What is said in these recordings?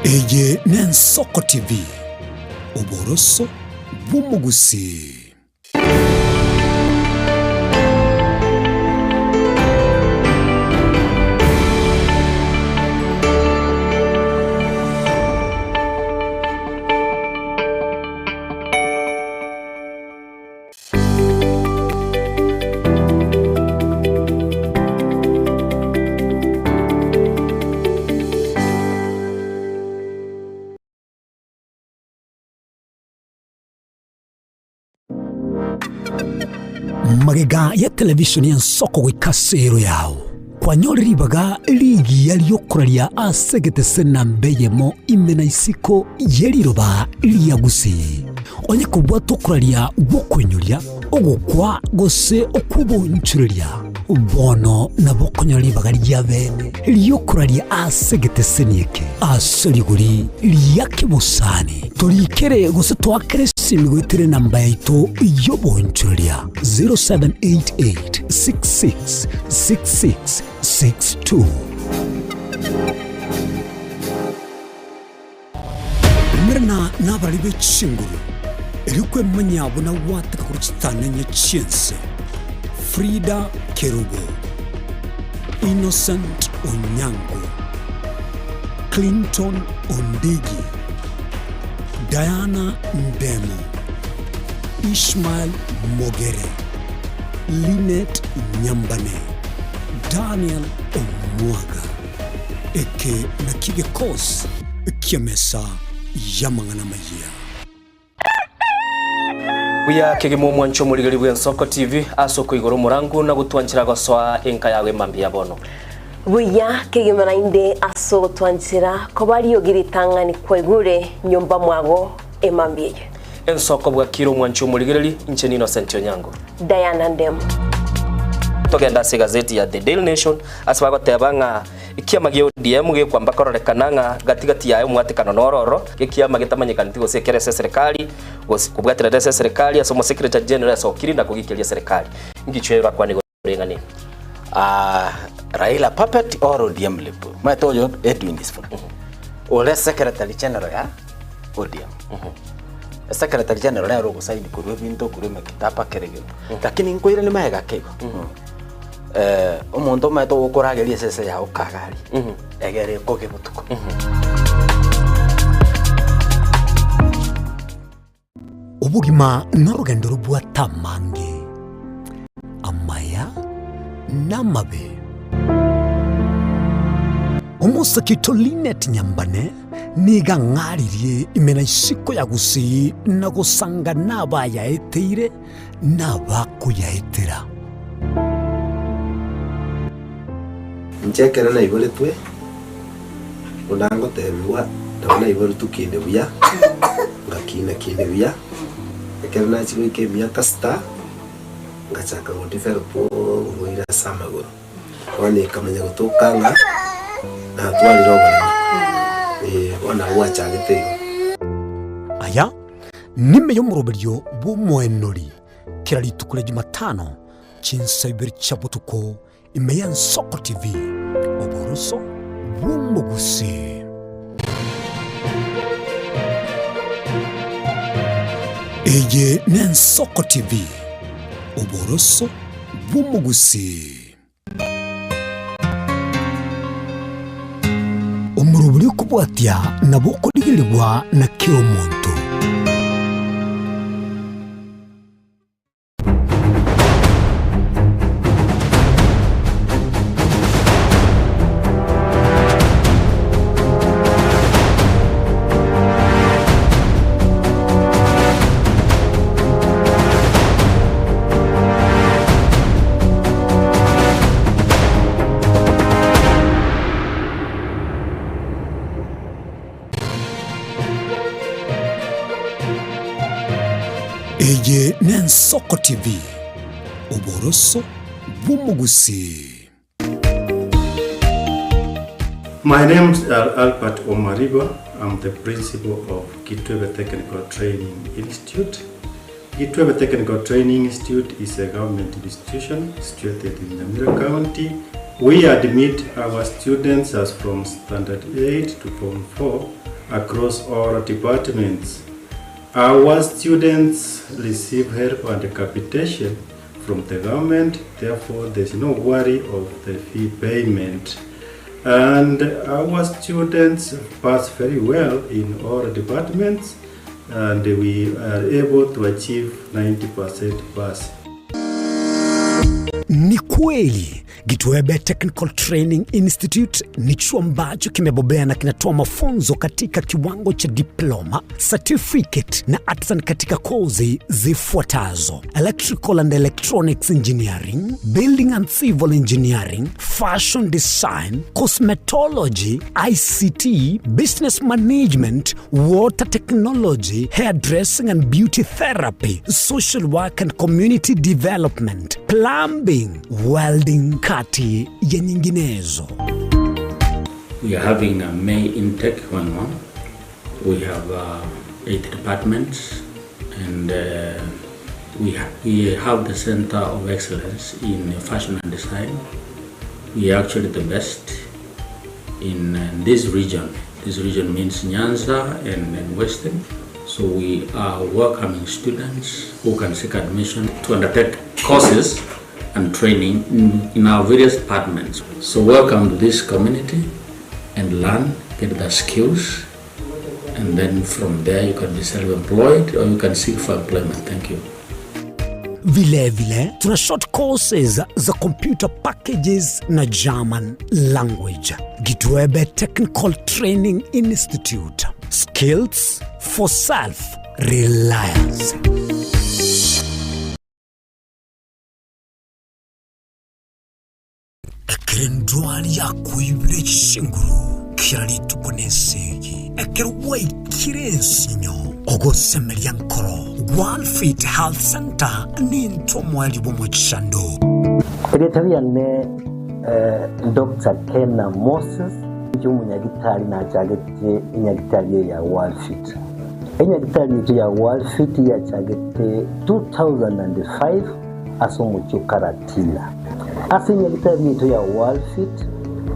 Eye n'Ensoko TV, oboroso bw'omogusii. Magega ya televisheni y'ensoko goika ase ero yao, kwanyorire ribaga rigiya ri'okoraria ase egetese namba eyemo ime na isiko ye riroba ria Gusii. Onye kobwata okoraria gw'okoinyoria, ogokwa, gose okw'oboonchoreria, bono nabo okonyora ribaga ri'abeene ri'okoraria ase egeteseni eke ase rigori ria kebosani. Torikere gose toakere esimi goetera enamba yaito y'oboonchoreria 0788 66 66 62. Umerana nabarari be chinguru, erio kwemanya buna gwateka korwa chitanenye chi'ense. Frida Kerubo, Innocent Onyango, Clinton Ondigi, Diana Ndemo, Ishmael Mogere, Linet Nyambane, Daniel Omwaga. Eke nakio gekosi ki'emesa y'amang'ana amayia. Buya kegima omwanche omorigeri bw'Ensoko TV ase okoigora omorangu na gotwanchera gosoa enka yago emambia ya bono. Buya kegima naende ase ogotwanchera koba riogi ritang'ani kwaigure nyomba mwago emambia eye. Ensoko bwakire omwanche omorigereri, inche n'Innocent Onyango. Diana Ndemo. Togende ase egazeti ya The Daily Nation ase bagoteba ng'a ekiama gia ODM gekwamba kororekana ng'a gati gati yaye omwatekano noro ororo, ekiama getamanyekaneti gose ekere ase eserekari gose kobwaterete ase eserekari ase omosecretary general asokiri na kogikeria eserekari. Ngichwe orakwane igoro y'eng'ana eye? Ah, Raila puppet or ODM lip. Omanyete oyo Edwin Sifuna. Ore secretary general ya ODM. Secretary general nere ogosaini korwa ebinto korwa emekitaba kera egento. Lakini nkoiranie magega ake igo. Eh, omonto omanyete ogokorageria esese yago kagari, egere ekoge botuko. Obogima norogendo robwate amange, amaya na amabe. Omosake oito Linet Nyambane nigo ang'aririe ime na isiko ya Gusii na gosanga nabayaeteire na abakoyaetera. Inche ekero naiboretwe, buna ngotebigwa, nabo naiboretwe kinde buya, ngakina kinde buya, ekero nachia goika emiaka sita, ngachaka go develop oborwaire ase amagoro. Bono ekamanya gotoka ng'a natwarire oboremo, eh, bono nabo gwachagete igo. Aya nime y'omoroberio bw'omoenori kera rituko ria Jumatano chinsa ibere chia botuko ime y'Ensoko TV, oboroso bw'omogusii. Eye n'Ensoko TV, oboroso bw'omogusii. Omorobori okobwatia nabo okorigerigwa na kera omonto. Eye n'Ensoko TV, oboroso bw'omogusii. My name is Albert Omariba. I'm the principal of Kitwebe Technical Training Institute. Kitwebe Technical Training Institute is a government institution situated in Nyamira County. We admit our students as from standard 8 to form 4. across all departments. Our students receive help and capitation from the government, therefore there's no worry of the fee payment. And our students pass very well in all departments and we are able to achieve 90% pass. Ni kweli Gitwebe Technical Training Institute ni chuo ambacho kimebobea na kinatoa mafunzo katika kiwango cha diploma, certificate na artisan katika kozi zifuatazo: Electrical and Electronics Engineering, Building and Civil Engineering, Fashion Design, Cosmetology, ICT, Business Management, Water Technology, Hairdressing and Beauty Therapy, Social Work and Community Development, Plumbing, Welding kati ya nyinginezo. We are having a May intake going on. We have 8 departments and we have the Center of Excellence in Fashion and Design. We are actually the best in this region. This region means Nyanza and Western. So we are welcoming students who can seek admission to undertake courses and training in our various departments. So welcome to this community and learn, get the skills, and then from there you can be self-employed or you can seek for employment. Thank you. Vile vile tuna short courses za computer packages na German language. Gitwebe Technical Training Institute. Skills for self-reliance. Ekero endwari yakoibire chinguru kera rituko nesegi, ekero gwaikire ensinyo, ogosemeria nkoro, Walfit Health Center nintwe omoerio bw'omochando. Erieta riane Doctor Kena Moses, inche omonyagitari nachagete enyagitari eye ya Walfit. Enyagitari yaito ya Walfit yachagete 2005 ase omochie o Karatina. Ase enyagitari yaito ya Walfit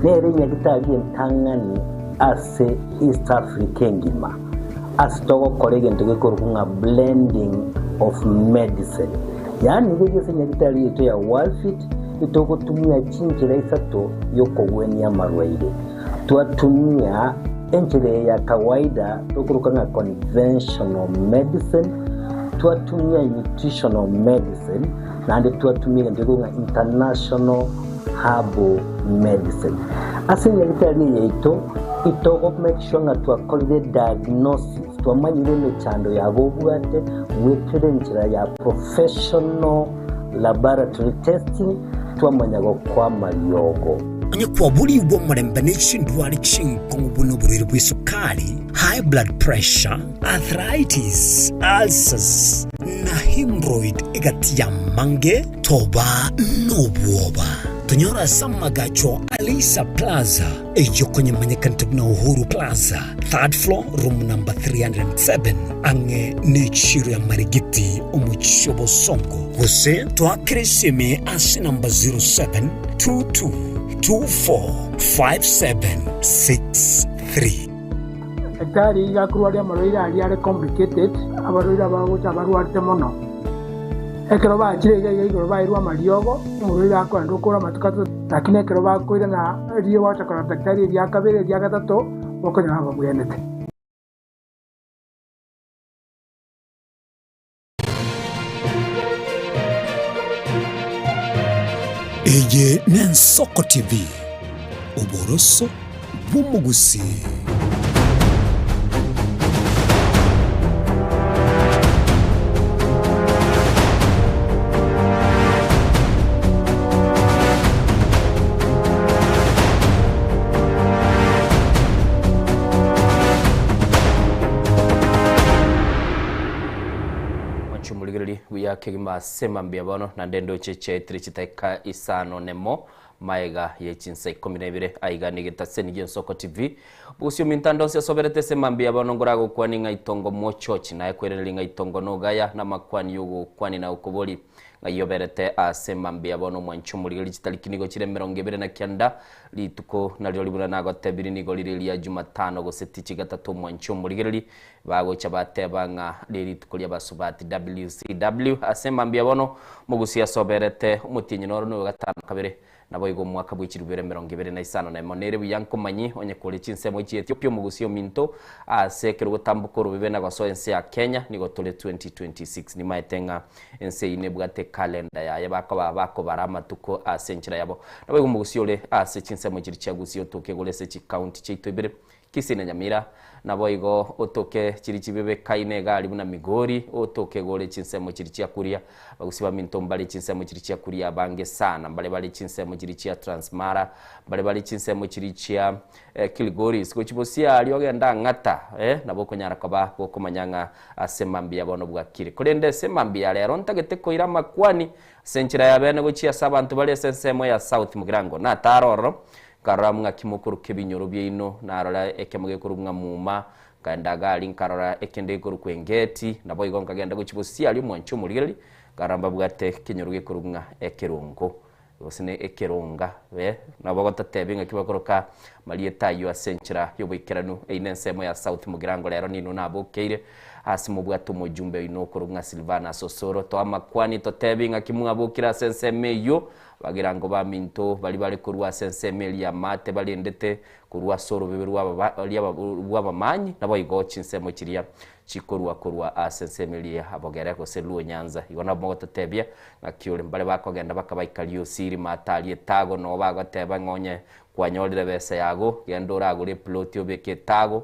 nere enyagitari entang'ani ase East Africa engima ase togokora egento gekorokwa ng'a blending of medicine. Yaani riria ase enyagitari yaito ya Walfit itogotumia chinchera isato yokogwenia amarwaire. Twatumia enchera eye ya kawaida tokoroka ng'a conventional medicine, twatumia nutritional medicine, naende twatumia egento gekorokwa ng'a international herbal medicine. Ase enyagitari eye yaito, itogo make sure ng'a twakorire diagnosis, twamanyire emechando yabo obwate, goetera enchera ya professional laboratory testing, twamanya gokoa amariogo. Onye kwaborigwe omorembe ne chindwari chinkong'u buna oborwaire bw'esukari, high blood pressure, arthritis, ulcers, na hemorrhoid egati y'amange, toba nobwoba. Tonyore ase amagacho a Leisa Plaza, eyio konyemanyekanete buna Uhuru Plaza, third floor, room number 307, ang'e n'echiro ya Marigiti, omochie o Bosongo. Gose toakere esimi ase namba 0722245763. Daktari iga akorwaria amarwaire aria are complicated, abarwaire abagocha abarwarete mono. Ekero bachire iga iga igoro bairwe amariogo, omorwaire akoenda okora amatuko atato, lakini ekero bakoirana erio gocha korora daktari eria kabere eria gatato, bokonyora babwenete. Eye n'Ensoko TV, oboroso bw'omogusii. Mwanche omorigereria buya kegima ase mambia bono, naende ndoche chiaetire chidakika isano nemo. Maega ye chinsa ikomi na ibere aiga negetaseni gi'Ensoko TV. Bosio ominto ande onsi asoberete ase mambia bono ngoragokwanie ng'a itongo mochochi naye kwerereria ng'a itongo nogaya namakwani y'ogokwani na okobori ng'ai oberete ase mambia bono omwanchi omorigeri chitariki nigo chire emerongo ebere na kianda rituko nario buna nagotebirie nigo rire ria Jumatano gose tichi gatato omwanchi omorigereri Bagocha bateba ng'a nerituko ri'abasubati WCW ase mambia bono mogusi asoberete omotienyi noro noyo gatano kabere naboigo omwaka bwe chilifu ibere emerongo ebere na isano na emo nere buya nkomanyi onye kore chinsemo chia Ethiopia omogusi ominto ase ekero gotamboka orobebe na gosoa ense ya Kenya nigo tore 2026 nimaete ng'a ense eyio nebwate ekalenda yaye bakoba bakobara amatuko ase enchera yabo naboigo omogusi ore ase chinsemo chiria chia Gusii otoke igoro ase chikaunti chiaito ibere Kisii na Nyamira, naboigo otoke chiri chibebekaine egari buna Migori, otoke gore chinsemo chiri chia Kuria. Abagusii baminto mbare chinsemo chiri chia Kuria abange sana, mbare bare chinsemo chiri chia Transmara, mbare bare chinsemo chiri chia Kilgoris, gochia bosia aria ogende Ang'ata, eh, nabo okonyara koba gokomanya ng'a ase mambia bono bwakire. Korende ase mambia ya rero ntagete koira amakwani ase enchera ya bene gochia ase abanto bare ase ensemo ya South Mugirango. Natare ororo, Nkarora ng'aki mokoruka ebinyoro biaino, narora ekemo gekorokwa ng'a Muma, nkaenda Gari nkarora ekende gekorokwa Engeti, naboigo nkagenda gochia bosio aria omwancho omorigereria, nkarora mbabwate ekenyoro gekorokwa ng'a Ekerongo, gose ne Ekeronga, eh, nabo bagototebi ng'aki bakoroka marieta ayio ase enchera y'oboikeranu. Eyio nensemo ya South Mugirango rero ninwe nabokeire ase mobwate omojumbe oino okorokwa ng'a Silvanus Osoro, toa amakwani totebi ng'aki mwabokire ase ensemo eyio, Bagirango baminto baria bare korwa ase ensemo eria y'amaate barendete korwa ase orobebe rw'abamanyi, naboigo chinsemo chiria chikorwa korwa ase ensemo eria ya bogere gose Luo Nyanza. Igo nabo mogototebia ng'aki ore mbare bakogenda bakabaika Riosiri maate aria etago, noo bagoteba ng'a onye kwanyorire ebesa yago, genda oragore eploti obeke etago,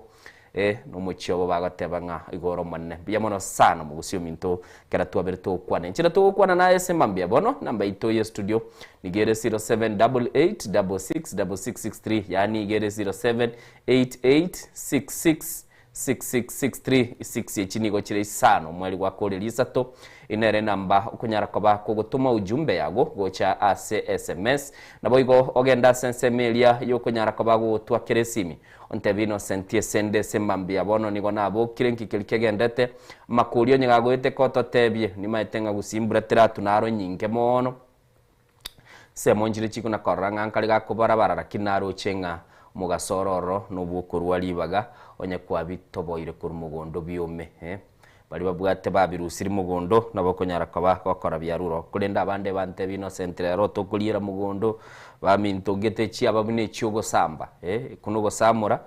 Eh, nomochie obo bagoteba ng'a igo ore omonene. Mbuya mono sana omogusi ominto kera twabere togokwana. Enchera togokwana naye ase mambia bono, namba yaito ye studio nigo ere 0788666663 yaani iga ere 0788666663 isix echi nigo chire isano omweri gwakoreria isato Inere enamba okonyara koba kogotoma ujumbe yago gocha ase sms. Naboigo ogende ase ensemo eria yokonyara koba gogotwa kera esimi. Ontebie Innocent esende ase mambia bono nigo nabokire nki keria kegendete amakori onye gagoete kototebie nimaete ng'a gusii mbura teratu naro nyinge mono. Nsemo nchire chikona korora ng'a nkare gakobarabara lakini naroche ng'a omogaso ore ororo nobwokorua ribaga onye kwabitoboire korwa mogondo biome eh. Baria babwate babirusiri mogondo nabo okonyara koba gokora biarure oo. Korende abande bantebia Innocent rero tokoriera mogondo baminto gete chiaba buna echiogosamba eh, ekwo nogosamora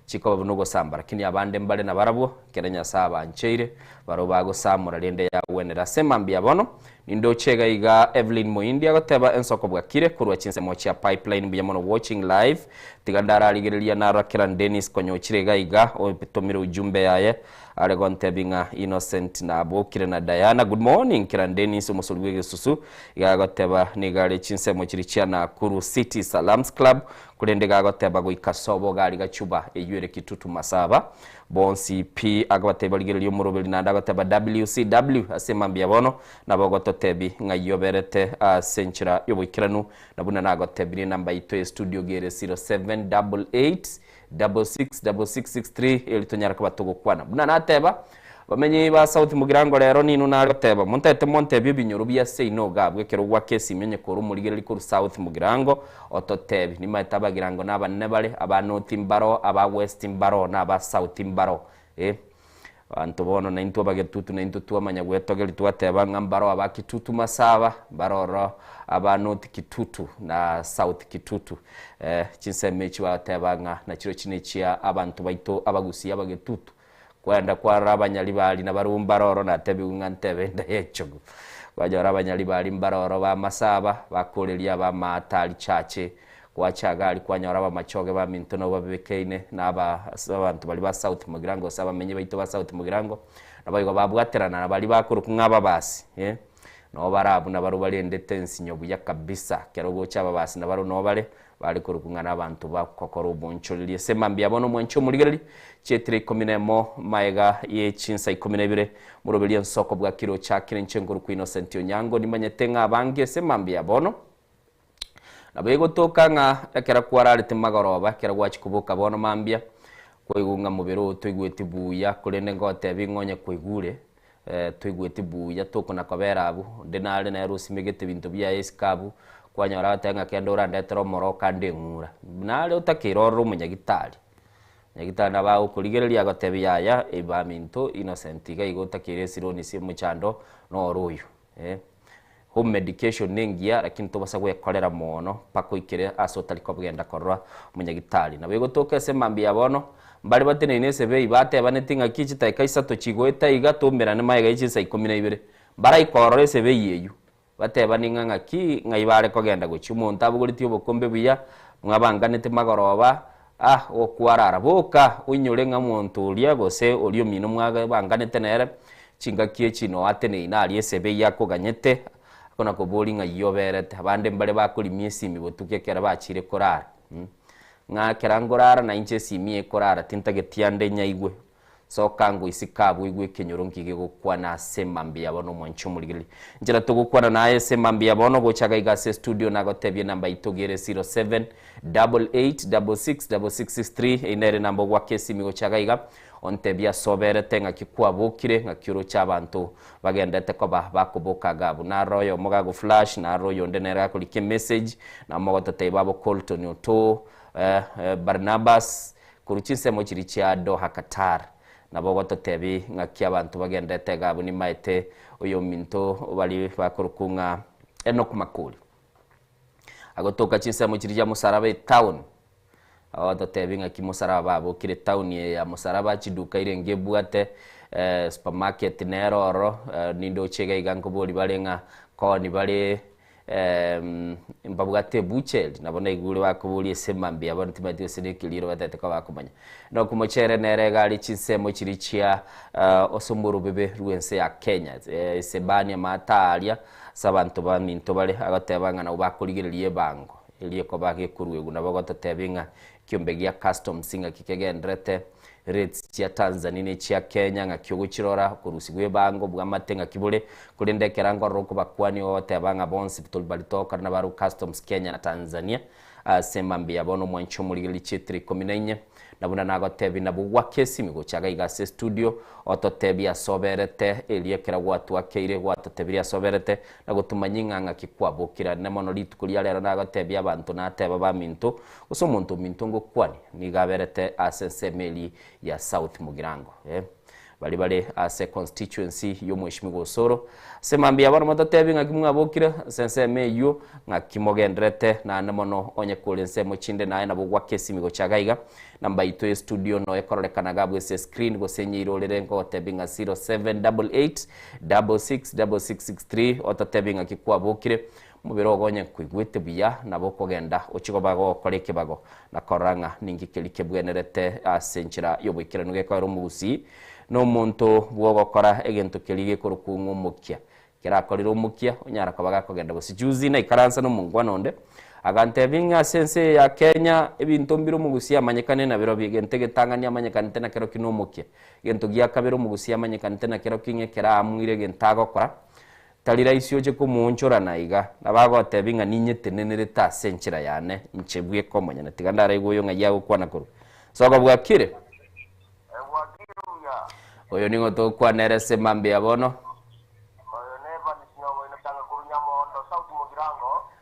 chikoba buna ogosamba lakini abande mbare nabarabwo ekero Nyasae abancheire barabwo bagosamora rende yagwenera ase mambia bono Nindoche iga iga Evelyn Moindi agoteba ensoko bwakire korwa chinsemo chia Pipeline mbuya mono watching live tiga ndararigereria narora Kiran Dennis konya ochire iga iga otomire ujumbe yaye are gontebi ng'a Innocent nabokire na Diana good morning Kiran Dennis omosori bw'egesusu iga agoteba nigo are chinsemo chiria chia Nakuru City Salams Club korende iga agoteba goika sobo gari gachuba eywo ere Kitutu Masaba Bonsi pi akabatebia barigererie omoroberi naende agateba WCW ase mambia bono nabo ogototebi ng'ai oberete ase enchera y'oboikeranu na buna nagotebirie enamba yaito ye studio gere 0788666663 eri tonyare koba togokwana. Buna nateba bamenyi ba South Mugirango rero ninwe nare goteba montete montebie ebinyoro bia seino iga abwo ekero gwaka esimi onye kore omorigereri korwa South Mugirango Ototebi, Nimaete abagirango nabanene bare, aba North mbaro, aba West mbaro, na aba South mbaro. Eh, abanto bono naintwe abagetutu naintwe twamanya gwetogeria twateba ng'a mbaro aba Kitutu Masaba, mbaro oro aba North Kitutu na South Kitutu. Eh, chinsemo echi bagoteba ng'a nachirochio nechia abanto baito abagusii abagetutu. Kwenda kwarora abanyaribari nabarabwo mbare oro, natebigwe ng'a ntebe enda y'echogu. Kwanyora abanyaribari mbare oro b'amasaba, bakoreria ab'amaatari chache. Gwacha Hagari kwanyora abamachoge baminto nabo babekeine na aba abanto baria ba South Mugirango gose abamenyi baito ba South Mugirango, naboigo babwaterana na baria bakorokwa ng'a ababasi, eh, nabo bare abwo nabarabwo barendete ensinyo buya kabisa. Ekero ogocha ababasi nabarabwo nabo bare, Bare korokwa ng'a nabanto bagokora obonchoreria. Ase mambia bono omwanche omorigereria, chietire ikomi nemo magega ye chinsa ikomi na ibere, moroberio ensoko bwakire ochakire inche nkorokwa Innocent Onyango, nimanyete ng'a abange ase mambia bono. Nabo egotoka ng'a ekero kwararete magoroba, ekero gwachia koboka bono mambia, kwaigwa ng'a mobere oo toigweti buya, korende ngotebi ng'a onye kwaigure, toigweti buya tokona kobera abwo, onde nare nere osimegete ebinto biaye isiko abwo, kwanyora agoteba ng'a kende orandetere omoro okande eng'ura. Nare otakeire orore omonyagitari, nyagitari nabo agokorigereria agotebi yaya, ebaminto Innocent iga igo otakeire esironi ase omochando noro oyo. Eh, home medication nengiya lakini tobasa gwekorera moono mpaka oikere ase otari kogenda korora omonyagitari. Nabo egotoka ase mambia ya bono, mbare bateneine esebei batebaneti ng'aki chidakika isato chigoeta iga toumerane magega ye chinsa ikomi na ibere. Mbaraika ororo esebei eywo, batebani ng'a ng'aki ng'ai bare kogenda gochia. Omonto abogoretie obokombe buya, mwabanganete magoroba, ah gokwarara. Boka oinyore ng'a omonto oria gose oria omino mwabanganete nere, Chingaki echi noateneine aria esebei akoganyete, akona-koboria ng'ai oberete. Abande mbare bakorimia esimi botuko ekero bachire korara. Ng'a ekero nkorara nainche esimi ekorara tintageti ande nyaigwe. Soka ngoisike abwo oigwe ekenyoro nki gegokwana ase mambia ya bono omwanchi omorigereria. Inchera togokwana naye ase mambia ya bono gocha gaiga ase estudio nagotebie enamba yaito gere 0788666663 eyio nere enamba ogwaka esimi gocha gaiga. Ontebie ase oberete ng'aki kwabokire, ng'aki oroche abanto bagendete koba bakoboka iga abwo. Naro oyomo gagoflash, naro oyonde nere gakorika emessage, nabo mogototebia babo Colton Otoo, eh, Barnabas, korwa chinsemo chiria chia Doha Qatar. Nabo ogototebia ng'aki abanto bagendete iga abwo nimaete oyominto baria bakorokwa ng'a Enock Makori. Agotoka chinsemo chiria chia Mosaraba etown. Ogototebia ng'aki mosaraba babokire etown eye ya mosaraba chiduka irenge ebwate supermarket nere ororo nindoche iga iga nkobori bare ng'a koni bare mbabwate ebucheri nabo naigure bakoboria ase mambia bono timanyeti gose na ekeriro batagete koba bakomanya. Enock Mochere nere iga are chinsemo chiria chia ase omorobebe rw'ense ya Kenya Isebania mataa aria ase abanto baminto bare agoteba ng'a nabo bakorigereria ebango. Erio ekoba gekoruegwa nabo ogototebia ng'a ekiombe gia customs ng'aki kegenderete, rates chia Tanzania na echia Kenya ng'aki ogochirora, okorusigwa ebango bw'amate ng'aki bore, korende ekero nkorora okobakwania ogoteba ng'a bonsi tori baria togokora nabarabwo customs Kenya na Tanzania ase mambia bono omwanche omorigereria chietire ikomi na inye. Na buna nagotebia nabwo gwake esimi gocha iga iga ase estudio, ototebie ase oberete, erio ekero gwatwakeire gwatotebirie ase oberete, na gotomanyia ng'a ng'aki kwabokire. Ande mono rituko ria rero nagotebia abanto nateba baminto, gose omonto ominto ngokwanie, nigo aberete ase ensemo eria ya South Mugirango. Eh. Baria bare ase constituency y'omweshimiwa Osoro. Ase mambia bono mototebi ng'aki mwabokire ase ensemo eyio, ng'aki mogenderete naende mono onye kore ensemo chinde naye nabo gwaka esimi gocha iga iga. Namba yaito ye studio no ekororekana iga abwo ase escreen gose nyeirorere nkogotebi ng'a 0788 666663 ototebi ng'aki kwabokire. Omobere ogo onye nkoigwete buya nabo okogenda ochie koba gogokora ekebago na korora ng'a ninki keria kebwenerete ase enchera y'oboikeranu gekoera omogusii na omonto bw'ogokora egento keria gekorokwa ng'a omokia. Kerakorire omokia onyara koba gakogenda gose juzi naikaransa nomongwana onde agantebia ng'a ase ense eye ya Kenya ebinto mbire omogusii amanyekane nabirobio egento egetang'ani amanyekanete nakerokio nomokia, egento gia kabere omogusii amanyekanete nakerokio ng'a ekero aamuire egento agokora Tari rahisi oche komoonchorana iga, nabo agotebia ng'a ninyetenenerete ase enchera yane inche bweka omonyene. Tiga ndaraigwe oyo ng'ai agokwana korwa. Soka bwakire? Oyo ning'o togokwana ere ase mambia bono?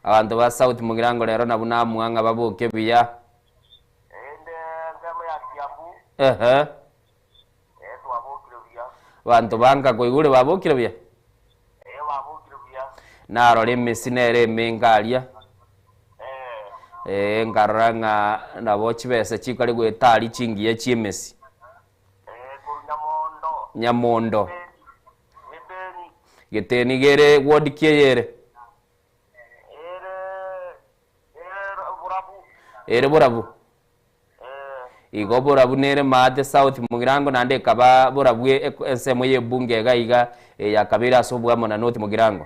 Abanto ba South Mugirango rero nabwo namua ng'a baboke buya. Ehe. Abanto ba nka koigure babokire buya? Narora emesi nere emenge aria, ee nkarora ng'a nabo chibesa chikare goeta aria chingiya chi'emesi. Nyamondo. Geteni gere ward ki eye ere? Ere borabu. Igo borabu nere maate South Mugirango naende ekaba borabu ensemo y'ebunge iga iga eyakabeire ase oboamo na North Mugirango.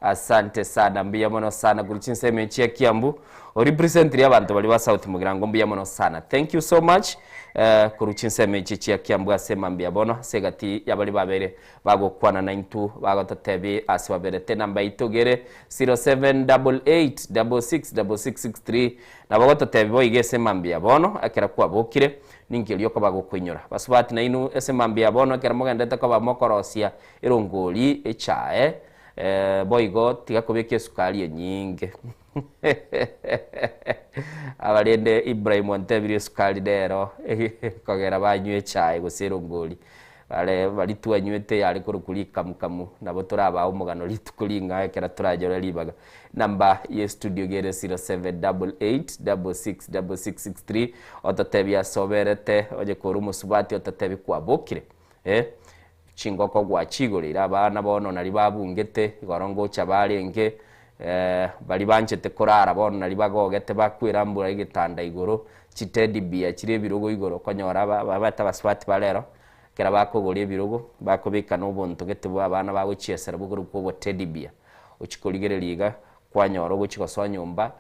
Asante sana mbuya mono sana korwa chinsemo echi chia Kiambu orepresentire abanto baria ba South Mugirango mbuya mono sana thank you so much eh, korwa chinsemo echi chia Kiambu ase mambia bono ase egati ya baria babere bagokwana naintwe bagototebi ase baberete enamba yaito gere 0788666663 nabo ogototebi boigo ase mambia bono ekero kwabokire ninki erio okoba gokoinyora basubati nainwe ase mambia bono ekero mogendete koba mokorosia erongori echae Boigo tiga kobeka esukari enyinge. Aba rende Ibrahim ontebirie esukari nero ekogera banywa echae gose erongori. Bare baria twanywete yare korokwa rikamukamu nabo torabae omogano rituko ring'ao ekero toranyore ribaga. Number ye studio iga ere 0788666663 ototebie ase oberete onye kore omosubati ototebie kwabokire eh. Chingoko gwachigoreire abana bono naria babungete, igoro ngocha barenge, baria banchete korara bono naria bagogete bakwerambura egetanda igoro, chiteddy bear chire ebirogo igoro okonyora aba babete abasubati ba rero, ekero bakogora ebirogo, bakobeka na obonto gete bwa abana bagochiesera bokorokwa obo teddy bear. Ochia korigereria iga, kwanyora ogochia gosoa nyomba,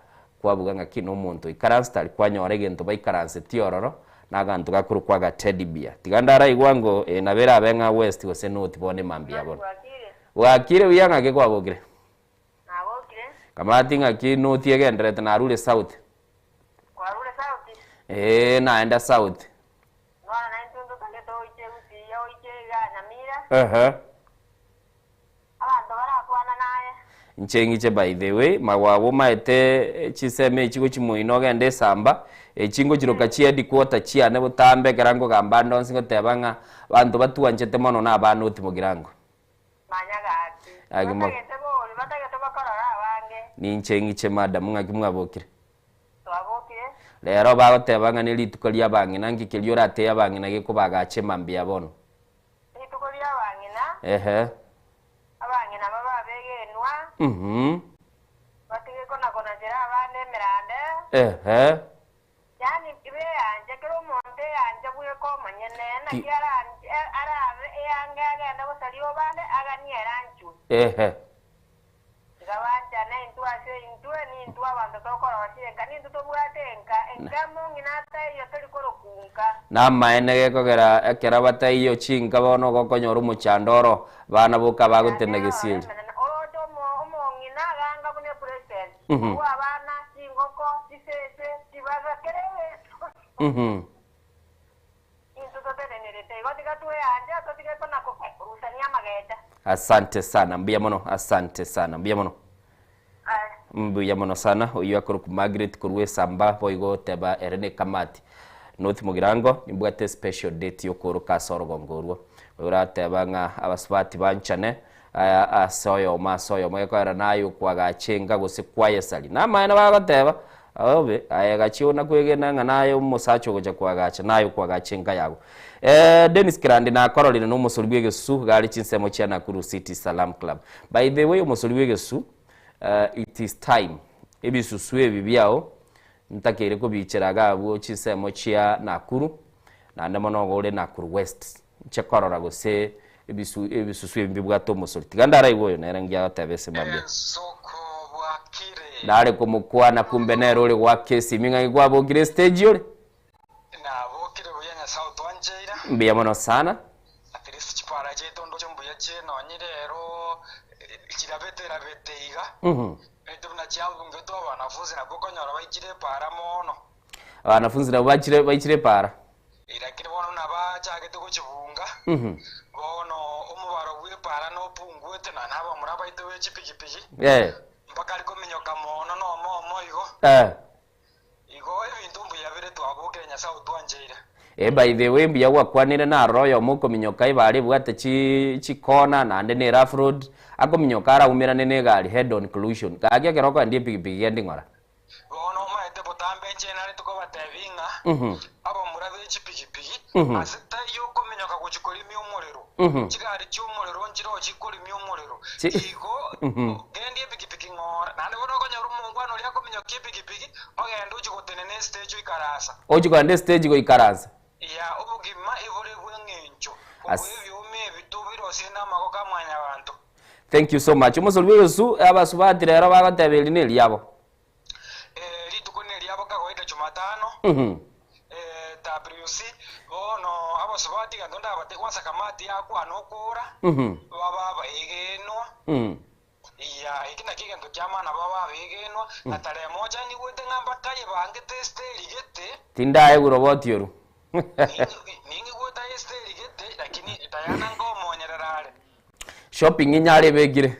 Kwabuga ng'aki nomonto oikaransete aria kwanyora egento baikaranseti ororo na aganto gakorokwa aga teddy bear. Tiga ndaraigwa ngo ee nabo erabe ng'a west gose north bono emambia bono. Bwakire buya ng'aki kwabokire? Nabokire. Kamati ng'aki north egendererete narure south. Kwarure south? Ee naenda south. Bono naintwe ntotagete oiche gusii oiche igaa Nyamira. Ehe. Abanto barakwana naye. Inche ng'iche by the way, magwagwa omaete chinsemo echi gochia moino ogende esamba, echi ngochiroka chi headquarter chiane botambe ekero nkogamba ande onsi ngoteba ng'a abanto batwanchete mono na abana oti mogirango. Manya gaki. Gaki mo- Batagete bori, batagete bakorora abange. Ninche ng'iche madam ng'aki mwabokire? Twabokire. Rero bagoteba ng'a ne rituko ria abang'ina, nki keria oratebie abang'ina gekobagacha emambia bono? Rituko ri'abang'ina, Ehe. abang'ina babe abegenwa, Mhm. batige kona-konachera abande emerande, Ehe. yaani beyanche, kera omonto eyanche bweka omonyene, Ti- naki aranche arabe eange agende gosaria obande, aganie ere anchwe. Ehe. Tiga banchane intwe ase intwe, nintwe abanto tokorosia enka, nintwe tobwate enka, enka mong'ina ataiyo teri korokunka. Namaene gekogera ekero bataiyo chinka bono gokonyora omochando oro, abana boka bagotena gesieri. Oroche omong'ina aganga buna epresident, korwa abana, chingoko, chisese, chibaga, kera egento. Intwe totenenerete igo, tiga tweanche, totige kona-korusania amagecha. Asante sana mbuya mono asante sana mbuya mono mbuya mono sana oyio akorokwa Margaret korwa esamba boigo oteba ere ne kamati North Mugirango nimbwate special date yokooroka ase orogongo orwo oyo orateba ng'a abasubati banchane aya ase oyomo ase oyomo gekoera naye okwagacha enka gose kwayesari namaene bagoteba obe aye gachia ona kwegena ng'a naye omosacha ogocha kwagacha naye okwagacha enka yago. Dennis Kirandi nakororire na omosori bw'egesusu iga are chinsemo chia Nakuru City Salam Club. By the way omosori bw'egesusu it is time ebisusu ebi biao ntakeire kobichera iga abwo chinsemo chia Nakuru naende mono iga ore Nakuru West. Inche korora gose ebisu ebisusu ebi mbibwate omosori. Tiga ndaraigwe oyo nere ngiya agoteba ase mambia. Ensoko bwakire. Nare komokwana kumbe nere ore goaka esimi ng'aki kwabokire estage ore. Nabokire buya Nyasae otwancheire. Mbuya mono sana. At least chipara chiaito ndoche mbuya chire nonye rero chirabete rabete iga. Naintwe buna chiabungetwe abanafunzi nabwo okonyora baichire epara mono. Abanafunzi nabwo bachire baichire epara. Lakini bono buna bachagete gochibunga, bono omobaro bw'epaara nopunguete, na nabamura baito be chipigipigi, mpaka ari kominyoka mono nomo omo igo. Igo ebinto mbuya bire twabokire Nyasae otwancheire. Eh, by the way mbuya gwakwanire narora oyomo okominyoka ebare ebwate chi chikona naende ne rough road akominyoka araumerane ne egari head on collusion gaki ekero okoendia epigipigi gendi ng'ora. Bono omanyete botambe inche nare tikobatebia ng'a abamura be chipigipigi ase taiyo okominyoka gochia korimia omorero, chigari chi'omorero nchiroo chikorimia omorero. Igo gendia epigipigi ng'ora. Naende bono okonyora omongwana oria akominyokia epigipigi, ogende ochie gotenena estage oikaransa. Ochie kogenda estage goikaransa. Ya obogima ebore bw'eng'encho, kobua ebioma ebi tobirosirie namagoko a mwanyabanto. Thank you so much. Omosori bwa Yesu, abasubati rero bagoteba eri neriabo. Eh, rituko neriabo kagoika Jumatano. Eh, WC, bono abasubati gento ndabate kwanza kamati yakwana okora, baba abaegenwa. Iya, eki nakio egento kia maana babe abegenwa, na tarehe moja nigwete ng'a mbakaye bangete Esteri gete. Tindaegwa roboti oru. Ning'igwete aye Esteri gete, lakini Diana nkomonyerera are. Shopping inyare ebekire.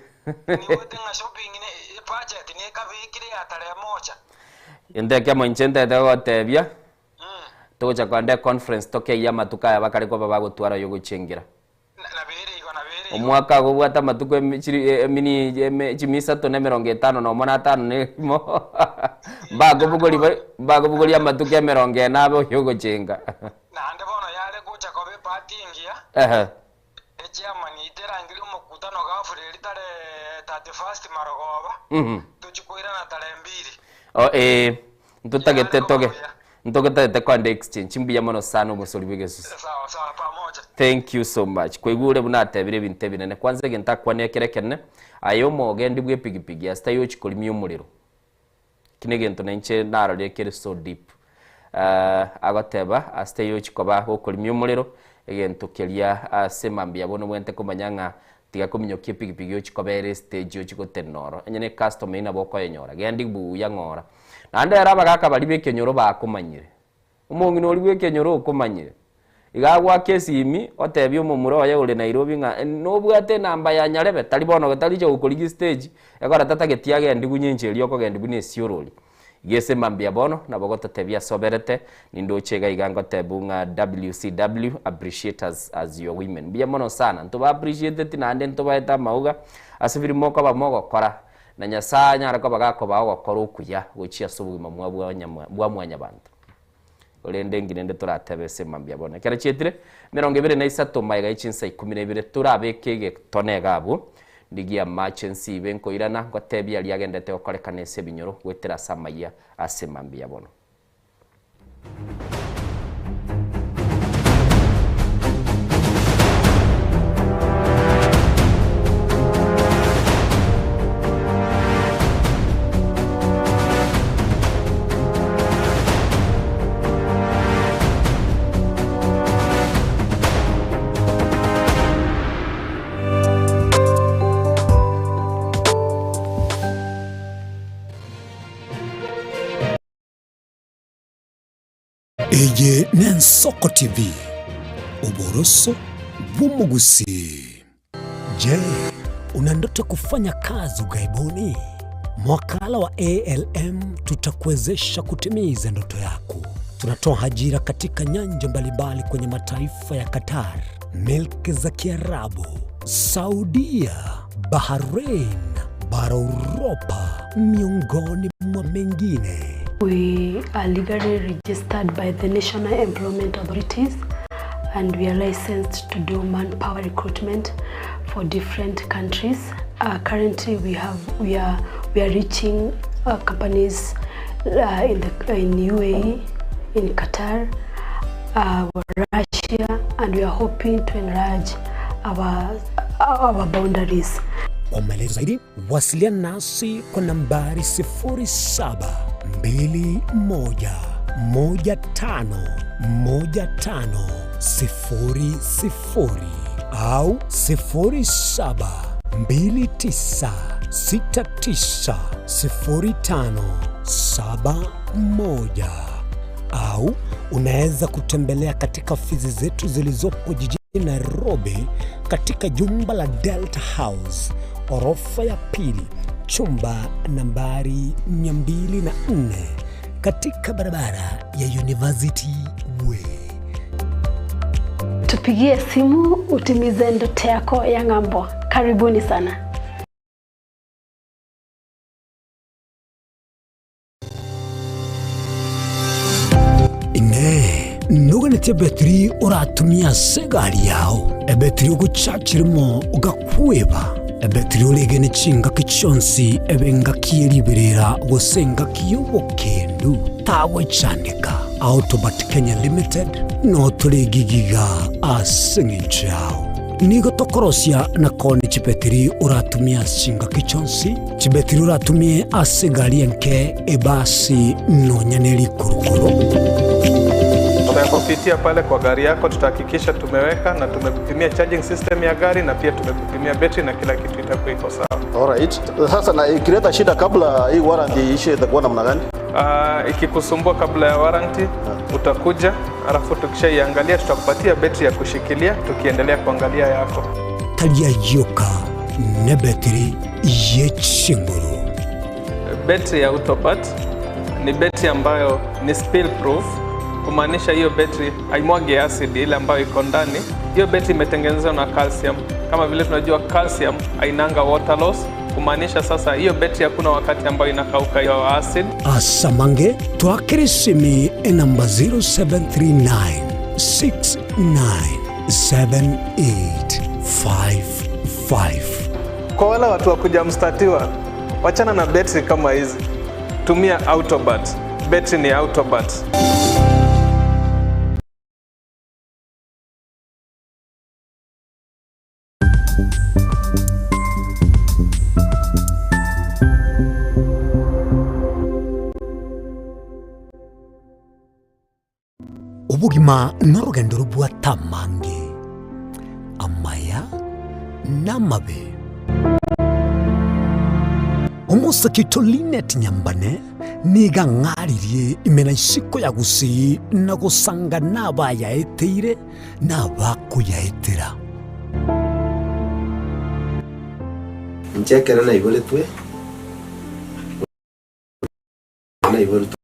Nigwete ng'a shopping ne ebudget nekabekire ya tarehe moja. Gento ekemo inche ntete gogotebia, togocha kogenda econference tokeyie amatuko aya bakare koba bagotwara oyogochengera. Omwaka agobwate amatuko emi- chiri- e- emini eme- chimisato na emerongo etano nomo na atano na erimo mbakobogori ba- mbakobogoria amatuko emerongo ene abe oyo ogochenga. Naende bono yare gocha koba ebahati engiya, Ehe. echiamani yaito erangerie omokutano ghafla eria tarehe 31st marogoba, tochie koirana tarehe mbiri. Oh, eh, ntotagete toge ntotagete koenda exchange mbuya mono sana omosori bw'egesusu. Sawa sawa pamoja. Thank you so much. Kwaigure buna atebire ebinto ebinene. Kwanza egento akwane ekere ekenene, aye omogendi bw'epigipigi ase taiyo ochia korimia omorero. Eki negento nainche narorire kere so deep. Eh, agoteba ase taiyo ochia koba gokorimia omorero, egento keria ase mambia bono obwenerete komanya ng'a tiga kominyokia epigipigi ochie koba ere estage ochie gotenena oro. Onye ne ecustomer eyio nabo okoyenyora, gendi buya ng'ora. Naende ere abagaka baria b'ekenyoro bakomanyire, omong'ina oria bw'ekenyoro okomanyire, iga agoaka esimi otebie omomura oye ore Nairobi ng'a nobwate enamba ya nyarebe, tari bono taricha gokorigia stage, ekero tatageti agendi bunya enchera eria okogendi buna esiorori. Iga ase mambia bono nabo ogototebia ase oberete, nindoche iga iga ngotebu ng'a WCW appreciate us as your women. Mbuya mono sana, ntoba appreciateti naende ntobaete amauga ase biria mokoba mogokora. Na Nyasae anyare koba gakobaa ogokora okuya gochia ase obogima bwa mwanyabanto. Korende inki rende toratebe ase mambia bono? Ekero chietire emerongo ebere na isato magega ye chinsa ikomi na ibere torabeke egetone iga abwo, ndigie amache nsibe nkoirana, ngotebie aria agenderete gokorekana ase ebinyoro goetera ase amayia ase mambia bono. Eye n'Ensoko TV, oboroso bw'omogusii. Je, una ndoto kufanya kazi ughaibuni? Mwakala wa ALM tutakuwezesha kutimiza ndoto yako. Tunatoa ajira katika nyanja mbalimbali kwenye mataifa ya Qatar, milki za Kiarabu, Saudia, Bahrain, bara Uropa, miongoni mwa mengine. We are legally registered by the National Employment Authorities and we are licensed to do manpower recruitment for different countries. Uh, currently we have we are we are reaching uh, companies uh, in the in UAE, in Qatar, uh, Russia, and we are hoping to enlarge our our boundaries. Kwa maelezo zaidi wasiliana nasi kwa nambari 0721151500 au 0729690571 au unaweza kutembelea katika ofisi zetu zilizopo jijini Nairobi katika jumba la Delta House orofa ya pili chumba nambari 204 katika barabara ya University Way. Tupigie simu utimize ndoto yako ya ng'ambo. Karibuni sana. Inee! Noganetie ebetiri oratumie ase egari yao, ebetiri ogochachiremo ogakweba, ebetiri oregene chingaki chionsi ebe engaki ye riberera gose engaki y'obokendu? Tagwechandeka. Autobat Kenya Limited noo tore gigiga ase eng'encho yao. Nigo tokorosia na koonia chibetiri oratumie ase chingaki chionsi, chibetiri oratumie ase egari enke, ebasi, nonya ne rikurukuru. Tutakupitia pale kwa gari yako, tutahakikisha tumeweka na tumekupimia charging system ya gari na pia tumekupimia betri na kila kitu itakuwa iko sawa. Alright. Sasa na ikileta shida kabla hii warranty iishe itakuwa namna gani? Uh, ikikusumbua kabla ya warranty utakuja, alafu tukishaiangalia tutakupatia betri ya kushikilia tukiendelea kuangalia yako. Tari ayio ka nebetiri ye chinguru. Betri ya Autopat ni betri ambayo ni spill proof, kumaanisha hiyo betri haimwagi acid ile ambayo iko ndani. Hiyo betri imetengenezwa na calcium. Kama vile tunajua calcium hainanga water loss, kumaanisha sasa hiyo betri hakuna wakati ambayo inakauka hiyo acid. Asamange twakere esimi enamba 0739 697855. Kwa wale watu wa kujamstatiwa, wachana na betri kama hizi, tumia Autobat. Betri ni Autobat. Obogima norogendo robwate amange, amaya na amabe. Omosake oito Linet Nyambane nigo ang'aririe ime na isiko ya Gusii na gosanga nabayaeteire na abakoyaetera. Inche ekero naiboretwe, naiboretwe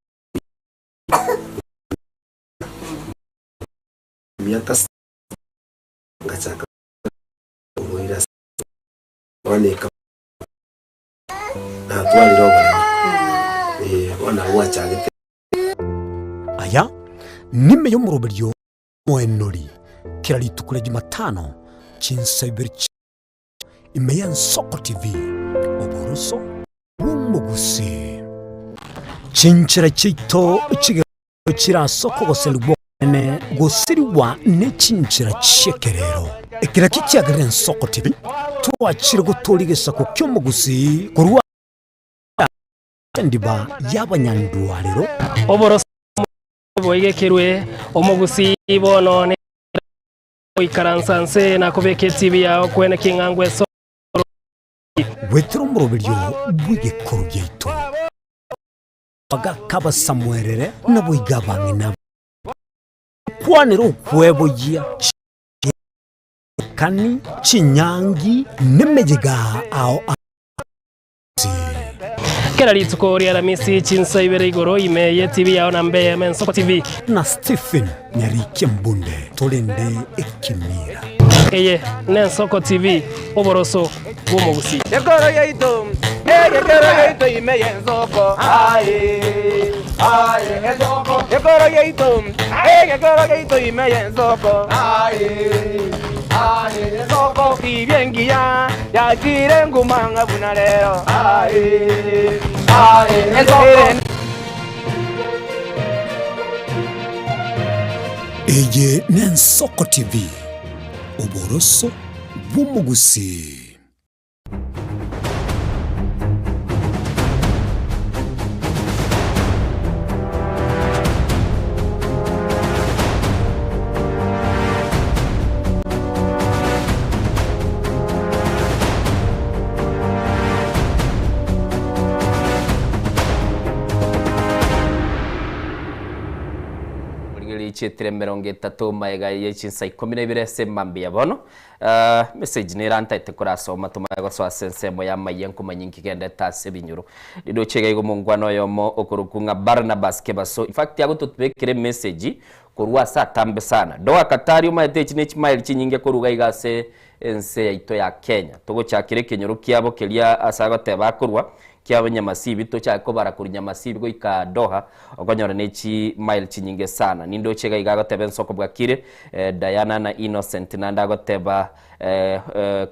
emiaka ngachaka koboira ase bono eka natwarire oboremo, eh, bono abwo gwachagete. Aya nime y'omoroberio Omoenori kera rituko ria Jumatano chinsa ibere chia ime y'Ensoko TV, oboroso bw'omogusi. Chinchera chiaito chigendererwe chirasoka ogoserigwa okonene gosirigwa ne chinchera chi'ekerero. Eke nakio kiagerire Ensoko TV twachire gotoria egesaku ki'omogusi korwa ase endiba y'abanyandwarero. Oboroso Boigekerwe omogusii bono ne goikaransa nse na kobeka etibi yao kwene king'angwa esoro. Gwetera omoroberio bw'egekoro giaito. Bagaka abasamuerere naboigo abang'ina. Kwanera okweboyia chikani, chinyangi, nemeyega ao ao. Kera rituko ria Aramisi chinsa ibere igoro ime ye TV yao na mbe eme Nsoko TV. Na Stephen Nyarikia Mbunde torende ekemira. Eye n'Ensoko TV, oboroso bw'omogusii. Gekoro yaito, eh, gekoro yaito ime y'ensoko, aye, aye, ensoko. Gekoro yaito, eh, gekoro yaito ime y'ensoko, aye, aye, ensoko. Tibia engiya yachire nguma ng'a buna rero, aye, aye, ensoko. Eye n'Ensoko TV, oboroso bw'omogusii. Rigereria chietire emerongo etato magega ye chinsa ikomi na ibere ase mambia bono. Ah, message nere ntaete korasoma tomanye gosoa ase ensemo y'amayia nkomanya inki gendete ase ebinyoro. Riroche iga igo omongwana oyomo okorokwa ng'a Barnabas Kebaso in fact agototubekera emessage korwa ase atambe sana. Doha Qatar omanyete echi ne chimaili chinyinge korwa iga iga ase ense yaito ya Kenya. Togochakera ekenyoro kiabo keria ase agoteba akorwa Kiabo Nyamasibi tochake kobara korwa Nyamasibi goika Doha okonyora ne chi mile chinyinge sana. Nindoche iga iga agoteba ensoko bwakire Diana na Innocent naende agoteba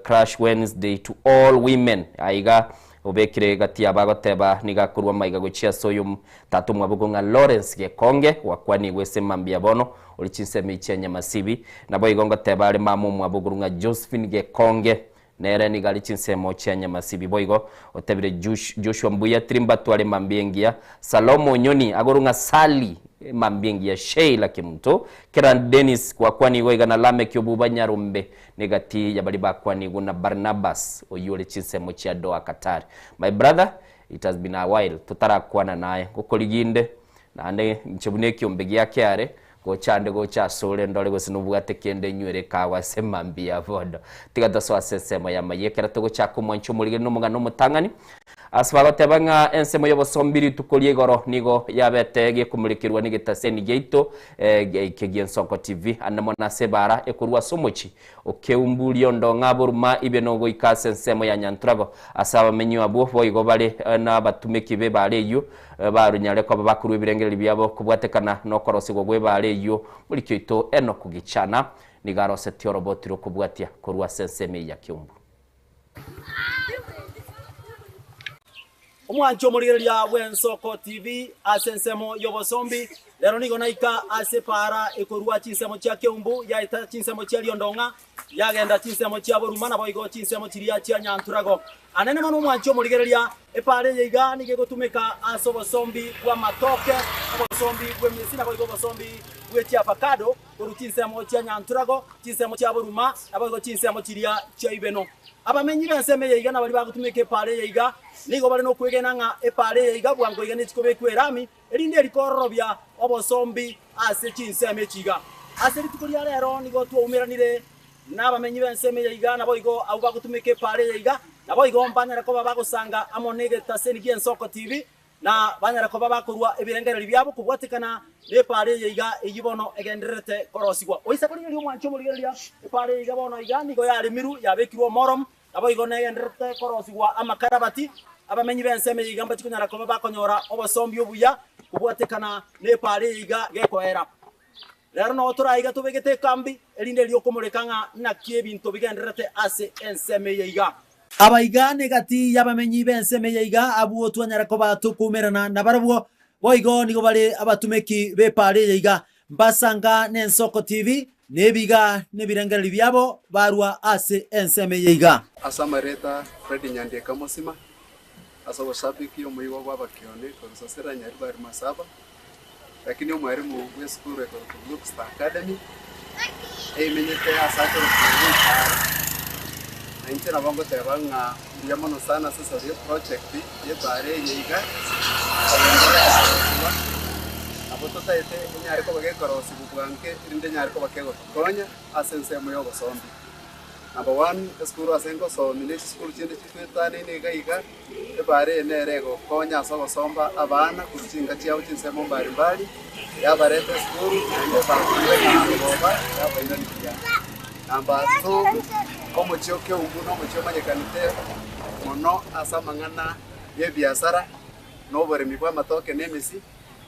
Crush Wednesday to all women aiga. Obekire gati yabo agoteba nigo akorwa amaiga gochia ase oyo tata omwabo ng'a Lawrence Gekonge gwakwanigwe ase mambia bono ore chinsemo echi chia Nyamasibi. Naboigo ngoteba are mama omwabo okorwa ng'a Josephine Gekonge nere nigo are chinsemo chia Nyamasibi. Boigo otebire Joshua Mbuya Tirimbatwa are mambia engiya, Salomo Onyoni agorwa ng'a Sally mambia engiya, Sheila Kemunto, Keran Dennis gwakwanigwe iga na Lameck Obuba Nyarombe Negati y'abaria bakwanigwe na Barnabas, oyio ore chinsemo chia Doha, Qatar. My brother, it has been a while totarakwana naye, ngokorigia inde, naende inche buna ekiombe giake are, gocha ande gocha asore ndore gose nobwate kende nywere ekawa ase mambia ya bono. Tiga tosoe ase ensemo y'amayia ekero togochaka omwancho omorigeri na omogano omotang'ani. Ase bagoteba ng'a ensemo y'obosombi rituko ria igoro nigo yabete gekomurekerwa negetaseni giaito eke gi'Ensoko TV, ande mono ase ebaara ekorwa ase omochie o Keumbu, Riondo, ng'a boruma ibe nogoika ase ensemo ya Nyanturago. Ase abamenyi abwo boigo bare nabatumeki b'ebaara eyio barunyare koba bakorua ebirengererio biabo kobwatekana nokorosigwa gw'ebaara eyio. Moriki oito Enock Gichana nigo arosetie oroboti rw'okobwatia korwa ase ensemo eye ya Keumbu. Omwanchi omorigereria bw'Ensoko TV ase ensemo y'obosombi, rero nigo naika ase epaara ekorua chinsemo chia Keumbu yaeta chinsemo chia Riondong'a yagenda chinsemo chia Boruma naboigo chinsemo chiria chia Nyanturago. Anene mono omwanchi omorigereria, epaara eye iga nigo egotumeka ase obosombi bw'amatoke, obosombi bw'emesi naboigo obosombi bwe chiavacado korwa chinsemo chia Nyanturago, chinsemo chia Boruma naboigo chinsemo chiria chia Ibeno. Abamenyi b'ensemo eye iga na baria bagotumeka epaara eye iga nigo bare nokwegena ng'a epaara eye iga bwango iga nechi kobekwa erami, erinde erikororobia obosombi ase chinsemo echi iga. Ase rituko ria rero nigo twaumeranire nabamenyi b'ensemo eye iga, naboigo abwo bagotumeka epaara eye iga, naboigo mbanyare koba bagosanga amo negetaseni gi'Ensoko TV, Na banyare koba bakorua ebirengererio biabo kobwatekana nepaara eye iga eyio bono egendererete korosigwa. Oise korigereria omwancho omorigereria, epaara eye iga bono iga nigo yaremiru yabekirwe omoromu, naboigo negendererete korosigwa amakarabati. Abamenyi b'ensemo eye iga mbachie konyara koba bakonyora obosombi obuya kobwatekana nepaara eye iga gekoera. Rero noo toraiga tobegete ekambi, erinde erio okomoreka ng'a naki ebinto bigendererete ase ensemo eye iga. Aba iga negati y'abamenyi b'ensemo eye iga, abwo twanyara koba tokoumerana nabarabwo, boigo nigo bare abatumeki b'epaara eye iga. Mbasanga n'Ensoko TV, na ebiga nebirengererio biabo barua ase ensemo eye iga. Ase amareta Fred Nyandieka Mosima, ase oboshabiki omoigwa bw'abakione korwa Sosera Nyaribari Masaba, Lakini omwalimu bw'esukuru ekorokwa Blue Star Academy, eimenyete ase akorokwa Goikara, na inche nabo ngoteba ng'a mbuya mono sana ase esori y'eproject y'ebaara eye iga, egendererete korosigwa, nabo totaete enyare koba gekorosigwa bwango erinde enyare koba kegotokonya ase ensemo y'obosombi. Number one, esukuru ase ngosomi ne chisukuru chinde chitwetaneine iga iga, Ebaare eye nere egokonya ase ogosomba abana korwa chinka chiabo chinsemo mbari mbari, yabareta esukuru naende ebakoirania amarogoba yabairania buya. Number two, omochie o Keumbu nomochie omanyekanete mono ase amang'ana y'ebiasara na oboremi bw'amatoke na emesi,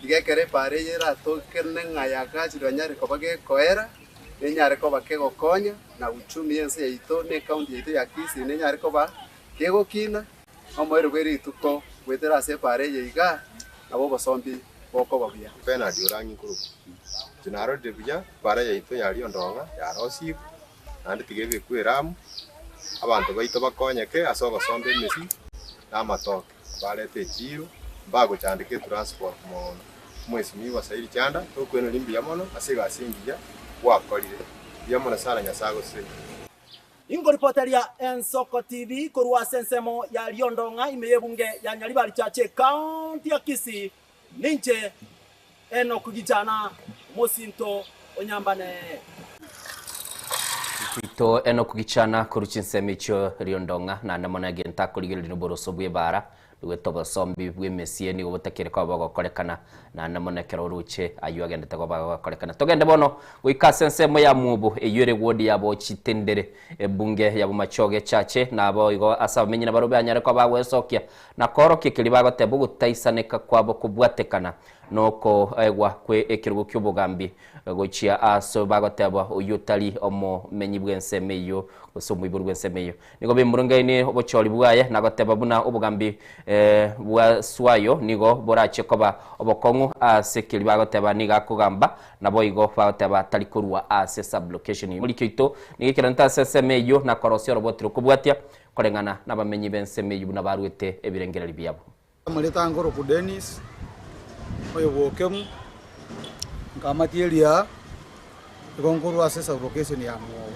iga ekero ebaare eye eratokene ng'a yagachirwe anyare koba gekoera, nenyare koba kegokonya na uchumi y'ense yaito na ecounty yaito ya Kisii nenyare koba Kegokina nomoerio bwe rituko goetera ase epaara eye iga, nabo obosombi bokoba buya. Bernard Orang'i Nkurugu, Inche narorire buya epaara yaito ya Riondong'a yarosigwe, naende tiga ebekwe eramu, abanto baito bakonyeke ase ogosomba emesi na amatoke, barete echiiro, mbagochandeka etransport mono. Omwesimigwa Sairi Chanda, tokweneria mbuya mono ase egasi engiya gwakorire. Mbuya mono sana Nyasae agosesenie. Inkoripoteria Ensoko TV korwa ase ensemo ya Riondong'a ime y'ebunge ya Nyaribari Church Ekaunti ya Kisii, ninche Enock Gichana mosinto o Nyambane. Oito Enock Gichana korwa chinsemo echio Riondong'a naende mono egento akorigereria noboroso bw'ebaara Goeta obosombi bw'emesie nigo botakire koba bogokorekana, naende mono ekero oroche ayio agendete koba agokorekana. Togende bono goika ase ensemo ya Muobo, eyio ere ward ya Bochitendere, ebunge ya Bomachoge Chache, naboigo ase abamenyi nabarobwo banyare koba bagwesokia na koorokia keria bagoteba ogotaisaneka kwabo kobwatekana Nokoegwa kwe ekerogo ki'obogambi gochia ase bagoteba oyio tari omomenyi bw'ensemo eyio gose omoibori bw'ensemo eyio. Nigo bemurungaini obochori bwaye na goteba buna obogambi bwa Swayo nigo borache koba obokong'u ase keri bagoteba nigo akogamba naboigo bagoteba tari korwa ase sublocation. Omoriki oito nigo ekeranete ase ensemo eyio na korosia oroboti rokobwatia koreng'ana nabamenyi b'ensemo eyio buna barwete ebirengererio biabo. Amarieta nkorokwa Dennis, oyo bw'Okemu, nkamatia eria igo nkorwa ase esublocation ya Mwogo.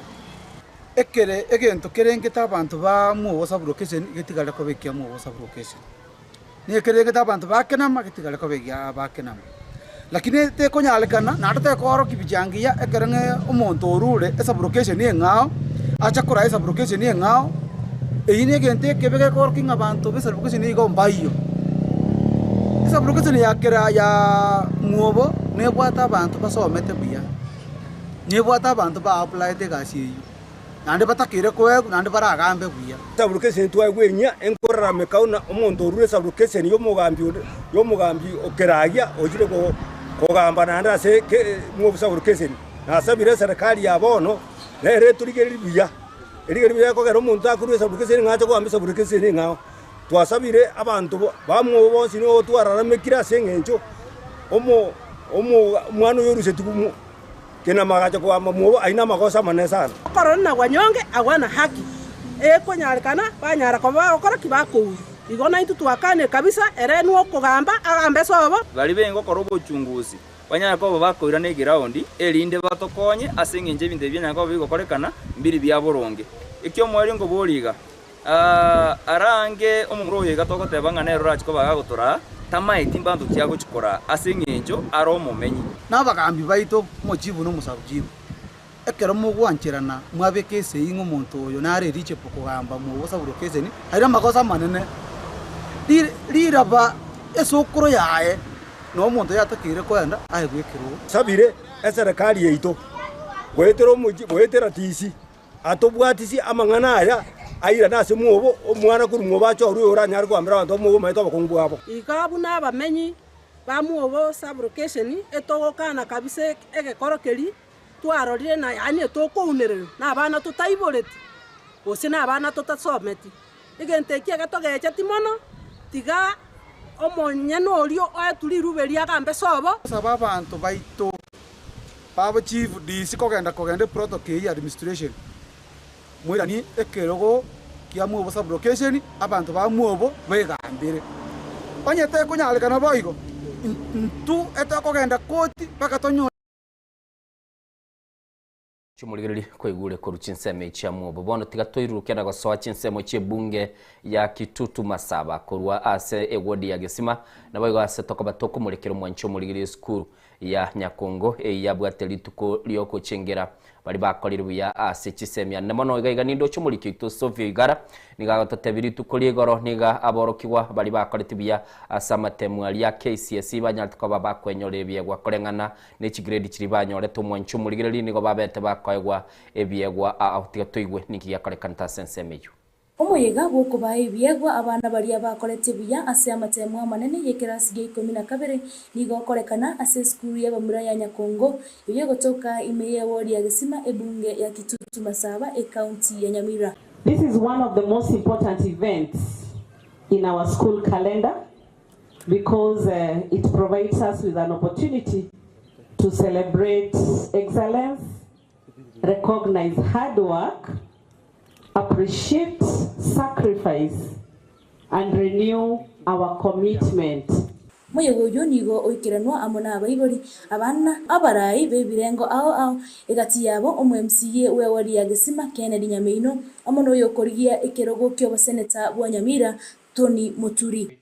Ekere egento kerengete abanto ba Mwogo sublocation getigare koba ekia Mwogo sublocation. Na ekerengete abanto ba Kenama getigare koba ekia ba Kenama. Lakini tekonyarekana naende tekoorokia picha engiya ekero ng'a omonto orure esublocation eng'ao, acha koraa esublocation eng'ao, eyio na egento ekebe gekoorokia ng'a abanto ba esublocation igo mbaiyo. Esublocation ya kera ya mwobo nebwate abanto basomete buya, nebwate abanto ba applyete egasi eyio. naende batakeire koegwa, naende baragambe buya. Esabulukeseni twaegwa enyia, enkorarameka buna omonto orure esabulukeseni y'omogambi onde, y'omogambi o Keragia ochire kogamba naende ase mw'obusabulukeseni. Nasabire eserekari ya bono nere etorigererie buya, erigererie buya ekogera omonto akorua esabulukeseni ng'a ache kogamba esabulukeseni eng'ao. Twasabire abanto bamwobo bonsi nigo twararamekire ase eng'encho omo omo omwana oyo orusetigwe Kenama agacha kogamba mwobo aye namagoso amanene sana. Okorora na bwanyonge agwo na haki ekonyarekana banyara koba bagokora ki bakourwa. Igo naintwe twakanie kabisa ere nokogamba agambe sobo. Baria bengokora obochungusi banyare koba bakoirana egeraundi, erinde batokonye ase engencho ebinto ebi bianyare koba bigokorekana mbiri bia boronge. Eki'omoerio nkoboria iga, Arange omomura oyo iga togoteba ng'a nere orache koba gagotoraa, tamaeti mbanto ki agochia koraa, ase engencho are omomenyi. Na abagambi baito, omochifu na omosabuchifu, ekero mogwancherana mwabeka esegi ng'a omonto oyo nare eligible kogamba mwobosaburwa eseni, aire amagoso amanene, riraba esokoro yaye na omonto oyatakeire koenda aegwe ekerogo. Sabire eserekari yaito goetera omochie goetera tisi. Atobwatisie amang'ana aya airane ase mwobo, omwana korwa mwobo achorwe oyoranyare kogambera abanto ba mwobo omanyete obokong'u bwabo. Iga buna abamenyi ba mwobo sub-location etogokana kabisa egekoro keria twarorire na yaani etokounererwa na abana totaiboreti gose na abana totasometi. Egento eki egetogecheti mono, tiga omonyene oria oetwe rirube riria agambe sobo. Saba abanto baito Babo chief DC kogenda kogenda eprotocol eyio ya administration moiranie ekerogo kia mwobo sublocation abanto ba mwobo begambere. Onye tekonyarekana boigo intwe etokogenda koti mpaka tonyore. Chimorigererie kwaigure korwa chinsemo echi chia mwobo. Bono tiga toiruruke na gosoa chinsemo chi'ebunge ya Kitutu Masaba korwa ase ewodi ya Gesima naboigo ase tokoba tokomorekera omwanchi omorigereria esukuru ya Nyakongo eyio yabwate rituko riogochengera baria bakorire buya ase chisemi ande mono iga iga nindoche omoriki oito Sophie Oigara nigo agototebia rituko ria igoro nigo aborokigwa baria bakorete buya ase amatemu aria a KCSE banyarete koba bakwenyorera ebiegwa koreng'ana ne chigrade chiria banyorete omwanchi omorigereria nigo babete bakoegwa ebiegwa ao tiga toigwe ninki giakorekanete ase ensemo eyio. Omoyega bw'okobaa ebiegwa abana baria bakorete buya ase amatemo amanene y'ekerasi gia ikomi na kabere nigo okorekana ase esukuru y'abamura ya Nyakongo, eyio egotoka ime y'ewodi ya Gesima ebunge ya Kitutu Masaba ecounty ya Nyamira. This is one of the most important events in our school calendar because it provides us with an opportunity to celebrate excellence, recognize hard work, appreciate sacrifice and renew our commitment. Moyega oyio nigo oikeranwa amo nabaibori, abana, abarai b'ebirengo ao ao, egati yabo omo-MCA bw'ewadi ya Gesima, Kennedy Nyameino, amo noyokorigia ekerogo ki'oboseneta bwa Nyamira, Tony Muturi.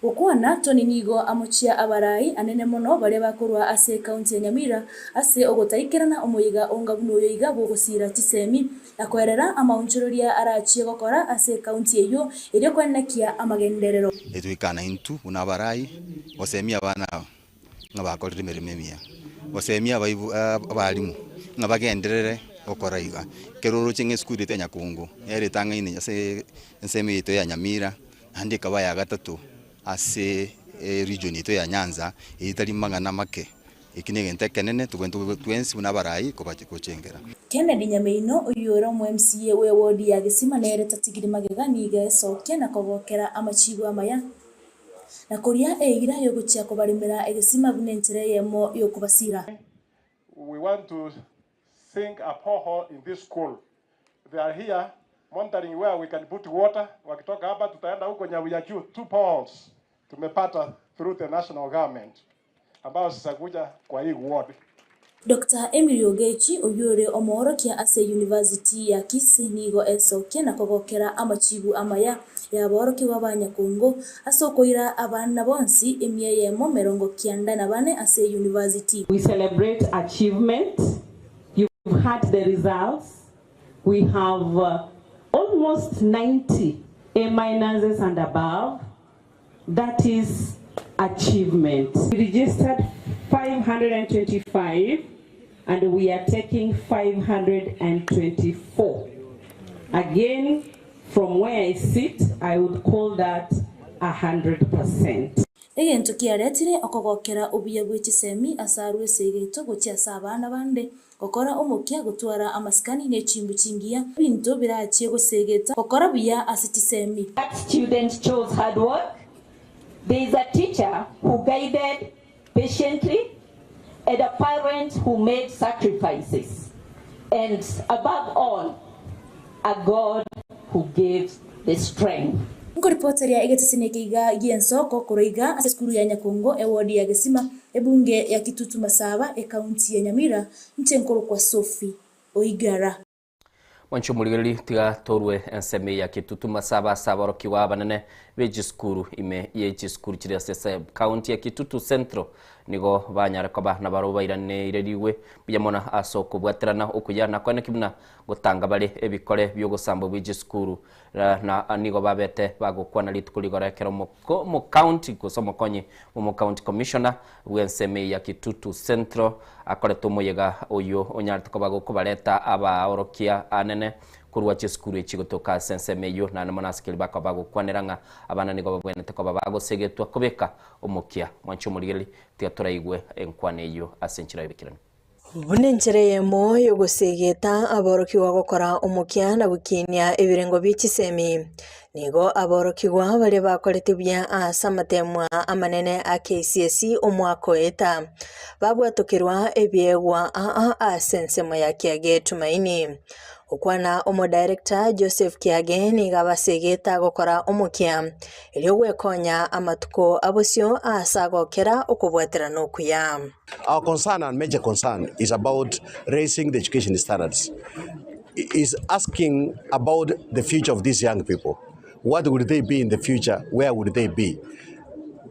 Gokwana, Tony nigo amochia abarai anene mono baria bakorwa ase ekaunti ya Nyamira ase ogotaikerana omoyega onga buna oyo iga bw'ogosiira chisemi na koerera amaonchoreria arachie gokora ase ekaunti eyio erio koenekia amagenderero. Etwekana intwe buna abarai gosemia abana aba ng'a bakorire emeremo emiya, gosemia abaibu abalimu ng'a bagenderere gokora iga. Ekero oroche ng'a esukuru ete ya Nyakongo nere etang'aine ase ensemo yaito ya Nyamira, naende ekaba ya gatato ase Eregion yaito ya Nyanza eye tari mang'ana make, eki negento ekenene tobwenerete twensi buna abarai kochengera. Kennedy Nyameino, oyio ore omo MCA bwe ward ya Gesima nere tatigiri magega nigo esokia na kogokera amachibo amaya na koria eira yogochia kobaremera egesima buna enchera eyemo yokobasira. We want to sink a borehole in this school. They are here monitoring where we can put water. Wakitoka hapa tutaenda huko Nyabuya juu, two boreholes tumepata through the national government ambayo zitakuja kwa hii ward. Doctor Emily Ogechi, oyio ore omoorokia ase University ya Kisii nigo esokia na kogokera amachibu amaya y'aborokigwa ba Nyakongo ase okoira abana bonsi emia eyemo 94 ase University. We celebrate achievement, you've had the results, we have almost 90 A minuses and above, that is achievement. We registered 525 and we are taking 524. Again, from where I sit, I would call that 100%. Egento kiaretire okogokera obuya bwe chisemi ase arwe esegeto gochia ase abana bande, gokora omokia gotwara amasikani ne chimbu chingiya, ebinto birachie gosegeta gokora buya ase chisemi. That student chose hard work. There is a teacher who guided patiently and a parent who made sacrifices. And above all, a God who gives the strength. Nkoripoteria egeteseni eke iga gi'ensoko korwa iga ase esukuru ya Nyakongo, ewodi ya Gesima, ebunge ya Kitutu Masaba, ekaunti ya Nyamira, inche nkorokwa Sophie Oigara. Mwanche omorigereria, tiga torwe ensemo eye ya Kitutu Masaba ase aborokigwa abanene be chisukuru ime ye chisukuru chiria ase county ya Kitutu Central nigo banyare koba nabarobwo bairaneirerigwe mbuya mono ase okobwaterana okuya na koeneki buna gotanga bare ebikore bi'ogosambwa bwe chisukuru na nigo babete bagokwana rituko rigoro ekero omocounty gose omokonyi bw'omocounty commissioner bw'ensemo eye ya Kitutu Central akorete omoyega oyio onyarete koba gokobareta abaorokia anene korwa chisukuru echi gotoka ase ensemo eyio naende mono ase keria bakoba bagokwanera ng'a abana nigo babwenerete koba bagosegetwa kobeka omokia. Mwanche omorigereria, tiga toraigwe enkwana eyio ase enchera y'oboikeranu. Buna enchera eyemo y'ogosegeta aborokigwa gokora omokia na gokinia ebirengo bie chisemi, nigo aborokigwa baria bakorete buya ase amatemwa amanene a KCSE omwaka oeta, babwatokerwa ebiegwa aa ase ensemo ya Kiage Tumaini. Okwana omodirector Joseph Kiage nigo abasegete gokora omokia erio gwekonya amatuko abosio ase agokera okobwaterana okuya. Our concern and major concern is about raising the education standards, is asking about the future of these young people. What will they be in the future? Where will they be?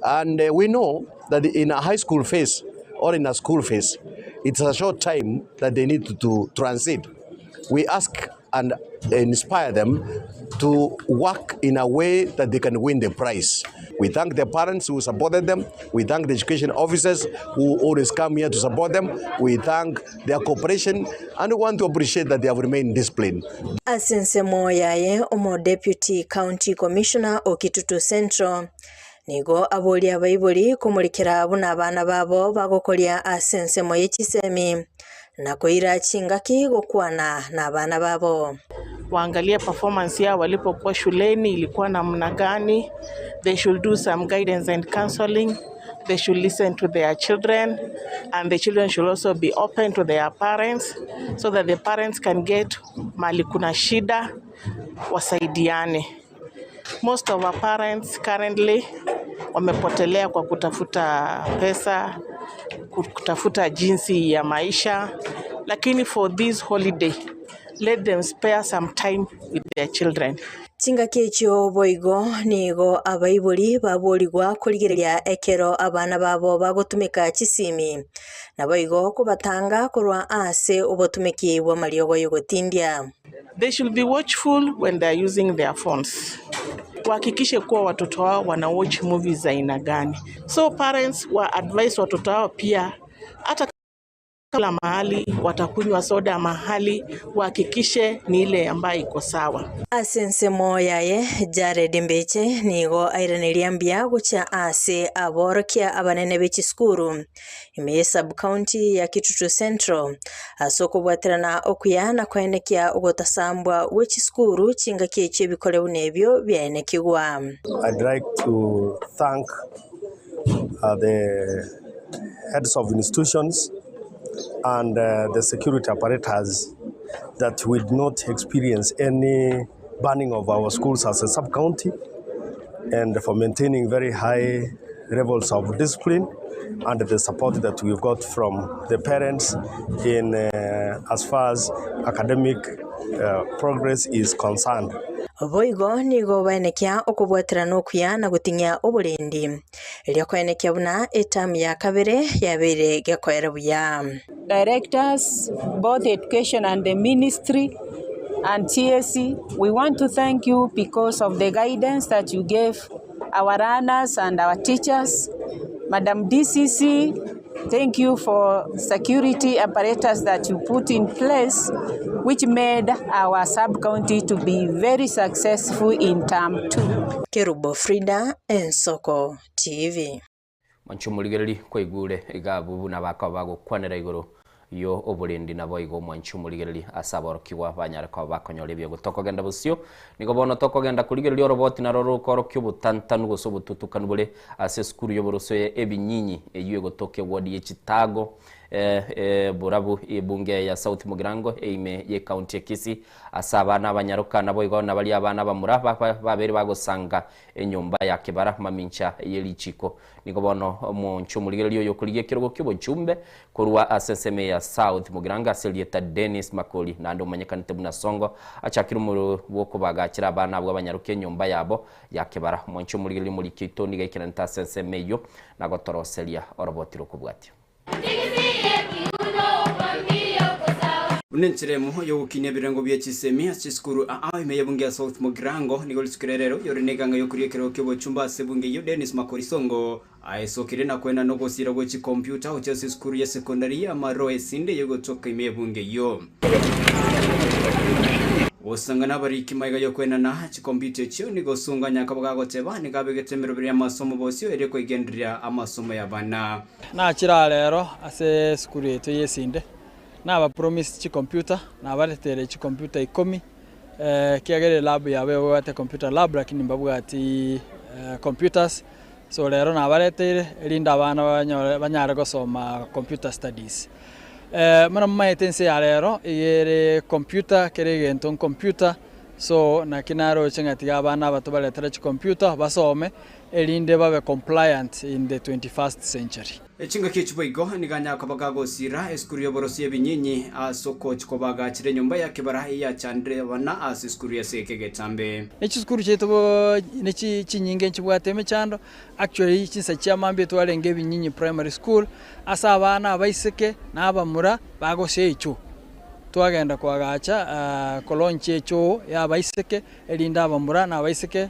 And uh, we know that in a high school phase or in a school phase, it's a short time that they need to, to transit. We ask and inspire them to work in a way that they can win the prize. We thank the parents who supported them. We thank the education officers who always come here to support them. We thank their cooperation and we want to appreciate that they have remained disciplined. Ase ensemo yaye omo Deputy County Commissioner o Kitutu Central nigo aboria abaibori komorikera buna abana babo bagokoria ase ensemo ye chisemi na koira chingaki gokwana nabana babo. Waangalie performance yao walipokuwa shuleni ilikuwa namna gani. They should do some guidance and counseling. They should listen to their children and the children should also be open to their parents so that the parents can get mali kuna shida wasaidiane. Most of our parents currently wamepotelea kwa kutafuta pesa, kutafuta jinsi ya maisha, lakini for this holiday let them spare some time with their children. Chingaki echio boigo nigo abaibori baborigwa korigereria ekero abana babo bagotumeka chisimi, naboigo kobatanga korwa ase obotumeki bw'amariogo y'ogotindia. They should be watchful when they are using their phones. Wahakikishe kuwa watoto wao wana watch movies za aina gani. So parents wa advise watoto wao pia hata Kila mahali watakunywa soda mahali wahakikishe ni ile ambayo iko sawa. Ase ensemo yaye, Jared Mbeche nigo airaneria mbuya gochia ase aborokia abanene be chisukuru ime ye sub-county ya Kitutu Central ase okobwaterana okuya na koenekia ogotasambwa gwe chisukuru chingaki echio ebikore buna ebio biaenekigwa. I'd like to thank the heads of institutions and the security apparatus that we did not experience any burning of our schools as a sub-county and for maintaining very high levels of discipline and the support that we've got from the parents in uh, as far as academic uh, progress is concerned. Boigo nigo baenekia okobwaterana okuya na goting'ia oborendi, erio koenekia buna etamu ya kabere yabeire gekoera buya. Directors, both education and the ministry and TSC, we want to thank you because of the guidance that you gave our learners and our teachers. Madam DCC, thank you for security apparatus that you put in place, which made our sub-county to be very successful in term 2. Kerubo Frida, Ensoko TV. Mwanche omorigereria kwaigure iga abwo buna bakaba bagokwanera igoro yo oborendi naboigo omwanche omorigereria ase aborokigwa banyare koba bakonyora ebiegwa. Tokogenda bosio, nigo bono tokogenda korigereria oroboti naro rokorokia obotantanu gose obotutukanu bore ase esukuru y'oboroso ya Ebinyinyi eyio egotoka eward ye Chitago borabu ebunge ya South Mugirango eime ye county ya Kisii ase abana abanyaroka naboigo nabaria abana abamura babeire bagosanga enyomba ya kebara mamincha ye richiko. Nigo bono omonche omorigereria oyo okorigia ekerogo ki'obochumbe korwa ase ensemo ya South Mugirango ase erieta Dennis Makori naende omanyekanete buna Songo achakire omorero bw'okobagachera abana abwo abanyaroke enyomba yabo ya kebara. Omonche omorigereria omoriki oito nigo aikeranete ase ensemo eyio na gotoroseria oroboti rw'okobwatia. Buna enchera emo y'ogokinia ebirengo bie chisemi ase chisukuru aa ime y'ebunge ya South Mugirango nigo rituko ria rero yore neganga y'okoria ekerogo ki'obochumba ase ebunge eyio Dennis Makori Songo aesokire na koenana ogosira gwe chikompiuta gochia ase esukuru ya sekondari ya Maroe Esinde y'egotoka ime y'ebunge eyio. Gosanga nabariki maiga y'okoenana chikompiuta echio nigo Songo anyakaba gagoteba nigo abegete emeroberi y'amasomo bosio erio koigendereria amasomo y'abana. Nachire aa rero ase esukuru yaito y'Esinde, naba promise chicomputer, nabaretere chicomputer ikomi, ekiagera elab yabo ebwate computer lab lakini mbabwati computers, so rero nabareteire erinde abana banyore banyare gosoma computer studies. Buna momaete ense ya rero, iga ere computer kera egento ncomputer, so naki naroche ng'a tiga abana aba tobaretere chicomputer basome, erinde babe compliant in the 21st century. Chingaki echi boigo nigo anyare koba gagosiira esukuru y'oboroso y'ebinyinyi ase ogochia kobaagachera enyomba ya kebara eyachandire abana ase esukuru y'ase eke egetambe. Ne chisukuru chiaito ne chinyinge nchibwate emechando, actually chinsa chia mambia twarenge ebinyinyi primary school, ase abana abaiseke na abamura bagosia echoo. Twagenda koagacha kolaunch echoo ya abaiseke erinde abamura na abaiseke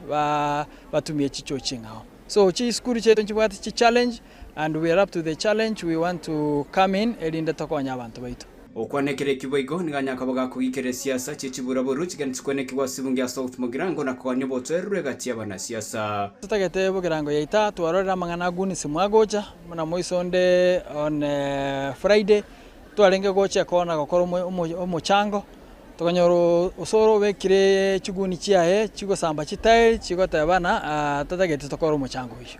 batumie chichoo ching'ao. So chisukuru chiaito nchibwate chichallenge and we are up to the challenge, we want to come in erinde tokonye abanto baito. Okwanekera eki boigo nigo anyakaba gakogikera esiasa chie chiburaboru chigende chikwanekigwe ase ebunge ya South Mugirango na kogania obotoereru egati y'abanasiasa. Totagete bogirango yaita twarorire amang'ana a Gunism agocha buna moiso onde on Friday twarenge gocha ekona gokora omochango Tokanyora osoro obekire chiguni chiaye chigosamba chitairi chigoteba ng'a tatageti tokore omochango oyio.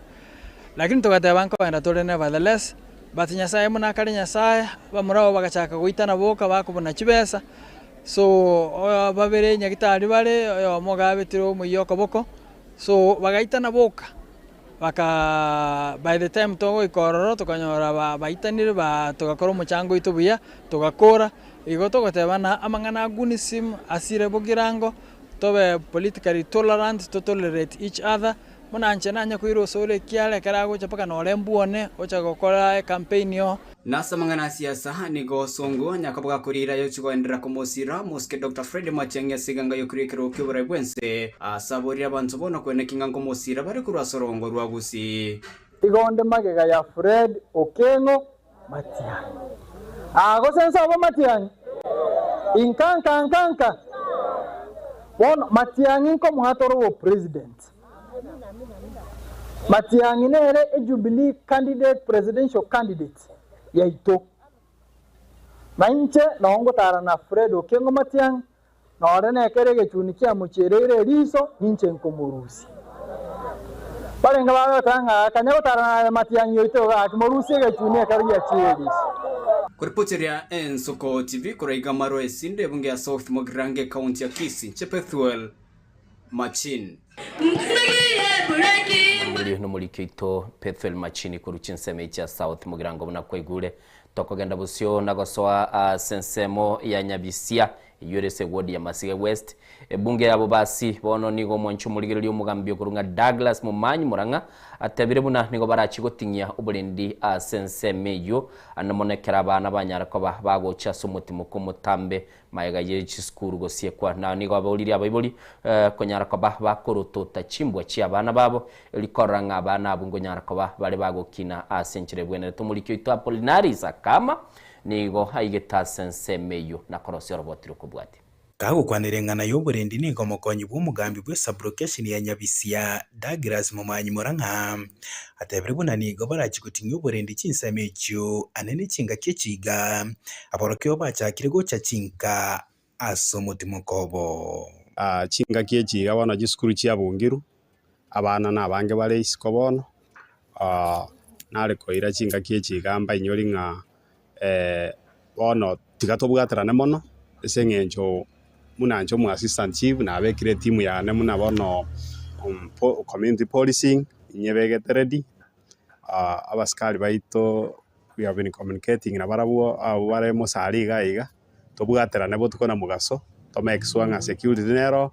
Lakini togateba nkogenda tore nevertheless, but Nyasaye buna akare Nyasaye, abamura abwo bagachaka goitana boka bakobuna chibesa, so babere nyagitari bare, oyomo iga abetire omoyio okoboko, so bagaitana boka. Baka by the time togoika ororo tokanyora ba baitanire ba togakora omochango oito buya, togakora, igo togotebana amang'ana a gunisim asire bogirango, tobe politically tolerant, to tolerate each other, buna inche nanye koira osoro ekiara ekero agocha mpaka nore mbwone, ocha gokora ecampaign oo. Nase amang'ana a siasa, nigo Songo Nyakaboga akorire ayochia goenderera komosira Mosike Doctor Fred Matiang'i ase eganga y'okoria ekerogo ki'oborai bw'ense, ase aborire abanto bono kweneki ng'a nkomosira bare korwa ase orogongo rwa Gusii. Igo onde magega ya Fred Okengo Matiang'i. Aa gose nsobo Matiang'i? Inka nka nka nka. Bono Matiang'i nkomoa tore obopresident. Matiang'i nere eJubilee candidate presidential candidate yaito. Na inche noo ngotara na Fred Okengo Matiang'i, nore nekero egechuni kiamochiereire eriso, ninche nkomorusia. Barenge bagoteba ng'a kanya gotara naye Matiang'i oito iga, gaki morusie egechuni ekero giachire eriso. Koripoteria Ensoko TV korwa iga Marwa Esinde ebunge ya South Mugirango ekaunti ya Kisii, Chepethuel Machin. Oria nomoriki oito Pethuel Machini korwa chinsemo echi chia South Mugirango buna kwaigure. Tokogenda bosio na gosoa ase ensemo ya Nyabisia eyio ere ase eward ya Masige West. Ebunge ya Bobasi bono nigo omwanchi omorigereria omogambi okorwa ng'a Douglas Momanyi Murang'a atebire buna nigo barachie goting'ia oborendi ase ensemo eyio ande mono ekero abana banyare koba bagocha ase omotimoko omotambe Magega ye chisukuru gosiekwa, na nigo abauririe abaibori konyara koba bakorotota chimbwa chi'abana babo, erio korora ng'a abana abwo nkonyara koba bare bagokina ase enchera ebwenerete. Omoriki oito Apollinaris akama, nigo aigete ase ensemo eyio na korosia oroboti rokobwatia. Kagokwanera eng'ana y'oborendi nigo omokonyi bw'omogambi bw'esabulokesheni ya Nyabisia, Douglas Momanyi Murang'a, atebire buna nigo barachie goting'ia oborendi chinsemo echio ane ne chingaki echi iga, aborokigwa bachakire gocha chinka ase omotimoko obo. Chingaki echi iga bono chisukuru chiabungiru, abana na abange bare isiko bono, nare koira chingaki echi iga mbainyori ng'a bono tiga tobwaterane mono ase eng'encho buna inche omo assistant chief nabekire etimu yane buna bono community policing inyebegete ready, abasikari baito we have been communicating nabarabwo abwo bare mosari iga iga, tobwaterane botuko na mogaso to make sure ng'a security nero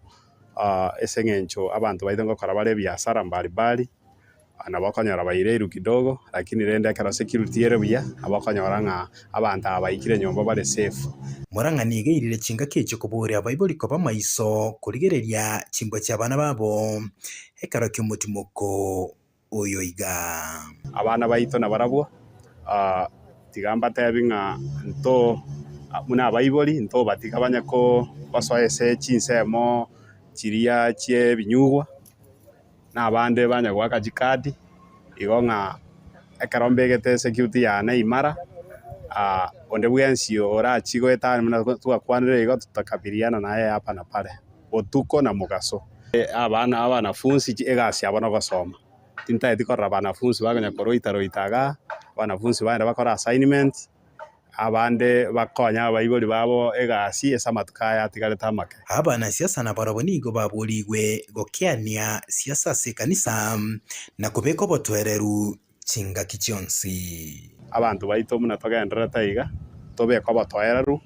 ase eng'encho abanto baito ngokora bare ebiasara mbali mbali. Nabo okonyora baireirwe kidogo, lakini rende ekero security ere buya, nabo okonyora ng'a abanto aba baikire nyomba bare safe. Morang'a nigo eirire chingaki echio koboria abaibori koba maiso korigereria chimbwa chi'abana babo ekero ki'omotimoko oyo iga. Abana baito nabarabwo, tiga mbatebi ng'a nto buna abaibori ntobatiga banye gosoa ase chinsemo chiria chi'ebinyugwa. na abande banya goaka chikadi, igo ng'a ekero mbegete esecurity yane imara, onde bwensi orachie goetania buna twakwanire igo tutakabiliana naye hapa na pale, botuko na mogaso. Abana abanafunsi egasi yabo nogosoma, tintageti korora abanafunsi bakonya koroita roita igaa, abanafunsi bagende bakore assignment. Abande bakonya abaibori babo egasi ase amatuko aya atigarete amake. Abanasiasa nabarabwo nigo baborigwe gokeania siasa ase ekanisa na kobeka obotoereru chingaki chionsi. Abanto baito buna togendererete aiga, tobeke obotoereru,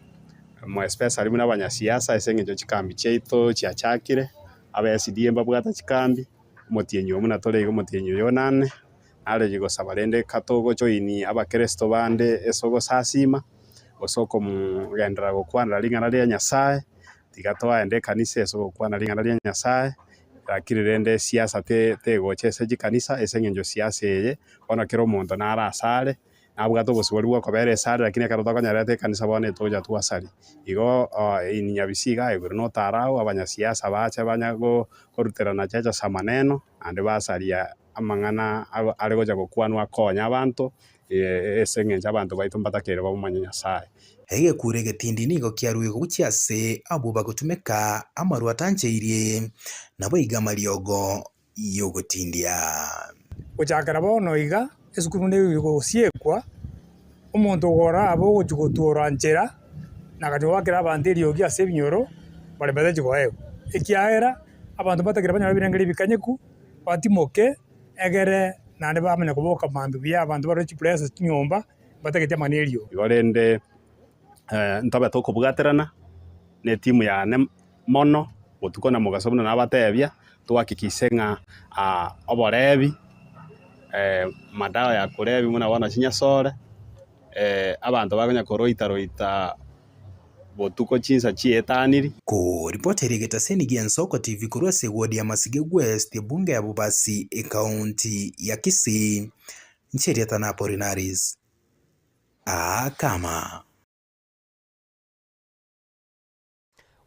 more especially buna abanyasiasa ase eng'encho chikambi chiaito chiachakire, aba SDA mbabwate chikambi, omotienyi oyo buna tore iga omotienyi oyo onane. Narenge gosaba rende katogojoinia abakeresito bande ase ogosasima, gose okogenderera gokwanera ring'ana ria Nyasae, tiga toende ekanisa ase ogokwana ring'ana ria Nyasae, lakini rende esiasa te tegocha ase chikanisa ase eng'encho siasa eye, bono kera omonto nare asare, nabwate obosibore bwa okobera esare lakini ekero tokonyerete ekanisa bono etogocha twasaria. Igo in Nyabisi iga igoro notarao abanyasiasa bache banya koruterana checha ase amaneno, naende basaria amang'ana are gocha gokwanwa akonye abanto, ase engencho abanto baito mbatakeire bamomanye Nyasae. Egekuro egetindi nigo kiaruegwe gochia ase abwo bagotumeka amarwa atancheirie, naboigo amariogo y'ogotindia. Gochakera bono iga, esukuru nigo egosiekwa, omonto okorabe ogochia gotwora nchera, na agachia goakera abanto eriogi ase ebinyoro, baria batachi koegwa. Ekiagera, abanto mbatagete banyore ebirengererio ebikanyeku, batimoke, egere naende bamanye koboka mambia buya abanto barore chipresa chinyomba, mbatageti amang'ana eriogi. Igo rende ntobe tokobwaterana na etimu yane mono, botuko na mogaso buna nabatebia, tohakikishe ng'a oborebi, madawa ya kulevya buna bono chinyasore, abanto bakonya koroita roita botuko chinsa chietaniri. Koripotera egetaseni gia Ensoko TV korwa ase eward ya Masige West, ebunge ya Bobasi, ekaunti ya Kisii, Ncheriata na Apolinaris Akama.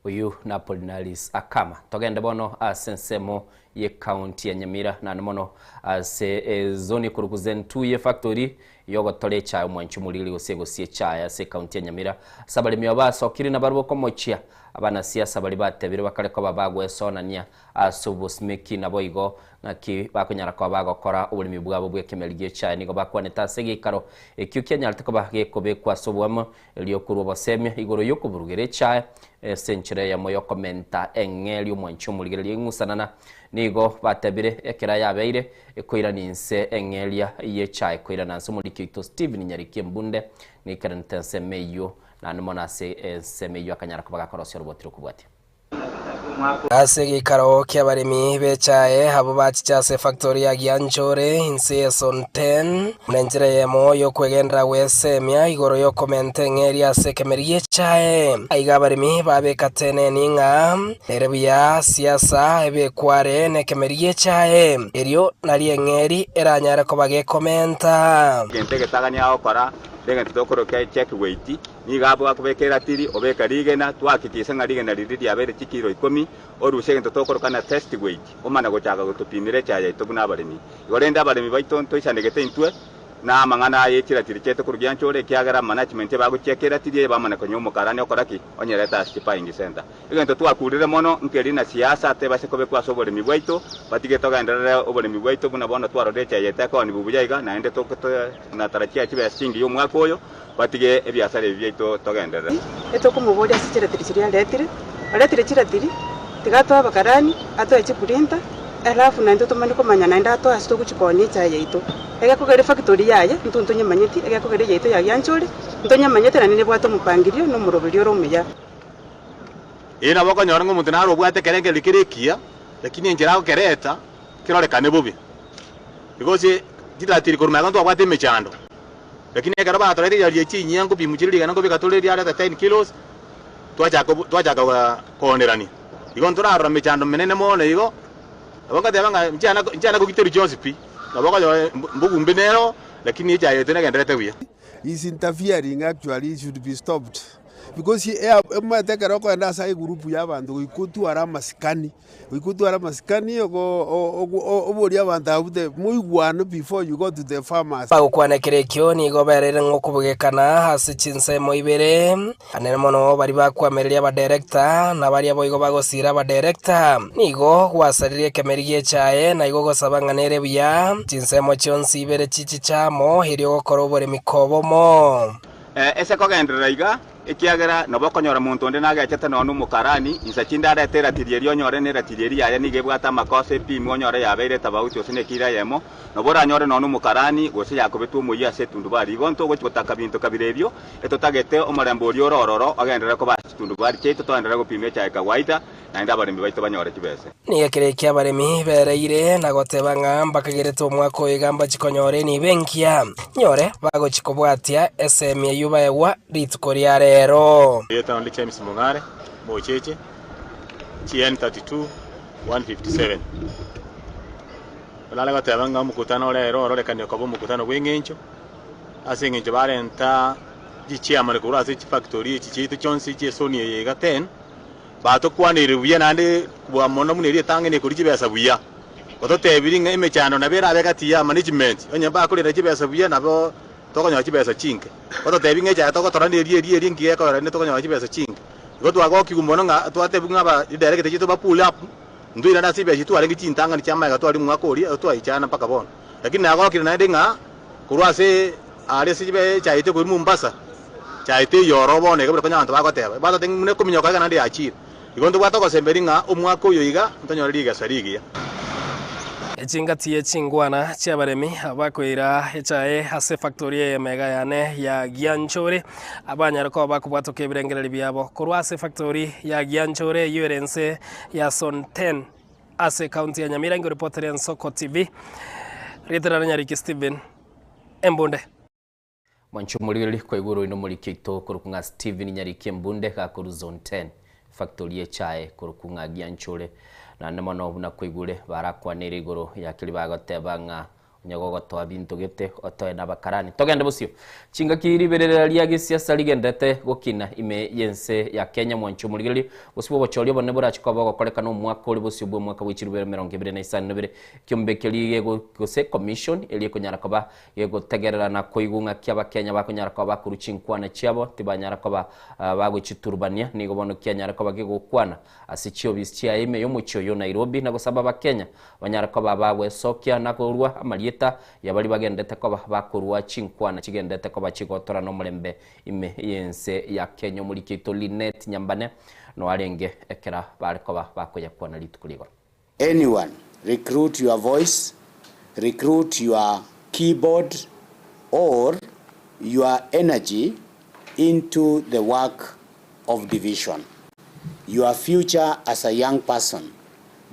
Oyio n'Apolinaris Akama. Togende bono ase ensemo y'ecounty ya Nyamira naende mono ase ezoni ekorokwa Zentuye factory y'ogotora echae omwanchi omoriri gose egosia echae ase ecounty ya Nyamira ase abaremi aba basokire nabarabwo komochia abanasiasa baria batebire bakare koba bagwesonania ase obosimeki naboigo ng'aki bakonyara koba bagokora oboremi bwabo bw'ekemeri gi'echae nigo bakwanete ase egeikaro ekio kianyarete koba gekobekwa ase oboamo Erio korwa obosemia igoro y'okoburugera echae ase enchera eyemo y'okomenta eng'eria omwanchi omorigereria eng'usanana, nigo batebire ekero yabeire ekoirania inse eng'eria y'echae koirana ase omoriki oito Stephen Nyariki Embunde nikeranete ensemo eyio naende mono ase ensemo eyio akanyara koba gakorosia oroboti rokobwatia. Ase egeikaro ki'abaremi b'echae abwo bachiche ase efactori ya Gianchore inse ye Sonten, buna enchera eyemo y'okwegenderera gwesemia igoro y'okomenta eng'eria ase ekemeri gi'echae. Aiga abaremi babeka teneni ng'a nere buya siasa ebekware nekemeri gi'echae, erio nario eng'eri eranyare koba gekomenta. Egento egetagani agokora negento tokoroka check weight, Nigo abwo akobeka eratiri, obeka rigena, twahakikisha ng'a rigena riria riabeire chikiro ikomi, orusie egento tokoroka na test weight, omana gochaka gotopimera echae yaito buna abaremi. Igo rende abaremi baito ntoisanegete intwe na amang'ana aya echiratiri chiaito korwa gianchore, ekiagera management ebagochiaka eratiri eye bamana konywa omokarani okora ki? Onyerete ase chibuying center. Egento twakurire mono nkeri na siasa tebase kobekwa ase oboremi bwaito, batige togenderere oboremi bwaito buna bono twarorire echae yaito ekoonigwa buya iga, naende tonatarachia chibesa chingiya omwaka oyo, Batige ebiasara ebi biaito togenderere. Etokomoboria ase chiratiri chiria aretire, oretire chiratiri, tiga atoe abakarani, atoe chiprinter, alafu naintwe tomanye komanya naende atoe ase togochia koonia echae yaito. Egekogera efactory yaye, intwe ntonyemanyeti, egekogera eyaito ya Gianchore, ntonyemanyete naende nebwate omopangirio na omoroberio ore omuya. Ee, nabo okonyora ng'a omonto nare obwate ekerengererio kere ekiya, lakini enchera agokereta kerorekane bobe. Because chiratiri korwa magega ntwabwate emechando. Lakini ekero batoretire riaria chinyia nkopimwa chire rigana nkobeka tore riareta 10 kilos, twachaka twachaka koonerania. Igo ntorarora mechando menene mono igo, nabo ngoteba ng'a nchiana nchiana kogiterwa chionsi pi, nabo okonyora mbogumbe nero, lakini echaye yaito negendererete buya. Is interfering actually should be stopped because omanyete ekero okoenda ase egroup ya abanto goika otware amasikani. Goika otware amasikani oborie abanto abwo the moigwane before you go to the farmers. Bagokwana ekero ekio nigo bereire ng'a okobugekana ase chinsemo ibere, anene mono baria bakwamereria abadirector na baria boigo bagosiira abadirector. Nigo gwasaririe ekemeri gi'echae na igo gosaba ng'a nere buya chinsemo chionsi ibere chichiche amo erio gokora oboremi kobomo. Ase kogenderera iga, Ekiagera nabo okonyora monto onde nagechete nonya nomokarani, insa chinde arete eratiri eria onyore neratiri eria yaye nigo ebwate amakoso epimwe onyore yabeire etabauti gose nekiro eyemo, nabo oranyore nonya nomokarani, gose yakobetwe omoyio ase etundubari. Igo ntogochia gotaka binto kabere ebio, etotagete omorembe oria ore ororo ogenderere koba ase chitundubari chiaito togenderere gopima echae kawaida, naende abaremi baito banyore chibese. Nigo ekero ekio abaremi bereire na goteba ng'a mbakagerete omwaka oyo iga mbachie konyora enibo engiya, nyore bagochia kobwatia esemi eyio baegwa rituko ria rero. Erieta onde James Mong'are, Mocheche, GN 32 157. Nare goteba ng'a omokutano ore ero ororekanie koba omokutano bw'eng'encho, ase eng'encho barenta chichairman korwa ase chifactory echi chiaito chionsi chi'esoni eye iga 10, Batokwaneire buya naende kobua mono buna eria etang'ani ekoria chibesa buya. Ototebirie ng'a emechando nabo erabe gati ya management, onye bakorenda chibesa buya nabo tokonyora chibesa chinke. Ototebi ng'a echaye togotora neria eria eria nki gekogera rende tokonyora chibesa chinke. Igo twagokigwa mono ng'a twatebiwa ng'a aba director chiaito ba pull up, ntoirane ase chibesa echio twarenge chintang'ani chia magega tware omwaka oria twaichana mpaka bono. Lakini nagokire naende ng'a korwa ase aria ase echaye yaito ekorwa Mombasa, Echaye teiyo ororo bono iga buna konya abanto bagoteba, batotebia ng'a buna ekominyoka iga naende yachire. Igo ntobwate ogosemberia ng'a omwaka oyo iga ntonyore rigesa rigiya. Chingati ye chingwana chi'abaremi abakoira echae ase efactori eyemo iga yane ya Gianchore, abanyare koba bakobwatoka ebirengererio biabo korwa ase efactori ya Gianchore eyio ere inse ya Zone 10 ase ekaunti ya Nyamira. Ingoreportera Ensoko TV, rieta Nyariki Stephen Embunde. Mwanche omorigereria kwaigure oino omoriki oito korokwa ng'a Stephen Nyariki Embunde gakorwa Zone 10 factory y'echae korokwa ng'a Gianchore. Naende mono buna kwaigure barakwanere igoro ya keria bagoteba ng'a Onye gogotoa binto gete otoe nabakarani. Togende bosio. Chingaki riberera ria gesiasa rigenderete gokina ime y'ense ya Kenya mwanche omorigereria bosio bw'obochori obonene borache koba bogokorekana omwaka ore bosio bw'omwaka bwe chirubere emerongo ebere na isano na ibere. Ekiombe keria gose commission eria ekonyara koba gegotegerera na koigwa ng'aki abakenya bakonyara koba bakorwa chinkwana chiabo tibanyara koba bagochiturubania nigo bono kianyare koba gegokwana ase chiobisi chiaye ime y'omochie oyo Nairobi na gosaba abakenya Banyare koba bagwesokia na korua amarieta ya baria bagenderete koba bakorua chinkwana chigenderete koba chigotora nomorembe ime y'ense ya Kenya. Omoriki oito Linet Nyambane no arenge ekera bare koba bakoyakwana rituko rigoro. Anyone, recruit your voice, recruit your keyboard or your energy into the work of division. Your future as a young person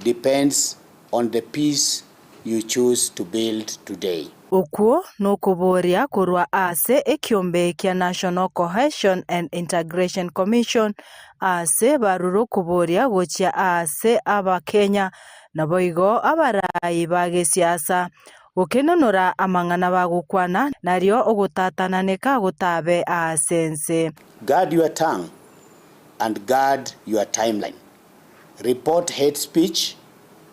depends on the peace you choose to build today. Okwo nokoboria korwa ase ekiombe kia National Cohesion and Integration Commission ase barure okoboria gochia ase Abakenya naboigo abarai ba gesiasa gokenonora amang'ana bagokwana nario ogotatananeka gotabe ase ense. Guard your tongue and guard your timeline. Report hate speech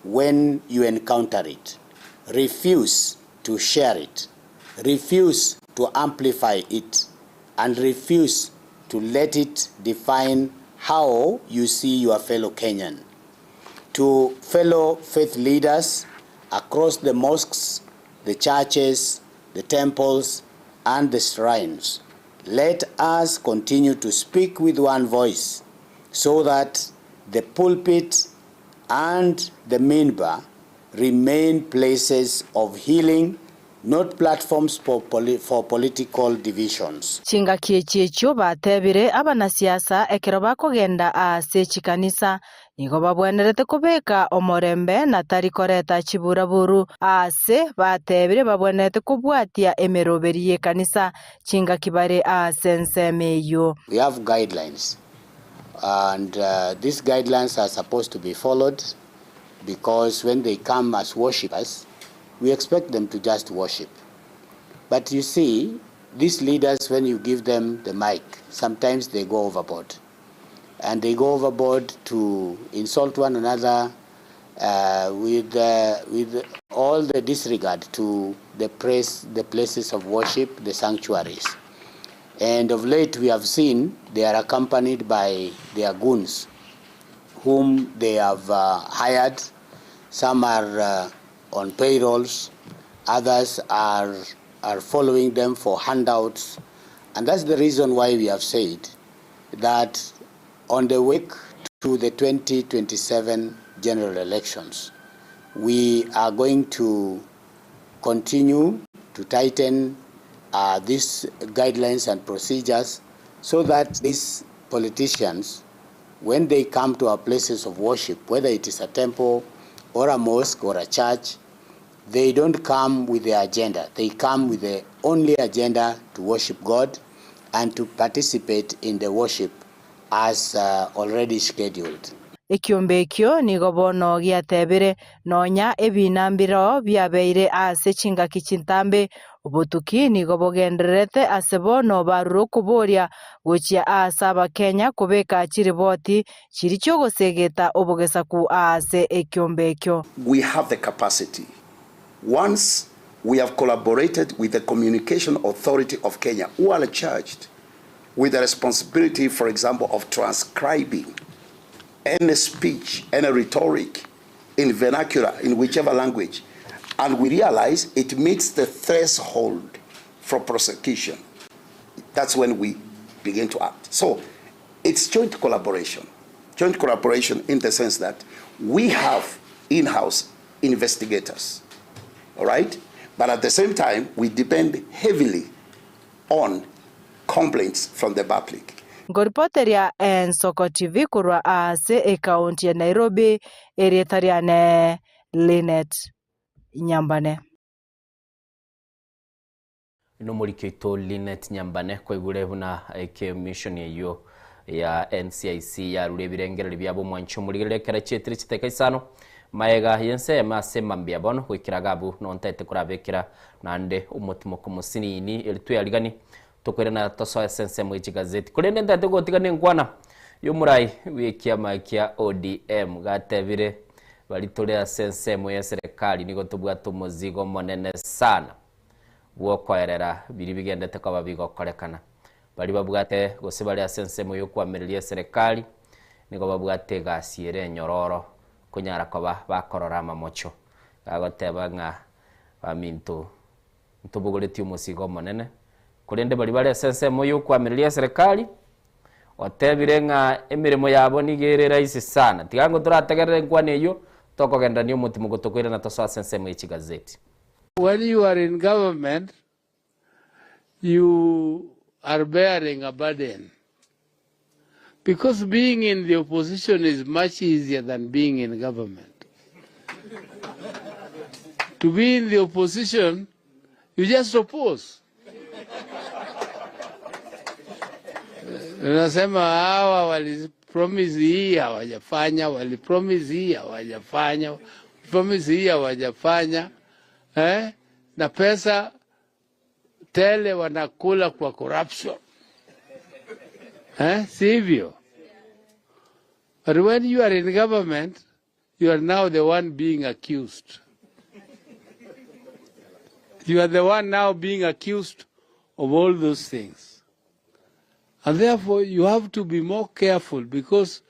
when you encounter it. Refuse to share it. Refuse to amplify it. And refuse to let it define how you see your fellow Kenyan. To fellow faith leaders across the mosques, the churches, the temples, and the shrines, let us continue to speak with one voice so that the pulpit and the minbar remain places of healing, not platforms for, poli for political divisions. Chingaki echi echio batebire abanasiasa ekero bakogenda ase chikanisa nigo babwenerete kobeka omorembe na tari koreta chiburaburu. Aase batebire babwenerete kobwatia emeroberi y'ekanisa chingaki bare ase ensemo eyio. We have guidelines and uh, these guidelines are supposed to be followed because when they come as worshippers, we expect them to just worship. But you see, these leaders, when you give them the mic, sometimes they go overboard. And they go overboard to insult one another uh, with, uh, with all the disregard to the, praise, the places of worship, the sanctuaries. And of late, we have seen they are accompanied by their goons, whom they have uh, hired. Some are uh, on payrolls, others are, are following them for handouts. And that's the reason why we have said that on the way to the 2027 general elections, we are going to continue to tighten uh, these guidelines and procedures so that these politicians, when they come to our places of worship, whether it is a temple or a mosque or a church, they don't come with their agenda. They come with the only agenda to worship God and to participate in the worship as uh, already scheduled. Ekiombe ekio nigo bono giatebire, Nonya ebina mbireo biabeire ase chingaki chintambe, obotuki nigo bogendererete ase bono barure okoboria gochia ase Abakenya kobeka chiriboti chiria chi'ogosegeta obogesaku ase ekiombe ekio. We have the capacity. Once we have collaborated with the Communication Authority of Kenya, who are charged with the responsibility, for example, of transcribing any speech, any rhetoric in vernacular, in whichever language, and we realize it meets the threshold for prosecution. That's when we begin to act. So it's joint collaboration. Joint collaboration in the sense that we have in-house investigators, all right? But at the same time, we depend heavily on complaints from the public. Nkoripoteria Ensoko TV korwa ase ekaunti ya Nairobi, erieta riane Linet Nyambane. Nomoriki oito Linet Nyambane kwaigure buna ekomishoni eyio ya NCIC yarure ebirengererio biabo omwanchi omorigereria ekero chietire chiteka isano. Maega y'ensemo ase mambia bono goikera gabu nontaete korabekera naende omotimoko mosinini eri twearigani tokoirana tosoe ase ensemo ye chigazeti. Korende ntaete gotiga nenkwana y'omorai bw'ekiama kia ODM gatebire baria tore ase ensemo y'eserekari nigo tobwate omozigo omonene sana bw'okoerera biria bigendete koba bigokorekana. Baria babwate gose bare ase ensemo y'okoamereria eserekari nigo babwate egasi ere enyororo konyara koba bakorora amamocho. Gagoteba ng'a baminto ntobogoretie omosigo omonene, korende baria bare ase ensemo y'okoamereria eserekari, otebire ng'a emeremo yabo nigo ere rahisi sana. Tiga ngo torategerere enkwana eyio, tokogenderania omotimo gotokoirana tosoe ase ensemo ye chigazeti. When you are in government, you are bearing a burden because being in the opposition is much easier than being in government. To be in the opposition, you just oppose. Unasema hawa wali promise hii hawajafanya, wali promise hii hawajafanya, promise hii hawajafanya eh? Na pesa tele wanakula kwa corruption eh? Sivyo? But when you are in government, you are now the one being accused. You are the one now being accused of all those things. And therefore, you have to be more careful because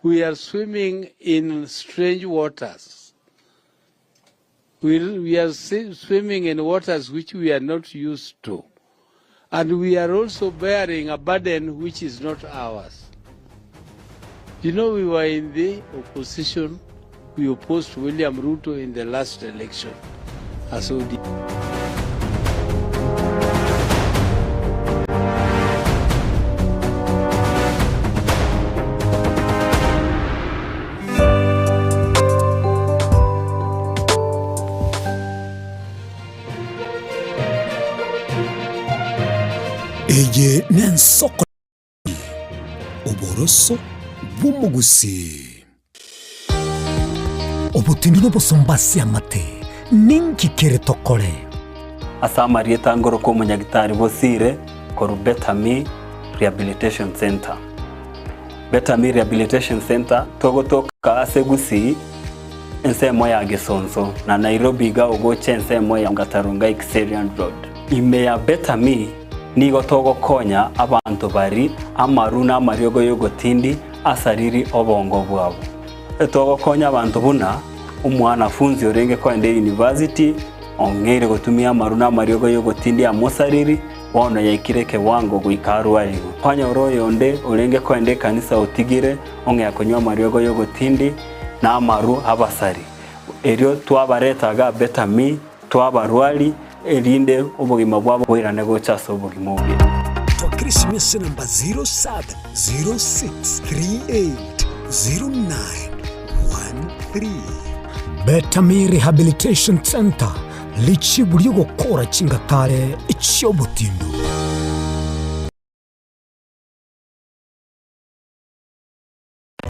we are swimming in strange waters. We, we are swimming in waters which we are not used to. And we are also bearing a burden which is not ours. You know, we were in the opposition. We opposed William Ruto in the last election as ODM. Eye nensoko Oboroso bw'omogusii. Obotindi n'obosomba ase amate, ninki kere tokore? Ase amarieta ngorokwa omonyagitari Bosire korwa Better Me Rehabilitation Centre. Better Me Rehabilitation Centre togotoka ase Gusii ensemo ya Gesonso na Nairobi iga ogocha ensemo ya Gatarunga Kiserian Road. Ime ya Better Me Nigo togokonya abanto bari amaru na amariogo y'ogotindi asariri obongo bwabo. Togokonya abanto buna omwanafunzi orenge koenda eyunivasiti ong'eire gotumia amaru na amariogo y'ogotindi amosariri, bono yaikire ekewango goika arwarigwe. Kwanyora oyonde orenge koenda ekanisa otigire ong'ea konywa amariogo y'ogotindi na amaru abasari. Erio twabareta iga Betami, twabarwari, erinde obogima bwabo boirane gocha ase obogima obuya. Twakera esimi ase enamba 0706380913. Betami Rehabilitation Centre, richibu ri'ogokora chingatare chi'obotindu.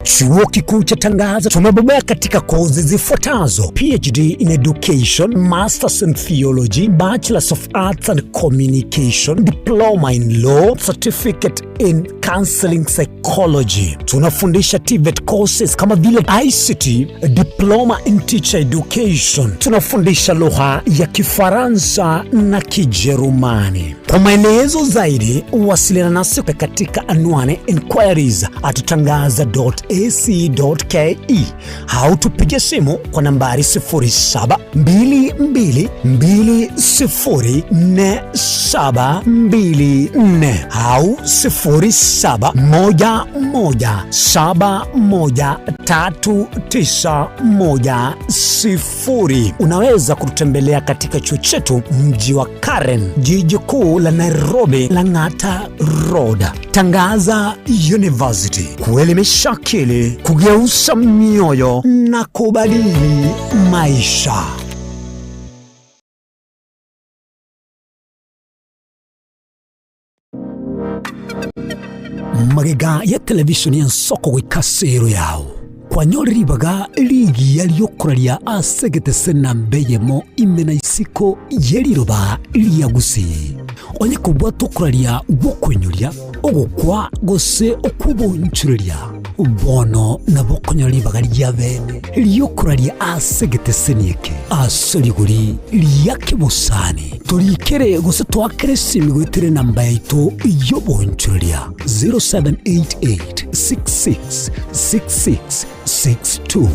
Chuo Kikuu cha Tangaza tumebobea katika kozi zifuatazo: PhD in Education, Masters in Theology, Bachelors of Arts and Communication, Diploma in Law, Certificate in Counseling Psychology. Tunafundisha TVET courses kama vile ICT, Diploma in Teacher Education. Tunafundisha lugha ya Kifaransa na Kijerumani. Kwa maelezo zaidi wasiliana nasi katika anwani inquiries at tangaza.ac.ke au tupige simu kwa nambari 0722204724 au 0711713910. Unaweza kututembelea katika chuo chetu mji wa Karen, jiji kuu la Nairobi, Lang'ata Road. Tangaza University, kuelimisha akili, kugeuza mioyo na kubadili maisha. Magega ya televishoni ya nsoko goika ase ero yao. Kwanyore ribaga rigiya ri'okoraria ase egetese namba eyemo ime na isiko ye riroba ria Gusii. Onye kobwata okoraria gw'okoinyoria, ogokwa gose okw'obonchoreria, bono nabo okonyora ribaga ria bene ri'okoraria ase egeteseni eke ase rigori ria kebosani. Torikere gose toakere esimi goetera enamba yaito y'obonchoreria 0788 66 66 62.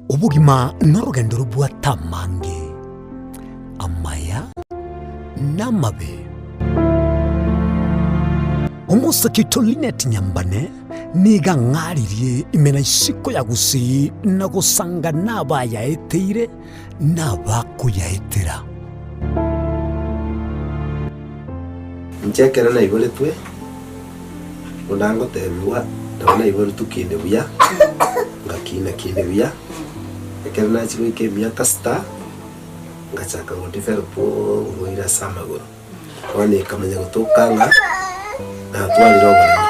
Obogima norogendo robwate amange, amaya na amabe. Omosake oito Linet Nyambane nigo ang'aririe ime na isiko ya Gusii na gosanga nabayaeteire nabakoyaetera. Inche ekero naiboretwe, buna ngotebigwa, nabo naiboretwe kinde buya, ngakina kinde buya, ekero nachia goika emiaka sita, ngachaka go develop oborwaire ase amagoro. Bono ekamanya gotoka ng'a natwarire oboremo,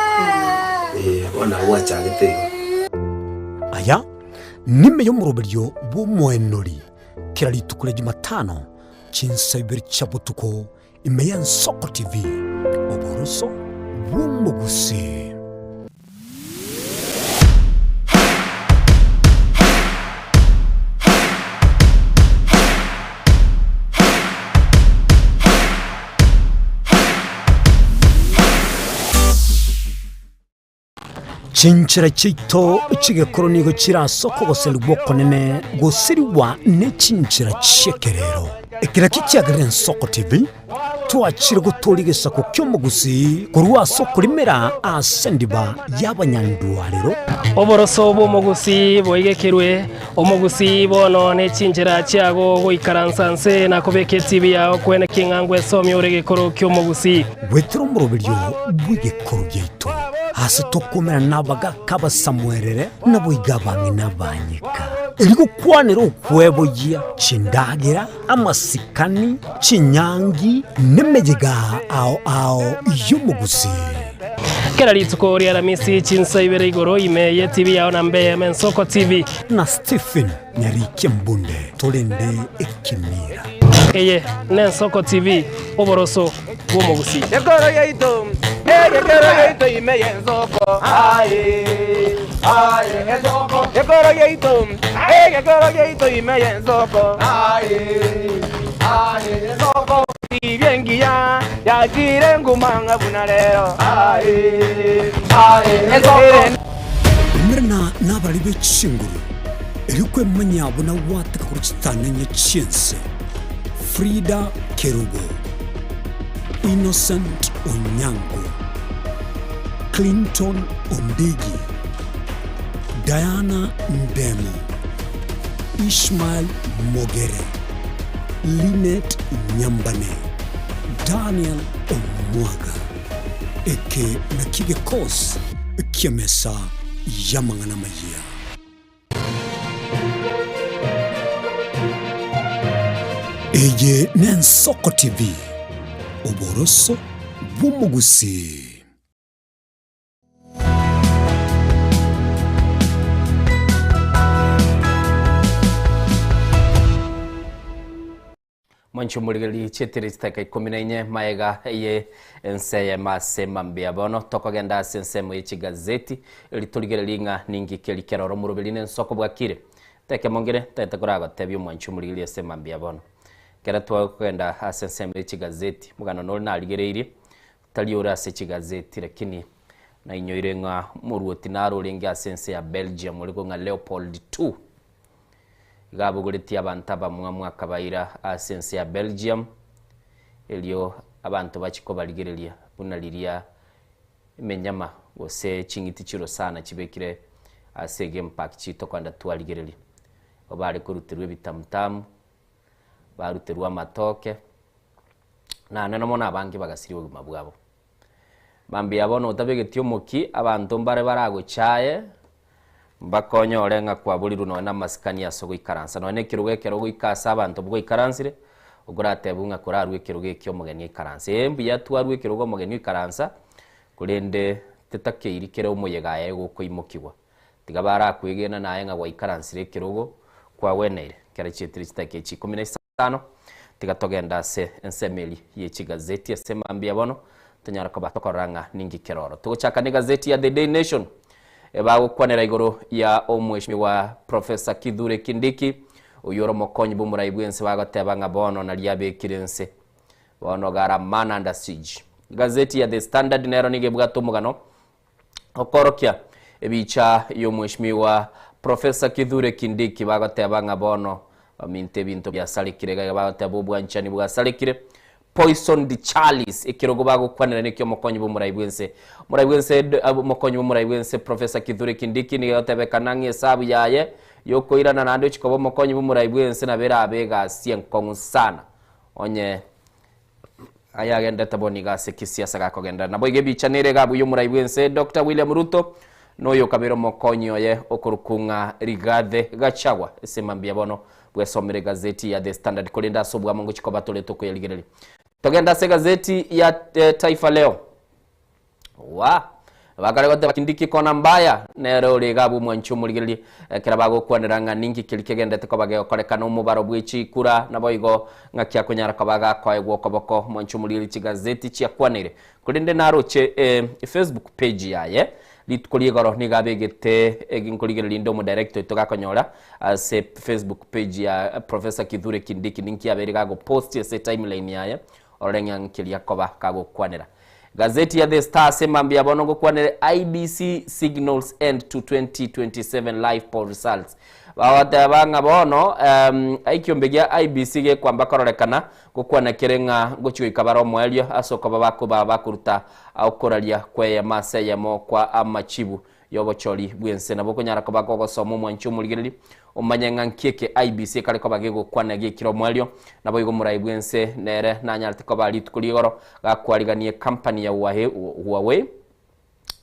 eh, bono nabo gwachagete igo. Aya nime y'omoroberio bw'omoenori kera rituko ria Jumatano chinsa ibere chia botuko ime y'Ensoko TV, oboroso bw'omogusii. Chinchera chiaito chi'egekoro nigo chire ase okogoserigwa okonene gosirigwa ne chinchera chi'ekerero. Ekero ekio kiagerire Ensoko TV, twachire gotooria egesaku ki'omogusii korwa ase okorimera ase endiba y'abanyandwarero. Oboroso bw'omogusii boigekerwe, omogusii bono ne chinchera chiago goikaransa nse na kobeka etibi yao kwene king'a ngwesomia ore egekoro ki'omogusii. Goetera omoroberio bw'egekoro giaito, aase tokomerana nabagaaka abasamuerere, naboigo abang'ina abanyeka, erio gokwanera okweboyia chindagera, amasikani, chinyangi, nemeyega ao ao y'omogusii. Kera rituko ria Aramisi chinsa ibere igoro ime ye TV yao na mbe Ensoko TV. Na Stephen Nyarikia Mbunde torende ekemira. Eye n'Ensoko TV, oboroso bw'omogusii. Ekoro yaito, egekero yaito ime y'ensoko, aye, aye, ensoko. Ekoro yaito, egekero yaito ime y'ensoko, aye, aye, ensoko. Tibia engiya yachire nguma ng'a buna rero, aye, aye, ensoko. Umerana nabarari be chinguru, erio kwemanya buna gwateka korwa chitananya chi'ense. Frida Kerubo, Innocent Onyango, Clinton Ondigi, Diana Ndemo, Ishmael Mogere, Linet Nyambane, Daniel Omwaga. Eke nakio gekosi ki'emesa y'amang'ana amayia. Eye n'Ensoko TV, oboroso bw'omogusii. Mwanche omorigereria chietire chitaka ikomi na inye maega eye ense eyemo ase mambia bono tokogenda ase ensemo ye chigazeti eri torigererie ng'a ninki keri keroro omoroberi na ensoko bwakire teke mongere ntagete koragotebia omwanche omorigereria ase mambia bono ekero twakogenda ase ensemo ye chigazeti omogano nore narigereirie tari ore ase chigazeti lakini nainyoire ng'a omoruoti naro orenge ase ense ya Belgium ore kong'a Leopold II Iga abogoretie abanto abamwamu akabaira ase ense ya Belgium, erio abanto bachie kobarigereria buna riria emenyama gose ching'iti chi'orosana chibekire ase egame park chiito kogenda twarigereria. Igo bare koruterwa ebitamutamu, baruterwa amatoke, naende mono abange bagasiria obogima bwabo. Mambia bono otabegeti omokia, abanto mbare baragochaye. Mpaka onyore ng'a kwaborirwe nonya na amasikani ase ogoikaransa. Nonya na ekerogo ekero ogoika ase abanto bwaikaransire, okoratebwe ng'a korarue ekerogo eki omogeni aikaranse. Ee mbuya twarue ekerogo omogeni oikaransa, korende tetakeiri kere omoyega aye gokoimokigwa. Tiga barakwegena naye ng'a gwaikaransire ekerogo kwagweneire. Ekero chietire chidakika echi ikomi na isano, tiga togende ase ensemo eria ye chigazeti ase mambia bono, tonyare koba tokorora ng'a ninki kere oro. Togochaka negazeti ya The Daily Nation, ebagokwanera igoro ya omweshimiwa Professor Kithure Kindiki, oyio ore omokonyi bw'omorai bw'ense bagoteba ng'a bono nario abekire ense. Bono gara man under siege. Egazeti ya The Standard nero nigo ebwate omogano Okorokia ebicha y'omweshimiwa Professor Kithure Kindiki bagoteba ng'a bono baminto ebinto biasarekire iga iga bagoteba obwanchani bwasarekire Poisoned Chalice ekerogo bagokwanera nekio omokonyi bw'omorai bwense omorai bwense omokonyi bw'omorai bwense Professor Kithure Kindiki nigo egotebekana ng'a esabu yaye yokoirana naende ochia koba omokonyi bw'omorai bwense nabo erabe egasi enkong'u sana onye Aya agendete bono iga ase kisiasa gakogenderera. Naboigo ebicha nere iga abuya omorai bw'ense Doctor William Ruto na oyo okabeire omokonyi oye okorokwa ng'a Rigathi Gachagua. Ase mambia bono bwesomere egazeti ya The Standard korende ase obwamo ngochia koba tore tokoyarigereria. Togende ase egazeti ya Taifa Leo. Waa! Bakare goteba Kindiki kona mbaya, nere ore iga abwo omwanchi omorigereria, ekero bagokwanera ng'a ninki keria kegendete koba gegokorekana omobaro bwe chikura, naboigo ng'aki akonyara koba gakoegwa okoboko omwanchi omorigereria chigazeti chiakwanire. Korende naroche e Facebook page yaye rituko ria igoro nigo abegete nkorigereria inde omodirector oito gakonyora ase Facebook page ya Professor Kithure Kindiki ninki abeire gagopost ase etimeline yaye orore ng'a nkeria koba kagokwanera. Gazeti ya The Star ase mambia bono ngokwanere IEBC signals end to 2027 live poll results. Bagoteba ng'a bono um, ekiombe gia IEBC gekwamba kororekana gokwana kere ng'a ngochi goika bare omoerio ase okoba bakoba bakoruta okoraria kw'eyemo ase eyemo kwa amachibu y'obochori bw'ense. Nabo okonyara koba kogosoma omwanchi omorigereria, omanye ng'a nki eke IEBC ekare koba gegokwana giekire omoerio. Naboigo omorai bw'ense nere nanyarete koba rituko ri'igoro gakwarigania ecompany ya Huawei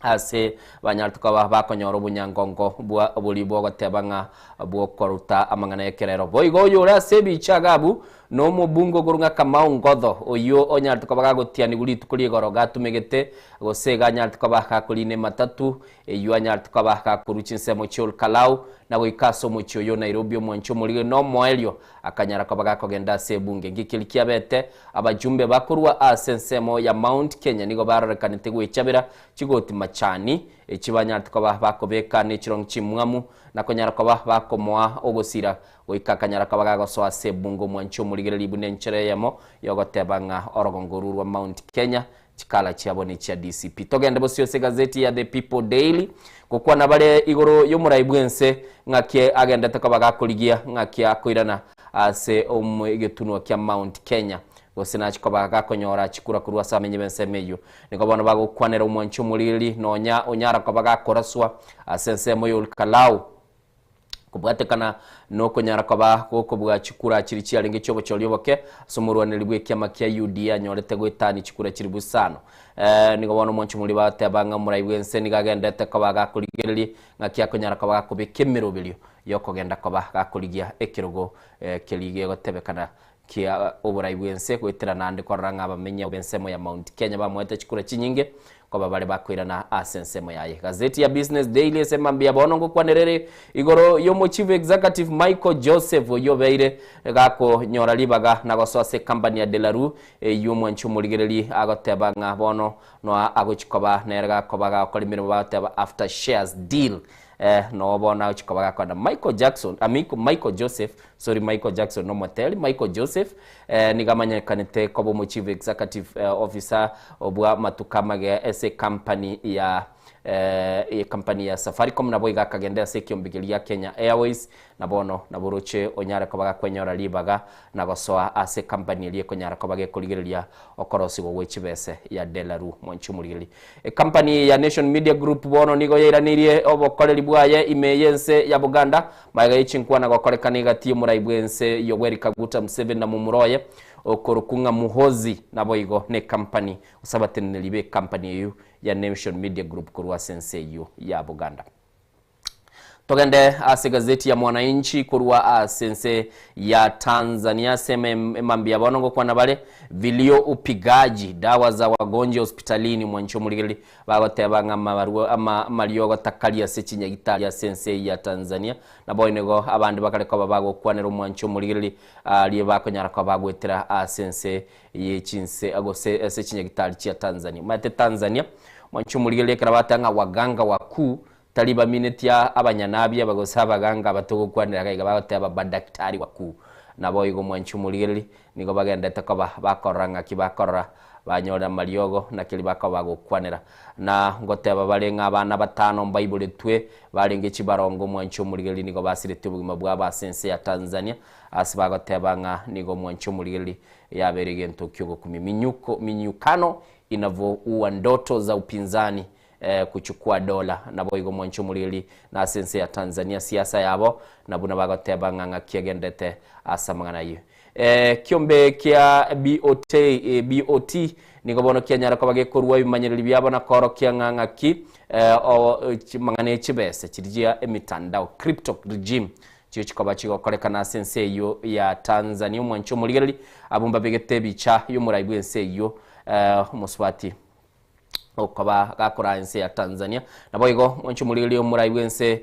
ase banyarete koba bakonyora obonyangongo bwa boria bwogoteba ng'a bw'okoruta amang'ana y'ekerero. Boigo oyore ase ebicha iga abwo Nomobunge okorwa ng'a Kamau Ngotho, oyio onyarete koba gagotianigwa rituko ri'igoro gatumegete, gose iga anyarete koba gakorina ematatu, eyio anyarete koba gakorwa chinsemo chia Olkalau, na goika ase omochie oyio o Nairobi omwanchi omorigeri na omoerio akanyara koba gakogenda ase ebunge. Nki keria kiabete? Abajumbe bakorwa ase ensemo ya Mount Kenya nigo barorekanete gwechabera chigoti machani, echi banyarete koba bakobeka ne chirong'i chimwamu, na konyara koba bakomoa ogosira Goika akanyara koba gagosoa ase ebungo omwanchi omorigereria buna enchera eyemo yogoteba ng'a orogongo orwo rwa Mount Kenya chikala chiabo nechia DCP. Togende bosio ase egazeti ya The People Daily gokwana bare igoro y'omorai bw'ense ng'aki agendete koba gakorigia ng'aki akoirana ase egetunwa kia Mount Kenya gose nachi koba gakonyora chikura korwa ase abamenyi b'ensemo eyio. Nigo bono bagokwanera omwanchi omorigereria nonya onyara koba gakoraswa ase ensemo ya Olkalau. Kobwatekana nokonyara koba gokobua chikura chiria chiarenge chi'obochori oboke ase omorwaneri bw'ekiama kia UDA anyorete goetania chikura chilifu isano. Nigo bono omwanchi omoria bagoteba ng'a omorai bw'ense nigo agenderete koba gakorigereria ng'aki akonyara koba gakobeka emeroberio y'okogenda koba gakorigia ekerogo keria gegotebekana kia oborai bw'ense goetera naende korora ng'a abamenyi b'ensemo ya Mount Kenya bamoete chikura chinyinge koba bare bakoirana ase ensemo yaye. Gazeti ya Business Daily ase mambia bono ngokwanera ere igoro y'omochief executive Michael Joseph oyio obeire gakonyora ribaga na gosoa ase ecompany ya De La Rue eyio omwanchi omorigereri agoteba ng'a bono noa agochi koba nere gakoba gakora emeremo bagoteba after shares deal Eh, noo bono agochia koba gakogenda. Michael Jackson, ah, Michael, Michael Joseph, sorry, Michael Jackson nomoteri, Michael Joseph eh, nigo amanyekanete koba omochief executive eh, officer obwa amatuko amage ase ecompany ya eh, ecompany ya Safaricom, nabo iga akagenda ase ekiombe keria gia Kenya Airways, na bono nabo oroche onyare koba gakwenyora ribaga na gosoa ase ecompany eria ekonyara koba gekorigereria okorosigwa gwe chibese ya De La Rue mwanchi omorigereria. Ecompany ya Nation Media Group bono nigo yairaneirie obokoreri bwaye ime y'ense ya Buganda magega ye chinkwana gokorekana egati y'omorai bw'ense Yoweri Kaguta Museveni na momura oye okorokwa ng'a Muhoozi naboigo necompany gose abateneneri b'ecompany eyio ya Nation Media Group korwa ase ense eyio ya Buganda. Togende ase egazeti ya Mwananchi korwa ase ense ya Tanzania ase emambia bono ngokwana bare vilio upigaji dawa za wagonjwa hospitalini mwanchi omorigereria bagoteba ng'a amabarua ama amariogo takari ase chinyagitari ase ense eyio ya Tanzania nabo nigo abande bakare koba bagokwanera omwanchi omorigereria aria bakonyara koba bagoetera ase ense ye chinse gose ase chinyagitari chia Tanzania. Omanyete Tanzania mwanchi omorigereria ekero bateba ng'a waganga wakuu Tari bamineti abanyanabi aba gose abaganga aba togokwanera iga iga bagoteba badaktari wakuu. Naboigo mwanche omorigereria, nigo bagendete koba bakorora ng'aki bakorora, banyore amariogo na keria bakoba bagokwanera. Na ngoteba bare ng'a abana batano mbaiboretwe barenge chibarongo mwanche omorigereria nigo basiretie obogima bwabo ase ense ya Tanzania ase bagoteba ng'a nigo mwanche omorigereria yabeire egento kiogokumia. Minyuko minyukano inavyoua ndoto za upinzani kuchukua dola. Naboigo mwanche omoriri na ase ense ya Tanzania siasa yabo na buna bagoteba ng'a ng'aki egendete ase amang'ana ayio. Ekiombe kia BOT, BOT nigo bono kianyara koba gekorua ebimanyereri biabo na koorokia ng'a ng'aki mang'ana e chibese chiria chia emitandao, crypto regime, chio chikoba chigokorekana ase ense eyio ya Tanzania. Omwanche omorigereri abwo mbabegete ebicha y'omorai bw'ense eyio omosubati okoba gakoraa ense ya Tanzania. Naboigo mwanche omorigereria omorai bw'ense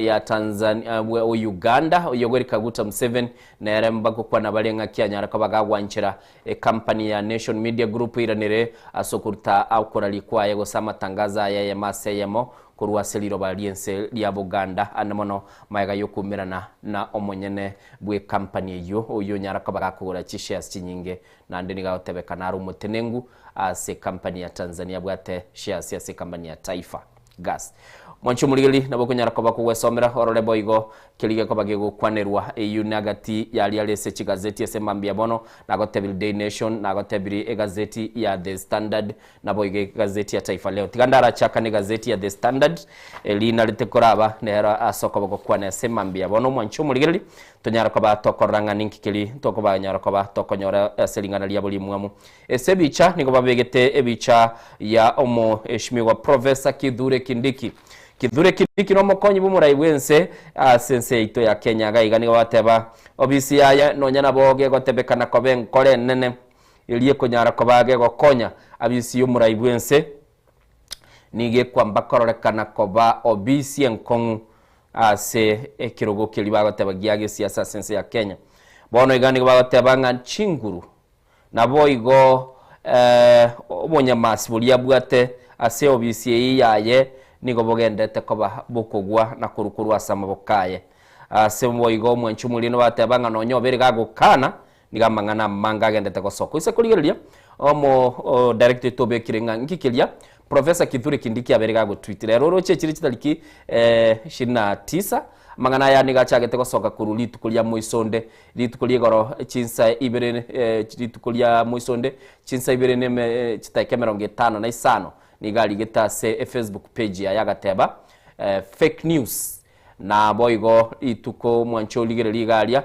ya Tanzania bwe o Uganda Yoweri Kaguta Museveni nere mbagokwana bare ng'aki anyare koba gagwanchera ecompany ya Nation Media Group eiranere ase okoruta okoraria kwaye gose amatangazo aye eyemo ase eyemo korwa ase riroba ri'ense ria Buganda ande mono magega y'okoumerana na omonyene bw'ecompany eyio oyio onyara koba gakogora chishares chinyinge Naende nigo agotebekana are omotenengu ase ekampani ya Tanzania abwate shares ase ekampani ya Taifa Gas. Mwanche omorigereria nabo okonyara koba kogwesomera orore boigo keria gekoba gegokwanerwa eyio nagati yaria are ase chigazeti ase mambia bono nagotebiri Daily Nation nagotebiri egazeti ya The Standard naboigo egazeti ya Taifa Leo. Tiga ndarachakane egazeti ya The Standard eri narete koraba nero ase okoboko kwane ase mambia bono mwanche omorigereria Tonyare koba tokorora ng'a ninki keria tokobanyara koba tokonyora ase ring'ana riabo rimwamu. Ase ebicha nigo babegete ebicha ya omoeshimiwa Professor Kithure Kindiki. Kithure Kindiki nomokonyi bw'omorai bw'ense ase ense yaito ya Kenya. Iga iga nigo bateba obisi yaye nonya nabo gegotebekana koba enkoro enene eria ekonyara koba gegokonya abisi y'omorai bw'ense nigo ekwamba kororekana koba obisi enkong'u ase ekerogo keria bagoteba gia gesiasa ase ense ya Kenya. Bono iga nigo bagoteba ng'a chinguru naboigo obonyamasi boria abwate ase obisi eyio yaye nigo bogendete koba bokogwa na korwa korwa ase amaboko aye. Ase boigo omwanchi omoria nigo bateba ng'a nonya obere gagokana nigo amang'ana amange agendete gosoka. Oise korigereria omo director oito obekire ng'a nki keria Professor Kithure Kindiki abere gagotweet. Rero oroche chire chitariki ishirini na tisa, amang'ana aya nigo achagete gosoka korwa rituko ria moisonde, rituko ria igoro chinsa ibere rituko ria moisonde chinsa ibere na eme chidakika emerongo etano na isano nigo arigete ase efacebook page yaye agateba fake news Naboigo rituko mwanche origererie iga aria,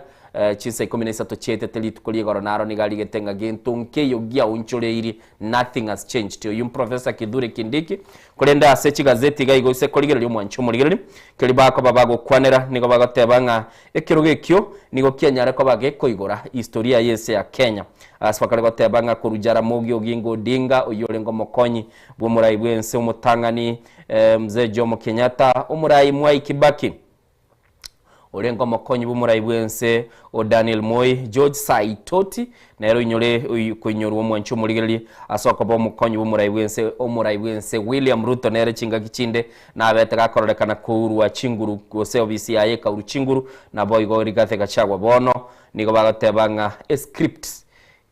chinsa ikomi na isato chiaetete rituko ri'igoro naro nigo arigete ng'a gento nkeiyo giaonchoreirie, nothing has changed. Oyio Professor Kithure Kindiki. Korende ase chigazeti iga igo ase korigereria omwanche omorigereria, keria bakoba bagokwanera nigo bagoteba ng'a ekerogo ekio nigo kianyare koba gekoigora historia y'ense ya Kenya. Ase bakare goteba ng'a korwa Jaramogi Oginga Odinga oyio orenge omokonyi bw'omorai bw'ense omotang'ani Mzee Jomo Kenyatta, omorai Mwai Kibaki, orenge omokonyi bw'omorai bw'ense o Daniel Moi, George Saitoti, nere oinyore koinyorwa omwanchi omorigereria ase okoba omokonyi bw'omorai bw'ense omorai bw'ense William Ruto nere chingaki chinde nabete gakororekana kourwa chinguru gose obisi yaye ekaurwa chinguru naboigo Rigathi Gachagua bono nigo bagoteba ng'a escript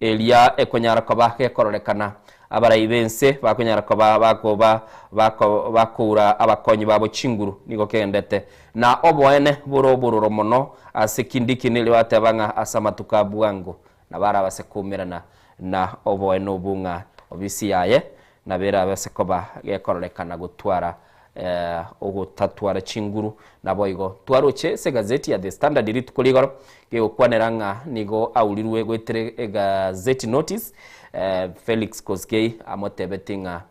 Eria ekonyara koba gekororekana, abarai b'ense bakonyara koba bakoba bako bakoura abakonyi babo chinguru, nigo kegendete na oboene bore obororo mono ase kindiki nerio bateba ng'a ase amatuko a bwango nabo arabase koumerana na oboene obwo ng'a obisi yaye nabo erabase koba gekororekana gotwara ogotatwara chinguru. Naboigo twaroche ase egazeti ya The Standard rituko rigoro gegokwanera ng'a nigo aurirwe goetera egazeti notice Felix Kosgei amotebetie ng'a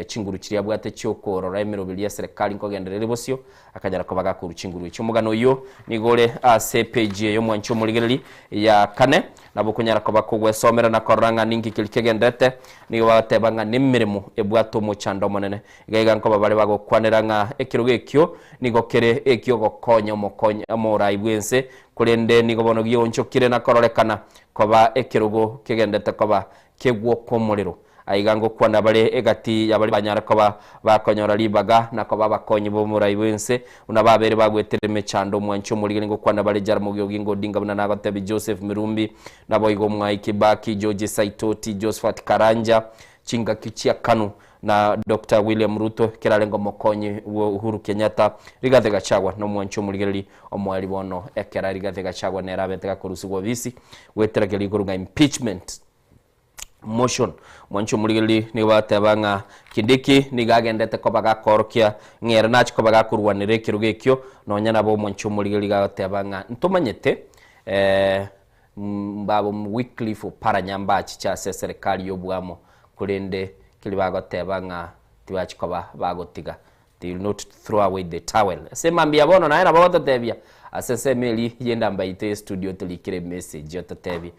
Chinguru chiria abwate chi'okoorora emeroberi y'eserekari nkogenderera ere bosio, akanyara koba gakorua chinguru echio. Omogano oyio nigo ore ase epeji eye y'omwanchi omorigereri ya kane, nabo okonyara koba kogwesomera na korora ng'a ninki keria kegenderete. Nigo bagoteba ng'a nemeremo ebwate omochando omonene. Iga iga nkoba bare bagokwanera ng'a ekerogo ekio nigo kere eki'ogokonya omokonyi omorai bw'ense, korende nigo bono gionchokire na kororekana koba ekerogo kegendete koba kegwoka omorero. Aiga ngokwana bare egati ya baria banyare koba bakonyora ribaga na koba abakonyi b'omorai bw'ense, buna babere bagwetera emechando. Omwanchi omorigeri ngokwana bare Jaramogi Oginga Odinga buna nagotebia Joseph Mirumbi, naboigo Mwai Kibaki, George Saitoti, Josphat Karanja, chingaki chia Kanu, na Doctor William Ruto ekero arenge omokonyi bwa Uhuru Kenyatta. Rigathi Gachagua nomwanchi omorigereri omoeri bono ekero Rigathi Gachagua nere abete gakorusigwa obisi goetera keria ikorwa ng'a impeachment. Motion. Mwanche omorigereria nigo bateba ng'a Kindiki nigo agendete koba gakoorokia ng'a ere nache koba gakorwanera ekerogo ekio, nonya nabo omwanche omorigereria gagoteba ng'a ntomanyete eh, mbabo Wycliffe Oparanya mbachiche ase eserekari y'oboamo, korende keria bagoteba ng'a tibachi koba bagotiga. They will not throw away the towel. Ase mambia bono naye nabo ogototebia ase ensemo eria y'endamba yaito ye studio otorikere emessage ototebie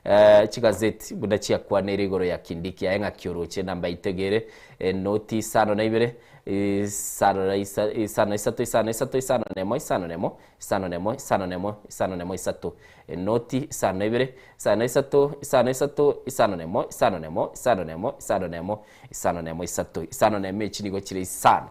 eh, chigazeti buna chiakwaneire igoro ya Kindiki aye ng'aki oroche enamba yaito iga ere enoti isano na ibere isano na isa isano isato isano isato isano na emo isano na emo isano na emo isano na emo isano na emo isato enoti isano na ibere isano isato isano isato isano na emo isano na emo isano na emo isano na emo Isano nemo isato, isano nemo echi nigo chire isano.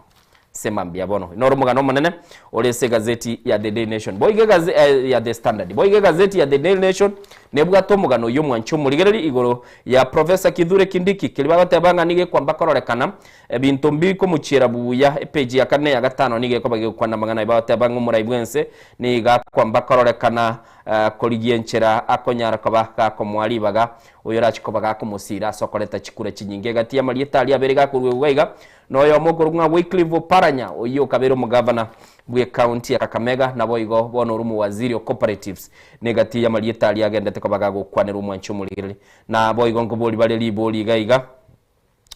Ase mambia bono. Noro omogano omonene ore ase egazeti ya The Daily Nation. Boigo egaze eh, ya The Standard. Boigo egazeti ya The Daily Nation nebwate omogano oyio omwanchi omorigereri igoro ya Professor Kithure Kindiki keria bagoteba ng'a nigo ekwamba kororekana ebinto mbikomochiera buya. Epeji ya kane na ya gatano nigo ekoba gegokwana amang'ana aye bagoteba ng'a omorai bwense nigo akwamba kororekana eh, korigia enchera akonyara koba gakomoa ribaga Oyorache koba gakomosiira ase okoreta chikura chinyinge egati y'amarieta aria abere gakoruegwa iga, noyomo okorokwa ng'a Wycliffe Oparanya, oyio okabeire omogavana bw'ecounty ya Kakamega, naboigo bono ore omowaziri o cooperatives, negati y'amarieta aria agendete koba gagokwanera omwanchi omorigereri. Naboigo nkobori bare ribori iga iga,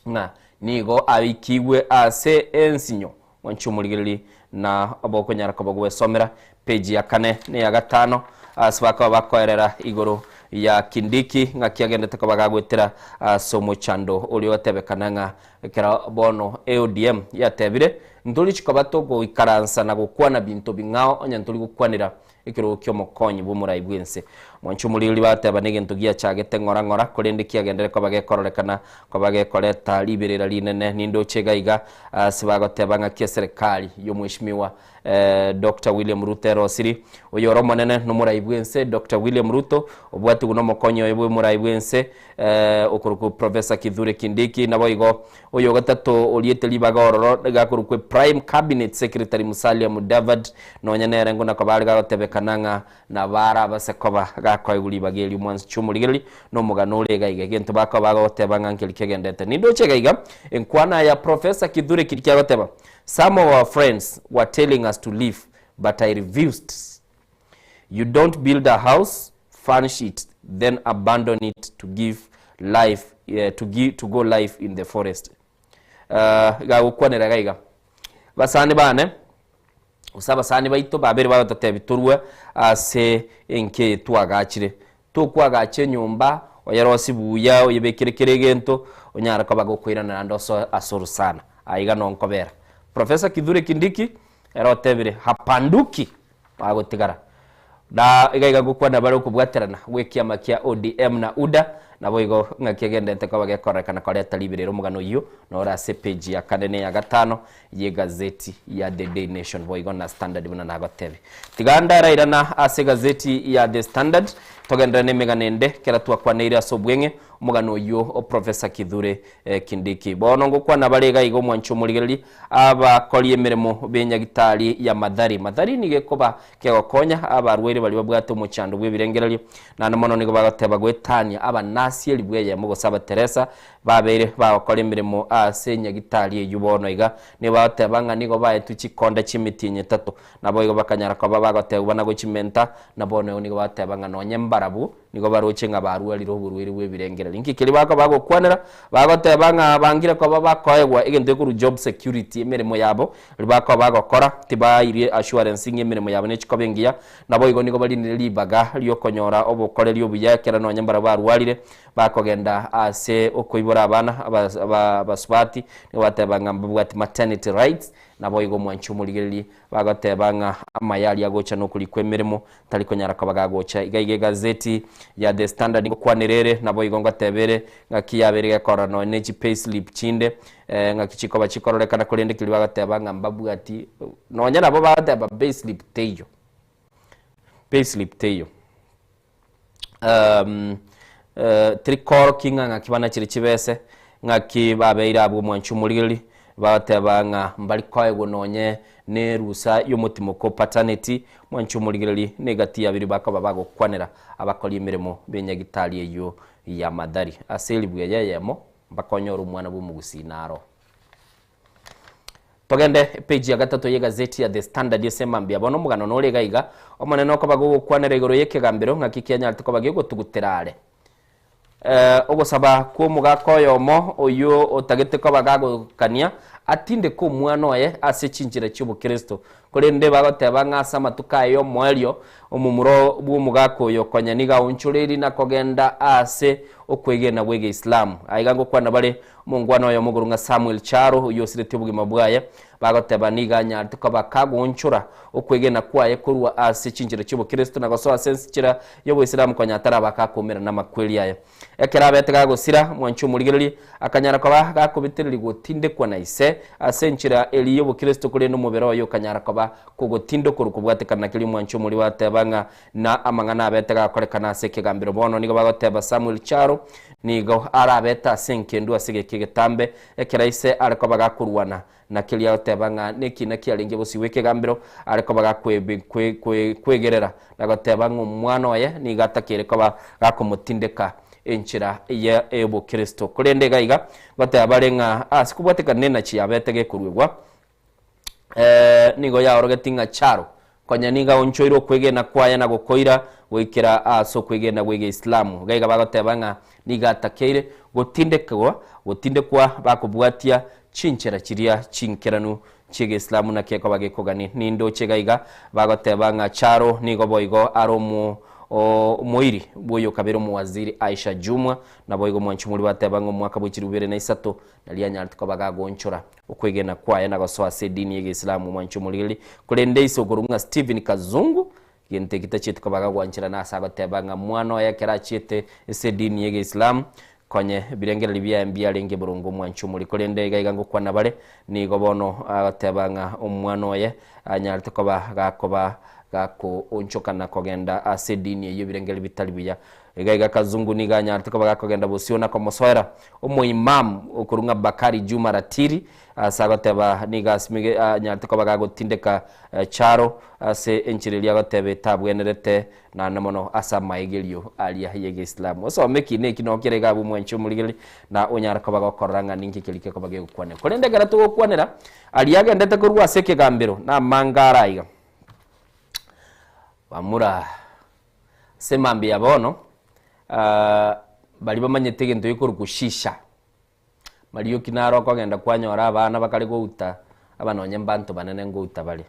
ng'a nigo aikigwe ase ensinyo. Mwanche omorigererie na bokonyara koba gwesomera page ya kane na eya gatano ase bakaba bakoerera igoro ya Kindiki ng'aki agendete koba gagoetera ase omochando oria ogotebekana ng'a ekero bono ODM yatebire ntori chikoba togoikaransa na gokwana binto bing'ao onye ntori gokwanera Ekerogo ki'omokonyi bw'omorai bw'ense. Mwanche omorigereria bateba negento giachagete ng'ora ng'ora, korende kiagenderere koba gekororekana koba gekoreta riberera rinene. Nindoche iga iga ase bagoteba ng'aki eserekari y'omweshimiwa Doctor William Ruto erosiri. Oyore omonene nomorai bw'ense Doctor William Ruto obwatigwe nomokonyi oye bw'omorai bw'ense okorokwa Professor Kithure Kindiki naboigo Oyogatato oriete ribaga ororo nigo akorokwa Prime Cabinet Secretary Musalia Mudavadi, nonya nere nguna koba are gagotebekana ng'a nabo arabase koba gakoegwa ribaga erio mwansiche omorigereria nomogano ore iga iga egento bakoba bagoteba ng'a nkeri kegendete. Nindoche iga iga enkwana ya Professor Kithure Kindiki agoteba, Some of our friends were telling us to leave but I refused. You don't build a house, furnish it, then abandon it to give life, eh, to give, to go life in the forest. Uh, gagokwanera iga iga basani bane gose abasani baito babere bagototebi torwe ase enka eye twagachire tokwagacha enyomba oyerosi buya oyebekere kera egento onyare koba gokoirana naende oso ase orosana aiga nonkobera Professor Kithure Kindiki ere otebire hapanduki Bagotigara. Na iga iga gokwana bare okobwaterana gw'ekiama kia ODM na UDA, naboigo ng'aki egenderete koba gekororekana koreta riberera omogano oyio nore ase epeji ya kane na eya gatano y'egazeti ya The Daily Nation boigo na Standard buna nagotebia. Tiga ndarairana ase egazeti ya The Standard togenderere nemegano ende kera twakwaneire ase obweng'e omogano oyio o Professor Kithure Kindiki. Bono ngokwana bare iga iga omwanchi omorigereria Abakori emeremo b'enyagitari ya Mathari. Mathari nigo ekoba kegokonya abarwaire baria babwate omochando bw'ebirengererio, naende mono nigo bagoteba goetania abanasi elifu eyemo gose abateresa babeire bagokora emeremo ase enyagitari eyio bono iga. Nigo bagoteba ng'a nigo baetwe chikonda chi'emetienyi etato, naboigo bakanyara koba bagotebwa na gochimenta, na bono nigo bagoteba ng'a nonye mbarabwo. Nigo baroche ng'a barwarire oborwaire bw'ebirengererio. Inki keria bakoba bagokwanera? Bagoteba ng'a bangire koba bakoegwa egento ekorwa job security, emeremo yabo riria bakoba bagokora, tibaeire assurance ng'a emeremo yabo nechikoba engiya, naboigo nigo barinire ribaga riokonyora obokoreri obuya ekero nonye mbarabwo barwarire, bakogenda ase okoibora abana abasubati, nigo bateba ng'a mbabwati maternity rights, naboigo omwanchi omorigereria bagoteba ng'a amaya aria agocha nokorikwa emeremo Tari konyara koba gagocha. Iga iga egazeti ya The Standard ngokwanera ere, naboigo ngoteba ere, ng'aki yabeire gekorora nonya ne chi payslip chinde, ng'aki chikoba chikororekana korende keria bagoteba ng'a mbabwati, nonya nabo bagoteba payslip teiyo, payslip teiyo. Teri koorokia ng'a ng'aki banachire chibese, ng'aki babeire abwo omwanchi omorigereria, bagoteba ng'a mbari koegwa nonye nerusa y'omotimoko paternity, mwanchi omorigereria, na egati ya biria bakoba bagokwanera abakori emeremo b'enyagitari eyio ya Mathari. Ase eribu eye eyemo, mbakonyore omwana bw'omogusii naro. Togende epeji ya gatato y'egazeti ya The Standard ase mambia bono omogano nore iga iga, Omonene okoba gogokwanera igoro y'ekegambero ng'aki kianyarete koba gegotugutera are. Ogosaba kw'omogaka oyomo oyio otagete koba gagokania atindeke omwana oye ase chinchera chi'obokristo. Korende bagoteba ng'a ase amatuko aye y'omoerio, omomura bw'omogaka oyo konya nigo aonchoreirie na kogenda ase okwegena gw'Egeislamu. Aiga ngokwana bare Omongwana oyomo okorwa ng'a Samuel Charo, oyio osiretie obogima bwaye, bagoteba nigo anyarete koba kagoonchora okwegena kwaye korwa ase chinchera chi'obokristo na gosoa ase enchera y'oboislamu konya ataraba gakoumera namakweri aye. Ekero abete gagosira, mwanche omorigererie, akanyara koba gakobitereri gotindekwa na ise ase enchera eria y'obokristo korende omobere oye okanyara koba kogotindokorwa kobwatekana na keria omwanche omori ateba ng'a Na amang'ana abete gakorekana ase ekegambero bono, nigo bagoteba Samuel Charo nigo arabete ase enkendu ase egeka egetambe, ekero ise are koba gakorwana na keria agoteba ng'a nekina kiarenge bosio bw'ekegambero, are koba gakwegerera na goteba ng'a omwana oye nigo atakeire koba gakomotindeka enchera y'obokristo. Korende iga iga ngoteba bare ng'a ase kobwatekana nenachi yabete gekoruegwa, nigo yaorogetie ng'a Charo konya nigo aonchoire okwegena kwaye na gokoira goikera ase okwegena gw'Egeislamu. Iga iga bagoteba ng'a nigo atakeire gotindekwa gotindekwa bakobwatia chinchera chiria chinkeranu chi'Egeislamu naki ekoba gekogani. Nindoche iga iga bagoteba ng'a Charo nigo boigo are omo omoiri bw'oyokabere omowaziri Aisha Jumwa. Naboigo mwanchumori bateba ng'a omwaka bwe chilifu ibere na isato naria anyarete koba gagoonchora okwegena kwaye na gosoa ase edini y'Egeisilamu omwanche omorigereria, korende ise okorokwa ng'a Stephen Kazungu, gento eki tachieti koba gagwancherana ase agoteba ng'a mwana oye ekero achiete ase edini y'Egeisilamu konye ebirengererio biaye mbiarenge boronge omwanche omori korende iga iga ngokwana bare nigo bono agoteba ng'a omwana oye anyarete koba gakoba gakoonchokana kogenda ase edini eyio ebirengererio bitari buya. Iga iga Kazungu nigo anyarete koba gakogenda bosio na komosoera omoimam okorwa ng'a Bakari Juma Ratiri ase agoteba nigo asimige anyarete koba gagotindeka Charo ase enchera eria agoteba etabwenerete naende mono ase amaegerio aria y'Egeislamu. Osome ekina eki noo kere iga abwo omwanchi omorigereria na onyare koba gokorora ng'a ninki keria kekoba gegokwanera. Korende ekero togokwanera aria agendete korwa ase ekegambero namange ara iga. Bamura. Ase mambia ya bono, baria bamanyete egento gekorokwa shisha, marioki naro okogenda kwanyora abana bakare gouta, aba nonye mbanto banene ngouta bare.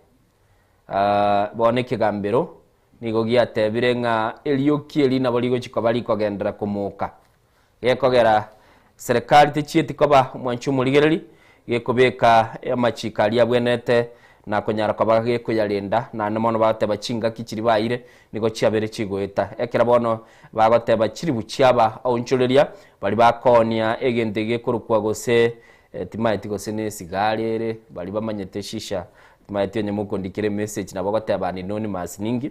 Bono ekegambero nigo giatebire ng'a erioki eri nabo rigochi koba rikogenderera komoka. Gekogera serikali techieti koba omwanchi omorigereri, gekobeka amachiko aria abwenerete na konyara koba gekoyarenda, naende mono bagoteba chingaki chiria baeire nigo chiabeire chigoeta. Ekero bono bagoteba chiribu chiaba aonchoreria, baria bakoonia egento gekorokwa gose timaeti gose ne esigari ere, baria bamanyete shisha timaeti onye mokondikera emessage nabo ogoteba anonymous ninki,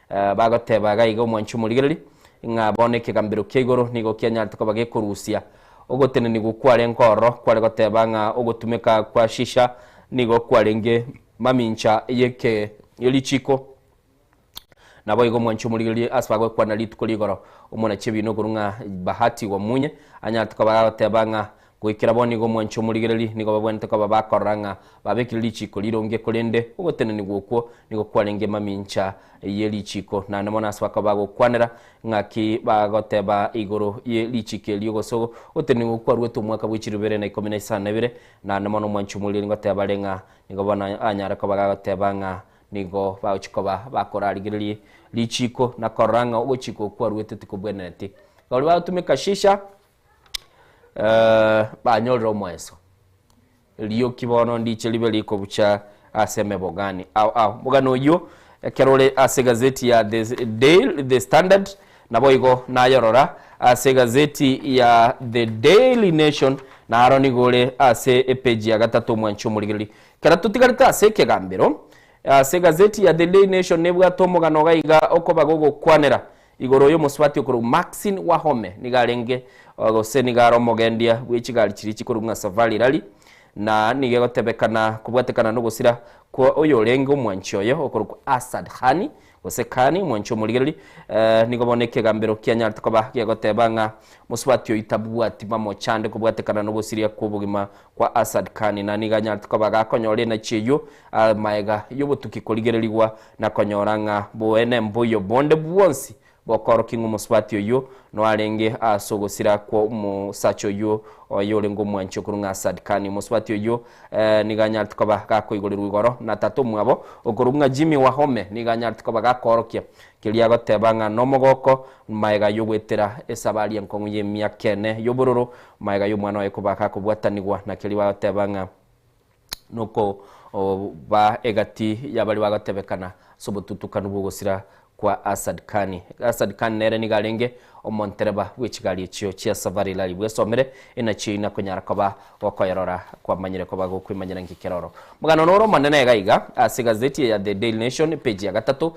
Bagoteba iga iga omwanchi omorigereria, ng'a bono ekegambero kia igoro nigo kianyarete koba gekorusia ogotenenigwa kwarenge ororo, kware goteba ng'a ogotumeka kwa shisha nigo kwarenge mamincha y'eke y'erichiko. Naboigo omwanchi omorigereria ase bagokwana rituko rigoro, omonachi ebiina okorwa ng'a Bahati Wamunye anyarete koba agoteba ng'a. Goikera bono nigo omwanchi omorigereri nigo babwenerete koba bakorora ng'a babekire richiiko rironge, korende ogotenenigwa okwo nigo kwarenge mamincha ye richiiko. Naende mono ase bakoba bagokwanera ng'aki bagoteba igoro ye richiiko erio gose ogotenenigwa okwo kwaruete omwaka bwe chilifu ibere na ikomi na isano na ibere. Naende mono omwanchi omorigereri ngoteba are ng'a nigo bono anyare koba gagoteba ng'a nigo bagochia koba bakorarigererie richiiko na korora ng'a ogochika okwo kwaruete tikobwenereti. Baria bagotumeka shisha banyorire omoeso. Rioki bono ndiche ribe rikobucha ase emebogani ao ao. Omogano oyio ekero ore ase egazeti ya The Daily, The Standard naboigo nayorora ase egazeti ya The Daily Nation naro nigo ore ase epeji ya gatato omwanchi omorigereria. Ekero totigarete ase ekegambero ase egazeti ya The Daily Nation nebwate omogano iga iga okoba gogokwanera Igoro y'omosubati okorokwa Maxine Wahome nigo arenge gose nigo are omogendia bwe chigari chiria chikorokwa ng'a Safari Rally, na nigo egotebekana kobwatekana nogosira kwa oyorenge omwanchi oye okorokwa Asad Khani gose Khani omwanchi omorigereri. Nigo bono ekegambero kianyarete koba gegoteba ng'a mosubati oyio tabwati mamochande kobwatekana nogosiria kw'obogima kwa Asad Khani, na nigo anyarete koba gakonyora enachi eyio Amaega y'obotuki korigererigwa na konyora ng'a boene mboiyo bonde bwonsi bokoorokia ng'a omosubati oyio noarenge ase ogosira kw'omosacha oyio oye orenge omwanchi okorwa ng'a Sadkani. Omosubati oyio nigo anyarete koba gakoigorerwa igoro na tata omwabo okorwa ng'a Jimmy Wahome nigo anyarete koba gakoorokia keria agoteba ng'a nomogoko maega y'ogoetera esabari enkong'u y'emiaka ene y'obororo maega y'omwana oye koba gakobwatanigwa na keria bagoteba ng'a noko ba egati y'abaria bagotebekana ase obotutukanu bw'ogosira kwa Asad Khan. Asad Khan nere nigo arenge omontereba bw'echigari echio chia Safari Rally bwesomere enachio na konyara koba gokoyerora kwamanyire koba gokwemanyera nki keroro. Omogano noro omonene iga iga ase egazeti eye ya The Daily Nation epage ya gatato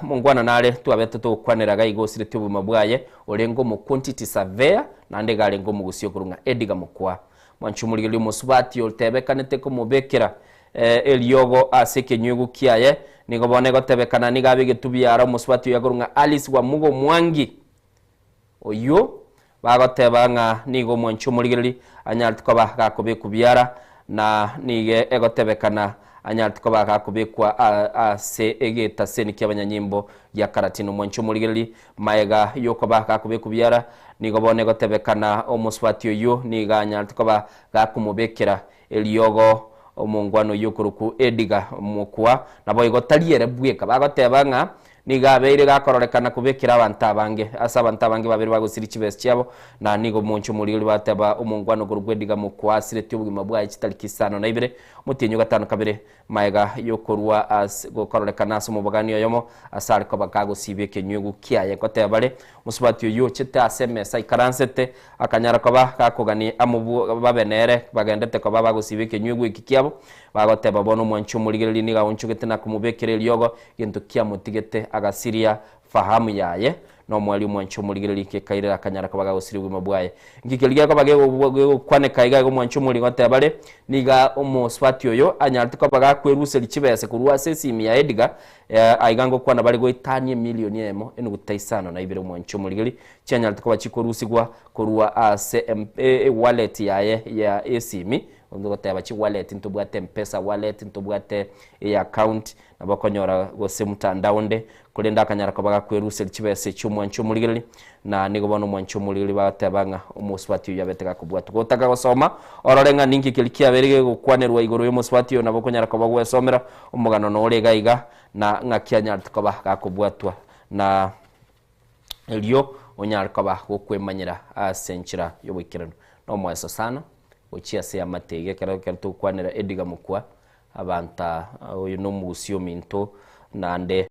mongwana nare twabete togokwanera iga iga osiretie obogima bwaye orenge omo quantity surveyor naende iga arenge omogusia okorwa ng'a Edgar Mokwa. Mwanche omorigereria omosubati otebekanete komobekera eriogo ase ekenywegu kiaye. Nigo bono egotebekana nigo abe egetubi ara omosubati oyo akorwa ng'a Alice Wamugo Mwangi, oyio bagoteba ng'a nigo omwanche omorigereria anyarete koba gakobekwa biara, na nigo egotebekana anyarete koba gakobekwa ase egetaseni ki'abanyanyimbo gia Karatina. Omwanche omorigereria Magega y'okoba gakobekwa biara, nigo bono egotebekana omosubati oyio nigo anyarete koba gakomobekera eriogo omongwana oyio okorokwa Edgar Mokua. Naboigo tari ere bweka bagoteba ng'a nigo abeire gakororekana kobekera abanto abange ase abanto abange babere bagosiria chibesa chiabo, na nigo omonche omorigereria bateba omongwana okorokwa Edgar Mokua asiretie obogima bwaye chitariki isano na ibere omotienyi o gatano kabere Magega y'okorua ase gokororekana ase omobogani oyomo, ase are koba kagosiibia ekenywegu kiaye, ngoteba bare, Mosubati oyio ochete ase emesa aikaransete, akanyara koba gakogania amo babe nere, bagendete koba bagosiibia ekenywegu eki kiabo, bagoteba, Bono omwanchi omorigereria nigo aonchogete na komobekera eriogo, gento kiamotigete agasiria fahamu yaye. Nomoerio omwanchi omorigereria gekairera akanyara koba gagosiria obogima bwaye. Nki keria gekoba gegokwaneka iga iga omwanchi omorigereria goteba are, Niga omosubati oyo anyarete koba gakweruseria chibesa korwa ase esimi ya Edgar, aiga ngokwana bare goetania emilioni eyemo enuguta isano na ibere omwanchi omorigereria chianyarete koba chikorusigwa korwa ase ewallet yaye ya esimi, goteba chiwallet ntobwate mpesa wallet, ntobwate eaccount, Nabo okonyora gose mtandao onde, korende akanyara koba gakweruseria chibesa echio omwanchi omorigereria, na nigo bono omwanchi omorigereria bagoteba ng'a omosubati oyio abete gakobwatwa. Gotaka gosoma orore ng'a ninki keria kiabeire gegokwanerwa igoro y'omosubati oyo nabo okonyara koba gwesomera omogano nore iga iga na ng'aki anyarete koba gakobwatwa na erio onyare koba gokwemanyera ase enchera y'oboikeranu. Nomoeso sana gochia ase eamate iga ekero ekero togokwanera Edgar Mokua Abanta, oyo nomogusia ominto, naende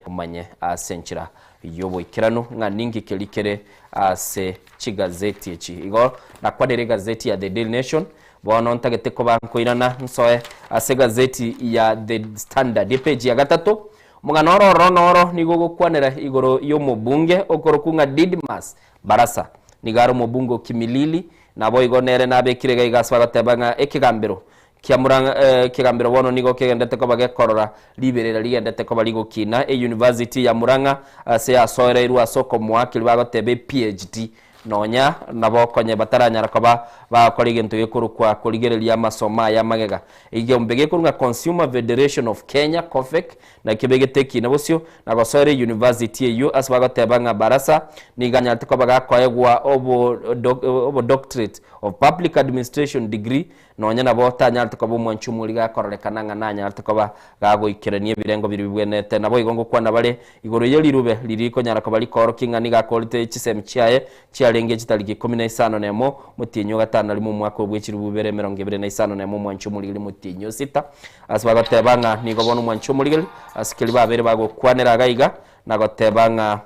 omanye ase enchera y'oboikeranu ng'a ninki keria kere ase chigazeti echi. Igo nakwanire egazeti ya The Daily Nation, bono ntagete koba nkoirana nsoe ase egazeti ya The Standard, epeji ya gatato. Omogano oro ororo noro nigo ogokwanera igoro y'omobunge okorokwa ng'a Didmus Barasa. Nigo are omobunge o Kimilili, Naboigo nere nabekire iga iga ase bagoteba ng'a ekegambero kia Murang'a ekegambero bono nigo kegendete koba gekorora riberera rigendete koba rigokina e University ya Murang'a ase yasoereirwe ase okomoa keria bagoteba e PhD. Nonya nabo konye bataranyara koba bagokora egento gekorokwa korigereria amasomo aya amagega. Egeombe gekorwa ng'a Consumer Federation of Kenya, COFEK, nakio begete ekina bosio na gosoera eyunivasiti eyio ase bagoteba ng'a Barasa nigo anyarete koba gakoegwa obodoctorate of Public Administration degree Nonya nabo tanyarete koba omwanchi omori gakororekana ng'a nanyarete koba gagoikerania ebirengo biria bibwenerete. Naboigo ngokwana bare igoro ye rirube riria rikonyara koba rikoorokia ng'a nigo akoorete chisemi chiaye chiarenge chitariki ikomi na isano nemo omotienyi o gatano na rimo omwaka o bwe chilifu ibere emerongo ebere na isano nemo omwanchi omorigeri omotienyi o sita. Ase bagoteba ng'a nigo bono omwanchi omorigeri ase keria babeire bagokwanera iga iga na goteba ng'a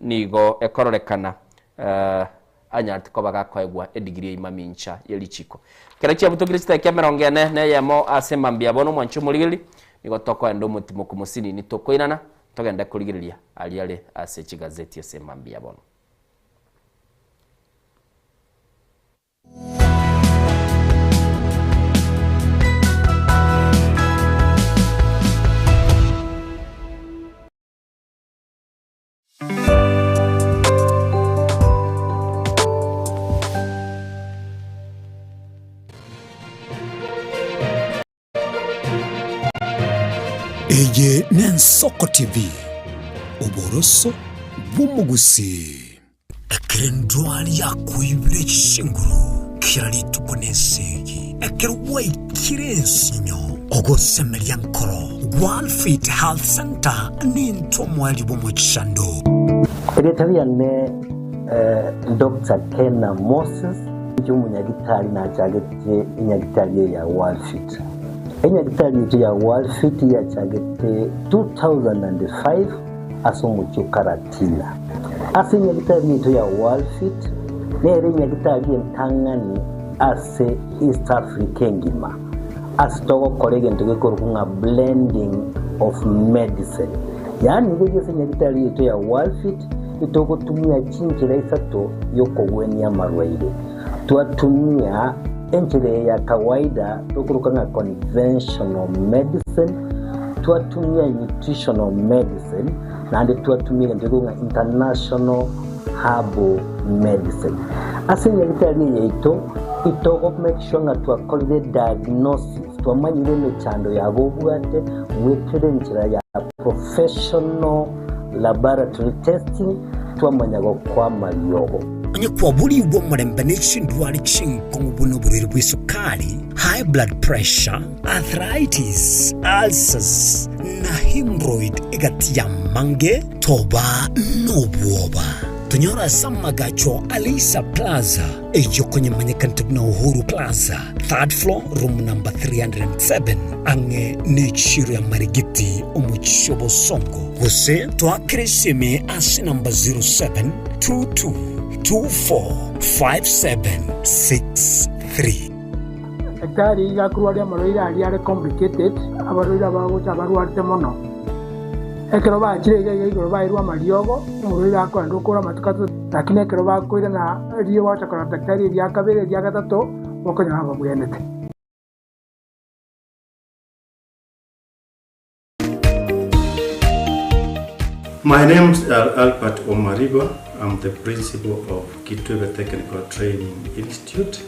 nigo ekororekana anyarete koba gakoegwa edigiri eima mincha ye richiko. Ekero chiabutokire chidakika emerongo ene na eyemo ase mambia bono omwanche omorigereria, nigo tokoenda omotimoko mosinini tokoirana togende korigereria aria are ase chigazeti ase mambia bono. Eye n'Ensoko TV, oboroso bw'omogusii. Ekero endwari yakoibire chinguru kera rituko nesegi, ekero gwaikire ensinyo, ogosemeria nkoro, Gwalfit Health Centre nintwe omoerio bw'omochando. Erieta riane Doctor Kena Moses, inche omonyagitari nachagete enyagitari eye ya Walfit. Enyagitari yaito ya Walfit yachagete 2005 ase omochie o Karatina. Ase enyagitari yaito ya Walfit nere enyagitari entang'ani ase East Africa engima ase togokora egento gekorokwa ng'a blending of medicine. Yaani iga ase enyagitari yaito ya Walfit itogotumia chinchera isato yokogwenia amarwaire. Twatumia enchera eye ya kawaida tokoroka ng'a conventional medicine, twatumia nutritional medicine, naende twatumia egento gekorokwa ng'a international herbal medicine. Ase enyagitari eye yaito, itogo make sure ng'a twakorire diagnosis, twamanyire emechando yabo obwate goetera enchera ya professional laboratory testing, twamanya gokoa amariogo. Onye kwaborigwe omorembe ne chindwari chinkong'u buna oborwaire bw'esukari, high blood pressure, arthritis, ulcers, na hemorrhoid egati y'amange, toba nobwoba. Tonyore ase amagacho a Leisa Plaza, eyio konyemanyekanete buna Uhuru Plaza, third floor, room number 307, ang'e n'echiro ya Marigiti, omochie o Bosongo. Gose toakere esimi ase namba 0722245763. Daktari iga akorwaria amarwaire aria are complicated, abarwaire abagocha abarwarete mono. Ekero bachire iga iga igoro bairwe amariogo, omorwaire akoenda okora amatuko atato, lakini ekero bakoirana riria gwacha korora daktari eria kabere eria gatato, bokonyora babwenete. My name is Albert Omariba. I'm the principal of Kitwebe Technical Training Institute.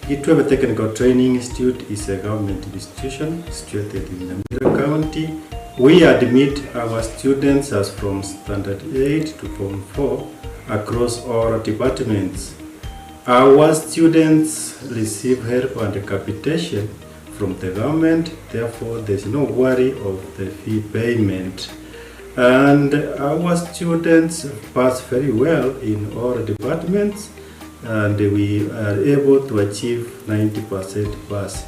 Kitwebe Technical Training Institute is a government institution situated in Nyamira County. We admit our students as from Standard 8 to Form 4 across all departments. Our students receive help and capitation from the government, therefore there's no worry of the fee payment. And our students pass very well in all departments and we are able to achieve 90% pass.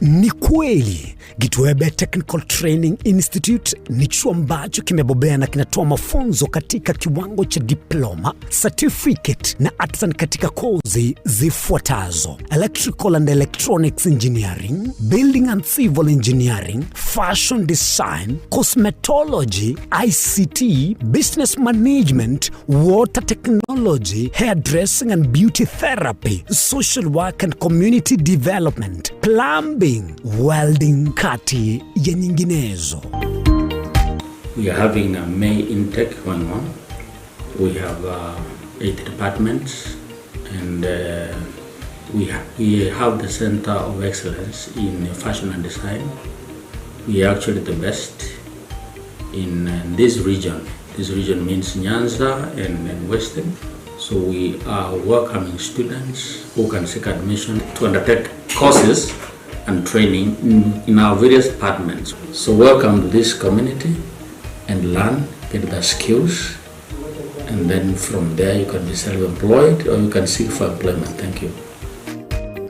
Ni kweli Gitwebe Technical Training Institute ni chuo ambacho kimebobea na kinatoa mafunzo katika kiwango cha diploma, certificate na artisan katika kozi zifuatazo: electrical and electronics engineering, building and civil engineering, fashion design, cosmetology, ICT, business management, water technology, hairdressing and beauty therapy, social work and community development, plumbing, welding kati ya nyinginezo. We are having a May intake going on. We have 8 departments and we we have the center of excellence in fashion and design. We are actually the best in this region. This region means Nyanza and, and Western. So we are welcoming students who can seek admission to undertake courses and training in, in our various departments. So welcome to this community and learn, get the skills, and then from there you can be self-employed or you can seek for employment. Thank you.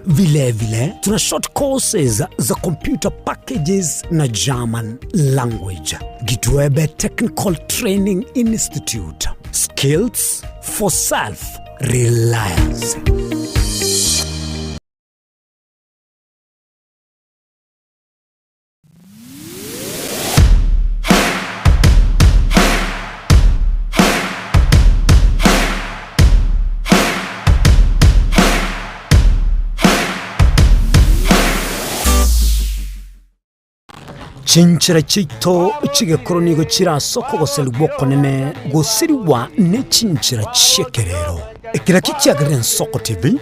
Vilevile tuna short courses za computer packages na German language. Gitwebe Technical Training Institute. Skills for self reliance. Chinchera chiaito chi'egekoro nigo chire ase okogoserigwa okonene gosirigwa ne chinchera chi'ekerero. Ekero ekio kiagerire Ensoko TV,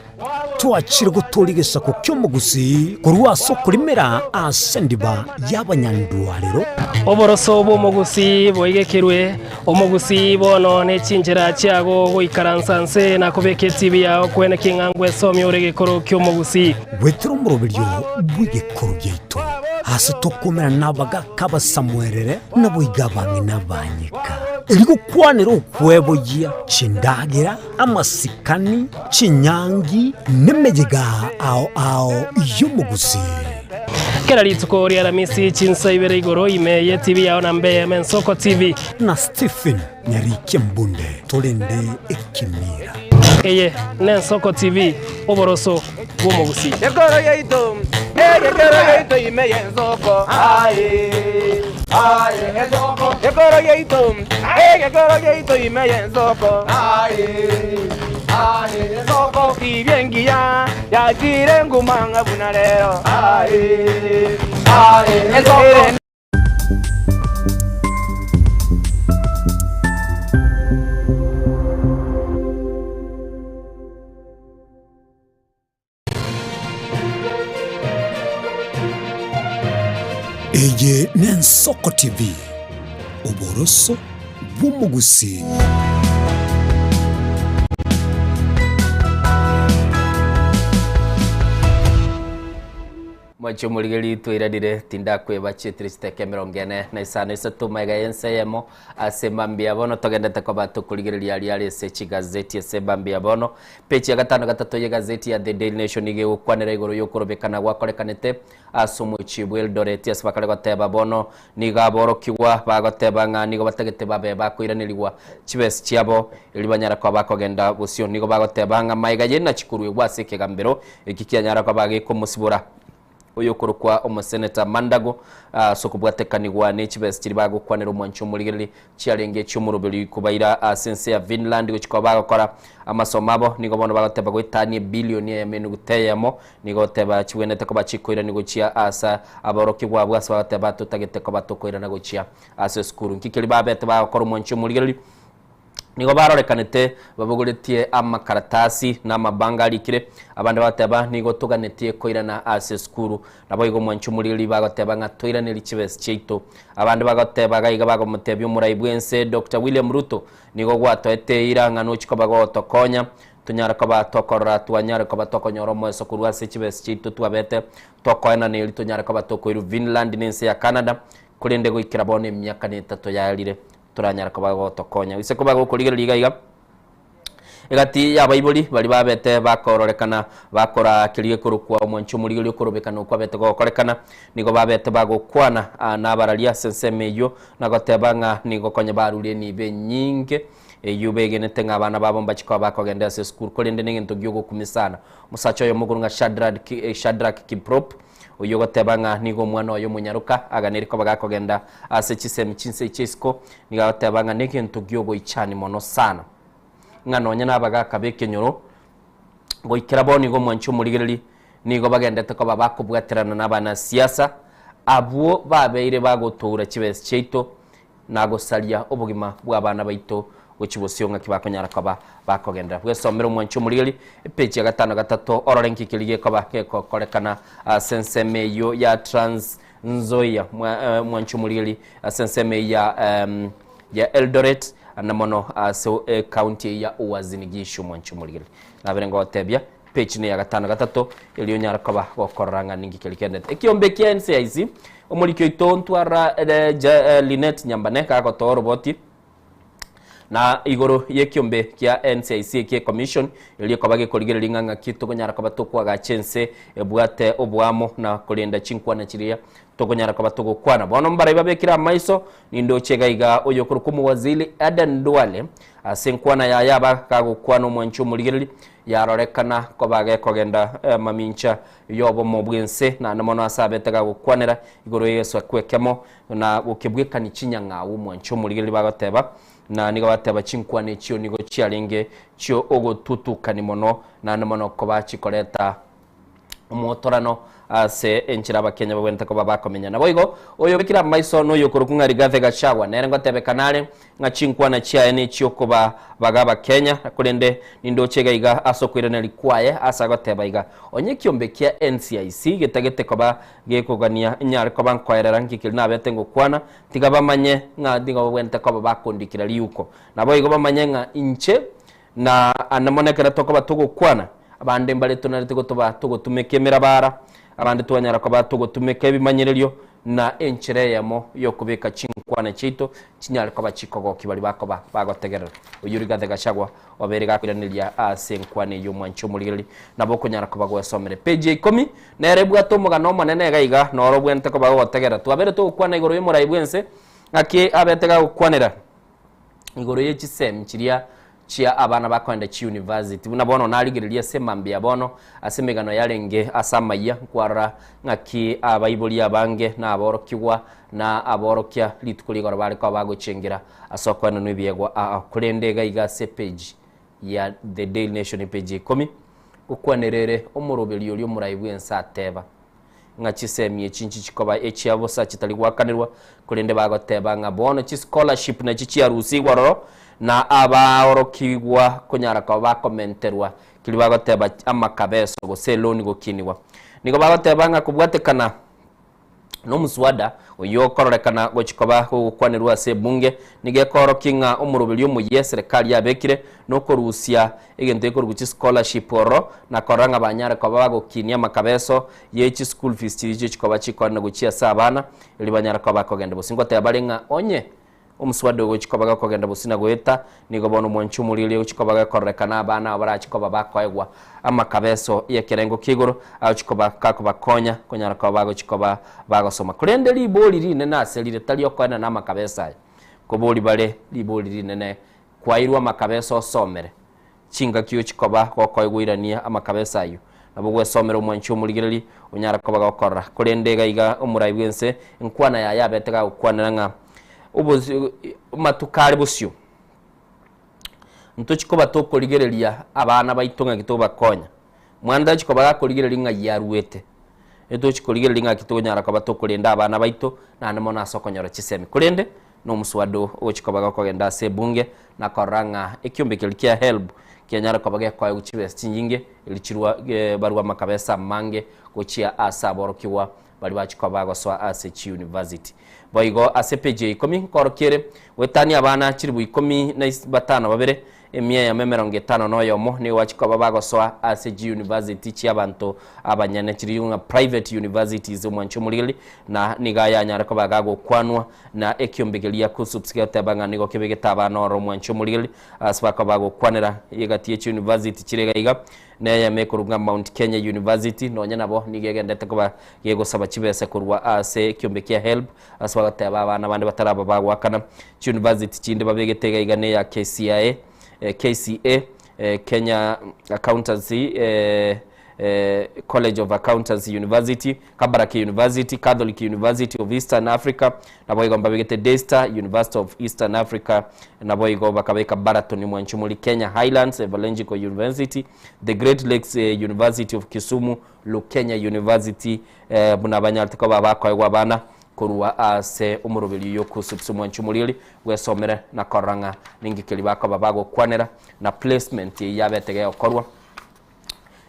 twachire gotooria egesaku ki'omogusii korwa ase okorimera ase endiba y'abanyandwarero. Oboroso bw'omogusii boigekerwe, omogusii bono ne chinchera chiago goikaransa nse na kobeka etibi yao kwene king'a ngwesomia ore egekoro ki'omogusii. Goetera omoroberio bw'egekoro giaito, ase tokomerana nabagaaka abasamuerere, naboigo abang'ina abanyeka, erio gokwanera okweboyia chindagera, amasikani, chinyangi, nemeyega ao ao y'omogusii. Kera rituko ria Aramisi chinsa ibere igoro ime ye TV yao na mbe Mensoko TV. Na Stephen Nyarikia Mbunde torende ekemira. Eye n'Ensoko TV, oboroso bw'omogusii. Ekoro yaito, egekero yaito ime y'ensoko, aye, aye, ensoko. Ekoro yaito, egekero yaito ime y'ensoko, aye, aye, ensoko. Tibia engiya yachire nguma ng'a buna rero, aye, aye, ensoko. Eye n'Ensoko TV, oboroso bw'omogusii. Mwanche omorigeri twairanire tindakweba chietire chiteka emerongo ene na isano isato magega y'ense eyemo ase mambia bono togendete koba tokorigereria aria are ase chigazeti ase mambia bono Peji ya gatano gatato y'egazeti ya The Daily Nation nigo egokwanera igoro y'okorobekana gwakorekanete ase omochie bw'Eldoret ase bakare goteba bono nigo aborokigwa bagoteba ng'a nigo batagete babe bakoiranerigwa chibesa chiabo erio banyare koba bakogenda bosio. Nigo bagoteba ng'a magega y'enachi koruegwa ase ekegambero eki kianyara koba gekomosibora Oyokorokwa omoseneta Mandago ase okobwatekanigwa ne chibesa chiria bagokwanera omwanchi omorigereria chiarenge echi'omoroberi kobaira ase ense ya Finland gochia koba bagokora amasomo abo. Nigo bono bagoteba goetania ebilioni eyemo enuguta eyemo nigo goteba chibwenerete koba chikoirani gochia ase aborokigwa abwo ase bagoteba totagete koba tokoirana gochia ase esukuru. Nki keria babete bagokora omwanchi omorigereria? Nigo barorekanete babogoretie amakaratasi na amabango arikire, abande bagoteba, Nigo toganetie koirana ase esukuru. Naboigo omwanchi omoriri bagoteba ng'a toiranerie chibesa chiaito. Abande bagoteba iga iga bagomotebia omorai bw'ense Doctor William Ruto, Nigo gwatoete eira ng'a nochi koba gotokonya tonyare koba tokorora twanyare koba tokonyora omoeso korwa ase chibesa chiaito twabete tokoenana erio tonyare koba tokoirwa Finland na ense ya Canada, korende goikera bono emiaka netato yaerire. Toranyare koba gotokonya. Gose koba gokorigereria iga iga, egati y'abaibori baria babete bakororekana bakora keria gekorokwa omwancho omorigereria okorobekana okwo abete gokorekana, nigo babete bagokwana nabararia ase ensemo eyio, na goteba ng'a nigo konya barure enibo enyinge eyio begenete ng'a abana babo mbachie koba bakogenda ase esukuru, korende negento giogokumia sana. Omosacha oyomo okorwa ng'a Shadrack Shadrack Kiprop, Oyio ogoteba ng'a nigo omwana oye omonyaroka aganeire koba gakogenda ase chisemi chinse chia isiko, nigo agoteba ng'a negento gi'ogoichania mono sana, ng'a nonya nabagaaka b'ekenyoro goikera bono igo omwanchi omorigereri nigo bagendete koba bakobwaterana nabanasiasa abwo babeire bagotoura chibesa chiaito na gosaria obogima bw'abana baito. gochia bosio ng'aki bakonyara koba bakogenderera. Bwesomere omwanchi omorigeri epeji ya gatano gatato orore nki keria gekoba gegokorekana ase ensemo eyio ya Trans Nzoia mwanchi omorigeri ase ensemo eyio ya ya Eldoret na mono ase ecounty eyio ya Uasin Gishu mwanchi omorigeri. Nabere ngogotebia page neya gatano gatato erio onyare koba gokorora ng'a ninki keria kendete. Ekiombe kia NCIC omoriki oito ntwara Linet Nyambane gagotoa oroboti na igoro y'ekiombe kia NCIC ekie commission erio ekoba gekorigereria ng'a ng'aki tokonyara koba tokoagacha ense ebwate oboamo na korenda chinkwana chiria tokonyara koba togokwana. Bono mbarai babekire amaiso nindoche iga iga oyokorokwa omowaziri Aden Duale ase enkwana yaye aba gagokwana omwanchi omorigereria yarorekana koba gekogenda mamincha y'obomo bw'ense naende mono ase abete gagokwanera igoro y'egesaku ekemo na gokebwekania chinyang'au omwanchi omorigereria bagoteba, na nigo bateba chinkwana echio nigo chiarenge chio ogotutukani mono naende mono koba chikoreta omotorano ase enchera abakenya babwenerete koba bakomenya. Naboigo oyobekire amaiso noyokorokwa ng'a Rigathi Gachagua nere ngotebekana are ng'a chinkwana chiaye nechiokoba baga abakenya, korende nindoche iga iga ase okoiraneria kwaye ase agoteba iga, Onye ekiombe kia NCIC getagete koba gekogania nyare koba nkoerera nki keria nabete ngokwana, tiga bamanye ng'a nigo babwenerete koba bakondikera riuko. Naboigo bamanye ng'a inche na ande mono ekero tokoba togokwana, abande mbare tonarete gotoba togotumeka emerabara, abande twanyara koba togotumeka ebimanyererio, na enchera eyemo y'okobeka chinkwana chiaito chinyare koba chikogokia baria bakoba bagotegerera. Oyio Rigathi Gachagua obeire gakoiraneria ase enkwana eyio omwanchi omorigereria nabo okonyara koba gwesomera. Epeji ya ikomi nere ebwate omogano omonene iga iga noro obwenerete koba gogotegerera. Twabeire togokwana igoro y'omorai bw'ense ng'aki abete gagokwanera igoro ye chisemi chiria chia abana bakoenda chiuniversity. Buna bono narigereria ase mambia bono ase emegano yarenge ase amayia nkwarora ng'aki abaibori abange na aborokigwa na aborokia rituko rigoro bare koba bagochengera ase okoenanwa ebiegwa aa. Korende iga iga ase epage ya The Daily Nation epage ya ikomi gokwanera ere omoroberi oria omorai bw'ense ateba ng'a chisemi echi nchichikoba echia bosa chitari goakanerwa, korende bagoteba ng'a bono chischolarship nachi chiarusigwe ororo, na abaorokigwa konyara koba bakomenterwa keria bagoteba amakabeso gose eloni gokinigwa. Nigo bagoteba ng'a kobwatekana Nomuswada oyio okororekana gochia koba gogokwanerwa ase ebunge, nigo ekoorokia ng'a omoroberio omoyia eserekari yabekire nokorusia egento gekorokwa chischolarship ororo na korora ng'a banyare koba bagokinia amakabeso ye chischool fees chiria chigochia koba chikoenana gochia ase abana erio banyare koba bakogenda bosio. Ngoteba bare ng'a onye Omuswada ogochia koba gokogenda bosio na goeta, nigo bono omwanchi omoriri ogochia koba gekororekana abana abo barachie koba bakoegwa amakabeso y'ekerengo kia igoro, agochia koba gakobakonya konyara koba bagochia koba bagosoma. Korende ribori rinene ase rire tari okoenana amakabeso aya, kobori bare ribori rinene kwairwe amakabeso osomere, chingaki ochia koba gokoegwa irania amakabeso ayio. Nabo gwesomera omwanchi omorigereria onyare koba gokorora. Korende iga iga omorai bw'ense enkwana yaye abete gagokwanera ng'a obosio amatuko are bosio ntochi koba tokorigereria abana baito ng'aki tobakonya. Mwana tachi koba gakorigereria ng'ai aruete, etochi korigereria ng'aki tokonyara koba tokorenda abana baito naende mono ase okonyora chisemi. Korende Nomosuado ogochia koba gokogenda ase ebunge na korora ng'a ekiombe keria kia HELB kianyare koba gekoegwa chibesa chinyinge erio chirwa barwe amakabesa amange gochia ase aborokigwa baria bachia koba bagosoa ase chiuniversity. Boigo ase epeji ya ikomi nkorokia ere goetania abana chilifu ikomi na batano babere Emia eyemo emerongo etano na oyomo nigo bachia koba bagosoa ase chiuniversity chi'abanto abanyene chiri ng'a private universities omwancho omorigereria na nigo ayanyare koba gagokwanwa na ekiombe keria KUSSUPS geteba ng'a nigo kebegete abana oro omwancho omorigereria ase bakoba bagokwanera egati ye chiuniversity chire iga iga na eyemo ekorwa ng'a Mount Kenya University nonya nabo nigo egendete koba gegosaba chibesa korwa ase ekiombe kia HELB Ase bagoteba abana bande bataraba bagoakana chiuniversity chinde babegete iga iga neya KCA, KCA, Kenya Accountancy College of Accountancy University, Kabarak University, Catholic University of Eastern Africa, naboigo mbabegete Daystar University of Eastern Africa, naboigo bakabeka Baraton Mwanchumuri, Kenya Highlands Evangelical University, The Great Lakes University of Kisumu, Lukenya University, buna banyarete koba bakoegwa abana. korwa ase omoroberi oyo Kusups omwanchi omoriori bwesomere na korora ng'a ninki keria bakoba bagokwanera na placement eyio yabete gegokorwa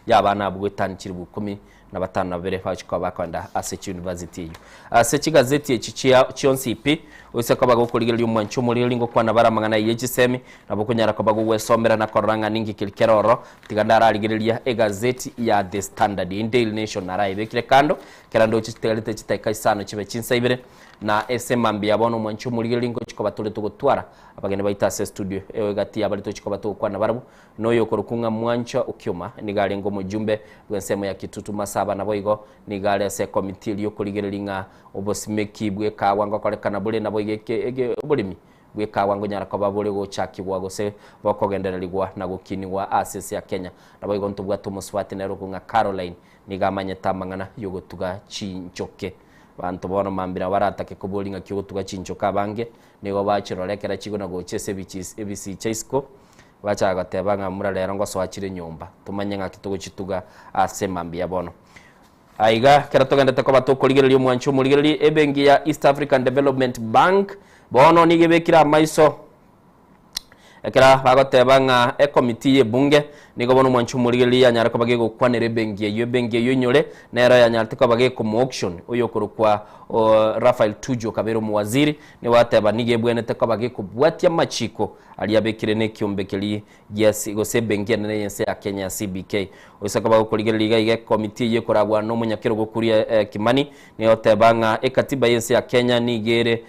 y'abana abwo goetania chilifu ikomi na batano na babere bagochia koba bakoenda ase chiuniversity eyio. Ase chigazeti echi chia chionsi pi, oise koba gokorigereria omwanchi omoriri ngokwana bare amang'ana ayio echisemi, nabo okonyara koba gogwesomera na korora ng'a ninki keri kere ororo, tiga ndararigereria egazeti ya The Standard, eyio Daily Nation narayebekire kando, kera ndoche chitigarete chidakika isano chibe chinsa ibere, na ase mambia bono omwanchi omorigereria ngochia koba tore togotwara abageni baito ase estudio, eo egati yabare tochia koba togokwana nabarabwo, Noyo okorokwa ng'a Mwancha Okioma nigo arenge omojumbe bw'ensemo ya Kitutu Masaba naboigo nigo are ase ekomiti eria y'okorigereria ng'a obosimeki bw'ekaagwa ngokorekana bore naboigo eke oboremi bw'ekaagwa ngonyara koba bore gochakigwa gose bokogendererigwa na gokinigwa ase ense ya Kenya. Naboigo ntobwate omosubati nere okong'a Caroline nigo amanyete amang'ana y'ogotuga chinchoke. Abanto bono mambia nabo baratake koboria ng'aki ogotuga chinchoke abange nigo bachirora ekero chigona gocha ase ebisicha isiko Bachaka goteba ng'a mura rero ngosoa chire nyomba, tomanye ng'aki togochituga ase mambia bono. Aiga ekero togendete koba tokorigereria omwancho omorigereria ebenki ya East African Development Bank bono nigo ebekire amaiso ekero bagoteba ng'a ekomiti y'ebunge nigo bono omwancho omorigereria yanyare koba gegokwanera ebenki eyio, ebenki eyio inyore nero yanyarete koba gekomo auction oyokorokwa Raphael Tuju okabeire omowaziri nigo ateba nigo ebwenerete koba gekobwatia amachiko Aria abekire nekiombe keria gia gose ebenki enene y'ense ya Kenya ya CBK. Oise koba gokorigereria iga iga ekomiti eyio ekoragwa nomonyakerogo Kuria Kimani nigo egoteba ng'a ekatiba y'ense ya Kenya nigo ere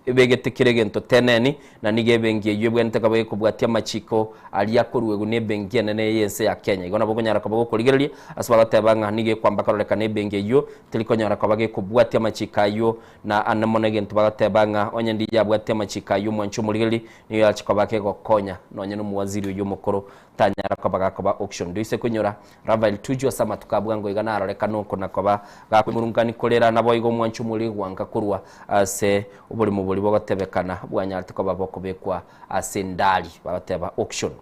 ebegete kera egento teneni na nigo ebenki eyio ebwenerete koba gekobwatia amachiko aria akoruegwa nebenki enene y'ense ya Kenya. Igo nabo okonyara koba gokorigereria ase bagoteba ng'a nigo ekwamba kororekana ebenki eyio teri konyara koba gekobwatia amachiko ayio Na ande mono egento bagateba ng'a onye ndiye abwate amachiko ayio omwanche omorigereria, nigo yache koba kegokonya nonye nomowaziri oyio omokoro tanyara koba gakoba auction. Ndoise konyora Rafael Tuju ase amatuko a bwango iga narorekana oko na koba gakwemurungani korera naboigo omwanche omorigwa nka korwa ase oborimo boria bogotebekana bwanyarete koba bokobekwa ase endari bagateba auction.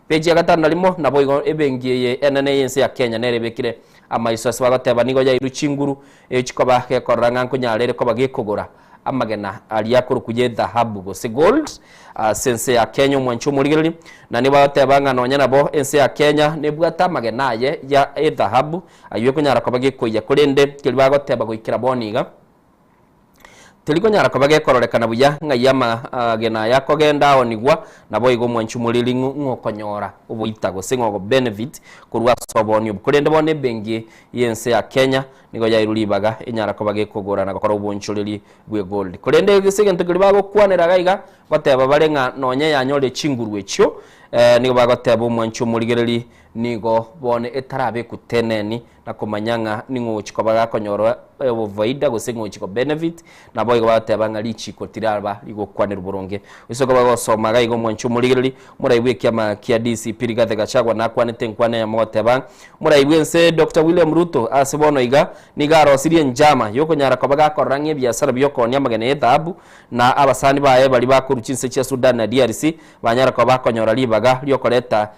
Page ya gatano na rimo naboigo ebenki eye enene y'ense ya Kenya nere ebekire amaiso ase bagoteba nigo yairwe chinguru Echi koba gekorora ng'a nkonyara ere koba gekogora amagena aria akorokwa y'edhahabu gose gold ase ense ya Kenya omwancho omorigereria, na nigo bagoteba ng'a nonya nabo ense ya Kenya nebwate amagena aye ya edhahabu ayio ekonyara koba gekoiyia korende keria bagoteba goikera bono iga teri konyara koba gekororekana buya ng'ai amagena aya akogenda aonigwa, naboigo omwanchi omoriri ng'o ng'okonyora oboita gose ng'ogo benefit korwa ase oboonia obwo. Korende bono ebenki y'ense ya Kenya nigo yairwe ribaga enyara koba gekogora na gokora obonchoreri bw'egold. Korende ase egento keria bagokwanera iga iga, ngoteba bare ng'a nonya yanyorire chinguru echio, nigo bagoteba omwanchi omorigereri nigo bono etarabekwa teneni na komanya ng'a ning'o ogochia koba gakonyora obofaida gose ng'o ogochia ko benefit, naboigo bagoteba ng'a richiko tiraba rigokwanerwa boronge. Gose koba gosoma iga iga omwanchi omorigereri, omorai bw'ekiama kia DCP Rigathi Gachagua nakwanete enkwana eyemo goteba Omorai bw'ense Doctor William Ruto ase bono iga nigo arosirie enchama yokonyara koba gakorora ng'a ebiasara bi'okoonia amagena y'ethahabu na abasani baye baria bakorwa chinse chia Sudan na DRC banyare koba bakonyora ribaga riokoreta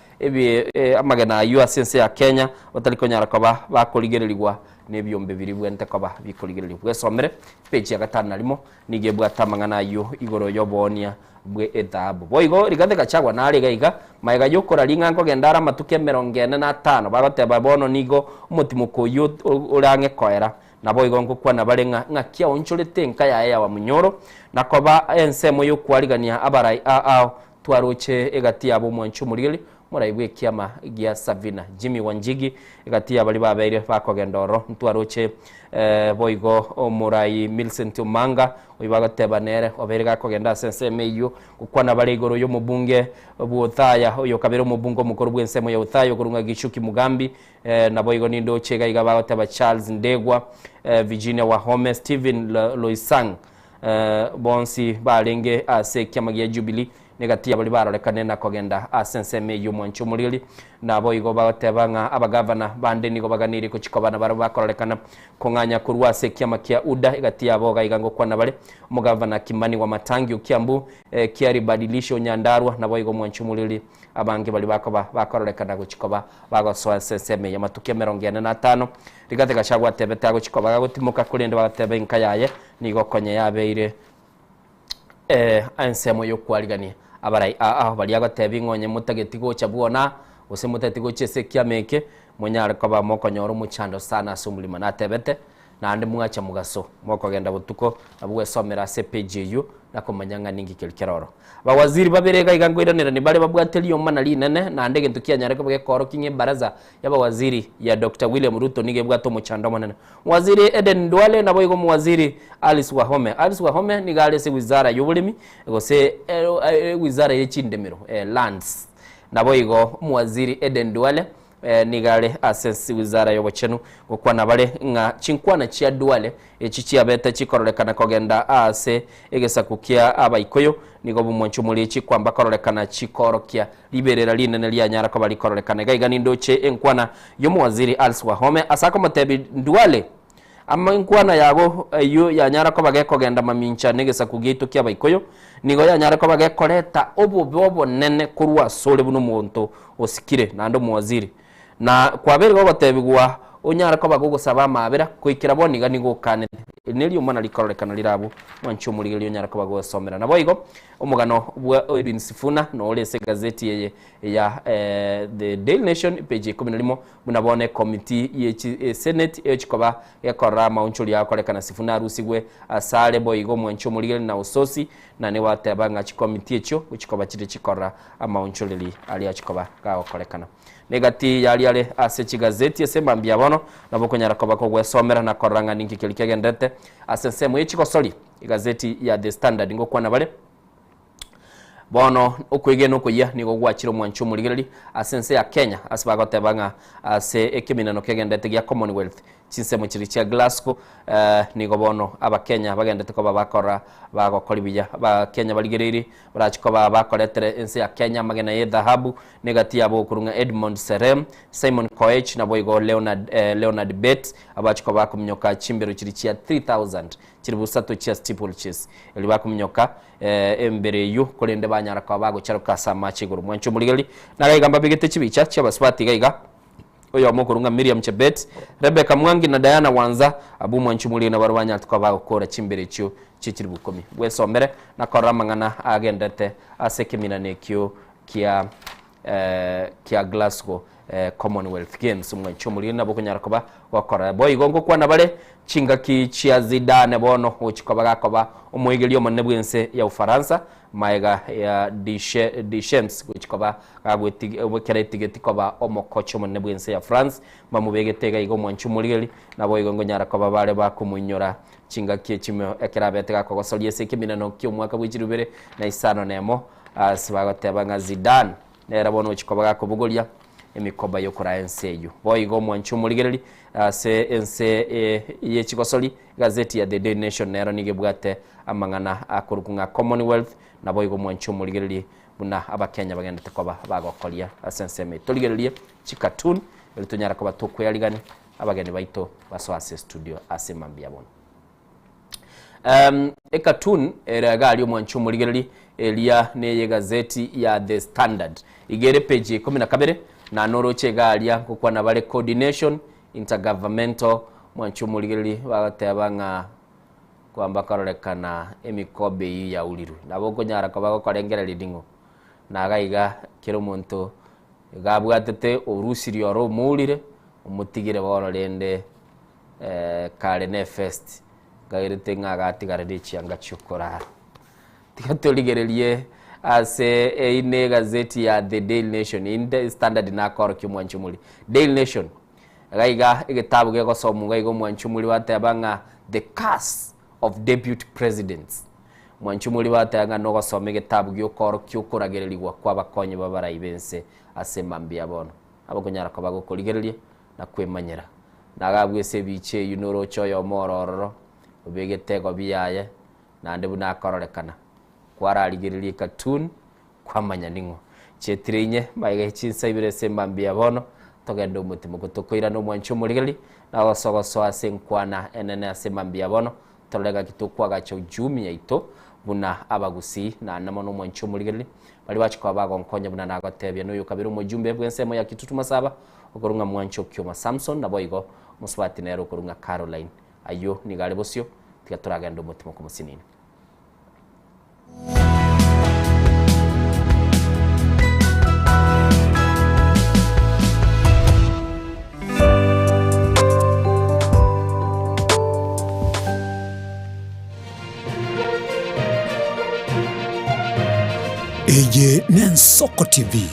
amagena ayio ase ense ya Kenya batari konyara koba bakorigererigwa nebiombe biria bibwenerete koba bikorigererigwa. Bwesomere page ya gatano na rimo nigo ebwate amang'ana ayio igoro y'oboonia bwe ethahabu. Boigo Rigathi Gachagua nare iga iga, magega y'okoraria ng'a nkogenda are amatuko emerongo ene na atano, bagoteba bono nigo omotimoko oyio ore ang'e koera. Naboigo ngokwana bare ng'a ng'aki aonchorete enka yaye ya Wamunyoro, na koba ensemo y'okwarigania abarai ao twaroche egati yabo omwanchi omorigereria Morai bw'ekiama gia Sabina, Jimmy Wanjigi, egati ya baria babeire bakogenda ororo. Ntwaroche boigo omorai Millicent Omanga, oyio bagoteba nere obeire gakogenda ase ensemo eyio gokwana bare igoro y'omobunge bw'Othaya, oyo okabere omobunge omokoro bw'ensemo ya Othaya okorwa ng'a Gichuki Mugambi, naboigo nindoche iga iga bagoteba Charles Ndegwa, Virginia Wahome, Stephen Loisang, bonsi barenge ase ekiama gia Jubilee. Negati ya baria barorekane na kogenda ase ensemo eyio omwanchi omoriri. Naboigo bagoteba ng'a abagavana bande nigo baganeirie gochikoba nabarabwo bakororekana kong'anya korwa ase ekiama kia UDA egati yabo iga iga ngokwana bare omogavana Kimani Wamatangi o Kiambu, Kiari Badilisha o Nyandarua naboigo omwanchi omoriri abange baria bakoba bakororekana gochikoba bagosoa ase ensemo eye amatuko emerongo ene na atano. Rigathi Gachagua atebete agochikoba gagotimoka korende bagateba enka yaye nigo konya yabeire ensemo y'okwarigania abarai aa baria agotebi ng'a onye motageti gocha bwona gose motageti gocha ase ekiama eke monyare koba mokonyora omochando sana ase omorimo. Natebete naende mwacha mogaso mokogenda botuko nabo gwesomera ase epage eyio na komanya ng'a ninki keria kere ororo. Abawaziri babere iga iga nkoiranerani bare babwate riomana rinene naende egento kianyare koba gekoorokia ng'a ebaraza y'abawaziri ya Doctor William Ruto nigo ebwate omochando omonene. Waziri Eden Duale naboigo omowaziri Alice Wahome. Alice Wahome nigo are ase wizara y'oboremi gose ewizara ye chindemero, lands. Naboigo omowaziri Eden Duale nigo are ase wizara y'obochenu. Gokwana bare ng'a chinkwana chia Duale echi chiabete chikororekana kogenda aase egesaku kia Abaikoyo nigo bomwancho omorichi kwamba kororekana chikoorokia Riberera rinene rianyara koba rikororekana iga iga nindoche enkwana y'omowaziri Alice Wahome ase akomotebia Duale ama enkwana yago eyio yanyara koba gekogenda mamincha negesaku giaito ki'Abaikoyo nigo yanyare koba gekoreta obobe obonene korwa asore buna omonto osikire naende omowaziri Na kwabeire gogotebigwa onyare koba gogosaba amaabera, goikera bono iga nigo okanete. Eri neriomana rikororekana rire abwo, mwanche omorigereria onyare koba gogosomera. Naboigo omogano bwa Edwin Sifuna nore ase egazeti eye ya The Daily Nation page ya ikomi na rimo, buna bono ekomiti ye chi senate egochi koba gekorora amaonchori agokorekana Sifuna arusigwe asare boigo mwanche omorigereria na Osotsi na nigo bateba ng'a chikomiti echio gochi koba chire chikorora amaonchoreri aria achi koba gagokorekana. Negati y'aria are ase chigazeti ase mambia bono, nabo okonyara koba kogwesomera na korora ng'a ninki keria kegenderete ase ensemo ye chigosori. Egazeti ya The Standard ngokwana bare, Bono okwegena okoyia nigo gwachire omwancho omorigereria ase ense ya Kenya ase bagoteba ng'a ase ekeminano kegenderete gia Commonwealth Chinsemo chiria chia Glasgow nigo bono Abakenya bagendete koba bakora bagokori buya. Abakenya barigereirie barachi koba bakoretere ense ya Kenya amagena y'edhahabu negati yabo okorwa ng'a Edmond Serem, Simon Koech naboigo Leonard Leonard Bett abachi koba bakominyoka chimbero chiria chia 3000 chilifu isato chia steeplechase erio bakominyoka embero eyio korende banyara koba bagocharoka ase amache igoro. Mwanche omorigereria nagaiga mbabegete chibicha chiabasubati iga iga. Oyomo okorwa ng'a Miriam Chebet, Rebecca Mwangi na Diana Wanza, abwo omwanchi omoriri nabarabwo banyarete koba bagokora chimbero echio chie chilifu ikomi. Bwesomere na korora amang'ana agenderete ase ekeminano ekio kia kia Glasgow Commonwealth Games. Omwanchi omoriri nabo okonyara koba gokora. Boigo ngokwana bare chingaki chia Zidane bono gochi koba gakoba omoigeria omonene bw'ense ya Ufaransa Magega ya Deschamps gochia koba ekero etigeti koba omokocha omonene bw'ense ya France, mbamobegete iga iga omwanchi omorigeri, naboigo nkonyara koba bare bakomoinyora chingaki echimo ekero abete gakogosoria ase ekeminano ki'omwaka bwe chilifu ibere na isano na emo, ase bagoteba ng'a Zidane nere bono ochia koba gakobogoria emikoba y'okoraa ense eyio. Boigo omwanchi omorigereri ase ense ye chigosori, Egazeti ya The Daily Nation nero nigo ebwate amang'ana akorokwa ng'a Commonwealth, naboigo omwanchi omorigererie buna Abakenya bagendete koba bagokoria ase ensemo eye. Torigererie chicartoon erio tonyare koba tokweyarigania abageni baito basoe ase estudio ase mambia bono. Ecartoon ere iga aria omwanchi omorigererie eria neye egazeti ya The Standard. Iga ere page ya ikomi na kabere na noroche iga aria ngokwana bare coordination Intergovernmental mwanche omorigereria bagoteba ng'a kwamba kororekana emikoba eyio yaurirwe. Nabo okonyara koba gokorengereria ning'o? Naga iga kera omonto iga abwatete orusirie oro omourire, omotigire bono rende kare ne efest, nkagerete ng'a agatigara ne chianga chiokorara. Tiga torigererie ase eyio ne egazeti ya The Daily Nation, inde Standard nakorokia omwanchi omori. Daily Nation, iga iga egetabu gegosomwa iga iga omwanchi omori bateba ng'a The Curse of Deputy Presidents. Omwanchi omori bateba ng'a nogosoma egetabu giokorokia okoragererigwa kwa abakonyi b'abarai b'ense ase mambia ya bono. Abakonyara koba gokorigereria na kwemanyera. Naga abwo ase ebicha eyio noroche oyomo ore ororo, obegete egobi yaye, naende buna akororekana. Kwararigereria ecartoon, Kwamanya ning'o. Chietire inye, magega chinsa ibere ase mambia bono, togende omotimoko tokoirana omwanchi omorigereria, na gosogosoa ase enkwana enene ase mambia bono, torore gaki tokwagacha uchumi yaito buna abagusii, naende mono omwanchi omorigereria, baria bachia koba bagonkonya buna nagotebia noyo kabere omojumbe bw'ensemo ya Kitutu Masaba, okorwa ng'a mwanche Okioma Samson, naboigo omosubati nere okorwa ng'a Caroline. Ayio nigo are bosio, tiga toragende omotimoko mosinini. Eye n'Ensoko TV,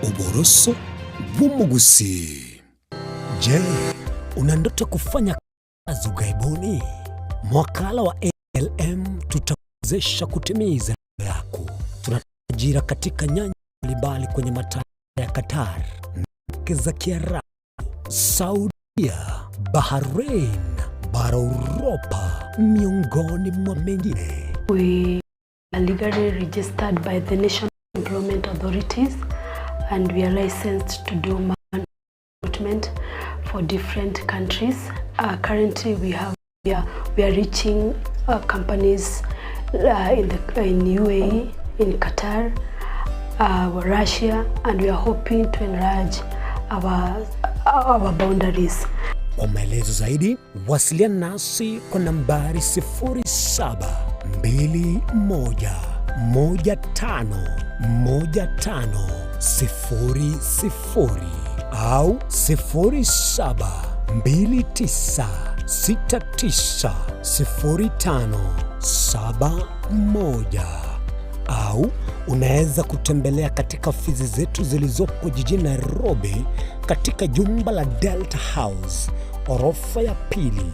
oboroso bw'omogusii. Je, una ndoto kufanya kazi ughaibuni? Mwakala wa ALM tutakuwezesha kutimiza ndoto yako. Tuna ajira katika nyanja mbalimbali kwenye mataifa ya Qatar, nchi za Kiarabu, Saudia, Bahrain, bara Uropa, miongoni mwa mengine. We are legally registered by the National Employment Authorities and we are licensed to do man recruitment for different countries. Uh, currently we have we are, we are reaching uh, companies uh, in the in UAE, in Qatar, uh, Russia, and we are hoping to enlarge our our boundaries. Kwa maelezo zaidi wasiliana nasi kwa nambari 0721151500 au 0729690571 au unaweza kutembelea katika ofisi zetu zilizopo jijini Nairobi katika jumba la Delta House orofa ya pili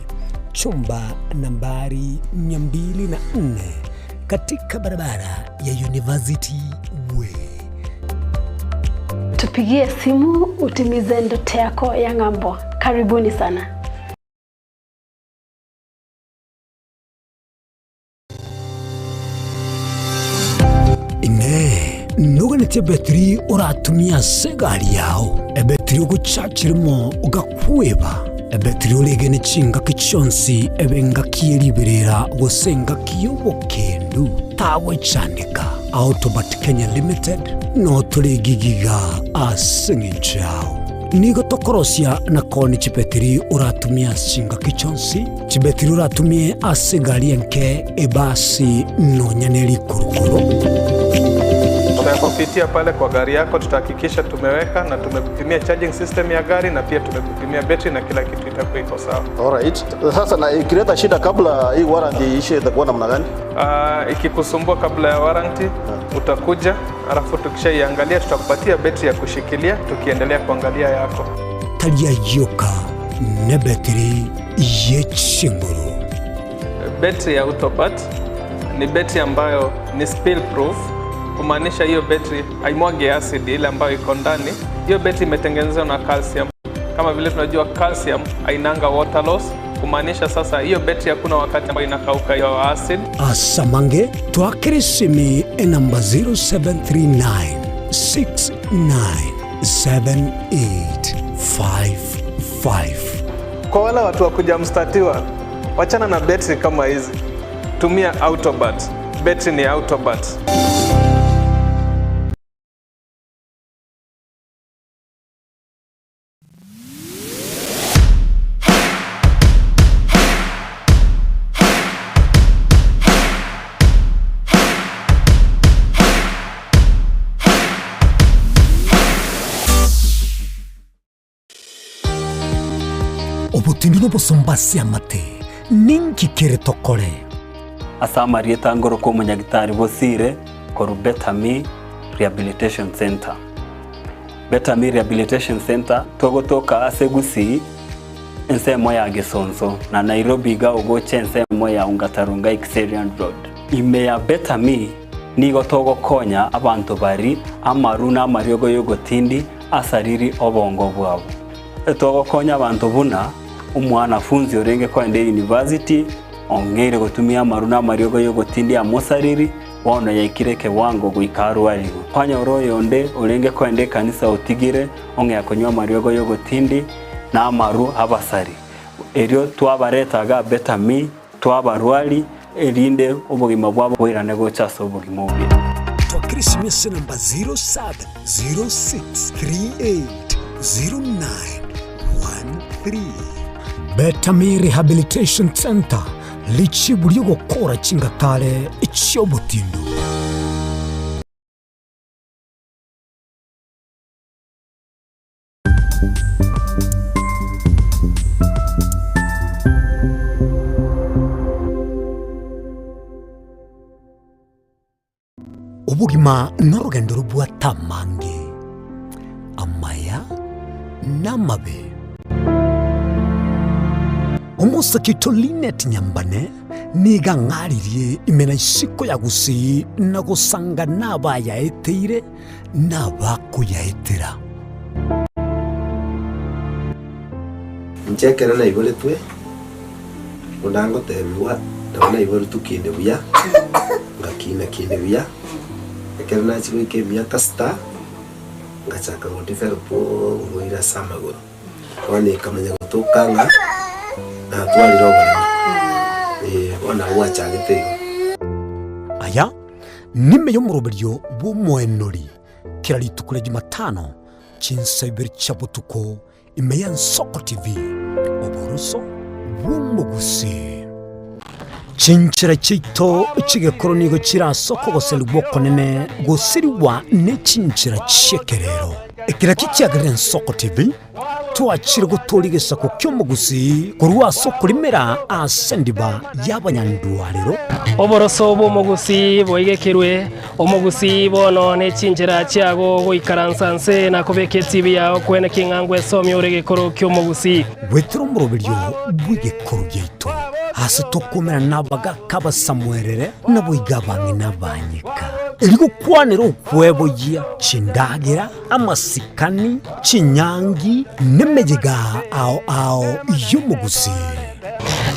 chumba nambari 204 katika barabara ya University Way. Tupigie simu utimize ndoto yako ya ng'ambo. Karibuni sana. Inee! Noganetie ebetiri oratumie ase egari yao, ebetiri ogochachirimo ogakweba, ebetiri oregene chingaki chionsi ebe engaki ye riberera gose engaki y'obokendu? Tagwechandeka. Autobat Kenya Limited notore gigiga ase eng'encho yao. Nigo tokorosia na koonia chibetiri oratumie ase chingaki chionsi, chibetiri oratumie ase egari enke, ebasi, nonya ne rikurukuru. Tutakupitia pale kwa gari yako, tutahakikisha tumeweka na tumekupimia charging system ya gari na pia tumekupimia betri na kila kitu itakuwa iko sawa. Alright. Sasa na ikileta shida kabla hii warranty iishe itakuwa namna gani? Uh, ikikusumbua kabla ya warranty utakuja, alafu tukishaiangalia tutakupatia betri ya kushikilia tukiendelea kuangalia yako. Taria yoka nebetiri ye chinguru. Betri ya Autobat ni betri ambayo ni spill proof, kumaanisha hiyo betri haimwagi acid ile ambayo iko ndani. Hiyo betri imetengenezwa na calcium. Kama vile tunajua calcium hainanga water loss, kumaanisha sasa hiyo betri hakuna wakati ambayo inakauka hiyo acid. Asamange twakere esimi enamba 0739 697855. Kwa wale watu wa kuja mstatiwa, wachana na betri kama hizi, tumia Autobat. Betri ni Autobat. Obotindi nobosomba ase amate, ninki kere tokore? Ase amarieta ngorokwa omonyagitari Bosire korwa Betami Rehabilitation Centre. Betami Rehabilitation Centre togotoka ase Gusii ensemo ya Gesonso na Nairobi iga ogocha ensemo ya Ongata Rongai Kiserian Road. Ime ya Betami nigo togokonya abanto bari amaru na amariogo y'ogotindi asariri obongo bwabo. Togokonya abanto buna omwanafunzi orenge kogenda university ong'eire gotumia amaru na amariogo y'ogotindi amosariri. bono yaikire ekewango goika arwarigwe. Kwanyora oyonde orenge koenda ekanisa otigire ong'ea konywa amariogo y'ogotindi na amaru abasari. Erio twabareta iga Betami, twabarwari, erinde obogima bwabo boirane gocha ase obogima obuya. Twakire esimese namba 0706380913. Betami Rehabilitation Centre, richibu ri'ogokora chingatare chi'obotindu. Obogima norogendo robwate amange, amaya na amabe. Omosake oito Linet Nyambane nigo ang'aririe ime na isiko ya Gusii na gosanga nabayaeteire nabakoyaetera. Inche ekero naiboretwe, buna ngotebigwa, nabo naiboretwe kinde buya, ngakina kinde buya, ekero nachia goika emiaka sita, ngachaka go develop oborwaire ase amagoro. Bono ekamanya gotoka ng'a natwarire oboremo, eh, bono nabo gwachagete igo. Aya nime y'omoroberio bw'omoenori kera rituko ria Jumatano chinsa ibere chia botuko ime y'Ensoko TV, oboroso bw'omogusii. Chinchera chiaito chi'egekoro nigo chire ase okogoserigwa okonene gosirigwa ne chinchera chi'ekerero. Ekero kiagerire Ensoko TV, twachire gotooria egesaku ki'omogusii korwa ase okorimera ase endiba y'abanyandwarero. Oboroso bw'omogusii boigekirwe, omogusii bono ne chinchera chiago goikaransa nse na kobeka etibi yao kwene king'a ngwesomia ore egekoro ki'omogusii. Goetera omoroberio bw'egekoro giaito, ase tokomerana nabagaka abasamuerere, naboigo abang'ina abanyeka, erio gokwanera okweboyia chindagera, amasikani, chinyangi, nemeyega ao ao y'omogusii.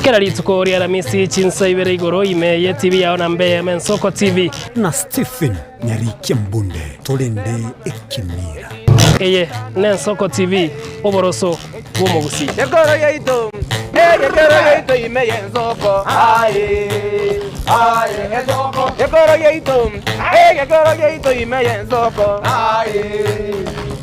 Kera rituko ri'Aramisi chinsa ibere igoro ime y'etibi yao na mbe Mensoko TV. Na Stephen Nyarikia Mbunde torende ekemira. Eye n'Ensoko TV, oboroso bw'omogusii. Ekoro yaito, egekero yaito ime y'ensoko, aye, aye, ensoko. Ekoro yaito, egekero yaito ime y'ensoko, aye,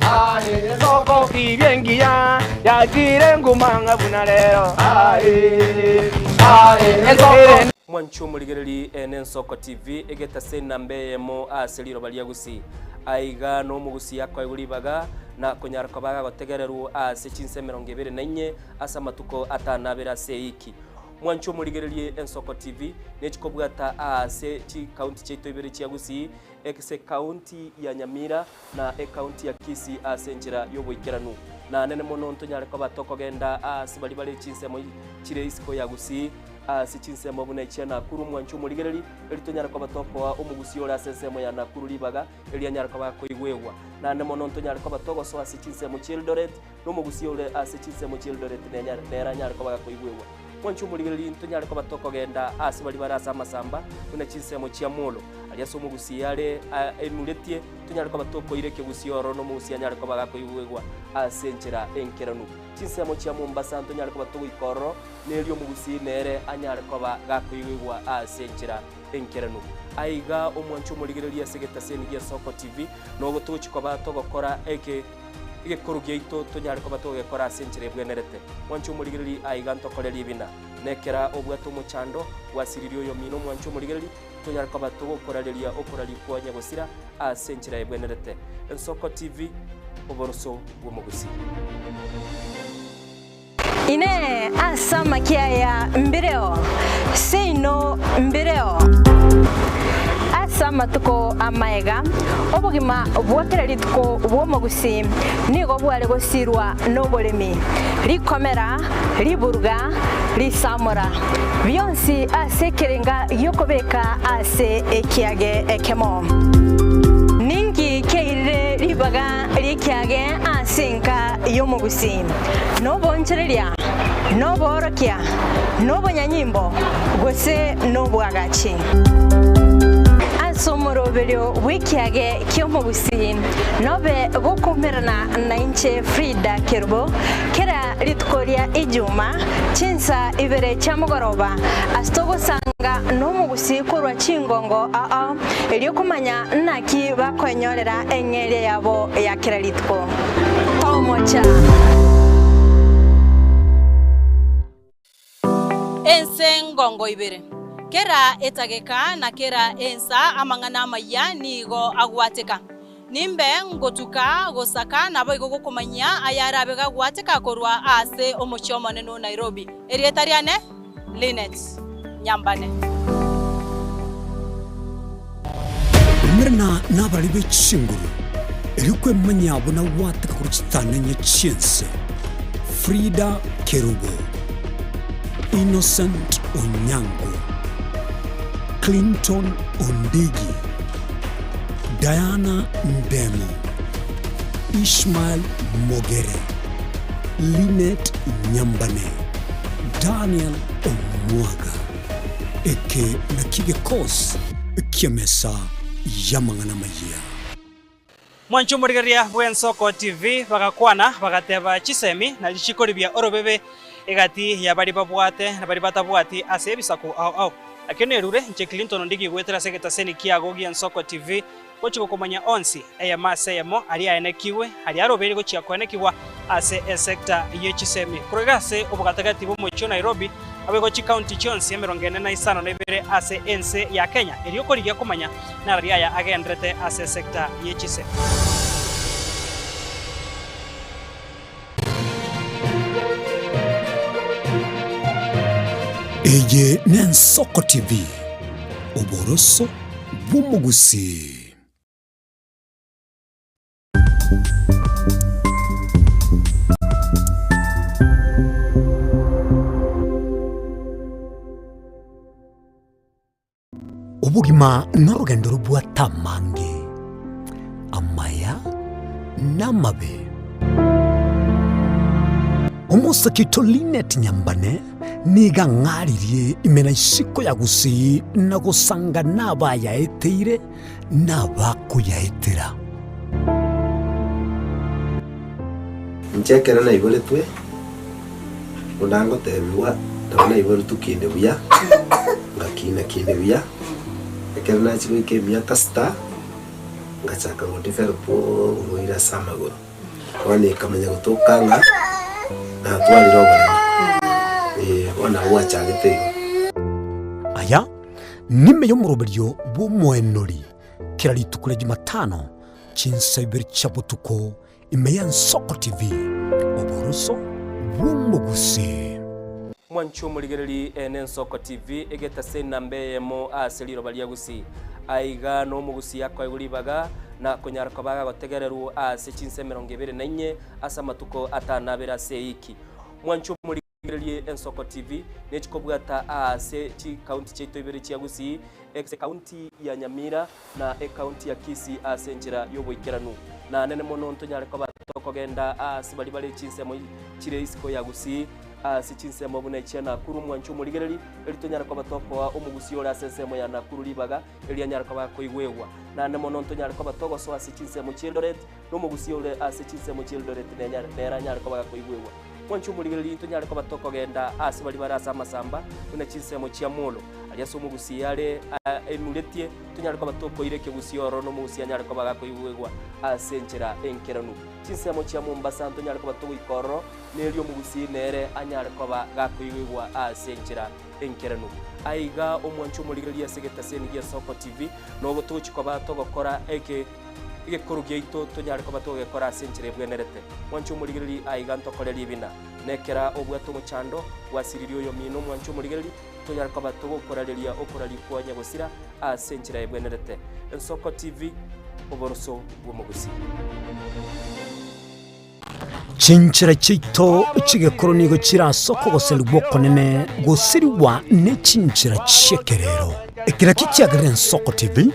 aye, ensoko. Tibia engiya yachire nguma ng'a buna rero, aye, aye, ensoko. Mwanche omorigereria eye n'Ensoko TV, egetase enamba eyemo ase riroba ria Gusii. Aiga nomogusii akoegwa ribaga na konyara koba agagotegererwa ase chinsa 24 ase amatuko atanabere ase eiki. Mwanche omorigererie Ensoko TV nechikobwata aase chikaunti chiaito ibere chia Gusii, ase ekaunti ya Nyamira na ekaunti ya Kisii ase enchera y'oboikeranu. Naanene mono ntonyare koba tokogenda aase baria bare chinsemo chire isiko ya Gusii, ase chinsemo buna echia Nakuru mwanche omorigereri, erio tonyare koba tokoa omogusii ore ase ensemo ya Nakuru ribaga, erio anyare koba akoigwegwa. Naende mono ntonyare koba togosoa ase chinsemo chi'Eldoret, na omogusii ore ase chinsemo chi'Eldoret nere anyare koba gakoigwegwa. Mwanche omorigereri, ntonyare koba tokogenda ase baria bare ase amasamba, buna chinsemo chia Molo, aria ase omogusii are enuretie, tonyare koba tokoira ekegusii ororo na omogusii anyare koba gakoigwegwa ase enchera enkeranu. Chinsemo chia Mombasa ntonyare koba togoika ororo, na erio omogusii nere anyare koba gakoigwegwa ase enchera enkeranu. Aiga omwanche omorigereria ase egetaseni gia Soko TV, nogo togochia koba togokora eke egekoro giaito tonyare koba togegekora ase enchera ebwenerete. Mwanche omorigereria aiga ntokore ribina. Nekera obwate omochando, gwasiririe oyomino omwanche omorigereria, tonyare koba togokorareria okoraria kwa nyagosira ase enchera ebwenerete. Ensoko TV, oboroso bw'omogusii. Inee! Ase amakia aya mbireo? Seino mbireo. Ase amatuko amaega, obogima bwa kera rituko bw'omogusii nigo bware gosirwa noboremi, rikomera, riburuga, risamora, bionsi ase ekerenga gi'okobeka ase ekiage ekemo. Ninki kiairire ribaga ri'ekiage ase enka y'omogusii? Noboonchoreria, Ase omoroberio bw'ekiage ki'omogusii, nobe gokoumerana nainche Frida Kerubo, kera rituko ria Ijuma, chinsa ibere chia mogoroba, ase togosanga nomogusii korwa chingongo ao ao, erio komanya naki bakoenyorera eng'eria yabo ya kera rituko. Tomocha! Ense ngongo ibere. Kera etageka na kera ensa amang'ana amayia nigo agwateka. Nimbe ngotuka gosaka naboigo gokomanyia ayarabe gagwateka korwa ase omochie omonene o Nairobi. Erieta riane Linet Nyambane. Umerana nabarari be chinguru, erio kwemanyia buna gwateka korwa chitananya chi'ense. Frida Kerubo, Innocent Onyango, Clinton Ondigi, Diana Ndemo, Ishmael Mogere, Linet Nyambane, Daniel Omwaga. Eke nakio gekosi ki'emesa y'amang'ana amayia. Mwanche omorigereria bw'Ensoko TV bagakwana bagateba chisemi na richiko ribia orobebe egati ya baria babwate na baria batabwati ase ebisaku ao ao. Nakio nerure inche Clinton Ondigi goetera ase egetaseni kiago gi'Ensoko TV gochia gokomanya onsi eyemo ase eyemo aria aenekigwe aria arobeire gochia koenekigwa ase esecta ye chisemi korwa iga ase obogatagati bw'omochie o Nairobi Naboigo chikaunti chionsi 45 ase ense ya Kenya erio korigia komanya narari aya agenderete ase esecta ye chisemi. Eye n'Ensoko TV, oboroso bw'omogusii. Obogima norogendo robwate amange, amaya na amabe. Omosake oito Linet Nyambane nigo ang'aririe ime na isiko ya Gusii na gosanga nabayaeteire nabakoyaetera. Inche ekero naiboretwe, buna ngotebigwa, nabo naiboretwe kinde buya, ngakina kinde buya, ekero nachia goika emiaka sita, ngachaka go develop oborwaire ase amagoro. Bono ekamanya gotoka ng'a natwarire oboremo, eh, bono nabo gwachagete igo. Aya nime y'omoroberio bw'omoenori kera rituko ria Jumatano chinsa ibere chia botuko ime y'Ensoko TV, oboroso bw'omogusii. Mwanche omorigereri ene Ensoko TV egetase enamba eyemo ase riroba ria Gusii. Aiga nomogusii akoegwa ribaga na konyara koba agagotegererwa ase chinsa 24 ase amatuko atanabere ase eiki. Mwanche omorigereri. Rigererie Ensoko TV nechikobwata aase chikaunti chiaito ibere chia Gusii, ekaunti ya Nyamira na ekaunti ya Kisii ase enchera y'oboikeranu. Na nene mono ntonyare koba tokogenda aase baria bare chinsemo chire isiko ya Gusii, ase chinsemo buna echia Nakuru mwanche omorigereri, eri tonyare koba tokoa omogusii ore ase ensemo ya Nakuru ribaga eri anyare koba akoigwegwa. Naende mono ntonyare koba togosoa ase chinsemo chia Eldoret, na omogusii ore ase chinsemo chia Eldoret nere anyare koba gakoigwegwa. Mwanche omorigereria intonyare koba tokogenda ase baria bare ase amasamba, buna chinsemo chia Molo, aria ase omogusii are emuretie, tonyare koba tokoira ekegusii ororo na omogusii anyare koba gakoigwegwa ase enchera enkeranu. Chinsemo chia Mombasa ntonyare koba togoika ororo, na erio omogusii nere anyare koba gakoigwegwa ase enchera enkeranu. Aiga omwanche omorigereria ase egetaseni gi'Esoko TV, nogo togochia koba togokora eke. Egekoro giaito tonyare koba togekora ase enchera ebwenerete. Mwanche omorigereri aiga ntokore ribina. Nekera obwate omochando, gwasiririe oyomino mwanche omorigereri, tonyare koba togokorareria okoraria kwa nyagosira ase enchera ebwenerete. Ensoko TV, oboroso bw'omogusii. Chinchera chiaito chi'egekoro nigo chire ase okogoserigwa okonene gosirigwa ne chinchera chi'ekerero. Eke nakio kiagerire Ensoko TV.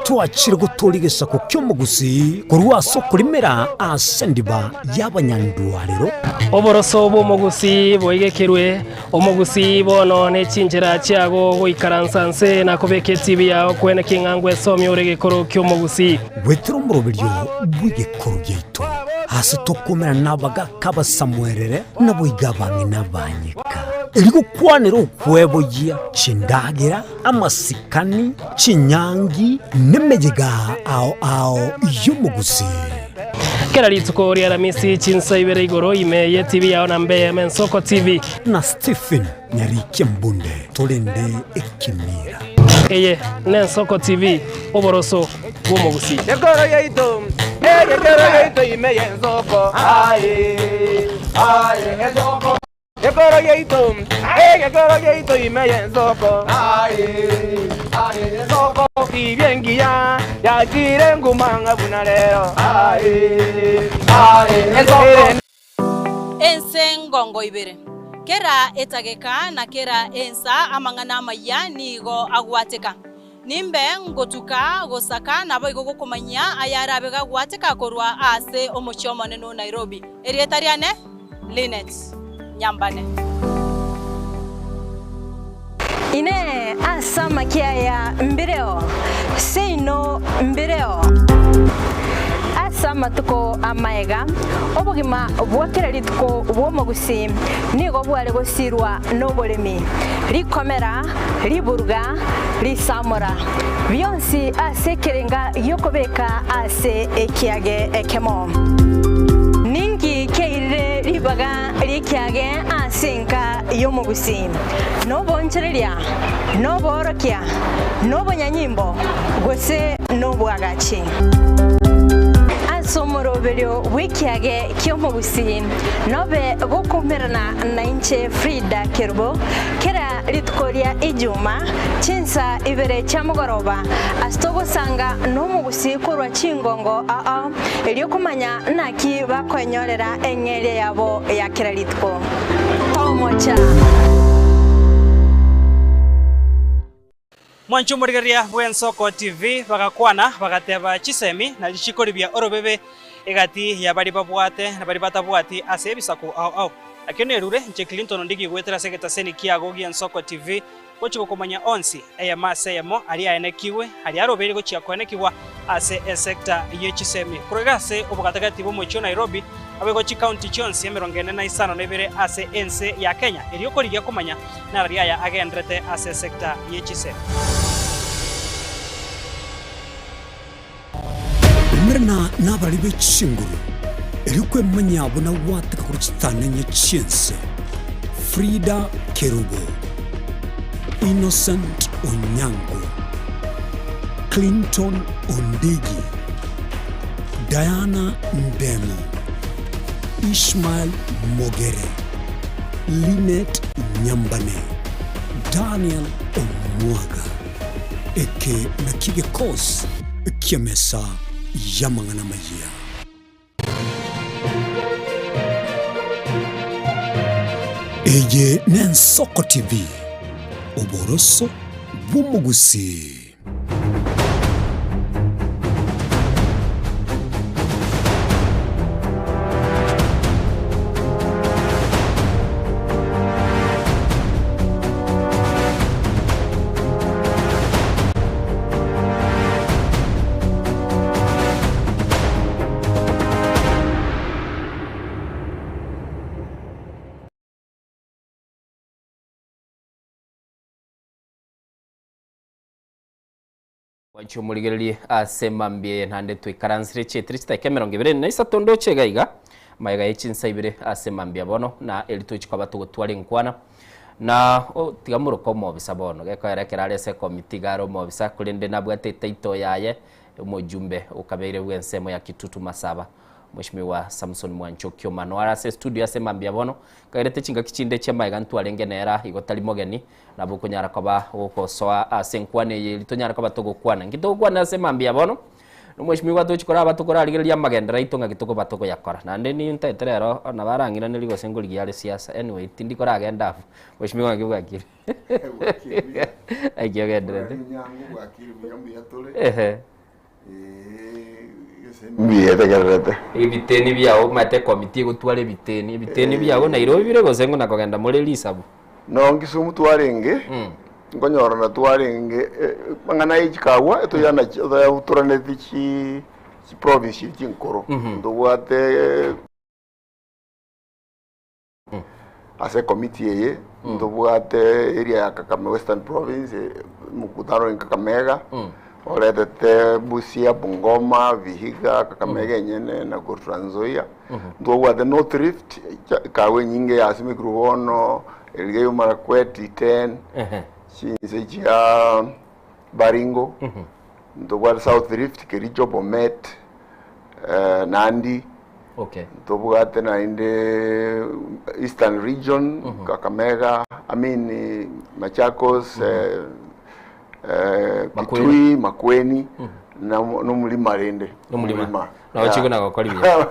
Twachire gotoria egesaku ki'omogusii korwa ase okorimera ase endiba y'abanyandwarero. Oboroso bw'omogusii boigekerwe, omogusii bono ne chinchera chiago goikaransa nse na kobeka etibi yao kwene king'a ngwesomia ore egekoro ki'omogusii. Goetera omoroberio bw'egekoro giaito, aase tokomerana nabagaaka abasamuerere, naboigo abang'ina abanyeka, erio gokwanera okweboyia chindagera, amasikani, chinyangi, nemeyega ao ao y'omogusii. Kera rituko ria Aramisi chinsa ibere igoro ime ye TV yao na mbe Mensoko TV. Na Stephen Nyarikia Mbunde torende ekemira. Eye n'Ensoko TV, oboroso bw'omogusii. Ekoro yaito, egekero yaito ime y'ensoko, aye, aye, ensoko. Ekoro yaito, egekoro yaito ime y'ensoko, aye, aye, ensoko. Tibia engiya yachire nguma ng'a buna rero, aye, aye, ensoko. Ense ngongo ibere, kera etageka na kera ensa amang'ana amayia nigo agwateka. Nimbe ngotuka gosaka naboigo gokomanyia ayarabe gagwateka korwa ase omochie omonene o Nairobi. Erieta riane Linet Nyambane. Inee! Ase amakia aya mbireo? Seino mbireo. Ase amatuko amaega, obogima bwa kera rituko bw'omogusii nigo bware gosirwa noboremi, rikomera, riburuga, risamora, bionsi ase ekerenga gi'okobeka ase ekiage ekemo. Ninki kiairire ribaga ri'ekiage ase enka y'omogusii? Nobonchoreria, noboorokia, nobonyanyimbo, gose nobwagachi? Ase omoroberio bw'ekiage ki'omogusii nobe gokoumerana nainche Frida Kerubo, kera rituko ria Ijuma, chinsa ibere chia mogoroba, ase togosanga nomogusii korwa chingongo ao, erio komanya naki bakoenyorera eng'eria yabo ya kera rituko. Tomocha! Mwanche omorigereria bw'Ensoko TV bagakwana bagateba chisemi na richiko ribia orobebe egati ya baria babwate na baria batabwati ase ebisaku ao ao. Nakio nerure inche Clinton Ondigi goetera ase egetaseni kiago gi'Ensoko TV gochia gokomanya onsi eyemo ase eyemo aria aenekigwe aria arobeire gochia koenekigwa ase esecta ye chisemi korwa iga ase obogatagati bw'omochie o Nairobi naboigo chikaunti chionsi emerongo ene na isano na ibere ase ense ya Kenya erio korigia komanya Narari aya agenderete ase esecta ye chisemi. Umerana nabarari be chinguru, erio kwemanyia buna gwateka korwa chitanenye chi'ense. Frida Kerubo, Innocent Onyango, Clinton Ondigi, Diana Ndemo, Ishmael Mogere, Linet Nyambane, Daniel Omwaga. Eke nakio gekosi ki'emesa y'amang'ana amayia. Eye n'Ensoko TV, oboroso bw'omogusii. Gwancha omorigererie ase mambia eye naende twaikaransire chietire chidakika emerongo ebere na isato ndoche iga iga magega ye chinsa ibere ase mambia bono na eri tochi koba togotwara enkwana na o tiga moroke omobisa bono gekoera ekero are ase ekomiti iga are omobisa korende nabwate etitle yaye omojumbe okabeire bw'ensemo ya Kitutu Masaba Mweshimiwa Samson Mwanchoki Omano are ase estudio ase mambia bono kairete chingaki chinde chi'amaega ntwarenge nera igo tari mogeni Nabo okonyara koba gogosoa ase enkwana eye eria tonyare koba togokwana. Inki togokwana ase mambia bono? Nomweshimiwa tochi koraba tokorarigereria amagenderero aito ng'aki tokoba tokoyakora. Naende nintaete rero nabo arang'iranerie gose ngorigia are siasa. Anyway, tindi koragenda abwo. Mweshimiwa ng'aki bwakire? Naki ogendererete? Ehe. Mbuya etegererete. Ebiteni biao omanyete ekomiti egotwara ebiteni, ebiteni biao Nairobi bire gose ng'o na kogenda more risabu? No Kisumu twarenge, nkonyorana twarenge, amang'ana ya chikagwa etoyana toyabutoraneti chi chiprovince chiria chinkoro. Ntobwate Ase ekomiti eye ntobwate area ya Kakamega Western Province, omokutano ore Kakamega, oretete Busia, Bungoma, Vihiga, Kakamega enyene na korwa Trans Nzoia. Ntobwate North Rift, ekawa enyinge yasimekirwe bono, Elgeyo Marakwet, Iten, chinse chia Baringo, ntobwate South Rift, Kericho, Bomet, Nandi. Okay. Ntobwate naende Eastern Region, Kakamega, I mean Machakos, eh, eh, Makueni. Kitui, Makueni, na nomulima rende. Nomulima. Nabo Yeah. chiko nagokora buya.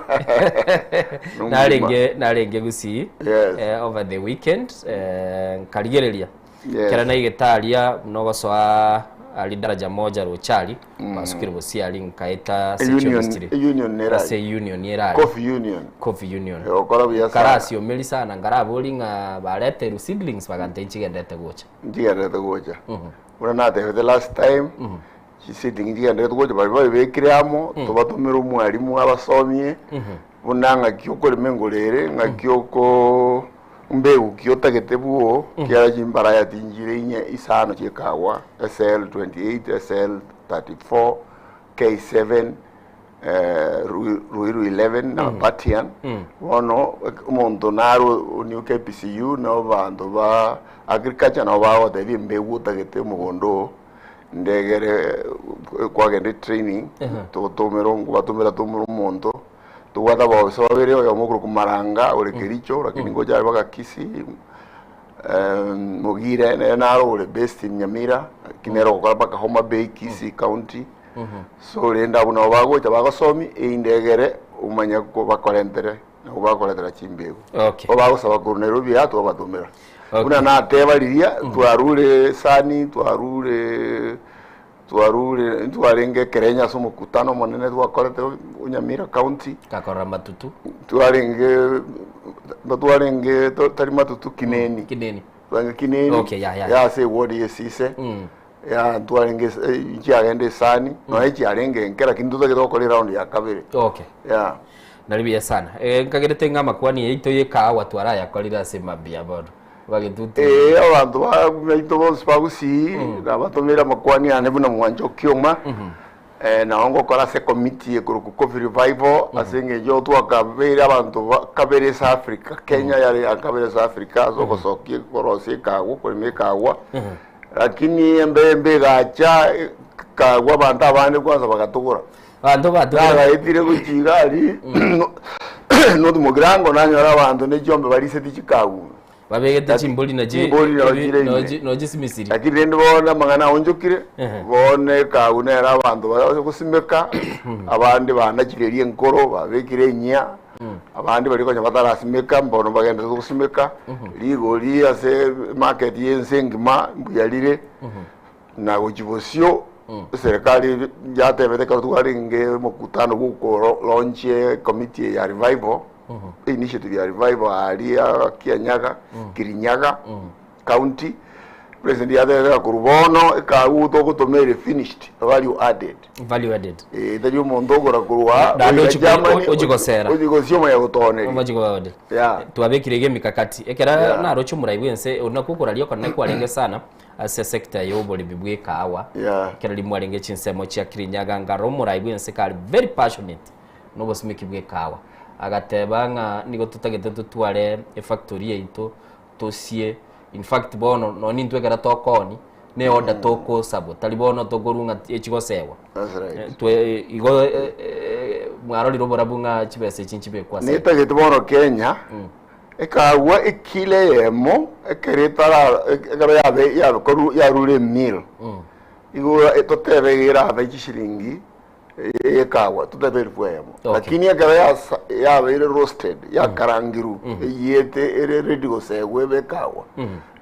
Nomulima. Narenge narenge Gusii Yes. eh, over the weekend eh, nkarigereria Yes. Ekero naigete aria buna ogosoa aria daraja moja roche aria, basukire bosie aria nkaeta ase Union- chemistry. union nere Ase aria. union ere aria. Coffee union. Coffee union. Egokora buya sana. Nkarasiomeria sana nkarabori ng'a bareterwe seedlings bagantebia nchigenderete gocha. Nchigenderete gocha. Buna natebete last time, chiseedling nchigenderete gocha baria babibekire amo, tobatomere omwalimu abasomie, buna ng'aki okorema engoro ere, ng'aki oko Mbegu ki otagete bwoo, kiagera chimbaraya tinchire inye isano chiekagwa, SL 28, SL 34, K7, Ruiru 11 na Batian. Bono omonto naro new KPCU na abanto ba agriculture nabo bagotebia embegu otagete omogondo oo, ndegere kwagenda etraining, togotomera ngobatomera tomera omonto. Tobwate abaofisa babere, oyomo okorokwa Maranga ore Kericho, lakini ngocha are mpaka Kisii, Mogire nere naro ore based in Nyamira, lakini nere ogokora mpaka Homa Bay, Kisii County. So rende abwo nabo bagocha bagosomia, erinde egere omanye bakorentere, nabo bakoretera chimbegu. Okay. Bo bagosaba korwa Nairobi igaa twabatomera. Okay. Buna nateba riria, twarure esani, twarure Twarure, ntwarenge ekerenyo ase omokutano omonene twakorete o Nyamira County. Gakorora matutu. Twarenge, twarenge tari matutu Kineni. Kineni. Twarenge Kineni. Okay, ya, ya. Ya ase eward ya Esise. Ya ntwarenge nchiagenda esani, nonya echiarenge enke lakini ntotagete gokora eround ya kabere. Okay. Ya. Nari buya sana. Eh, nkagerete ng'a amakwani yaito ye ekahawa twarayakorire ase mambia bono. Bagetutu. Ee, abanto baito bonsi ba Gusii nabatomere amakwani ane buna mwancha okioma, nao ngokora ase ekomiti ekorokwa Coffee Revival ase eng'encho twakabeire abanto ba kabere ase Africa, Kenya yare ya kabere ase Africa ase ogosokia korosia ekagwa korema ekagwa, lakini embe embe egacha ekagwa abanto abande kwanza bagatogora. Abanto batogora. Nagaetire gochia iga aria North Mugirango nanyora abanto ne chiombe bariseti chikagwa. Babegete chimbori na chi- Chimbori nao ebi- chire ime. nao chi- nao chisimisiri. Lakini rende bono amang'ana aonchokire, Ehe. bono ekagu nere abanto bare gosimeka, abande banachirerie enkoro, babekire enyia, abande baria konya batarasimeka mbono bagenderete gosimeka, rigori ase emarket ya ense engima mbuya rire, na gochia bosio, eserekari yatebete ekero twarenge omokutano bwa okoro launch ecommittee ya revival, Initiative ya revival aria Kianyaga, Kirinyaga county, president yatebete korwa bono ekagu togotoma ere finished, value added. Value added. Eh, tari omonto ogora korwa Naende goika ochi- Germany, ochi gosera. ochi gosia omanya gotoneria. Omochi gotoneria. Yeah. Twabekire iga emikakati. Ekero Yeah. naroche omorai bwense, oyio nakwo okoraria okonene kwarenge sana ase sector ya oboremi bwa ekahawa. Yeah. Ekero rimwarenge chinsemo chia Kirinyaga nkarora omorai bwense kare very passionate. nobosimeki bw'ekawa. Agateba ng'a nigo totagete totware efactory yaito tosie, in fact bono nonye nintwe ekero tokooni, na eorder tokosabwa, tari bono tokorwa ng'a echigosegwa. That's right. Twe igo mwarorire oborabu ng'a chibesa echi nchibekwa ase. Netagete bono Kenya, ekagwa ekilo eyemo ekero etara ekero yabe yakorwa yarure emill, igo totebe iga erabe chishilingi Eyekagwa totebe elifu eyemo. Okay. Lakini ekero yasa- yabeire roasted, yakarangiru, eyete ere ready gosegwa ebe ekagwa,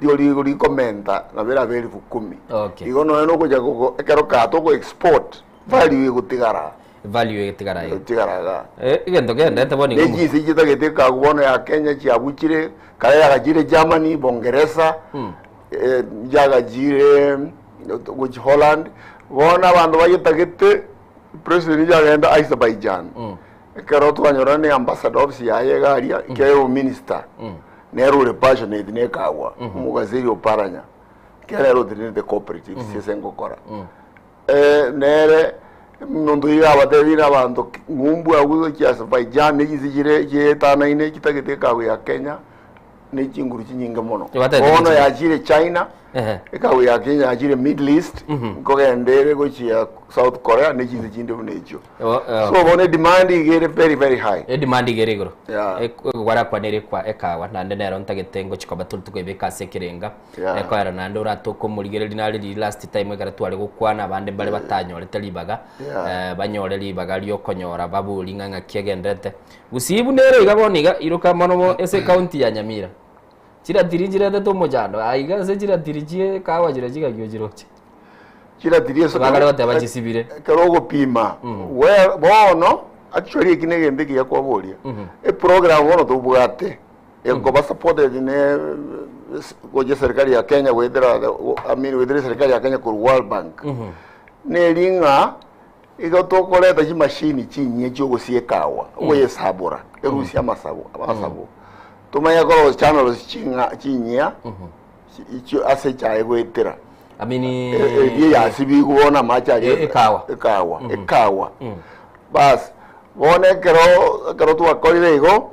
rigo rigo rikomenta nabo erabe elifu kumi. Okay. Igo nonya nogocha gogo ekero kaa toko export. Value egotigara. Value egotigara iga. Egotigara iga. Eh, egento kendete bono iga. Ne chinse chitagete ekagu bono ya Kenya chiabuchire, kare yagachire Germany, Bongeresa, eh, yagachire gochi Holland, bono abanto bayetagete, president yagenda Azerbaijan. Ekero twanyora ne ambassador office yaye iga aria, ekiagera ominister, nere ore passionate na ekagwa, omogazeri Oparanya, ekiagera nere otenenete cooperatives ase ngokora. Nere omonto oyio abatebirie abanto ng'umbu agwo gochia Azerbaijan ne chinse chire chietanaine chitagete ekago ya Kenya ne chinguru chinyinge mono. Batagete Bono gochia- yachire China, Ehe. ekago ya Kenya yachire Middle East, nkogenda ere gochia South Korea ne chinse chinde buna echio. So bono edemand iga ere very very high. Edemand iga ere igoro. Yeah. Gwarakwanire kwa ekawa naende nero ntagete ngochia koba tore tokoebeka ase ekerenga. Yeah. Ekoera naende oratoke omorigereria nare riria last time ekero tware gokwana abande mbare batanyorete ribaga Yeah. eh, banyore ribaga riokonyora babori ng'a ng'aki egenderete. Gusii buna ere iga bono iga iroka mono mo ase ecounty ya Nyamira. Chiratiri nchiretete omochando aiga ase chiratiri chie ekawa chiria chigaki ochiroche. Chiratiri ase Bakare goteba chisibire. Ekero ogopima we bono actually eki na egento ekiya kwaboria. Eprogram bono tobwate Ekoba supported ne gochia serikali ya Kenya goetera I mean goetera eserikali ya Kenya korwa World Bank. Neri ng'a igo tokoreta chimashini chinyia chiogosia ekawa, ogoyesabora, erusie amasabo amasabo. Tomanye korosia channels ching'a chinyia chio ase echae goetera. I mean Eria yasibigwe bono amache aria Ekawa. ekawa ekawa. Bas bono ekero ekero twakorire igo.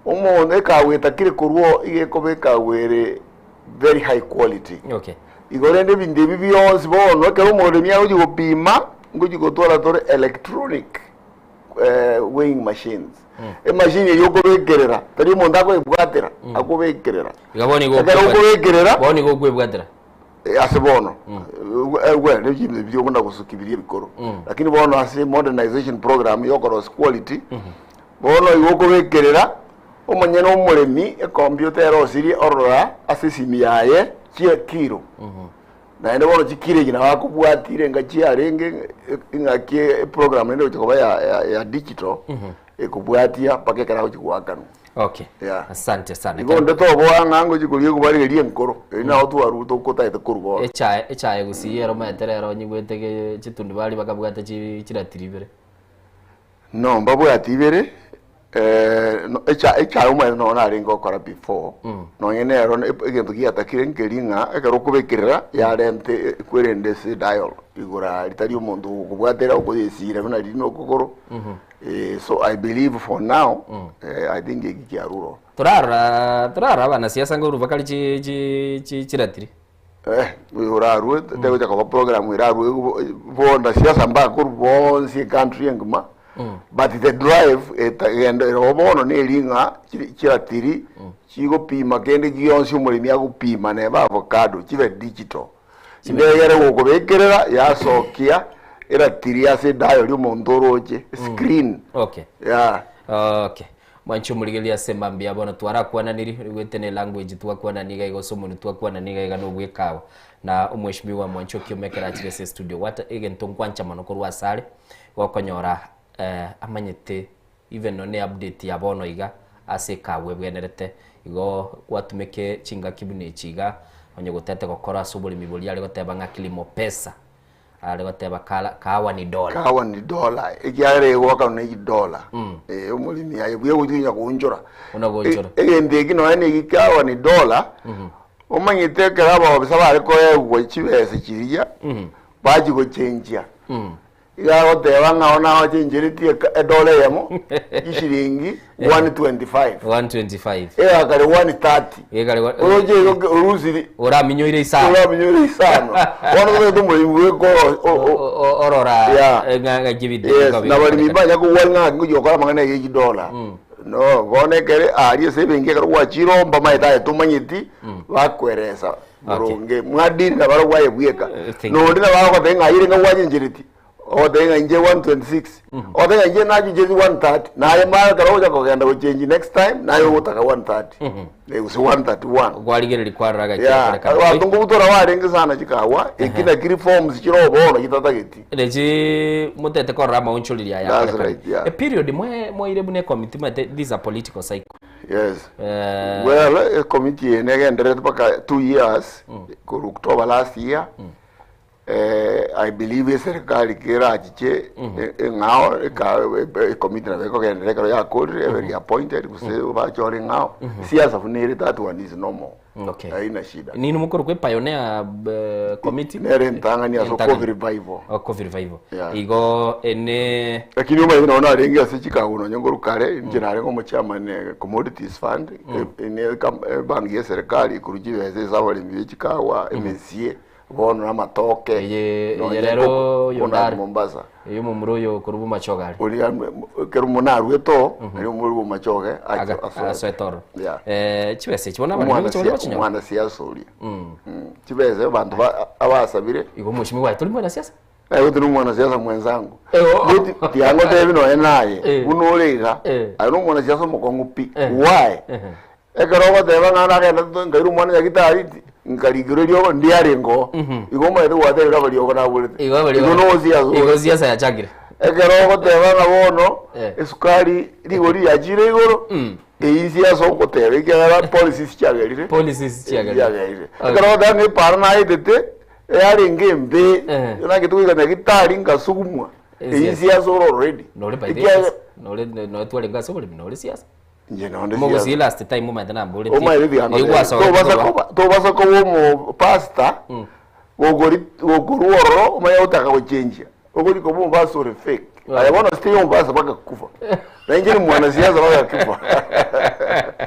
Omonto ekawa etakire korwa oo iga ekoba ekawa ere very high quality. Okay. Igo rende ebinto ebi bionsi bono ekero omoremi agochia gopima, ngochia gotwara tore electronic weighing machines. Emachine eywo okobekerera, tari omonto akoebwatera, akobekerera. Iga bono igo Ekero okobekerera, bono igo okwebwatera. ase bono, well, ebinto ebi buna gosukia biria ebikoro. Lakini bono ase modernization program ya okorosia quality, Bono igo okobekerera omonyene omoremi ekompiuta erosirie orora ase esimi yaye chie kilo. Naende bono chikilo echi nabo akobwatire enga chiarenge ing'aki eprogram naende egocha koba ya ya ya digital ekobwatia mpaka ekero agochi goakanwa. Okay. Yeah. Asante sana. Igo onde toboa ng'a ngochi koria ekobarigeria enkoro, eri nabo twarure tokotagete korwa bono. Echae echae gusii ero omanyete rero onyigwete ge chitundubari bakabwate chi chiratiri ibere. No mbabwati ibere echa echae omanyete nonye narenge gokora before nonye nero egento giatakire nkeri ng'a ekero okobekerera yarente ekwerende ase dial igoro aria tari omonto ogokobwatera okoyesira buna riria na okogoro so I believe for now I think eki kiarure ororo. Torarora torarora abanasiasa nkorwa bakare chi chi chi chiratiri. Eh, orarue tegocha koba program erarue bono siasa mbakorwa bonsi ecountry engima but the drive etagenda ero bono neri ng'a chiri chiratiri chigopima kende gionsi omoremi agopima neba avocado chibe digital. Ndegere gokobekerera yasokia eratiri ase edial omonto oroche screen. Okay. Yeah. Okay. Mwanche omorigereria ase mambia bono twarakwananiri, oigwete ne language twakwanani iga iga gose omonwe twakwanani iga iga nobwekawa na omweshimiwa mwanche okioma ekero achire ase estudio. Gwata egento nkwancha mono korwa asare, gokonyora amanyete even nonye ne update ya bono iga ase ekawa ebwenerete, igo gwatumeke chingaki buna echi iga, onye gotete gokora ase oboremi boria are goteba ng'a kilimo pesa. Are goteba kala, kahawa ni dola. Kahawa ni dola, ekiagera egoakanwa ne chidola. Eh, omoremi aye buya gochia konya goonchora. Buna goonchora. E- Egento eki nonya na eki kahawa ni dola, omanyete ekero abaofisa bare koegwa chibesa chiria, bachia gochenjia. Iga agoteba ng'a bono agochencheretie eka- edola eyemo, chishiringi 125. 125. Egakare 130. Egakare wa- Oroche igo orusiri. Oraminyoire isano. Oraminyoire isano. Bono tobete omoremi bweka oro- o- o- O- orora Yeah. ng'a ng'aki ebinto Yes, bikoba na barimi bikorekana. mbanya kogwa ng'a ngochia gokora amang'ana aya echidola. No, bono ekere aria ase ebenki ekero gwachire mbamaete aye tomanyeti, bakweresa boronge. Mwadiri nabarobwo aye bweka. Thank you. Nonde nabo agoteba ng'a aye rende gwachenchereti. Ogoteba ng'a inche 126, ogoteba ng'a inche nachicheti 130, naye mara ekero ogocha kogenda gochengi next time, naye ogotaka 130, eh, gose 131. Kwarigereria kwarora gaki Yeah, ekerekano. abanto nkobutora barenge sana chikawa, eki naki reforms chire bono chitatageti. Rechi motete korora amaonchoreri aya That's akorekana. right, yeah. A period mwe mwaire buna ecommittee maete this is a political cycle. Yes. Eh, Well, ecommittee eye negendererete mpaka 2 years, korwa October last year. I believe eserikali kerachiche eng'ao ecommittee nabo ekogenderera ekero yakorire ebe reappointed gose bachore eng'ao. Siasa buna ere that one is normal. Okay. Haina shida. Nini mokoro kwe pioneer committee? Nere entang'ani ase Entang'ani. Coffee Revival. Oh, Coffee Revival. Yeah. Igo ene Lakini omanyete nonye narenge ase Chicago nonye nkorwa kare, inche narenge omochairman Commodities Fund, ene ebank ya eserikali ekorwa chibesa ase abaremi be chikawa, emesie, bono na amatoke, eye nonye rero kuna yondare. Mombasa. Eyo momura oyo korwa bomachoge are. Oria ekero omonarwete oo, aria omorwe bomachoge Asoete ororo. Yeah. Chibesa echi bono abaremi gocha baria bachinyora. Omwana siasa oria. Chibesa abanto abasabire. Igo mheshimiwa tori mwana siasa? Ego turi mwana siasa mwenzangu. Ego. But tiangotebi nonya naye buna ore iga, aye no omwana siasa omokong'u pi. Why? Ekero ogoteba ng'a nagenda nkaira omwana nyagitari nkarikirwa eriogo ndiarenge oo. Igo omanyete gwatebire abariogo naborete. Igo abariogo- Igo no siasa ore. Igo siasa yachakire. Ekero ogoteba ng'a bono esukari rigori riachire igoro, eyio siasa ogoteba ekiagera policies chiagerire. Policies chiagerire. Chiagerire. Ekero ogoteba ng'a epara naetete eyarenge embe, nagete goika nyagitari nkasugumwa, eyio siasa ore already. Nore by the Ekiagera nore nore twarenge ase oboremi nore siasa. Inche nonde Mogusi siasa. last time omanyete namboreti. Omaete tiga Igo gwasoka tobasa korwa. koba tobasa koba omo pastor gokori gokorwa ororo omanye gotaka gochenjia okori koba omopastor ore fake aye bono stay omopastor mpaka kufa na inche ni mwanasiasa mpaka kufa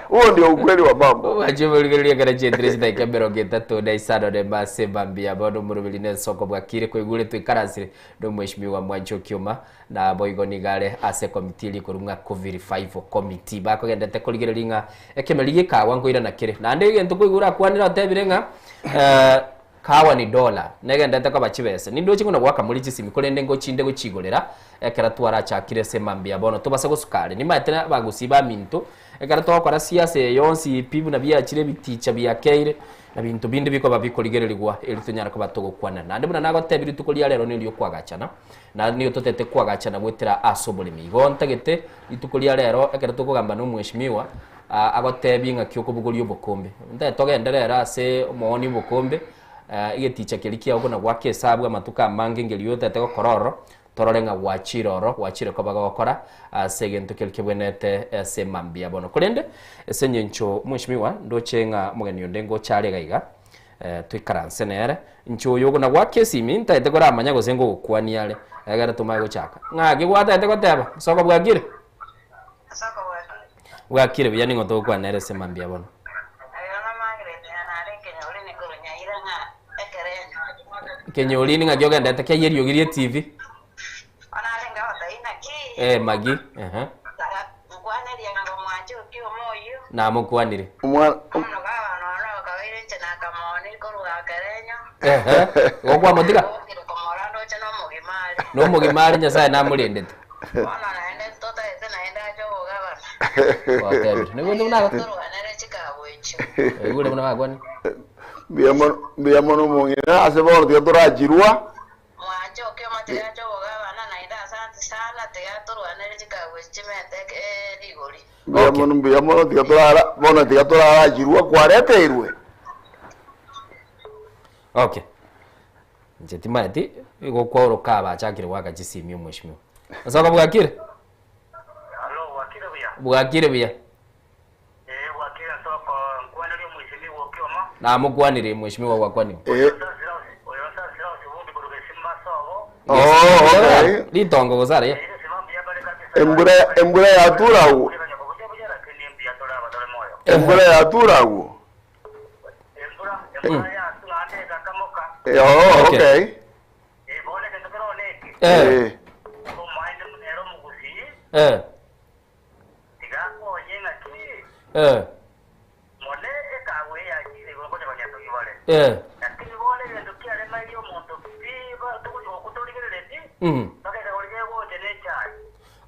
huo ndio ukweli wa mambo. Wachimurigereria kana chietire chidaika 35 ne mase mambia bono omoroberi na ensoko bwakire koigure twikaransire na omweshimiwa Mwancho Kioma na boigo nigare ase committee eri ekorwa ng'a Covid Revival Committee bakogendete korigereria ng'a ekemeri gekawa nkoirana kere naende egento koigure akwanire otebire ng'a kawa ni dola negendete koba chibese nindoche ng'una goaka muri chisimi korende ngochinde gochigorera ekero twarachakire ase mambia bono tobase gosuka are nimaete abagusi baminto ekero togokora siasa eye yonsi pi buna biachire ebiticha biakeire na binto binde bikoba bikorigererigwa eri tonyara koba togokwana naende buna nagotebi rituko ria rero nirio kwagachana na nigo totete kwagachana goetera ase oboremi igo ntagete rituko ria rero ekero tokogamba na omweshimiwa agotebi ng'aki okobogoria obokombe ntae togenderere ase omooni obokombe egeticha keria kiago buna gwaka esabu amatuko amange ngeri otete gokora ororo torore ng'a gwachire oro gwachire koba gokora ase egento keria kebwenete ase mambia bono korende ase eng'encho mweshimiwa ndoche ng'a omogeni onde ngocha are iga iga toikaranse nere inche oyo na gwaka esimi ntaete koramanya gose ngogokwania are egere tomae gochaka ng'aki gwataete goteba soko bwakire bwakire buya ning'o togokwana nere ase mambia bono Kenyori ng'aki ogendete keiyo eriogi ria TV magi namokwanire gokwamotiga nomogima are Nyasaye namorendete gwatebire nigwe buna igure buna bakwani mbuya mono omong'ina ase bono tiga torachirwa mbuya mono mbuya mono tiga torara bono tiga torarachirwa kwareteirwe. Okay inche timaeti igo kwaoroka abachakire gwaka chisimi omweshimiwa asoka bwakire bwakire buya namokwanire mweshimiwa gwakwanire. Oh, okay. Litongo gosara Embura embura yaturagwo. Embura yaturagwo. Oh, okay.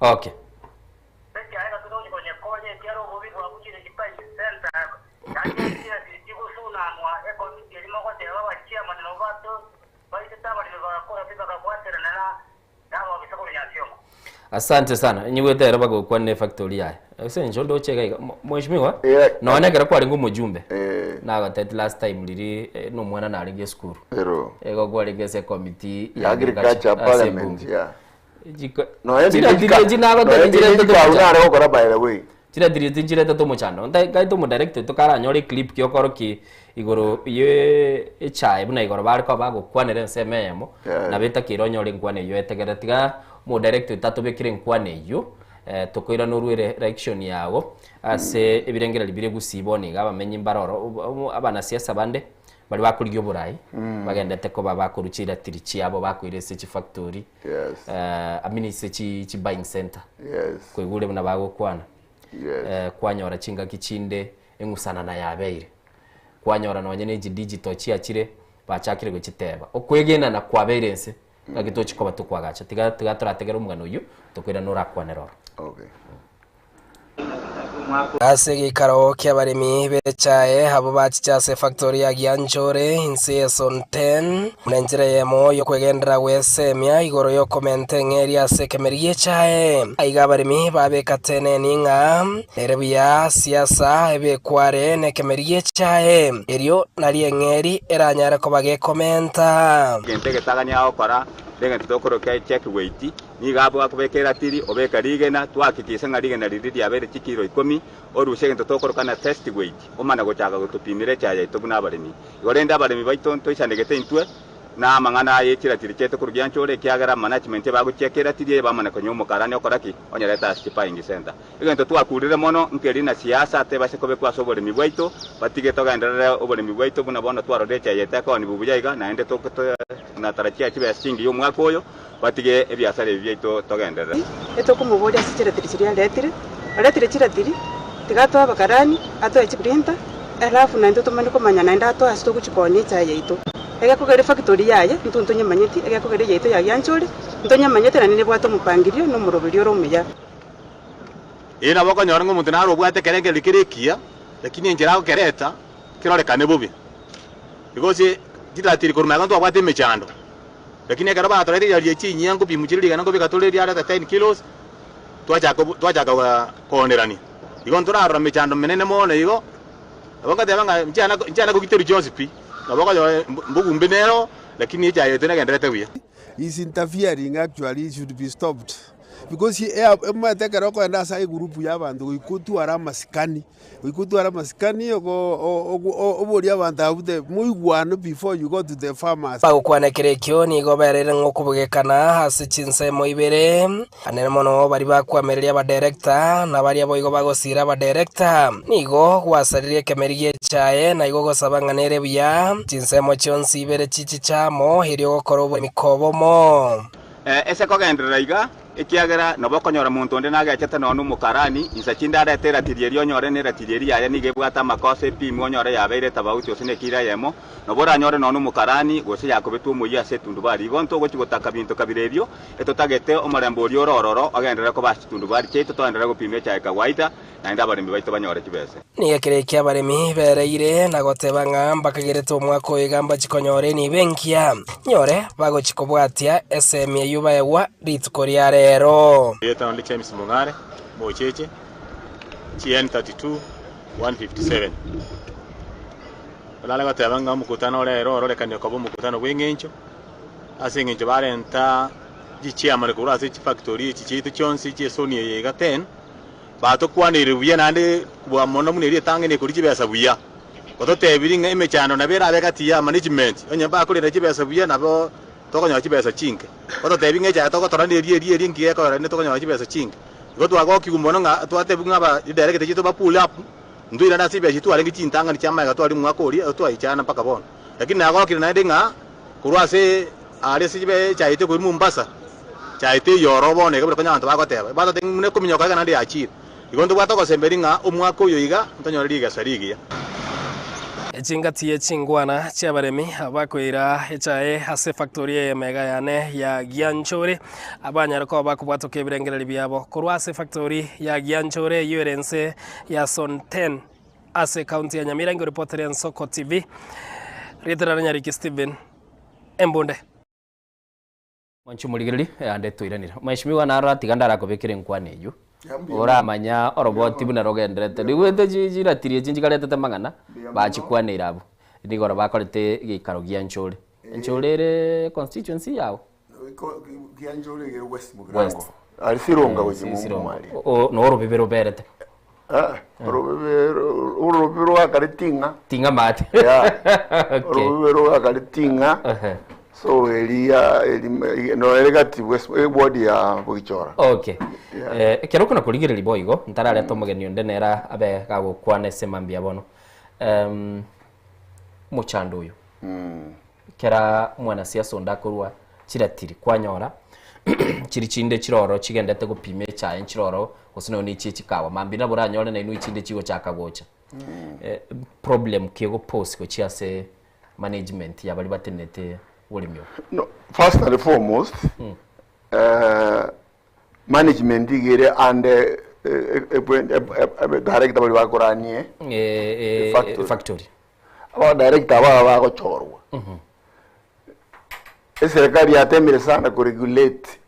Okay. Asante sana. Nyigwete ere bagokwana efactory yaye. Ase eng'encho ndoche iga iga. Mheshimiwa, nonya ekero kwarenge omojumbe, nagotebeti last time riria eh, na omwana narenge esukuru. Ero. Igo kwarenge ase ecommittee Ya agriculture ase parliament, ebunge. yeah. Chiko- Nonya Chira ndiri tiri echi nagotebia nonya nchirete ndiri chikabu tomochando. nare gokora by the way. Chira tiri echi nchirete tomochando. Nta nkaete omodirect tokaranyore eclip kiokorokia igoro ye echae buna igoro bare koba bagokwanera ensemo eyemo, nabo etakeire onyore enkwana eyio etegerere. Tiga omodirect oito atobekere enkwana eyio, tokoirana orwe ereaction yago ase ebirengererio bire gusii bono iga abamenyi mbare oro, abanasiasa bande baria bakorigia oborai, bagendete koba bakorwa chiratiri chiabo bakoira ase chifactory, I mean ase chi buying center, koigure buna bagokwana. Kwanyora chingaki chinde eng'usanana yabeire. Kwanyora nonye ne chidigital chiachire, bachakire gochiteba. Okoegenana kwabeire ense, ng'aki tochi koba tokoagacha. Tiga tiga torategere omogano oyio, tokoirana orakwanere oro. Okay. Ase egeikaro ki'abaremi b'echae abwo bachiche ase efactori ya Gianchore inse ye Sonten, buna enchera eyemo y'okwegenderera gwesemia igoro y'okomenta eng'eria ase ekemeri gi'echae. Aiga abaremi babeka teneni ng'a nere buya siasa ebekware nekemeri gi'echae, erio nario eng'eri eranyare koba gekomenta. Egento egetagani agokora negento tokorokia check weight, nigo abwo akobeka eratiri, obeka rigena, twahakikisha ng'a rigena riria riabeire chikiro ikomi, orusie egento tokoroka na test weight, omana gochaka gotopimera echae yaito buna abaremi. Igo rende abaremi baito ntoisanegete intwe na amang'ana aye chiratiri chiaito korwa gianchore, ekiagera management ebagochiaka eratiri eye bamane konywa omokarani okora ki? Onyerete ase chibuying center. Egento twakurire mono nkeri na siasa tebase kobekwa ase oboremi bwaito, batige togenderere oboremi bwaito buna bono twarorire echae yaito ekoonigwa buya iga, naende natarachia chibesa chingiya omwaka oyo, batige ebiasara ebi biaito togenderere. Etokomoboria ase chiratiri chiria aretire, oretire chiratiri, tiga atoe abakarani, atoe chiprinter, alafu naintwe tomanye komanya naende atoe ase togochikonya echae yaito. Egekogera efactory yaye, intwe ntonyemanyeti, egekogera eyaito ya Gianchore, ntonyemanyete naende nebwate omopangirio na omoroberio ore omuya. Ee, nabo okonyora ng'a omonto nare obwate ekerengererio kere ekiya, lakini enchera agokereta kerorekane bobe. Because chiratiri korwa magega ntwabwate emechando, lakini ekero batoretire riaria echi enyia nkopimwa chire rigana nkobeka tore riareta ten kilos, twachaka twachaka koonerania. Igo ntorarora mechando menene mono igo, nabo ngoteba ng'a nchiana nchiana kogiterwa chionsi pi, nabo okonyora mbogumbe nero, lakini echaye yaito negendererete buya. His interfering actually should be stopped because omanyete ekero okoenda ase egroup ya abanto goika otware amasikani, goika otware amasikani oborie abanto abwo the moigwane before you go to the farmers. Bagokwana ekero ekio nigo bereire ng'a okobugekana ase chinsemo ibere, anene mono baria bakoamereria abadirector na baria boigo bagosiira abadirector. Nigo gwasaririe ekemeri gi'echae na igo gosaba ng'a nere buya chinsemo chionsi ibere chichiche amo erio gokora oboremi kobomo. Ase kogenderera iga, ekiagera nabo okonyora monto onde nagechete nonya nomokarani, insa chinde arete eratiri eria onyore neratiri eria yaye nigo ebwate amakoso epimwe onyore yabeire etabauti gose nekiro eyemo, nabo oranyore nonya nomokarani, gose yakobetwe omoyio ase etundubari. Igo ntogochia gotaka binto kabere ebio, etotagete omorembe oria ore ororo ogenderere koba ase chitundubari chiaito togenderere gopima echae kawaida, naende abaremi baito banyore chibese. Nigo ekero ekio abaremi bereire na goteba ng'a mbakagerete omwaka oyo iga mbachie konyora enibo engiya, nyore bagochia kobwatia esemi eyio baegwa rituko ria rero. Erieta onde James Mong'are, Mocheche, GN 32 157. Nare goteba ng'a omokutano ore ero ororekanie koba omokutano bw'eng'encho, ase eng'encho barenta chichairman korwa ase chifactory echi chiaito chionsi chi'esoni eye iga 10, Batokwaneire buya naende kobua mono buna eria etang'ani ekoria chibesa buya. Gototebirie ng'a emechando nabo erabe gati ya management, onye bakorenda chibesa buya nabo tokonyora chibesa chinke. Batotebie ng'a echaye togotora neria eria eria nki gekogera rende tokonyora chibesa chinke. Igo twagokigwa mono ng'a twatebiwa ng'a aba director chiaito ba pull up, ntoirane ase chibesa chiria twarenge chintang'ani chia magega tware omwaka oria twaichana mpaka bono. Lakini nagokire naende ng'a korwa ase aria ase echaye yaito ekorwa Mombasa, Echaye teiyo ororo bono iga buna konya abanto bagoteba, batotebia ng'a buna ekominyoka iga naende yachire. Igo ntobwate ogosemberia ng'a omwaka oyo iga ntonyore rigesa rigiya. Chingati ye chingwana chi'abaremi abakoira echae ase efactori eyemo iga yane ya Gianchore, abanyare koba bakobwatoka ebirengererio biabo korwa ase efactori ya Gianchore eyio ere ense ya Zone 10 ase ecounty ya Nyamira. Ingoreportera Ensoko TV, rieta riane Nyariki Stephen Embunde. Mwanche omorigereria, ande toiranire. Mheshimiwa naro tiga ndarakobekere enkwana eyio, oramanya oroboti buna rogendererete. Rigwete chi chiratiri echi nchikaretete amang'ana, bachikwaneire abwo. Nigo oro bakorete egeikaro gia Nchore. Nchore ere constituency yao? Gianchore egere West West. Mugirango. Ari Sironga Eh, gochia si- Sironga. Mumari. O- no orobebe roberete. Ah, orobebe orobebe rwakare ting'a. Ting'a mate. Yeah. Okay. Orobebe rwakare ting'a. Ehe. So eria eri no ere gati West ward ya Bogichora. Okay. Eh, ekero okona korigereria boigo, ntarareta omogeni onde nere abe gagokwana ase mambia bono. Em, omochando oyo. Kera mwanasiasa onde akorwa chiratiri kwanyora chiri chinde chiroro chigendete gopima echae nchiroro gose nonya ne chikawa mambia nabo oranyore nainwe chinde chigochaka gocha. Eh, problem ki egopose gochia ase management ya baria batenenete oboremi obo? No, first and foremost, eh, management iga ere ande eh, eh, eh, eh, director baria bakoranie Eh, eh, Factory. factory. Aba director aba bagochorwa. Eserekari yatemire sana koregulate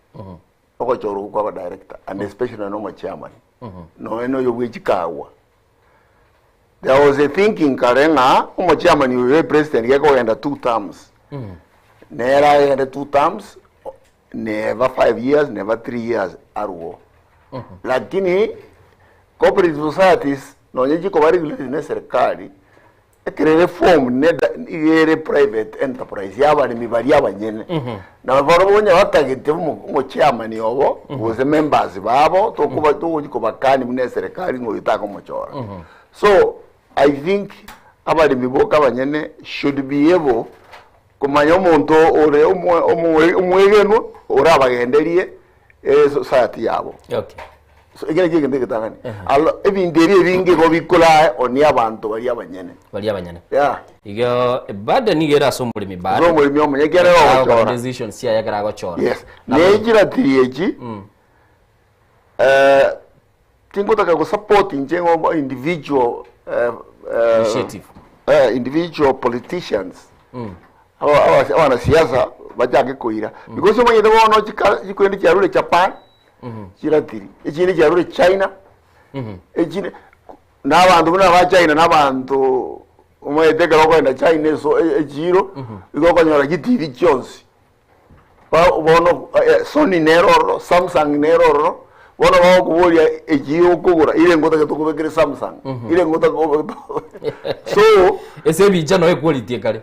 ogochorwa kwa aba director and especially no chairman. Noe noyo bwe chikagwa. There was a thinking kare ng'a omo chairman oyo president gekogenda two terms. Nera agende two terms never 5 years never 3 years arwo. Lakini cooperative societies nonye chikoba regulated ne serikali ekerere form neda igere private enterprise y'abaremi bari abanyene na baro bonya batagete omo chairman obo gose members babo tokuba togokobakani mune serikali ngo itaka omochora. So I think abaremi boka abanyene should be able kumanya omonto ore omwegenwa orabagenderie society yabo. So ekero kegento egetang'ani alo ebinto ebi ebinge igo bikora oni abanto bari abanyene. Bari abanyene. Yeah. Igo bado nigo ere ase omoremi bado. Ase omoremi omonye, ekero agochora. Decision siaye ekero agochora. Yes, nechiratiri echi tingotaka gosupport inche ng'o individual Initiative. Individual politicians, abanasiasa bachake koira because omanyete bono chikoende chiarure Japan chiratiri echinde chiarure China echinde n'abanto buna ba China n'abanto omanyete ekero okoenda China eso echiro igo okonyora chitibi chionsi. Bono Sony nero ororo, Samsung nero ororo, bono bagokoboria echi okogora ire ngotake tokobekere Samsung ire ngotake. So ase ebicha no equality ekare.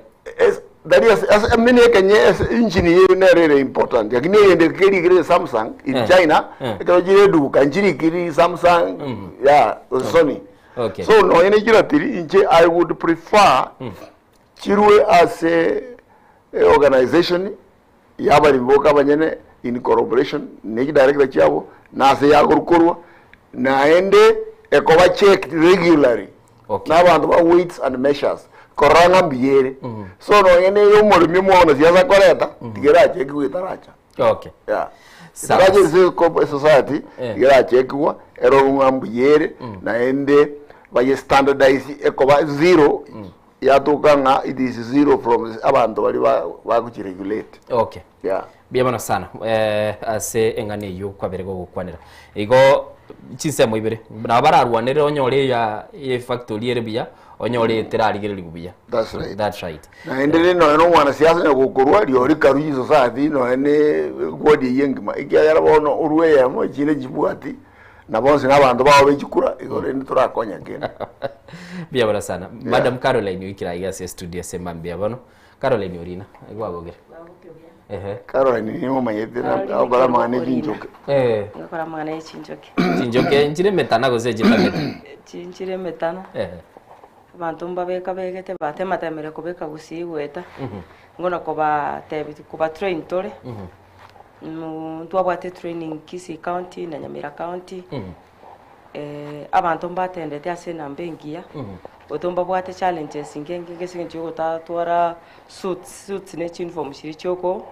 That is as mini ekenye engine ye nere ere important, lakini eyende kerigire Samsung in China ekero chire eduka nchirikiri Samsung ya Sony. So nonya nechiratiri inche I would prefer chirwe ase organization y'abarimi boka abanyene in collaboration nechidirector chiabo nase yagorukorwa naende ekoba checked regularly n'abanto ba weights and measures korora ng'a mbuyere. So nonya neye omoremi omwana siasa koreta tigerachekigwa etaracha. Yeah. Sawa. Etaracha ase society tigerachekigwa erorwa ng'a mbuyere naende baye standardize ekoba zero yatuka ng'a it is zero from abanto bari bagochiregulate. Yeah. Mbuya mono sana ase eng'ana eywo kwabere gogokwanera igo chinsemo ibere nabo bararwanere onyore ya efactory ere buya onyore eterarigereriwa buya. That's right. That's right. Naende rende nonya na omwana siasa onya gokorwa riori karu chisociety nonya ne ward eywo engima ekiagera bono orwe eyemo echinde chibwati na bonsi na abanto bao bechikura igo rende torakonya kende. Mbuya mono sana. Madam Caroline oikire aiga ase studio ase mambia bono. Caroline orina gwabogere. Ehe. Caroline niye omanyete agokora amang'ana echinchoke. Ngakora amang'ana ya chinchoke. Chinchoke nchire metana gose chitamete? Chinchire emetana. Abanto mbabeka begete batematemire kobeka gusii goeta. Ngono kobatebi koba train tore. Ntwabwate training Kisii County na Nyamira County. Abanto mbatendete ase enamba engiya. Gote mbabwate challenges inke inke ase eng'encho yogotatwara suits, suits ne chiuniform chiria chioko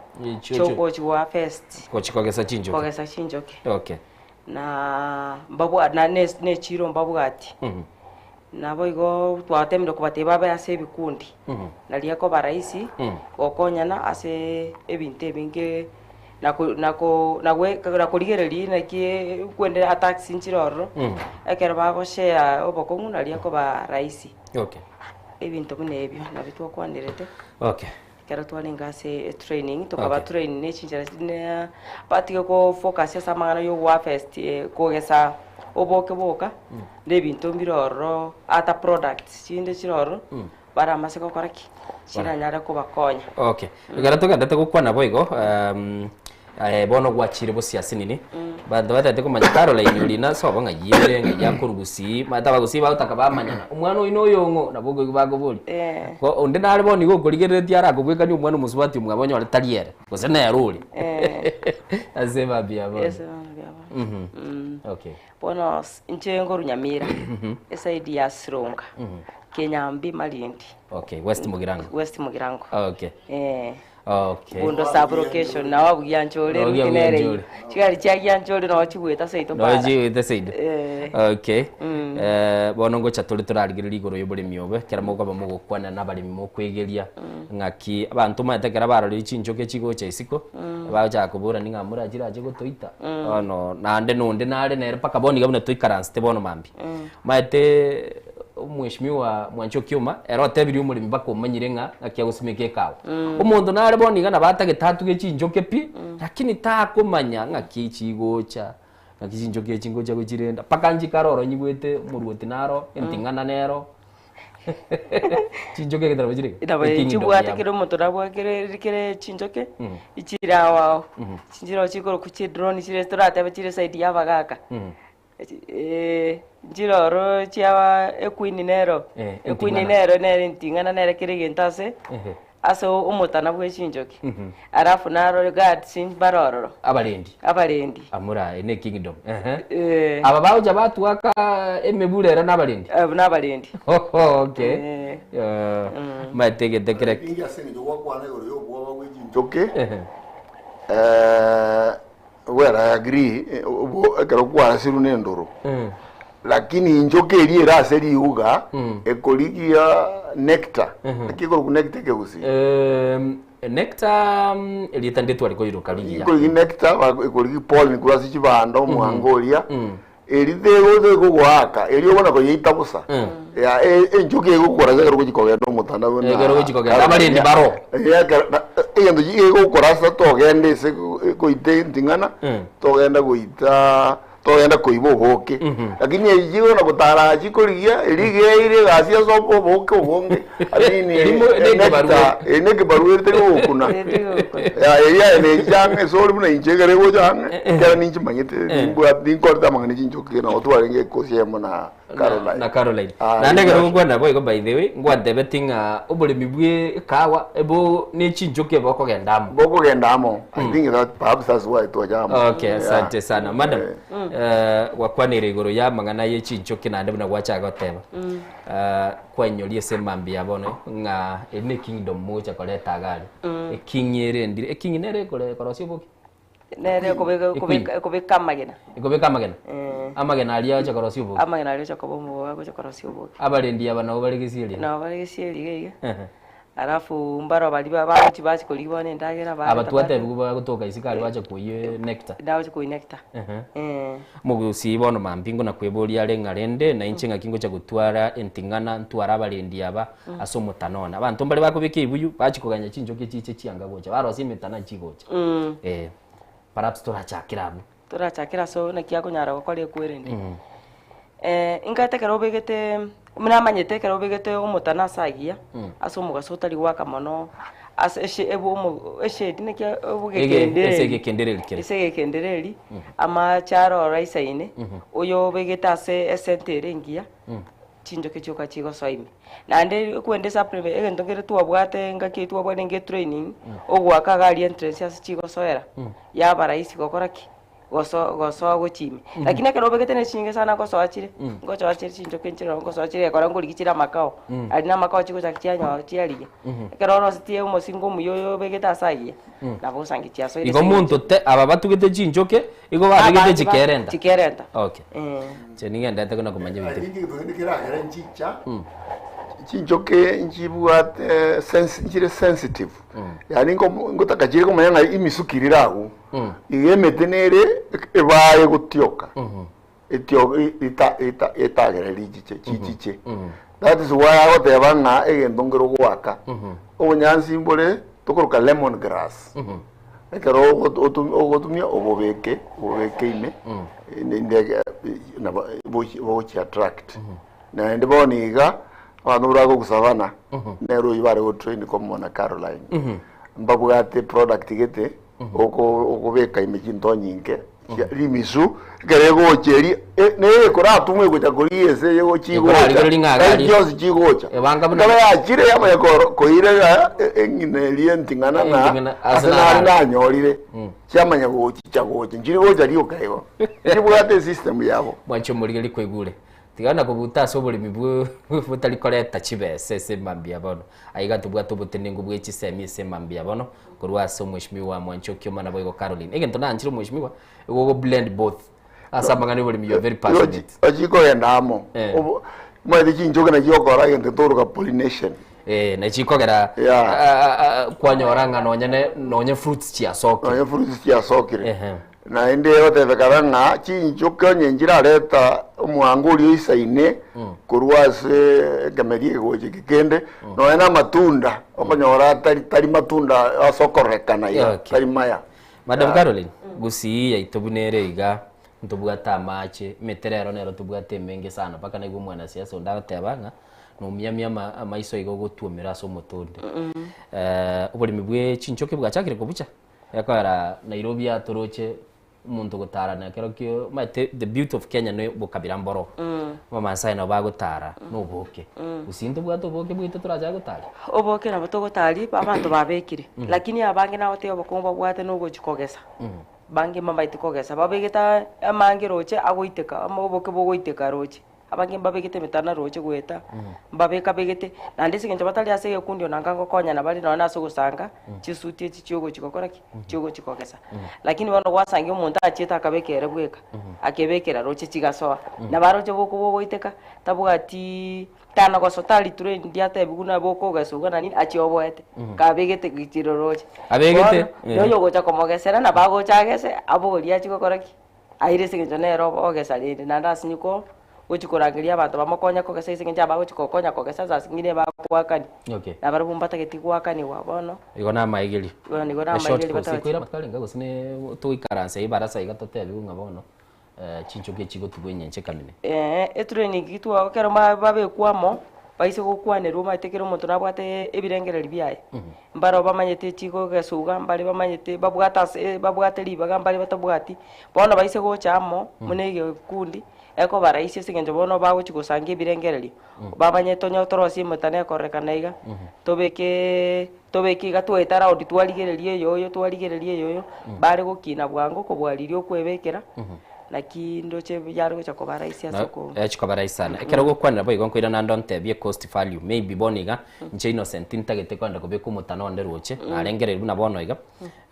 chiogochi goa first. Gochi kogesa chinchoke. Kogesa chinchoke. Okay. Na mbabwa na ne ne echiro mbabwati. Naboigo twatemire kobatebia babe ase ebikundi, nario ekoba rahisi gokonyana ase ebinto ebinge na ko na ko na goeka na korigereria naki kwende attacks nchire ororo, ekero bagoshare obokong'u nario ekoba rahisi. Okay. Ebinto buna ebio nabio twakwanerete. Okay. Ekero twarenge ase etraining, tokaba train ne chinchera ne batige go focus ase amang'ana ya ogoharvest kogesa oboke boka, na ebinto mbire ororo ata products chinde chire ororo, baramase gokora ki? Chiranyare kobakonya. Okay. Ekero togendete gokwana boigo, Aye bono gwachire bosiasi nini banto batagete komanya Caroline oria nase obo ng'ai ere ng'ai akorwa gusii omanyete abagusii bagotaka bamanyana omwana oyio noyo ong'o nabo okoigwa bakoboria Eh. ko onde nare bono igo okorigereretie arakobwekanie omwana omosubati omwabo onyore tari ere gose nere ore Eh. ase emambia ya bono Ase emambia ya bono. Mhm. Okay. Bono s- inche nkorwa Nyamira, eside ya Sironga, Kenyambi Malindi. Okay, West Mugirango. West Mugirango. Okay. Eh. Okay. Bundo sub location nao abwo Gianchore Nao eruti nere Gianchore. Chigari chia Gianchore nao chigwete ase aito Nao para. chigwete seito. Eh. Okay. Mm. Eh, bono ngocha tore torarigereria igoro y'oboremi obo ekero mokoba mogokwana na abaremi mokwegeria ng'aki abanto omanyete ekero barorire chinchoke chigocha isiko bagochaka koborani ng'a morachirache gotoita bono naende nonde nare nere mpaka bono iga buna toikaransete bono mambia. Omanyete omweshimiwa Mwancha Okioma ere otebirie omoremi mpaka omanyire ng'a ng'aki agosimeka ekawa. Omonto nare bono iga nabo atagete atuge chinchoke pi, lakini takomanya ng'aki chigocha, ng'aki chinchoke echi ngocha gochirenda, mpaka nchikare oro nyigwete omorwoti naro, enting'ana nero, chinchoke egete nabo chire Nabo ekingdom chibwate yabo. kera omonto nabwate kere kere chinchoke, ichire ao ao, chinchire chikorokwa chidrone chire toratebe chire eside ya abagaka. Nchiroro chia equeen nero, Eh, equeen enting'ana. nero nere enting'ana nere kera egento ase Ehe. ase omotana bwe chinchoki. Mhm. Alafu naro guards mbare ororo, Abarendi. abarendi. Amura ene kingdom. Ehe. Eh. Aba bagocha batwaka emebura ere nabarendi. Abwo nabarendi. Oho, okay. Eh. Eh, maete egete kere. Inche ase eng'encho gwakwana igoro ya obwoba bwe chinchoki, Ehe. eh, Well, I agree, eh, obwo ekero kwarasirwe na endoro lakini inchoka eria ere ase riuga ekorigia nectar naki ekorokwa nectar ekegusii Nectar erieta ndire tware koiroka rigiya. ekorigia nectar ba- ekorigia pollen korwa ase chibando omwango oria eri tegocha ekogoaka eri okona koyeita bosa Ya, e- enchoka egokora ase ekero ogochi kogenda omotandao buna Ekero ogochi kogenda, abarendi baro. Eh, ekero- na- egento ki gegokora ase togenda ase goita enting'ana togenda goita togenda koiba oboke lakini echi chigona gotara chikorigia eri iga eire egasi ase obo- oboke obonge I mean, Eri mo- eh, ne ekebarua. nectar, eri ne ekebarua eri teri gokuna Ya, eri aye nechi ang'e ase ore buna inche ekero egocha ang'e ekero ninchimanyete nimbwate ninkorete amang'ana chinchoki nabo twarenge ekosi eyemo na Caroline. na Caroline. Ah, Naende ekero yes. gokwana boigo by the way, ngwantebeti ng'a oboremi bwe ekawa ebo ne chinchoki bokogenda amo. Bokogenda amo. I think that perhaps that's why twacha amo. Okay, asante sana. Madam, eh, gwakwanire igoro ya amang'ana ye chinchoki naende buna gwachaka goteba. Eh, kwainyoria ase emambia ya bono ng'a eri ne kingdom mogocha koreta iga aria. Eking ere endire, eking nere ekore ekorosia oboke? Nere ekobeka Equeen. ekobeka ekobeka amagena. Ekobeka amagena? Eh. Amagena aria agocha korosia oboke? Amagena aria agocha koba omogogo agocha korosia oboke. Abarendi aba nabo bare gesieri? Nabo bare gesieri iga iga. Ehe. Alafu mbaro baria ba- bagochi bachi korigia bono endagera Aba bareta twatebigwe bagotoka isiko aria bacha koiywa nectar. Bagochi koiywa nectar. Ehe. Eh. Omogusii bono mambia ngona kweboria are ng'a rende nainche ng'aki ngocha gotwara enting'ana ntware abarendi aba ase omotana one. Abanto mbare bakobeka ebibuyu bachia koganya chinchoki chiche chianga gocha barosia emetana chigocha. Eh, perhaps torachakere abwo. Torachakere ase naki akonyara gokora ekwerende. Inkaete ekero obegete buna amanyete ekero obegete omotana ase agiya, ase omogaso otari goaka mono, ase eshe ebu omo eshade naki Ege- ase egekendereri kere. ase egekendereri, amache aroro aisaine, oyo obegete ase esenta ere engiya, chinchoki chioka chigosoa ime. Naende ekwende esupplement egento nkere twabwate engaki eywo twabwate nge training, ogoaka iga aria entrance ase chigosoera, yaba rahisi gokora ki? goso gosoa gochia ime. Lakini ekero obegete ne chinyinge sana ngosoa chire, ngochoa chire chinchoke nchire ororo ngosoa chire ekero nkorigia chire amakao, aria na amakao chigochaka chianyo chiarigia. Ekero orosetie omosingo omuya oyo obegete ase agiya, nabo osange chiasoire Igo ase eng'encho. monto te aba batugete chinchoke, igo babegete Abange ba- chikerenta. chikerenta. Okay. Eh. Inche nigendete kona komanya ebinto ebi. Inki gento keragere nchicha, chinchoke nchibwate sensi nchire sensitive, yaani nko ngotaka chire komanya ng'a emisuki rire agwo, iga emete nere ebaye gotioka, etio eta eta etagere richiche chichiche. That is why agoteba ng'a egento nkere ogoaka, obonyansi mbore tokoroka lemon grass, ekero ogo ogotumia obobeke obobeke ime, inde nabo bogochi attract. Naende bono iga, abanto mbare bagogusabana, nere oyio bare gotrain komona Caroline, mbabwate product gete, oko okobeka ime chintonyi inke, chia rimisu, ekero egocha eria, e- neye ekoratumwa egocha koria ense eye gochi igocha, Ekorarigereria ng'a tari gari. chionsi chigocha. Ebanga buna- Ekero yachire yamanya koro koirera e- eng'ina eria enting'ana ng'a Enting'ana, ase ase nare narare. nanyorire, chiamanya gochicha gocha, nchiri gocha rioka igo, nchibwate esystem yabo. Mwanche omorigereria kwaigure. Tiga na kobuta ase oboremi botari koreta chibesa ase emambia bono. Aiga tobwate obotenenku bwe chisemi ase emambia bono korwa ase omweshimiwa Mwanchoki Omana boigo Caroline. Egento nanchire omweshimiwa, igo ogo blend both ase amang'ana ya oboremi you are very passionate. Chikogenda amo. Omanyete chinchoki nachio chigokora egento getoroka pollination. Eh, na chikogera Yeah. kwanyora ng'a nonye ne nonye fruits chiasokire. Nonye fruits chiasokire. Naende egotebekana ng'a chinchoki onye nchirareta omwango oria oisaine korwa ase ekemeri eke gocha eke kende, nonya na amatunda okonyora atari tari matunda ase okororekana iga, Okay. tari maya. Madam Caroline, gusii yaito buna ere iga, ntobwate amache, emete rero nero tobwate emenge sana mpaka naigwa omwanasiasa onde agoteba ng'a nomiamia ama amaiso iga ogotuomera ase omote onde. Oboremi bwe chinchoki bwachakire kobucha. Ekoera Nairobi atoroche omonto ogotara na ekero kio omanyete the beauty of Kenya ne obokabira mboro. Abamasai nabo bagotara na oboke. Gusii ntobwate oboke bwaito torachake gotaria? Oboke nabo togotaria abanto babekire, lakini abange nagoteba obokong'u babwate na ogochia kogesa. Bange mbamaeti kogesa, babegete aa amange roche agoiteka, ama oboke bogoiteka roche. Abange mbabegete emetana roche goeta, mbabekabegete, naende ase eng'encho batari ase egekundi onanga ngokonyana bare nonye na ase ogosanga chisuti echi chiogochi gokora ki? Chiogochi kogesa. Lakini bono gwasangia omonto achiete akabeka ere bweka, akebekera roche chigasoa, nabo aroche boko bogoiteka, tabwatiii tana gosoa tari trained atebiwu buna bokogesa iga na nini, achie oboete, kabegete gichire roche. Abegete, Bono, na oyogocha komogesera nabo agocha agese, abogorie achie gokora ki? Aire ase eng'encho nere ogesa rende, naende asinye ko gochia korangeria abanto bamokonye kogesa ase eng'encho abagochia gokonya kogesa ase asing'ire bagoakani. Okay. Na barabwo mbatageti goakaniwa bono. Igo namaigerio. Bono igo A short namaigerio course batageti. ekoira amatuko arenge gose ne togoikaransa ebarasa iga totebiwe ng'a bono chinchoki echi chigotugwa enyenche ekamine. Eeh, etraining twa ekero ba babekwa amo, baise gokwanerwa omanyete kera omonto nabwate ebirengererio biaye. Mbaro bamanyete chigogesuga, mbare bamanyete babwate ase babwate ribaga mbare batabwati, bono baise gocha amo, buna egekundi, ekoba rahisi ase eng'encho bono bagochi gosanga ebirengererio, bamanye tonye torosie emotana ekororekana iga, tobekeeee tobeke iga twaeta round twarigereria oyoyo twarigereria oyoyo, bare gokina bwango kobua riria okwebekera, naki ndoche yare gocha koba rahisi ase oko. Yachi koba rahisi sana. Ekero ogokwanera boigo nkoirana ande ontebie cost value, maybe bono iga, Inche Innocent ntagete kogenda kobeka omotana onde roche, narengereiri buna bono iga,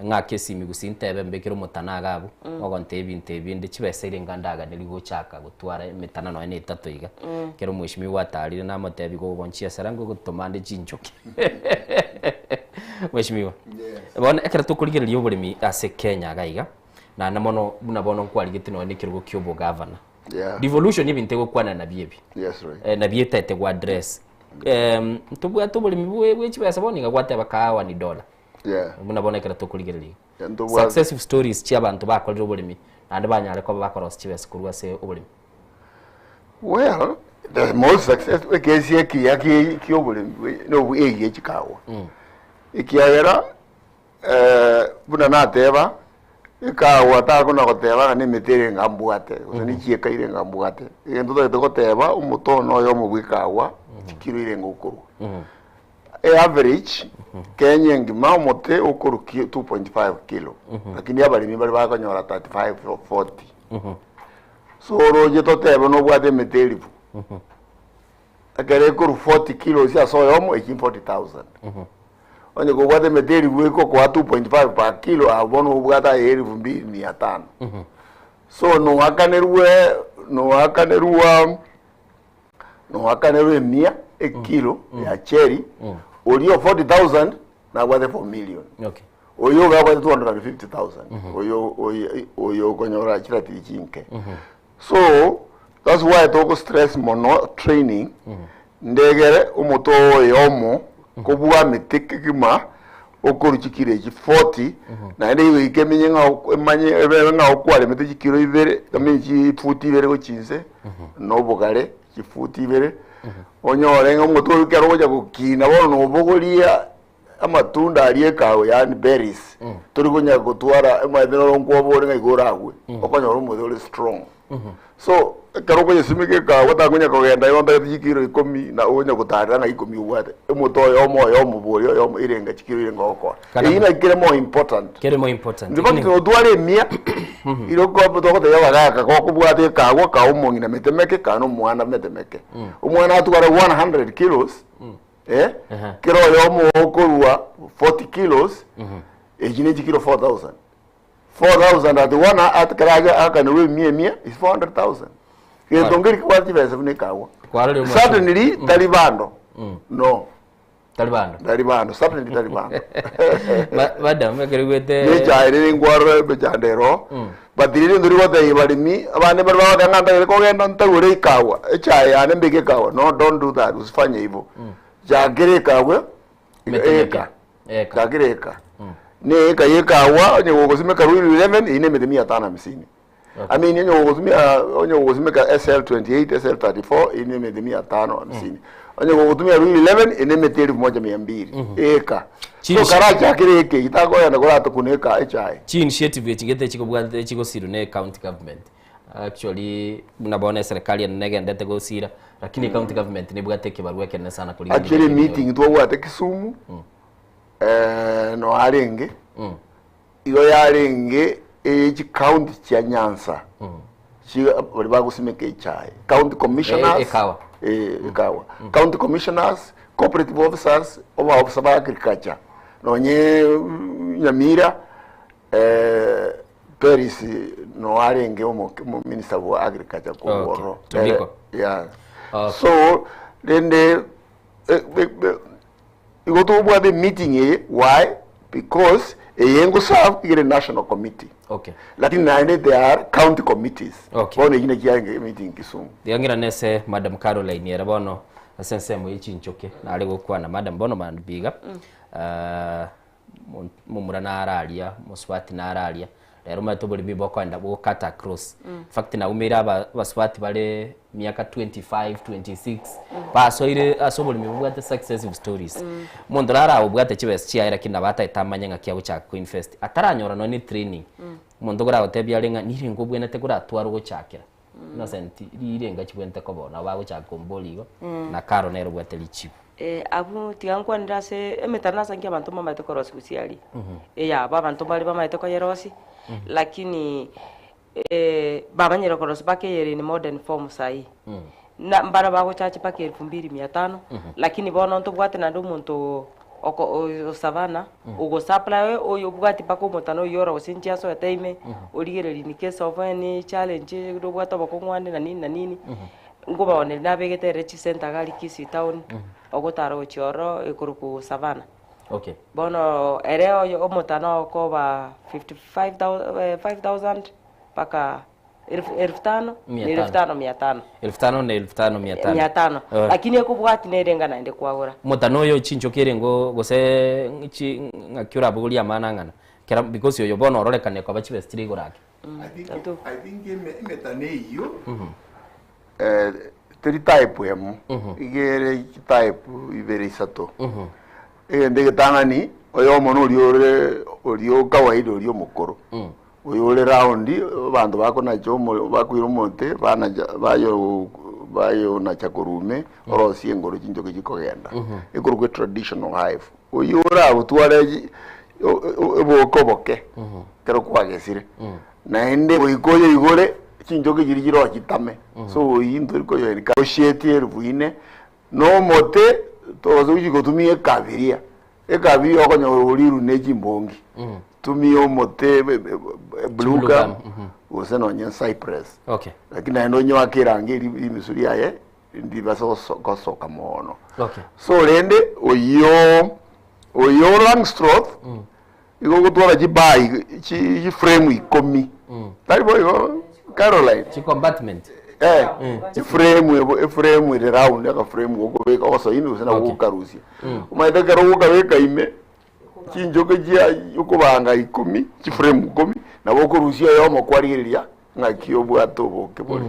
ng'ake esimi gose ntebe mbekere omotana iga abwo, ogontebia ebinto ebi binde chibesa ere enga ndaganerie gochaka gotwara emetana nonya na etato iga. Ekero omweshimiwa atarire namotebia gogonchiesera ngogotoma ande chinchoki. Mweshimiwa, bono ekero tokorigereria oboremi ase Kenya iga iga, naende mono buna bono nkwarigetie nonya na ekerogo kia obogavana, Devolution ebinto egokwana nabio ebi. Yes, right. Eh, nabio etaete go address. Em, ntobwate oboremi bwe bwe chibesa bono iga gwateba kahawa ni dollar. Yeah. Buna bono ekero tokorigereria. Yeah, ntobwate. Successive stories chia abanto bakorire oboremi naende banyare koba bakorosia chibesa korwa ase oboremi. Well, the most successful ekesi ekiya kie- kia oboremi bwe- nobu egie chikahawa. Ekiagera Buna nateba, ekaagwa takona goteba ng'a nemete ere ng'a mbwate, gose ne chieka ire ng'a mbwate. Egento totagete goteba, omote one oyomo bwa ekaagwa, chikiro ire ng'a okorwa. Eaverage Kenya engima omote okorwa 2.5 kilo lakini abaremi bare bakonyora 35 or 40. So oroche totebe nobwate emete elifu ekero ekorwa 40 kilos ase oyomo echi 40000. Onye kobwate emete elifu ekokoa 2.5 per kilo abwo bono obwate aye elifu mbili mia tano. So noakanerwe noakanerwa noakanerwe emia ekilo ya cherry oria o 40000 nabwate 4 million. Oyo iga abwate 250000 oyo oyo oyo okonyora chiratiri chinke. So that's why toko stress mono training ndegere omote oyomo kobua emete kegima okorwa chikiro echi 40 naende goika emenye ng'a emanye ebe ng'a okwaremete chikiro ibere I mean chifuti ibere gochia inse na obogare chifuti ibere onyore ng'a omote oywo ekero ogocha gokina bono nobogoria amatunda aria ekago yaani berries tori konya gotwara omanyete noro nkwobore ng'a igo oragwe okonyora omote ore strong. So ekero okonyesimeka ekago otakonya kogenda igo ntagete chikiro ikomi na onya gotarera ng'a ikomi obwate omote oyomo oyomo bori oyomo erenga chikiro erenga ogokoa. Kana Eyio naki kere more important. Kere more important. In fact notware emia ire oko togotebia abagaka gokobwata ekagwa kaa omong'ina metemeke kaa na omwana metemeke. Omwana atware 100 kilos eh, kera oyomo okorua 40 kilos echi ne chikilo 4000. 4000 at one at kera age akanerwe emia emia is 400000. Gento nkeri kebwate chibesa buna ekagwa. Kwarorire omwachire. Certainly tari bando. No. Tari bando. Tari bando, certainly tari bando. Madam, ekero igwete Nechae rere nkwarora emechando ero. But riri ntori gotebia baremi, abande mbare bagoteba ng'a ntagete kogenda ntagore ekawa, echae yane mbeke ekawa. No, don't do that, usifanye hivyo. Chakera ekagwe, eka. Chakera eka. Ne eka ya ekawa, onye gogosimeka Ruiru 11, eyio ne emete mia tano hamsini. I mean onye gogotumia onye gogosimeka SL 28, SL 34, eyio ne emete mia tano hamsini. Onye gogotumia Ruiru 11, eyio ne emete elfu moja mia mbili. Eka. So karachakere eke eyio takoyenda koratokuna eka echae. Chi initiative echi gete chikobwate chigosirwa ne county government actually buna bono eserekari ene negendete gosira lakini county government nebwate ekebarua ekenene sana korigereria Actually ebinyoro. meeting twabwate Kisumu eh, no arenge igo yarenge eye chicounty chia Nyanza chi baria bagosimeka echae county commissioners Eh, ekawa. eh, ekawa county commissioners cooperative officers obaofisa ba agriculture nonye Nyamira eh, Peris no arenge omo minister bwa agriculture korwa Okay. Tobiko. yeah. Okay. So rende eh, eh, eh, igo tobwate meeting eye why because eye ngoserve igere national committee Okay. lakini naende they are county committees Okay. bono eki naki yarenge meeting Kisumu Tiga nese Madam Caroline ere bono ase ensemo ye chinchoke nare gokwana madam bono manbiga mm. Momura nare aria, mosubati nare aria, rero omanyete oboremi bokoenda bogokata across. In fact naumeire aba abasubati bare miaka 25, 26, basoire ase oboremi bobwate successive stories. Omonto naro abwate chibesa chiaye lakini nabo atagete amanye ng'aki agochaka koinvest, ataranyora nonye ne training. Omonto koragotebia are ng'a nirengo obwenerete koratware ogochakera, Innocent rirenga chibwenerete koba oo, nabo bagochaka komboria igo, na Caro nere obwate richibu. Eh, abwo tiga nkwanere ase emetandao ase nki abanto mbamaete korosia gose aria. Eyabo abanto mbare bamaete koyerosia, lakini bamanyire korosia mpaka eyere in modern form sahii. Na mbare bagochachi mpaka elfu mbili mia tano, lakini bono ntobwate naende omonto oko o savana, ogosupply oyo obwati mpaka omotano oywo ore gose inche asoete ime, origereria in case of any challenge obwate obokong'u ande na nini na nini. Nkobaoneria nabegete ere chisenta iga aria Kisii town, ogotara gochia ororo ekorokwa Savana. Okay. Bono ere oyo omotano okoba 55 eh, 5000 mpaka elfu elfu tano Mia na elfu tano. tano mia tano. Elfu tano na elfu tano mia tano. Mia tano. Eh. Lakini ekobwati nere enga naende kwagora. Omotano oyo chinchoki ere ngo gose chi ng'aki orabogorie amana ang'ana kera because oyo bono ororekane koba chibesa chire igoro ake. I think, I think emetano eyio eh, teri type emo iga ere type ibere isato egento egetang'ani oyomo na oria ore oria o kawaida oria omokoro oyo ore round abanto bakonacha omo bakoira omote banacha bayo Bayonacha korwa ime, orosie engoro chinchoki chikogenda. Ekorokwa etraditional hive. Oyio orabotware chi- o- o- oboke oboke ekero kwagesire. Naende goika oyoigore chinchoki chiria chiroo chitame. So oyio ntori koyoenka oshetie elfu ine, na omote togose gochi gotumia ekabiria. Ekabiria okonyora oriru ne chimbongi. Tumia omote blue gum gose nonye cypress. Okay. Lakini naende onyoake erangi eri rimisu riaye ndibase gosoka moono. Okay. So rende oyio oyo Langstroth igo ogotwara chibai chi frame ikomi. Tari boigo Caroline? Chi compartment. Eh, eframe ebo eframe ere round aka frame gokobeka osoini gose nabo gokarusia. Omanyete ekero ogokabeka ime chinchoke chia okobanga ikomi, chiframe ikomi, nabo okorusia oyomo kwarigereria ng'aki obwate oboke bore.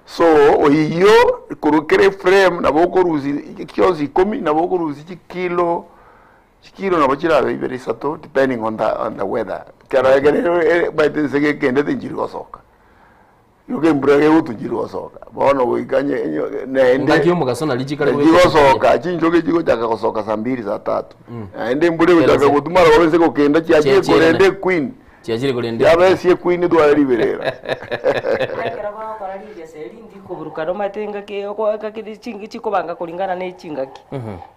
So oyio korwa kera eframe nabo okorusia chionsi ikomi nabo okorusia chikilo, chikilo nabo chirabe ibere isato depending on the on the weather. Ekero ekere omanyete ense gekendete nchiri gosoka. Igo embura egotwa nchiri gosoka, bono goika nye nye naende Engaki y'omogaso nari chikare goika chigosoka chinchoke chigochaka gosoka saa mbiri saa tatu. Naende embura egochaka Kerose. gotwa marogoba ense gokenda chiachire Chiachire korenda na- equeen. Chiachire korenda Yaba esie equeen etware riberera. Ekero bagokora rigesa eri ndikoburukana omanyete engaki oko engaki chingi chikobanga kuringana na echingaki.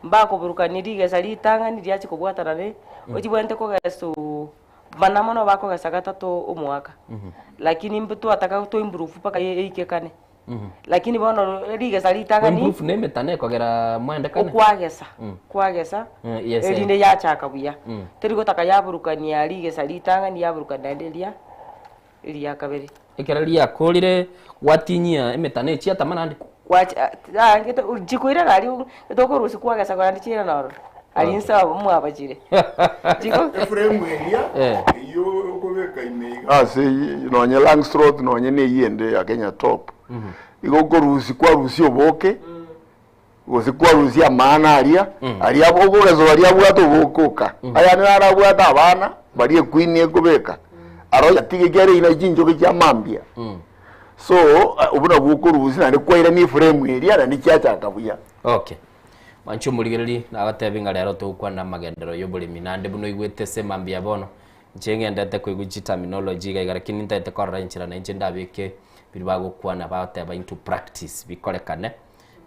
Mbakoburukania rigesa ritang'ani riachia kobwatana ne ochibwenerete kogesa oo. Bana mono bakogesa gatato omwaka, lakini mb twataka to improve mpaka eike kane. Lakini bono rigesa ritang'ani Improve na emetano ekogera mwende kane. okwagesa kwagesa Yes, eh. erinde yachaka buya. Teri gotaka yaburukania rigesa ritang'ani yaburukania naende eria eria kabere. Ekero riakorire gwatinyia emetano echia tama naende. Gwacha aangete chikoirana aria tokorusia kwagesa naende chiirana ororo aria inse abwo mwabachire. Chiko Eframe eria Eh. eyio okobeka ime iga ase nonye Langstroth nonye na eyio ende ya Kenya Top igo okorusia kwarusia oboke gose kwarusia amana aria aria okogesa baria abwate oboke oka ayande naro abwate abana baria equeen ekobeka aro oyatiga ekiagera eyio naye chinchoke chia mambia So, obwo nabwo okorusia naende kwairania eframe eria naende chiachaka buya. Okay. Mwanche omorigereria, nagotebi ng'a rero togokwana amagenderero y'oboremi naende buna oigwete ase mambia bono, inche ng'endete koigwa chiterminology iga iga lakini ntagete korora enchera nainche ndabeke biria bagokwana bagoteba into practice bikorekane,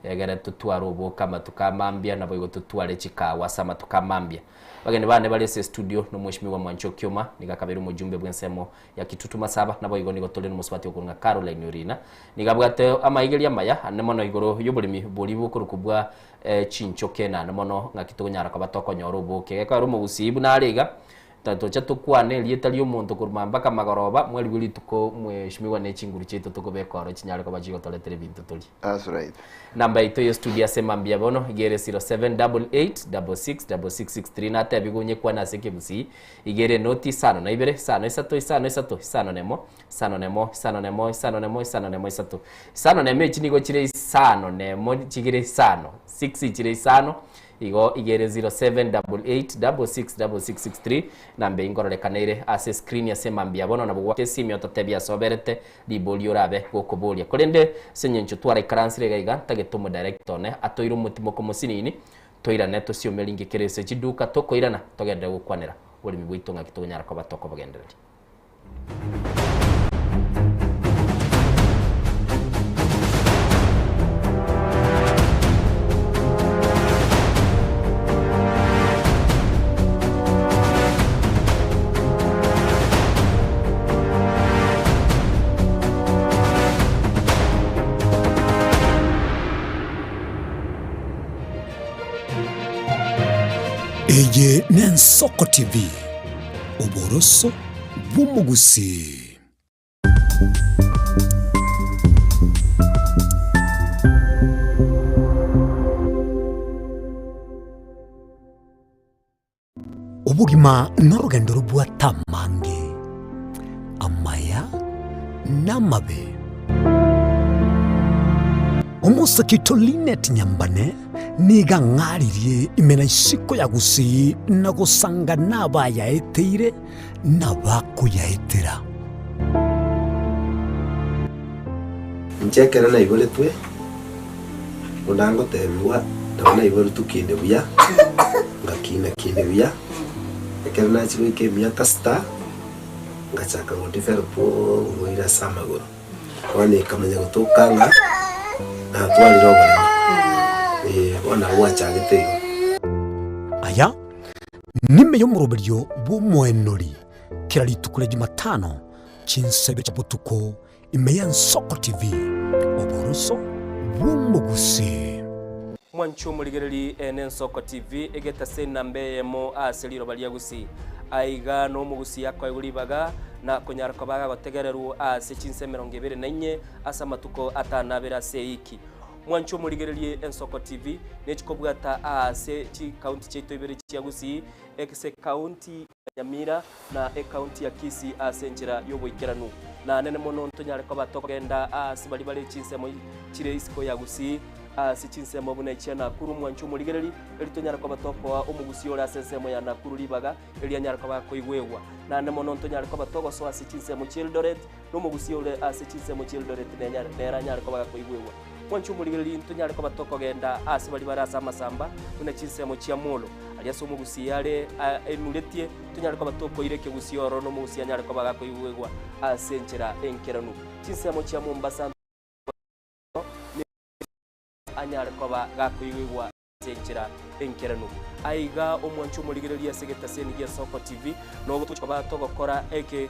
egere totware oboke amatuko a mambia naboigo totware chikawa ase amatuko a mambia. Abageni bane bare ase estudio na omweshimiwa Mwanche Okioma, nigo akabeire omojumbe bw'ensemo ya Kitutu Masaba, naboigo nigo tore nomosubati okorwa ng'a Caroline Orina. Nigo abwate amaigerio amaya ane mono igoro y'oboremi boria bokorokwa bwa chinchoke naende mono ng'aki tokonyara koba tokonyora oboke. Gekoera omogusii buna are iga, tocha tokwane erieta ri'omonto korwa mpaka magoroba, mwarigwe rituko mweshimiwa ne chinguru chiaito tokobeka oro chinyare koba chigotoretera ebinto torie. That's right. Namba yaito ye studio ase mambia bono iga ere 0788666663 natebigwe onyekwane ase ekegusii iga ere noti isano na ibere isano isato isano isato isano na emo isano na emo isano na emo isano na emo isano na emo isato isano na emo echi nigo chire isano na emo chigere isano 6 chire isano Igo iga ere 0788666663 namba eyio nkororekana ere ase escreen ase mambia bono nabo gwaka esimi ototebie ase oberete riborio orabe gokoboria. Korende ase eng'encho twaraikaransire iga iga ntagete omodirector one toire omotimoko mosinini toirane tosiome ringi kere ase chiduka tokoirana togenderere gokwanera oboremi bwaito ng'aki tokonyara koba tokobogendereria. Eye n'Ensoko TV, oboroso bw'omogusii. Obogima norogendo robwate amange, amaya na amabe. Omosake oito Linet Nyambane nigo ang'aririe ime na isiko ya Gusii na gosanga nabayaeteire nabakoyaetera. Inche ekero naiboretwe, Buna ngotebiwa, nabo naiboretwe kinde buya, ngakina kinde buya, ekero nachia goika emiaka sita, ngachaka go develop oborwaire ase amagoro. Bono ekamanya gotoka ng'a natwarire oboremo, eh, bono nabo gwachagete igo. Aya nime y'omoroberio bw'omoenori kera rituko ria Jumatano chinsa ibere chia botuko ime y'Ensoko TV, oboroso bw'omogusii. Mwanche omorigereri ene Ensoko TV egetase enamba eyemo ase riroba ria Gusii. Aiga nomogusii akoegwa ribaga na konyara koba agagotegererwa ase chinsa 24 ase amatuko atanabere ase eiki. Mwanche omorigererie Ensoko TV nechikobwata aase chikaunti chiaito ibere chia Gusii, ase ekaunti ya Nyamira na ekaunti ya Kisii ase enchera y'oboikeranu. Na nene mono ntonyare koba tokogenda aase baria bare chinsemo chire isiko ya Gusii, ase chinsemo buna echia Nakuru. Mwanche omorigereri, erio tonyare koba tokoa omogusii ore ase ensemo ya Nakuru ribaga, erio anyare koba akoigwegwa. Naende mono ntonyare koba togosoa ase chinsemo chi'Eldoret, na omogusii ore ase chinsemo chi'Eldoret nenyare nere anyare koba gakoigwegwa. Mwanche omorigereria ntonyare koba tokogenda aase baria bare ase amasamba, buna chinsemo chia Molo, aria ase omogusii are enuretie, tonyare koba tokoira ekegusii ororo na omogusii anyare koba gakoigwegwa ase enchera enkeranu. Chinsemo chia Mombasa anyare koba gakoigwegwa ase enchera enkeranu. Aiga omwanche omorigereria ase egetaseni gia Soko TV, nogo togochia koba togokora eke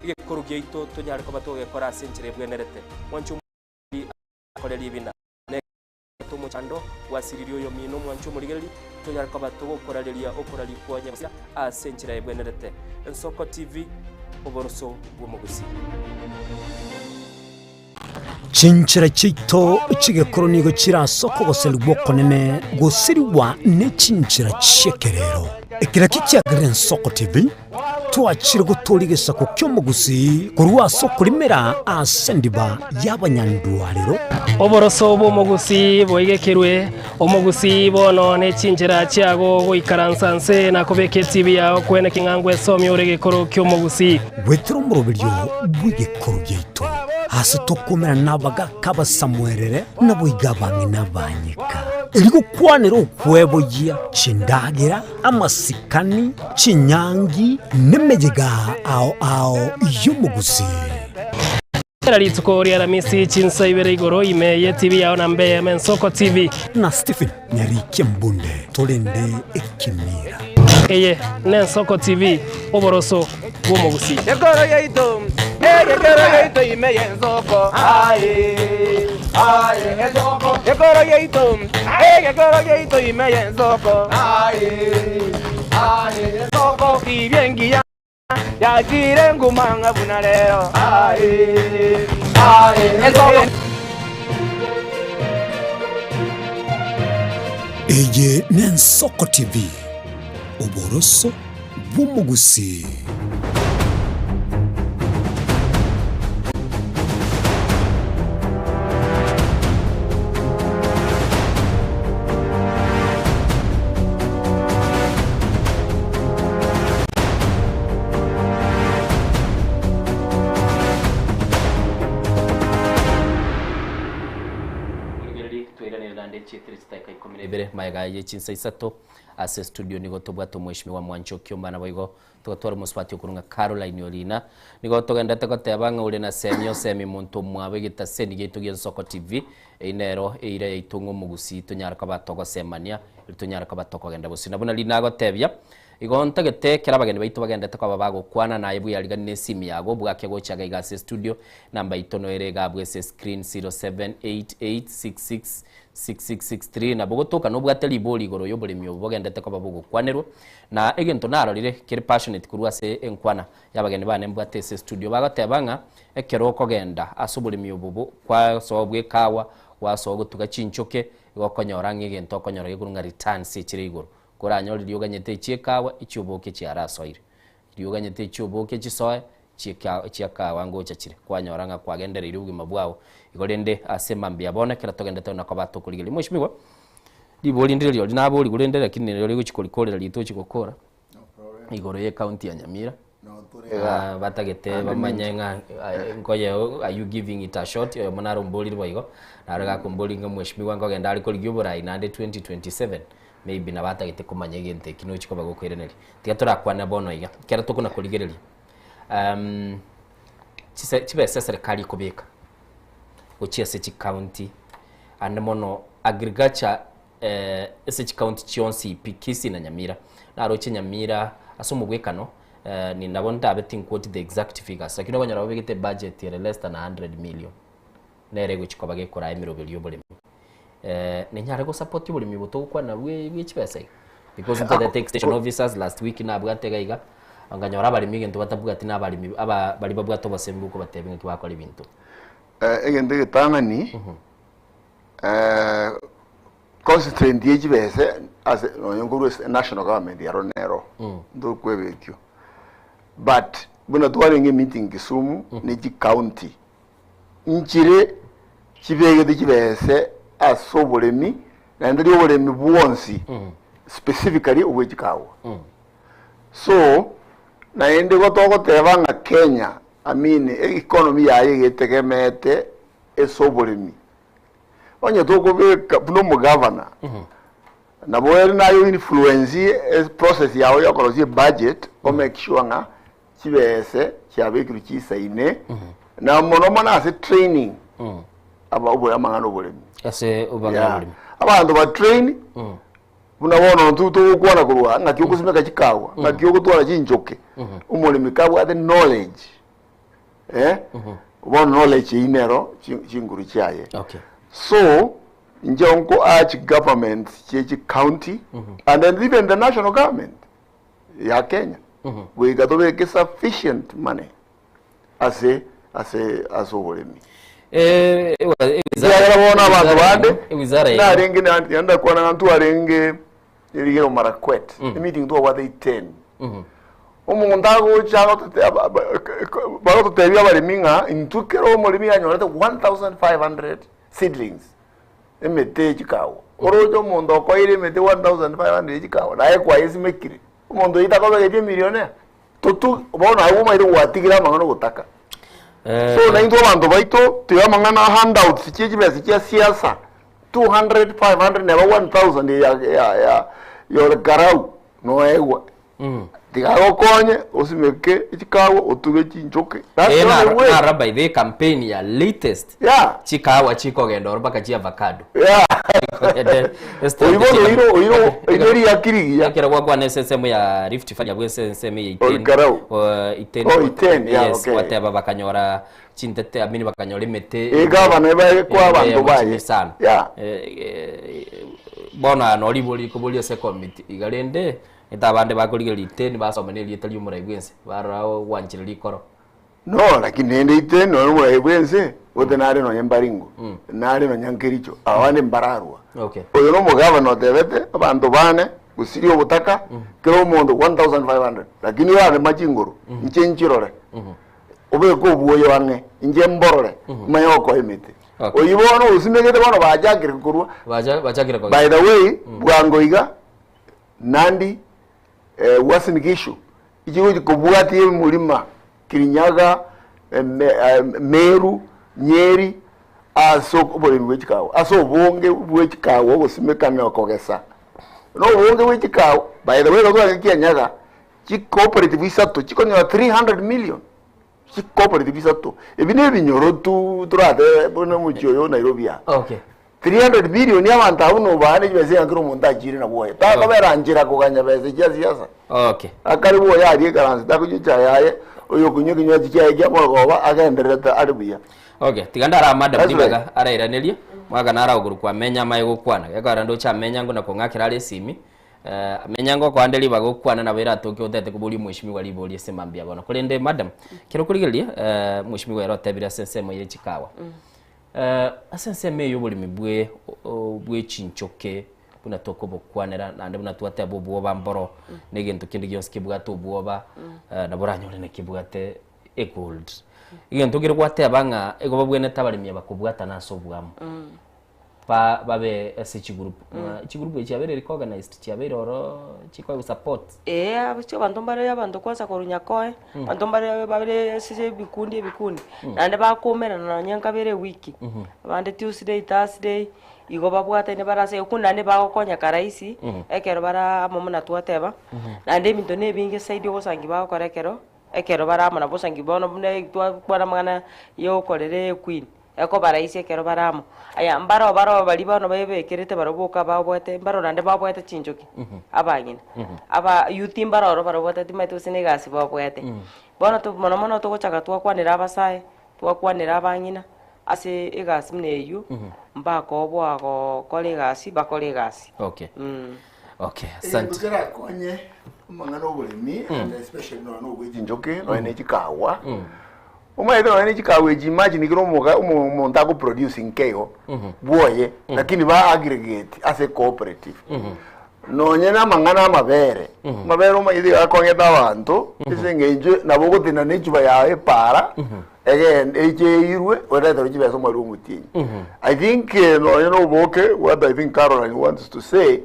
egekoro giaito tonyare koba togekora ase enchera ebwenerete. Mwanche omorigereria akore ribina na ekero omochando gwasiririe oyomino omwanche omorigereria tonyare koba togokorareria okoraria kwa Nyasae ase enchera ebwenerete. Ensoko TV, oboroso bw'omogusii. Chinchera chiaito chi'egekoro nigo chire ase okogoserigwa okonene gosirigwa ne chinchera chi'ekerero. Eki nakio kiagerire Ensoko TV twachire gotooria egesaku ki'omogusii korwa ase okorimera ase endiba y'abanyandwarero. Oboroso bw'omogusii boigekerwe, omogusii bono ne chinchera chiago goikaransa nse na kobeka etibi yao kwene king'a ngwesomia ore egekoro ki'omogusii. Goetera omoroberio bw'egekoro giaito, aase tokomerana nabagaaka abasamuerere, naboigo abang'ina abanyeka, erio gokwanera okweboyia chindagera, amasikani, chinyangi, nemeyega ao ao y'omogusii. Kera rituko ri'Aramisi chinsa ibere igoro ime y'etibi yao na mbe y'Ensoko TV. Na Stephen Nyarikia Mbunde torende ekemira. Eye n'Ensoko TV, oboroso bw'omogusii. Ekoro yaito, egekero yaito ime y'ensoko, aye, aye, ensoko. Ekoro yaito, egekero yaito ime y'ensoko, aye, aye, ensoko. Tibia engiya yachire nguma ng'a buna rero, aye, aye, ensoko. Eye n'Ensoko TV, oboroso bw'omogusii. Morigererie twairanire naende chietire chidakika ikomi na ibere magega ye chinsa isato Ase estudio nigo tobwate omweshimiwa Mwanchoki Omba naboigo togotwara omosubati okorwa ng'a Caroline Orina. Nigo togenderete goteba ng'a ore na semi osemi monto omwabo egetaseni giaito gia Ensoko TV. Eyio nero eira yaito ng'a omogusii tonyare koba togosemania erio tonyare koba tokogenda bosio. Na buna riria nagotebia, igo ntagete ekero abageni baito bagenderete koba bagokwana naye bweyarigani na esimi yago bwake gocha iga iga ase estudio, enamba yaito noere iga abwo ase escreen 078866 6663 Nabo gotoka nobwate ribori igoro y'oboremi obo bogendete koba bogokwanerwa, na egento narorire kere passionate korwa ase enkwana y'abageni bane mbwate ase estudio bagoteba ng'a ekero okogenda ase oboremi obo bo kwasoa bw'ekawa, gwasoa gotuga chinchoke, igo okonyora ng'a egento okonyora gekorwa ng'a returns echire igoro. Koranyore riria oganyete echi'ekawa, echi'oboke chiarasoire. Riria oganyete echi'oboke chisoe, chi'ekawa ngocha chire, kwanyora ng'a kwagendereire obogima bwao. Igo rende ase mambia bono ekero togendete buna koba tokorigereria. Mweshimiwa, ribori ndire riori naborigwe rende lakini riria rigochia korikorera riria togochia gokora, igoro ye county ya Nyamira. Ah, batagete bamanye ng'a ah, nkoye are you giving it a shot oyomo nare omborire boigo nare gakombori ng'a mheshimiwa nkogenda are korigia oborai naende 2027 maybe nabo atagete komanya egento eki nochi koba gokoiraneria. Tiga torakwane bono iga, ekero tokona korigereria um, chise chibesa eserekari ekobeka gochia ase chicounty ande mono agriculture eh, ase chicounty chionsi pi Kisii na Nyamira. Naroche Nyamira ase omobwekano eh, ni nabo ndabe tinquote the exact figures lakini okonyora babegete ebudget ere less than 100 million nere egochi koba gekoraa emeroberi ya oboremi. Eh, nenyare gosupport oboremi obo togokwana bwe bwe chibesa iga? Because ntotete extension officers last week nabwate iga iga, nkanyora abaremi egento batabwati na abaremi aba baria babwate obosemi bokobatebia ng'aki bakora ebinto. Eh, egento egetang'ani eh, constraint ye chibese ase nonye nkorwa ase national government ero nero ntokwebekio but buna twarenge emeeting Kisumu ne chicounty nchire chibegete chibese ase oboremi naende tari oboremi bwonsi specifically obwe chikawa so naende igo togoteba ng'a Kenya I mean economy yaye iga etegemeete ase oboremi. Onye tokobeka buna omogavana, nabo ere naye influence process yago ya okorosia ebudget o make sure ng'a chibese chiabekirwe chisaine na mono mono ase training aba obo amang'ana oboremi. Ase obang'ana Yeah. oboremi. Abanto ba train buna bono intwe togokwana korwa aa ng'aki ogosimeka chikawa, ng'aki ogotwara chinchoke, omoremi kabwate knowledge eh, bono knowledge eyio nero chi- chinguru chiaye. Okay. So, inche nko urge government chie chicounty and then even the national government ya Kenya goika tobeke sufficient money ase ase ase oboremi. Eh, ewa- ewizara- Ekiagera bono abanto ewizara bande ewizara eye. narenge na- ndakwana ng'a ntwarenge erigero Marakwet emeeting twabwate Iten Omonto agocha agotote- aba- aba- bagototebia abaremi ng'a intwe kera omoremi anyorete 1500 seedlings, emete ye chikawa. Oroche omonto okoeire emete 1500 ye chikawa, naye kwayesimekire, omonto oyio takobegetie emillionaire. Totu bono abwo omanyete gwatigire amang'ana ogotaka. So naintwe abanto baito tiga amang'ana handouts chie chibesa chia siasa, 200, 500 neba 1000 ya ya ya yorgarau noegwa. Tiga agokonye osimeke chikawa otuge chinchoke. That's Eh, the only way. nara by the campaign ya latest Yeah. chikawa chikogenda oro mpaka chi avocado Yeah. Oyi bono oiro oiro oiro riakirigia. ekero gwakwana ase ensemo ya Rift Valley abwo ase ensemo ya Iten Olkarau. Iten Oh, Iten, yeah, yes okay. gwateba bakanyora chintete I mean bakanyora emete Eh, gavana eba kwa abanto baye. sana Yeah. Eh, eh, bono aya noro ribori rikoboria ase ekomiti iga rende Gete abande bakorigereria riteni basome nerieta ri'omorai bw'ense, barora ogwanchera rikoro. No, lakini rende ite nonya omorai bw'ense, gose nare nonya mbaringo, nare nonya nkericho, aba bande mbararwa. Okay. Oyo nomogavana otebete, abanto bane, gosiria obotaka, kera omonto 1500, lakini orarema chinguru, inche nchirore, obeke obwoyo ang'e, inche mborore, manye gokoa emete. Okay. Oyio bono osimegete bono bachakire korwa, Bacha bachakire kogenda. by the way, bwango iga, Nandi, Uasin Gishu, chigochi kobwatia emurima Kirinyaga, Meru, Nyeri, ase oboremi bwe chikawa, ase obonge bwe chikawa ogosimeka na okogesa. Na obonge bwe chikawa, by the way igo twagenda Kianyaga, chicooperative isato chikonyora 300 million, chicooperative isato. Ebi na ebinyoro tu toratebe buna omochie oyo o Nairobi aa. Okay. 300 billion abanto abwo nobaane chibesa iga kera omonto achiire na bwoye. Takobera nchera koganya besa chia siasa. Okay. Akare bwoye aria ekaranse takonywa echae yaye, oyo okonywa ekinywaji kiaye kia morogoba agendererete are buya. Okay, tiga ndara madam That's right. ribaga arairanerie, mwaka nara ogoro kwamenya amaye gokwana. Gekogera ndoche amenya ngo na kong'akera are esimi. Eh, amenya ngo koande ribaga okwana nabo eratoke otete koboria omweshimiwa riboria ase mambia bono. Korende madam, kero okorigereria, eh, mweshimiwa ere otebire ase ensemo ye chikawa. Ase ensemo eye y'oboremi bwe bwe chinchoke buna tokobokwanera naende buna twateba obwoba mboro na egento kende gionsi kebwate obwoba nabo oranyore nakebwate egold. Egento kere gwateba ng'a igo babwenerete abaremi aba kobwatana ase oboamo. Ba babe ase chigroup. Ng'a chigroup echi chiabeire recognized, chiabeire oro chikoegwa support. Eeh abache abanto mbare abanto kwanza korwa Nyakoe, abanto mbare babere ase ebikundi ebikundi, naende bakoumerana nonye nkabere ewiki, abande Tuesday, Thursday, igo babwataine bare ase ekekundi naende bagokonyeka rahisi, ekero bare amo buna twateba, naende ebinto na ebinge zaidi ogosangi bagokora ekero, ekero bare amo nabo osangi bono buna twakwana amang'ana ya okorera equeen. Ekobaraisia ekero bare amo. Aya, mbaro baroo baria bono bebekerete barobwo boka babwate, mbaro naende babwate chinchoki, abang'ina. Aba youth mbaro oro barobwate timanyeti gose na egasi babwate. Bono to mono mono togochaka twakwanera abasae, twakwanera abang'ina, ase egasi buna eywo, mbakoboa gokora egasi, bakore egasi. Okay. Okay, Egento asante. kerakonye amang'ana oboremi and especially nonya na obwe chinchoki nonya na echikawa. Omanyete nonya ne chikawa echi imagine kera omoga omo omonto ako produce nke igo bwoye lakini ba aggregate ase cooperative. Nonye na amang'ana amabere, amabere omanyete iga akong'ete abanto ase eng'encho nabo ogotenena na echuba yago epaara egende eiche eirwe oreterwe chibesa omwarwe omotienyi. I think nonye na oboke what I think Caroline wants to say,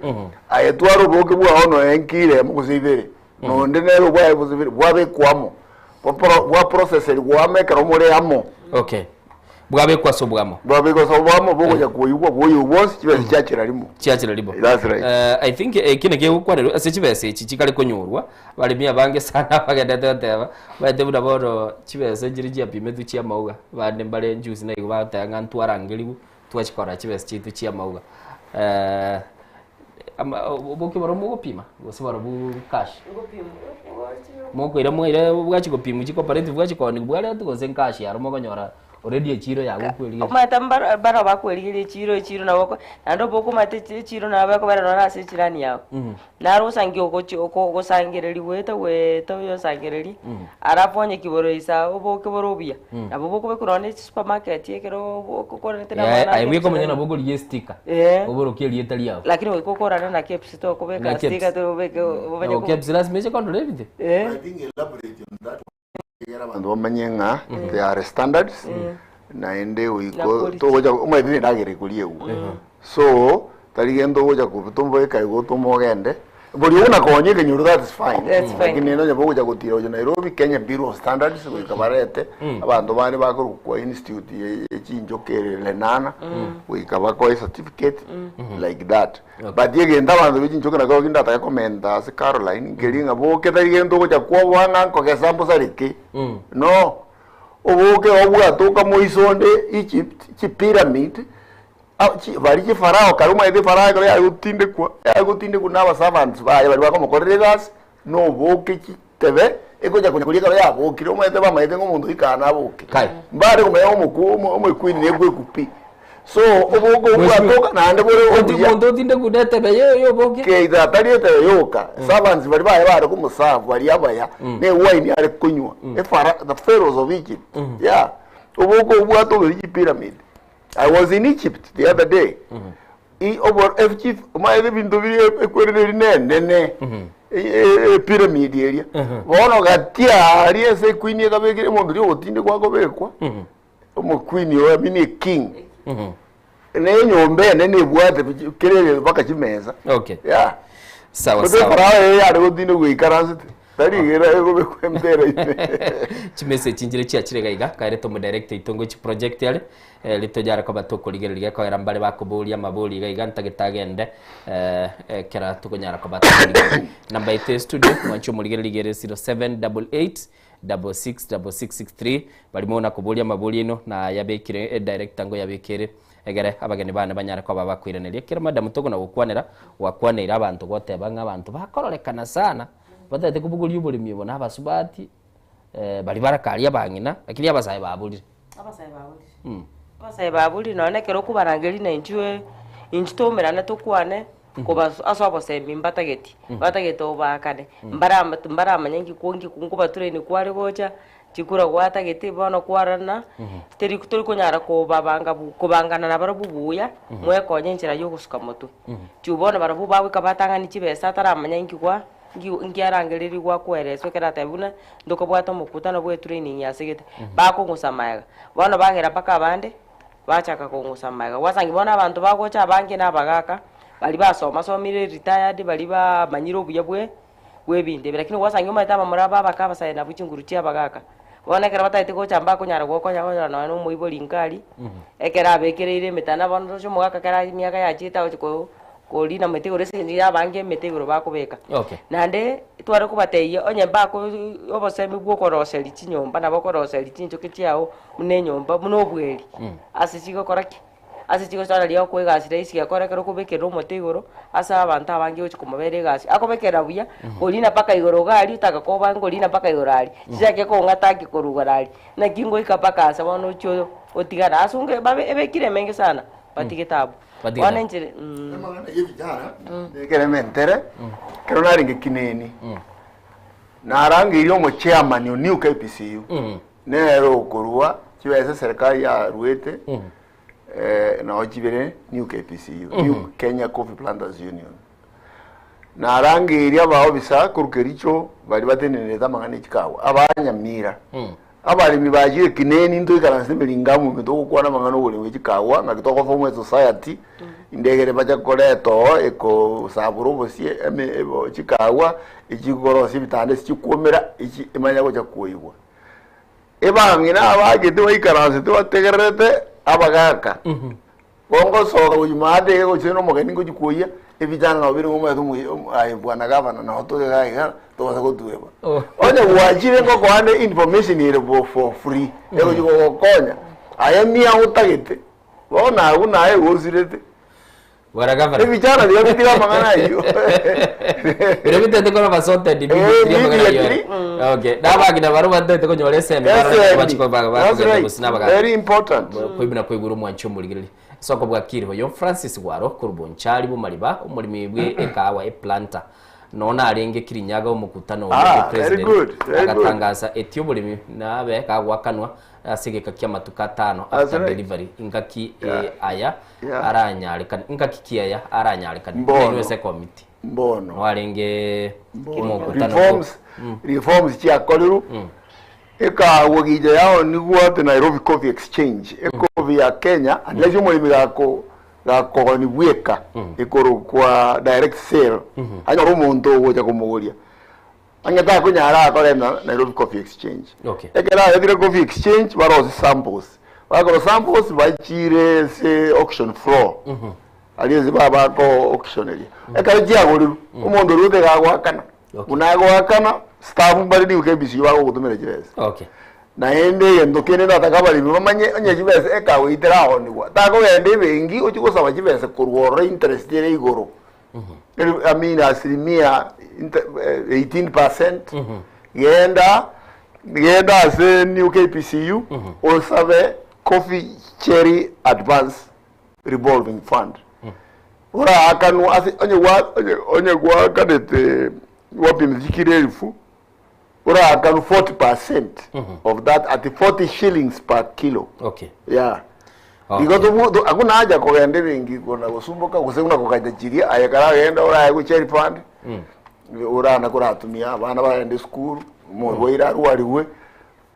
aye twara oboke bwao nonye nkiro emo gose ibere, nonde nere obwaye gose ibere bwabekwa amo. Bwaproseserigwa amo ekero more amo. Okay. Bwabekwa ase obwamo. Bwabekwa ase obwamo bogocha koigwa bwoyio bwonsi chibesa chiachera rimo. Chiachera rimo. That's right. Eh, I think eki naki egokwanerwa ase chibesa echi chikare konyorwa, abaremi abange sana bagendete goteba, omanyete buna bono chibesa nchire chiapimetwe chia amauga, abande mbare juzi naigo bagoteba ng'a ntwarangerigwe twachia korora chibesa chiaito chia amauga. Eh, ama oboke barobwo mogopima gose barobwo cash? Mokoira mwaira bwachia gopimwa chicooperative bwachia kooniwa bwaretwa gose ncash aro mokonyora already echiro yagokwerigeria? Omanyete mbaro mbaro bakwerigeria echiro echiro nabo oko naende oboke omanyete echi echiro nabo ekobera nonye ase echirani yago. Naro osangi ogochi oko ogosangereria goeta goeta oyosangereria, alafu onye kiboro isa oboke bore obuya, nabo bokobekwa nonye na echisupermarket ekero okoranete na Yaye abana aye bweka KEBS omonyene nabo okorigia estika, Eeh. oborokie erieta riago. Lakini goika okorane na KEBS tokobeka Na KEBS. stika tobeke omanye Nabo ko KEBS lasima eche kondora ebinto. Eeh. I think elaborate on that one egere abanto bamanye ng'a there are standards naende Na goika quality. togocha omanyete na endagera ekoriegwa so tari gento ogocha kotomboeka igo otome ogende boria buna konya ekenyoro that is fine That's fine. lakini nonye bogocha gotira gocha Nairobi Kenya Bureau of Standards goika barete abanto bande bakorokwa institute ye chinchoki ere Lenana goika bakoe certificate like that But egento abanto be chinchoki nakio ndatake komenta ase Caroline nkeri ng'a boke tari gento ogocha kwoboa ng'a nkogesa mbosareke no oboke obwatoka moiso onde Egypt chipyramid baria chifarao kare omanyete efarao ekero yare gotindekwa yare gotindekwa na abaservants baye baria bakomokorera egasi na oboke chitebe ekonya konya koria ekero yabokire omanyete bamanyete ng'a omonto oika aa naboke mbare komanya ng'a omoku omoequeen nekweku pi so oboke obwo bwatoka naende bore obuya Omonto otindekwa na etebe ye yoboke. Keitha tari etebe yoka servants baria baye bare komoserve baria abaya na ewine are konywa efara the pharaohs of Egypt yeah oboke obwo bwatokire chipyramid I was in Egypt the other day I obo echi omanyete ebinto bire ekwerere eri nenene epyramid eria bono gati aria ase equeen ekabekire omonto oria ogotindekwa akobekwa omoqueen oyo I mean eking na enyomba enene ebwate kera egento mpaka chimesa Okay. yeah Sawa Gose sawa. efarao eye yare gotindekwa goikaransete tari igere ekobekwa embera ime. Chimessage nchire chiachire iga iga kaerete omodirect oito ngochi project are eh, ritonyare koba tokorigereria gekogera mbare bakoboria amabori iga iga ntagete agende eh, ekera tokonyara koba tokorigereria. Namba yaito ya studio mwanche omorigereria iga ere 0788 666663 bari mono nakoboria amabori aino na yabekire eh, director ngoyabekere egere abageni bane banyare koba bakoiraneria kera madam tokona gokwanera gwakwaneire abanto goteba ng'a abanto bakororekana sana batagete kobogoria oboremi obo na abasubati eh, baria barakaria abang'ina lakini abasae baborire. Abasae baborire. Abasae baborire nonya ekero okobarangeria na intwe, intwe toumerane tokwane, koba ase obosemi mbatageti, batagete obaakane, mbarama mbaramanye nki ko nki nkobatrain kware gocha, chikura gwatagete bono kwarana, teri tori konyara kobabanga bu kobangana nabarabwo buya, mwekonye enchera ya ogosuka motwe. Chiu bono barabwo bagoika batang'ani chibesa ataramanya inki gwa nki nkiarangereria gwakoereswa ekero atebia buna ntokobwate omokutano bwe etraining ase gete, bakong'usa maega. Bono bagera mpaka abande. Bachaka kong'usa magega. Gwasangi bono abanto bagocha abange na abagaka, baria basoma somire retired, baria bamanyire obuya bwe bwa ebinto ebi. Lakini gwasangi omanyete abamura aba abake abasae nabwo chinguru chia abagaka. Bono ekero batagete gocha mbakonyara gokonya konyora nonye na omoibori nka aria, ekero abekereire emetandao bono roche omogaka ekero emiaka yachiete agochi ko korina emete igoro ase eng'encho ya abange emete igoro bakobeka. Okay. Naende tware kobatebia onye mbako obosemi bwa okoroseria chinyomba nabo okoroseria chinchoki chiago buna enyomba buna obweri, ase chigokora ki? Ase chigochora riria okoa egasi rahisi gekora ekero okobekerera omote igoro, ase abanto abange ogochi komobera egasi, akobekerera buya, korina mpaka igoro iga aria otaka koba nkorina mpaka igoro aria, chichake kong'ata ake korwa igoro aria, naki ngoika mpaka ase bono ochie oyo otigare ase onge babe ebekire emenge sana, batige tabu. Batige Bono tabu. enchera Ekero ementere, ekero narenge kineni, narangeirie omochairman o new KPCU, Nere okorua chibesa eserikari yaruete nao chibere New KPCU, New Kenya Coffee Planters Union. Narangeirie abaobisa korwa Kericho baria batenenerete amang'ana e chikawa, abanyamira, abaremi bachire kineni ntoikaranse emeringo amo ime togokwana amang'ana oboremi bwe chikawa ng'aki togoform esociety indegere bacha koreta oo ekosabora obosie eme ebo chikawa echikorosia ebitanda ase chikwomera echi emanye gocha koigwa. Ebang'ina abachete baikaransete bategererete abagaaka, bongosoka gochia maate iga gochia nomogeni ngochia kwoyia ebitang'ao bire ng'omanyete omoyia aye bwana gavana nabo tore iga iga tobasa gotueba. Onye gwachire ngokoa nde information ere bo for free egochia gogokonya aye mia otagete bono abwo naye igo osirete. Bwana Gavana. Ebichara biria bitiga amang'ana ayio. Biria bitete korwa sorted Eh, immediately amang'ana ayio. immediately. Okay. Nabagina baria batete konyora esemi Esemi. bachiko That's bakogenda right. gose nabagaka. Very important. Koibuna koigura omwanchi omorigereria. Soko bwakire oyo Francis Gwaro korwa Bonchari Bomariba omoremi bwe ekahawa eplanter. Nonya narenge Kirinyaga omokutano oria Ah, bwe very president good, very good. agatangasa eti oboremi nabe kagoakanwa ase egeka ki'amatuko atano That's after right. delivery ingaki Yeah. eh, aya Yeah. aranyarekane ingaki ki aya aranyarekane Mbono. Nainwe ase ekomiti Mbono. nwarenge omokutano Reforms, reforms chiakorirwe ekagwa gicha yao nigwo ati Nairobi Coffee Exchange ecoffee ya Kenya unless omoremi gako gakogoni bweka ekorokwa direct sale anyore omonto ogocha komogoria Ang'e takonyara akore na Nairobi Coffee Exchange. Okay. Ekero aretire Coffee Exchange barosie samples. Bakora samples bachire ase auction floor. Aria ase babako auctioneria. Ekero chiagorirwe, omonto oria otaiga agoakana. Buna agoakana, staff mbare nigo KBC bagogotumera chibesa. Okay. Naende egento kende nataka abaremi bamanye onye chibesa ekawa iteraonigwa, takogenda ebenki ochie gosaba chibesa korwa ororo interest ere igoro. I mean asilimia 18% genda genda ase new KPCU osabe coffee cherry advance revolving fund oraakanwa ase onye gwa onye onye gwakanete gwapimete chikiro elfu oraakanwe 40% of that at 40 shillings per kilo Okay. yeah Okay. Igo tobu to hakuna haja kogenda ebenki kona gosumboka gose buna kogacha chiria aye karagenda orae go cherry fund orana koratumia abana bagende esukuru omorwaire arwarigwe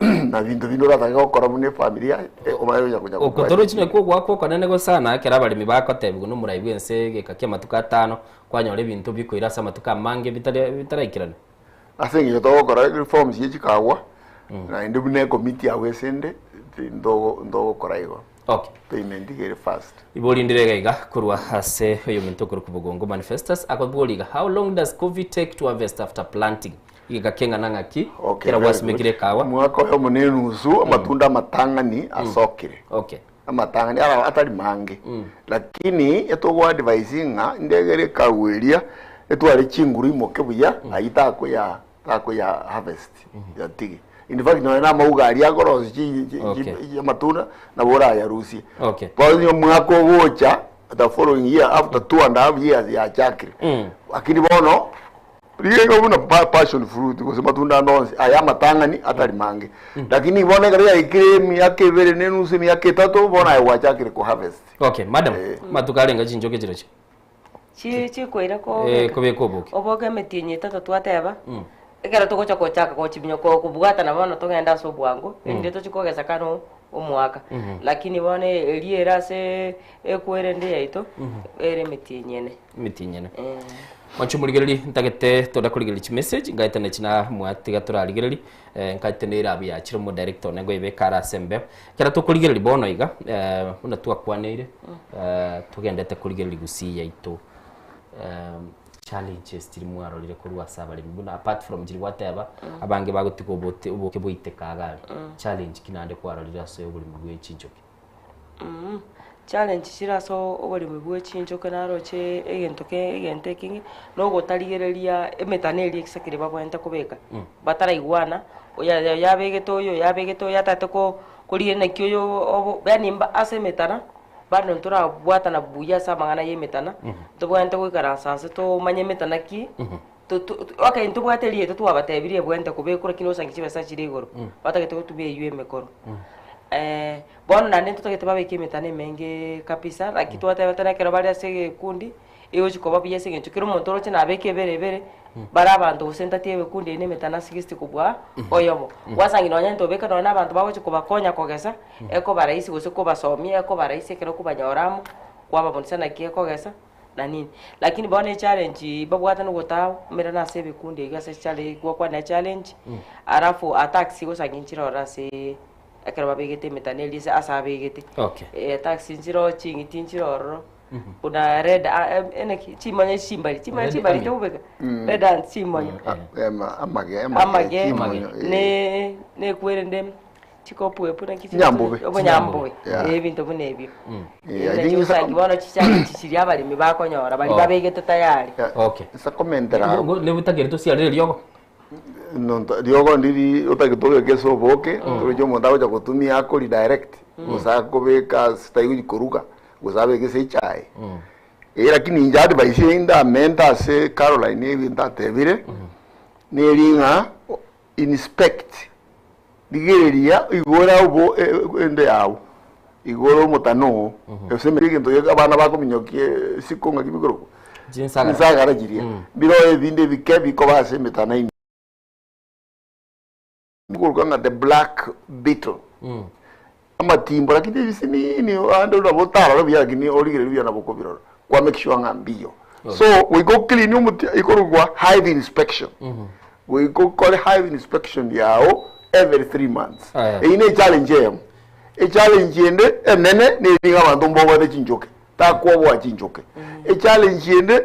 na binto binde oratake gokora buna efamiri yaye eh, omanye onya konya Oko torochi nakwo ogoakwa okonene gosana ekero abaremi bakotebigwa nomorai bw'ense egeka ki'amatuko atano kwanyora ebinto bikoira ase amatuko amange bitari bitaraikerana. Ase eng'encho togokora reforms chie chikagwa, naende buna ecommittee agwo ase ende, ntogo ntogokora igo. Okay. Payment iga ere fast. Ibori ndire iga iga korwa ase oyominto okorokwa Bogongo Manifestus akobori iga how long does coffee take to harvest after planting? Egeka keng'ana ng'aki Okay, kera very gwasimekire good. ekawa? Omwaka oyomo na enusu amatunda amatang'ani asokire. Okay. Amatang'ani ara atari mange. Lakini etogo advise ng'a ndegere ekawa eria etware chinguru imoke buya ayio takoya takoya harvest yatige. In fact nonya na amauga aria akorosia chi chi Okay. chi amatunda nabo orayarusie. Okay. Bono omwaka ogocha the following year after two and a half years yachakire. Lakini bono Rigia igo buna pa passion fruit gose matunda ande onsi aya amatang'ani atari mange. Lakini bono ekero yaikire emiaka ebere na enusu emiaka etato bono aye gwachakire ko harvest. Okay, madam, matuko arenga chinchoke chirochio? Chi chikoira ko Eh, kobeka oboke. oboke emetienyi etato twateba, ekero togocha gochaka gochiminya ko kobwatana bono togende ase obwango, erinde tochi kogesa kano. omwaka. Lakini bono eria ere ase ekwerende yaito, ere emetienyi ene. Emetienyi ene. Mwanche omorigereria, ntagete tore korigereria chimessage, ngaete nachi namwatiga torarigererie, nkaete nere abwo yachire omodirector one ngoyebeka are ase embeo. Ekero tokorigereria bono iga, buna twakwaneire, togendete korigereria gusii yaito, challenges chiria mwarorire korwa ase abaremi buna apart from chiria gwateba, abange bagotiga obote oboke boiteka iga aria, challenge ki naende kwarorire ase oboremi bwe chinchoki? Challenge chire ase oboremi bwe chinchoki naroche egento ke egento ekeng'e, na ogotarigereria emetano eria egesakire babwenerete kobeka, bataraigwana, oyo oyo abegete oyo, oyo abegete oyo atagete ko korigereria naki oyo obo yaani mba ase emetano, bado ntorabwatana buya ase amang'ana ya emetana, ntobwenerete goikaransa nse tomanye emetana ki, to to okay ntobwate erieta twabatebirie ebwenerete kobekwa lakini osange chibesa chire igoro, batagete gotuma eywo emekoro. Bono naende ntotagete babeke emetano emenge kabisa, naki twatebete na ekero bare ase egekundi, egochi koba buya ase eng'encho kera omonto oroche nabeke ebere ebere, bare abanto gose ntati ebekundi eye na emetano ase gesti kobua oyomo. Gwasangi nonye ntobeka nonye na abanto bagochi kobakonya kogesa, ekoba rahisi gose kobasomia ekoba rahisi ekero okobanyora amo, kwababundisa naki ekogesa na nini. Lakini bono echallenge babwate na ogotamerana ase ebikundi ebio ase challenge gokwanera challenge, alafu attacks gosangi nchire ororo ase ekero babegete emetano eria ase ase abegete. Okay. Attacks nchire ching'iti nchire ororo, buna red eneki chimonyo chimbari, chimonyo Red chimbari army. tokobeka, red ants chimonyo. Amage, Amage, chimonyo, eh. ne nekwerende chikopwepu naki chiri- Nyambobe. obonyambobe Yeah. eh, ebinto buna ebio. Eh, I Naki think osangi bono chichallenge chiria abaremi bakonyora baria Oh. babegete tayari. Okay. Nsakomentera Nebutagere tosiarere riogo. Nonto riogo ndiri otagete obeke ase oboke, toroche omonto agocha gotumia akori direct, gose akobeka ase tari gochi koruga, gose abeke ase echae. Eh lakini inche advice eye ndamente ase Caroline ebinto atebire, neri ng'a inspect, rigereria igora obo ende yago, igora omotano oo, gose egento geke abana bakominyokia isiko ng'aki bikorokwa? Chinsagara. Chinsagara chiria, mbiroo ebinde ebike bikoba ase emetano ime. Bikoruka ng'a the black beetle. Amatimbo lakini ebisinini ande nabo otarore buya lakini origererie buya nabo okobirora. Kwa make sure ng'a mbiyo. So goika o clean omotia ekorokwa hive inspection. Goika okore hive inspection yago every 3 months. Aya. Eyio ne echallenge eyemo. Echallenge ende enene neri ng'a abanto mbobwate chinchoke. Takwoboa chinchoke. Echallenge ende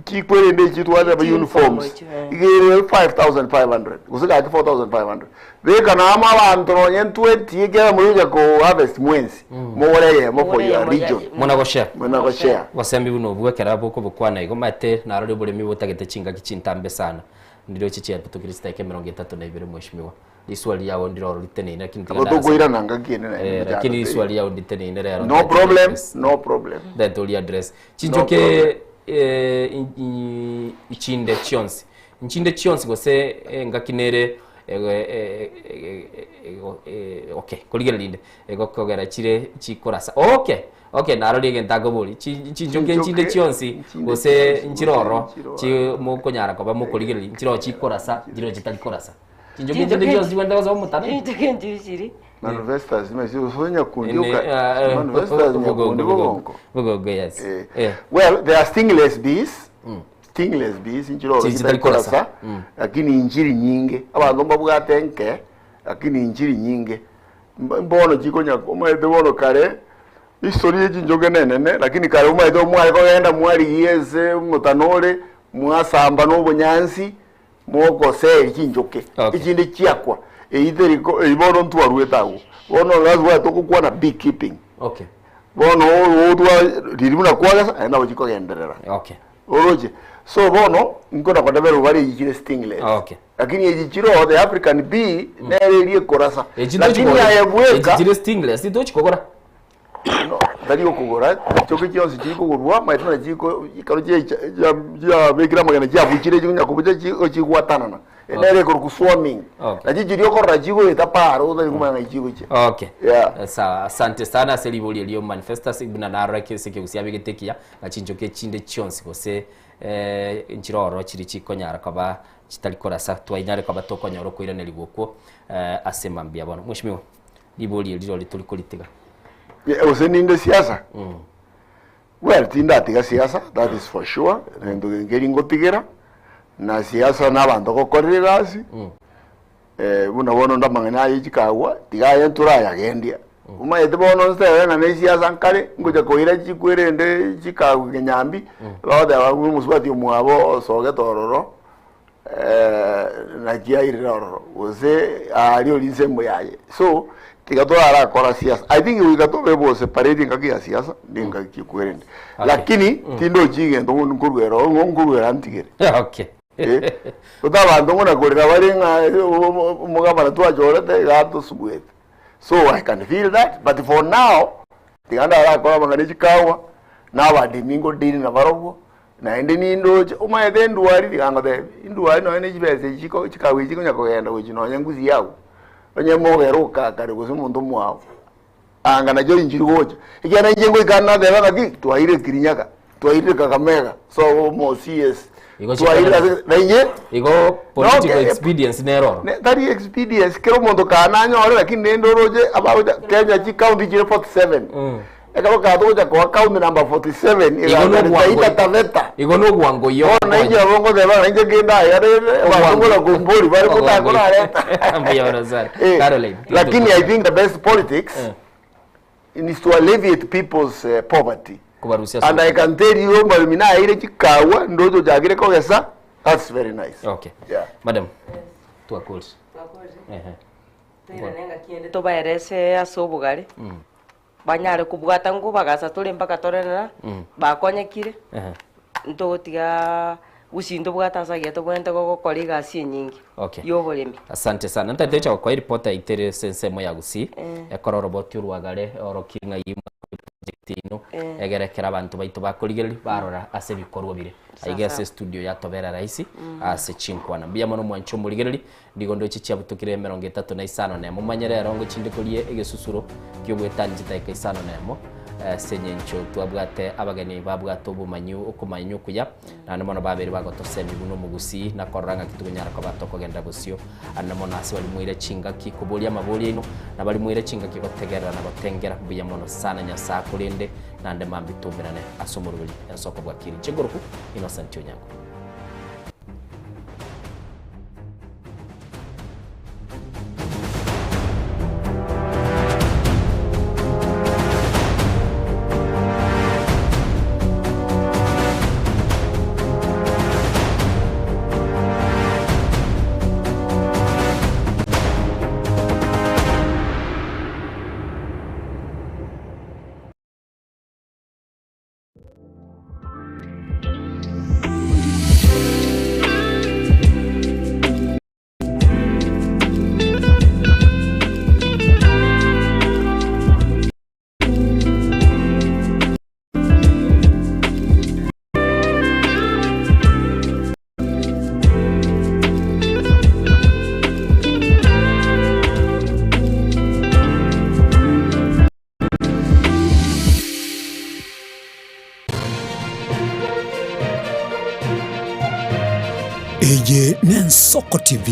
chikwerende echi twateba uniforms iga ere 5500 gose gaki 4500 beka namo abanto nonye 20 ekiagera more gocha ko harvest mwensi mogore eyemo for your region Muna goshare. Muna goshare. Bosembi buna obwo ekero bokobokwana igo omanyete narore oboremi botagete chingaki chintambe sana. Ndiroche chiapitokire chidakika emerongo etato na ibere mweshimiwa. Riswali riao ndiroro riteneine lakini tiga Nabo ndarase. tokoirana ngaki ende naende Eh, mchando lakini teiyo. riswali riao nditeneine rero. No problem, no problem. Ndete ori address. Chinchoke problem. eh, ichinde chionsi. Nchinde chionsi gose engaki nere eh, eh, eh, eh, okay, korigereria inde egokogera chire chikorasa. Okay. Okay, narori egento akoboria. Chinchoke nchinde chionsi gose nchiroro chi mokonyara koba mokorigereria nchiroro chikorasa nchiroro chitari korasa. Chinchoke nchinde chionsi chigwente gosoa omotano. Chinchoke nchiri chiri. Manifestors mesi oso nyakundi Ene, oka ah, eh, manifestors nyakundi bogongo, bogongo. Bogongo, yes. Eh. Well, there are stingless bees. Stingless bees nchiroro Chiri chitari chitari korasa. korasa lakini inchiri nyinge abanto mbabwate nke lakini inchiri nyinge mbono chikonya omanyete bono kare history ye chinchoke nenene lakini kare omanyete omware kogenda mwarigia ase omotano ore mwasamba na obonyansi mogoseri chinchoke echinde chiakwa eywo teri ko eywo bono ntwarwete agwo bono that's why togokwana beekeeping Okay. bono otwa riri buna kwagesa aye nabo chikogenderera Okay. oroche so bono nkona kotebera bare echi chire stingless Okay. lakini echi chiro the African bee nere eria ekorasa Echi lakini tochikogora. aye bweka Echi chire stingless tochikogora. tari okogora chinchoke chionsi chikogorwa maete na chiko ekero chiabekire amagena chiabuchire chikonya kobucha chigwatanana nere ekorokwa swarming Okay. nachi chiria okorora chigoeta paro otari komanya ng'ai chigochia Okay. Yeah. Sawa, asante sana ase ribori erio manifestas buna narora ase ekegusii abegete ekiya ng'a chinchoke chinde chionsi gose eh, nchiroro chiri chikonyara koba chitari korasa twainyare koba tokonyora okoiranerigwa okwo eh, ase mambia bono. Mweshimiwa. Ribori eri rirorio tori koritiga. Gose ninde siasa? Well, tindatiga siasa, that is for sure, egento nkeri ngotigera, na siasa na abanto gokorera egasi, buna bono onde amang'ana aye chikagwa, tiga aye ntorayagendia. Omanyete bono nsebe ng'a ne siasa nkare, ngocha koira chikwerende chikagwa kenyambi, bagoteba ng'a omosubati omwabo osogete ororo, naki airire ororo, gose aria oria ensemo yaye. So, tiga torarakora siasa. I think goika tobe bo separate engaki ya siasa na engaki ekwerende. Lakini tindochi egento ng'o nkoruera oo ng'o nkoruera ntigere. Okay. Eh, gose abanto ng'o nakorera bare ng'a omogabana twachorete iga atosubuete. So I can feel that but for now, tiga ndarakore amang'ana e chikawa, na abademi ngodili nabarobwo, Naende nindoche, omanyete endwari, tiga ngotebie, endwari nonye ne chibesa echi chiko chikawa echi chikonya kogenda gochia nonye ngusi agwo, onye mogere okakare gose omonto omwao, anga nachio inchiri gocha. Ekiagera inche ngoika ande nateba ng'aki, twairire Kirinyaga, twairire Kakamega, sobo omo CS, Igo twairire chikare- ase na inche Igo political Noke- expedience nero oro. Ne- tari expedience kera omonto kaa nanyore lakini rende oroche abagocha Kenya chicounty chire 47 Ekero katogocha koa county number 47 Igo egakare nobwango Taita Taveta. Igo nobwango oyio Bono nainche nabo ngoteba ng'a inche kende aya rende abanto mbora kombori bare kotakorareta. Mbuya mono sana. Eh, Caroline. Lakini I think the best politics is to alleviate people's poverty. Kobarusia ase And I can tell you omoremi naeire chikawa ndoche ochakire kogesa that's very nice. Okay. Yeah. Madam. Twakore. Ehe. Toirane engaki ende tobaerese ase obogare. Banyare kobwata ngobagasa tore mpaka torerera, bakonyekire, ntogotiga gusii ntobwate ase agiya tobwenerete gokora egasi enyinge Okay. ya oboremi. Asante sana. Ntaete gocha gokoa eripoti yaito ere ase ensemo ya Gusii, ekero oroboti orwagare orokie ng'ai project yaino, egere ekero abanto baito bakorigereria barora ase ebikorwa bire. Aiga ase estudio yatobera rahisi ase chinkwana. Mbuya mono mwanche omorigereria, Nigo ndoche chiabutukire emerongo etato na isano nemo. Manye rero ngochia inde koria egesusuro ki'ogoetania chidakika isano nemo, ase engencho twabwate abageni babwate obomanyi okomanyia okuya, naende mono babeire bagotosemia buna omogusii na korora ng'aki tokonyara koba tokogenda bosio. Ande mono ase baria moire chingaki koboria amaborio aino, na baria moire chingaki gotegerera na gotengera, mbuya mono sana Nyasae akorende, naende mambia toumerane ase omoroberi ensoko bwakire. Inche nkoroku Innocent Onyango. Eye n'Ensoko TV.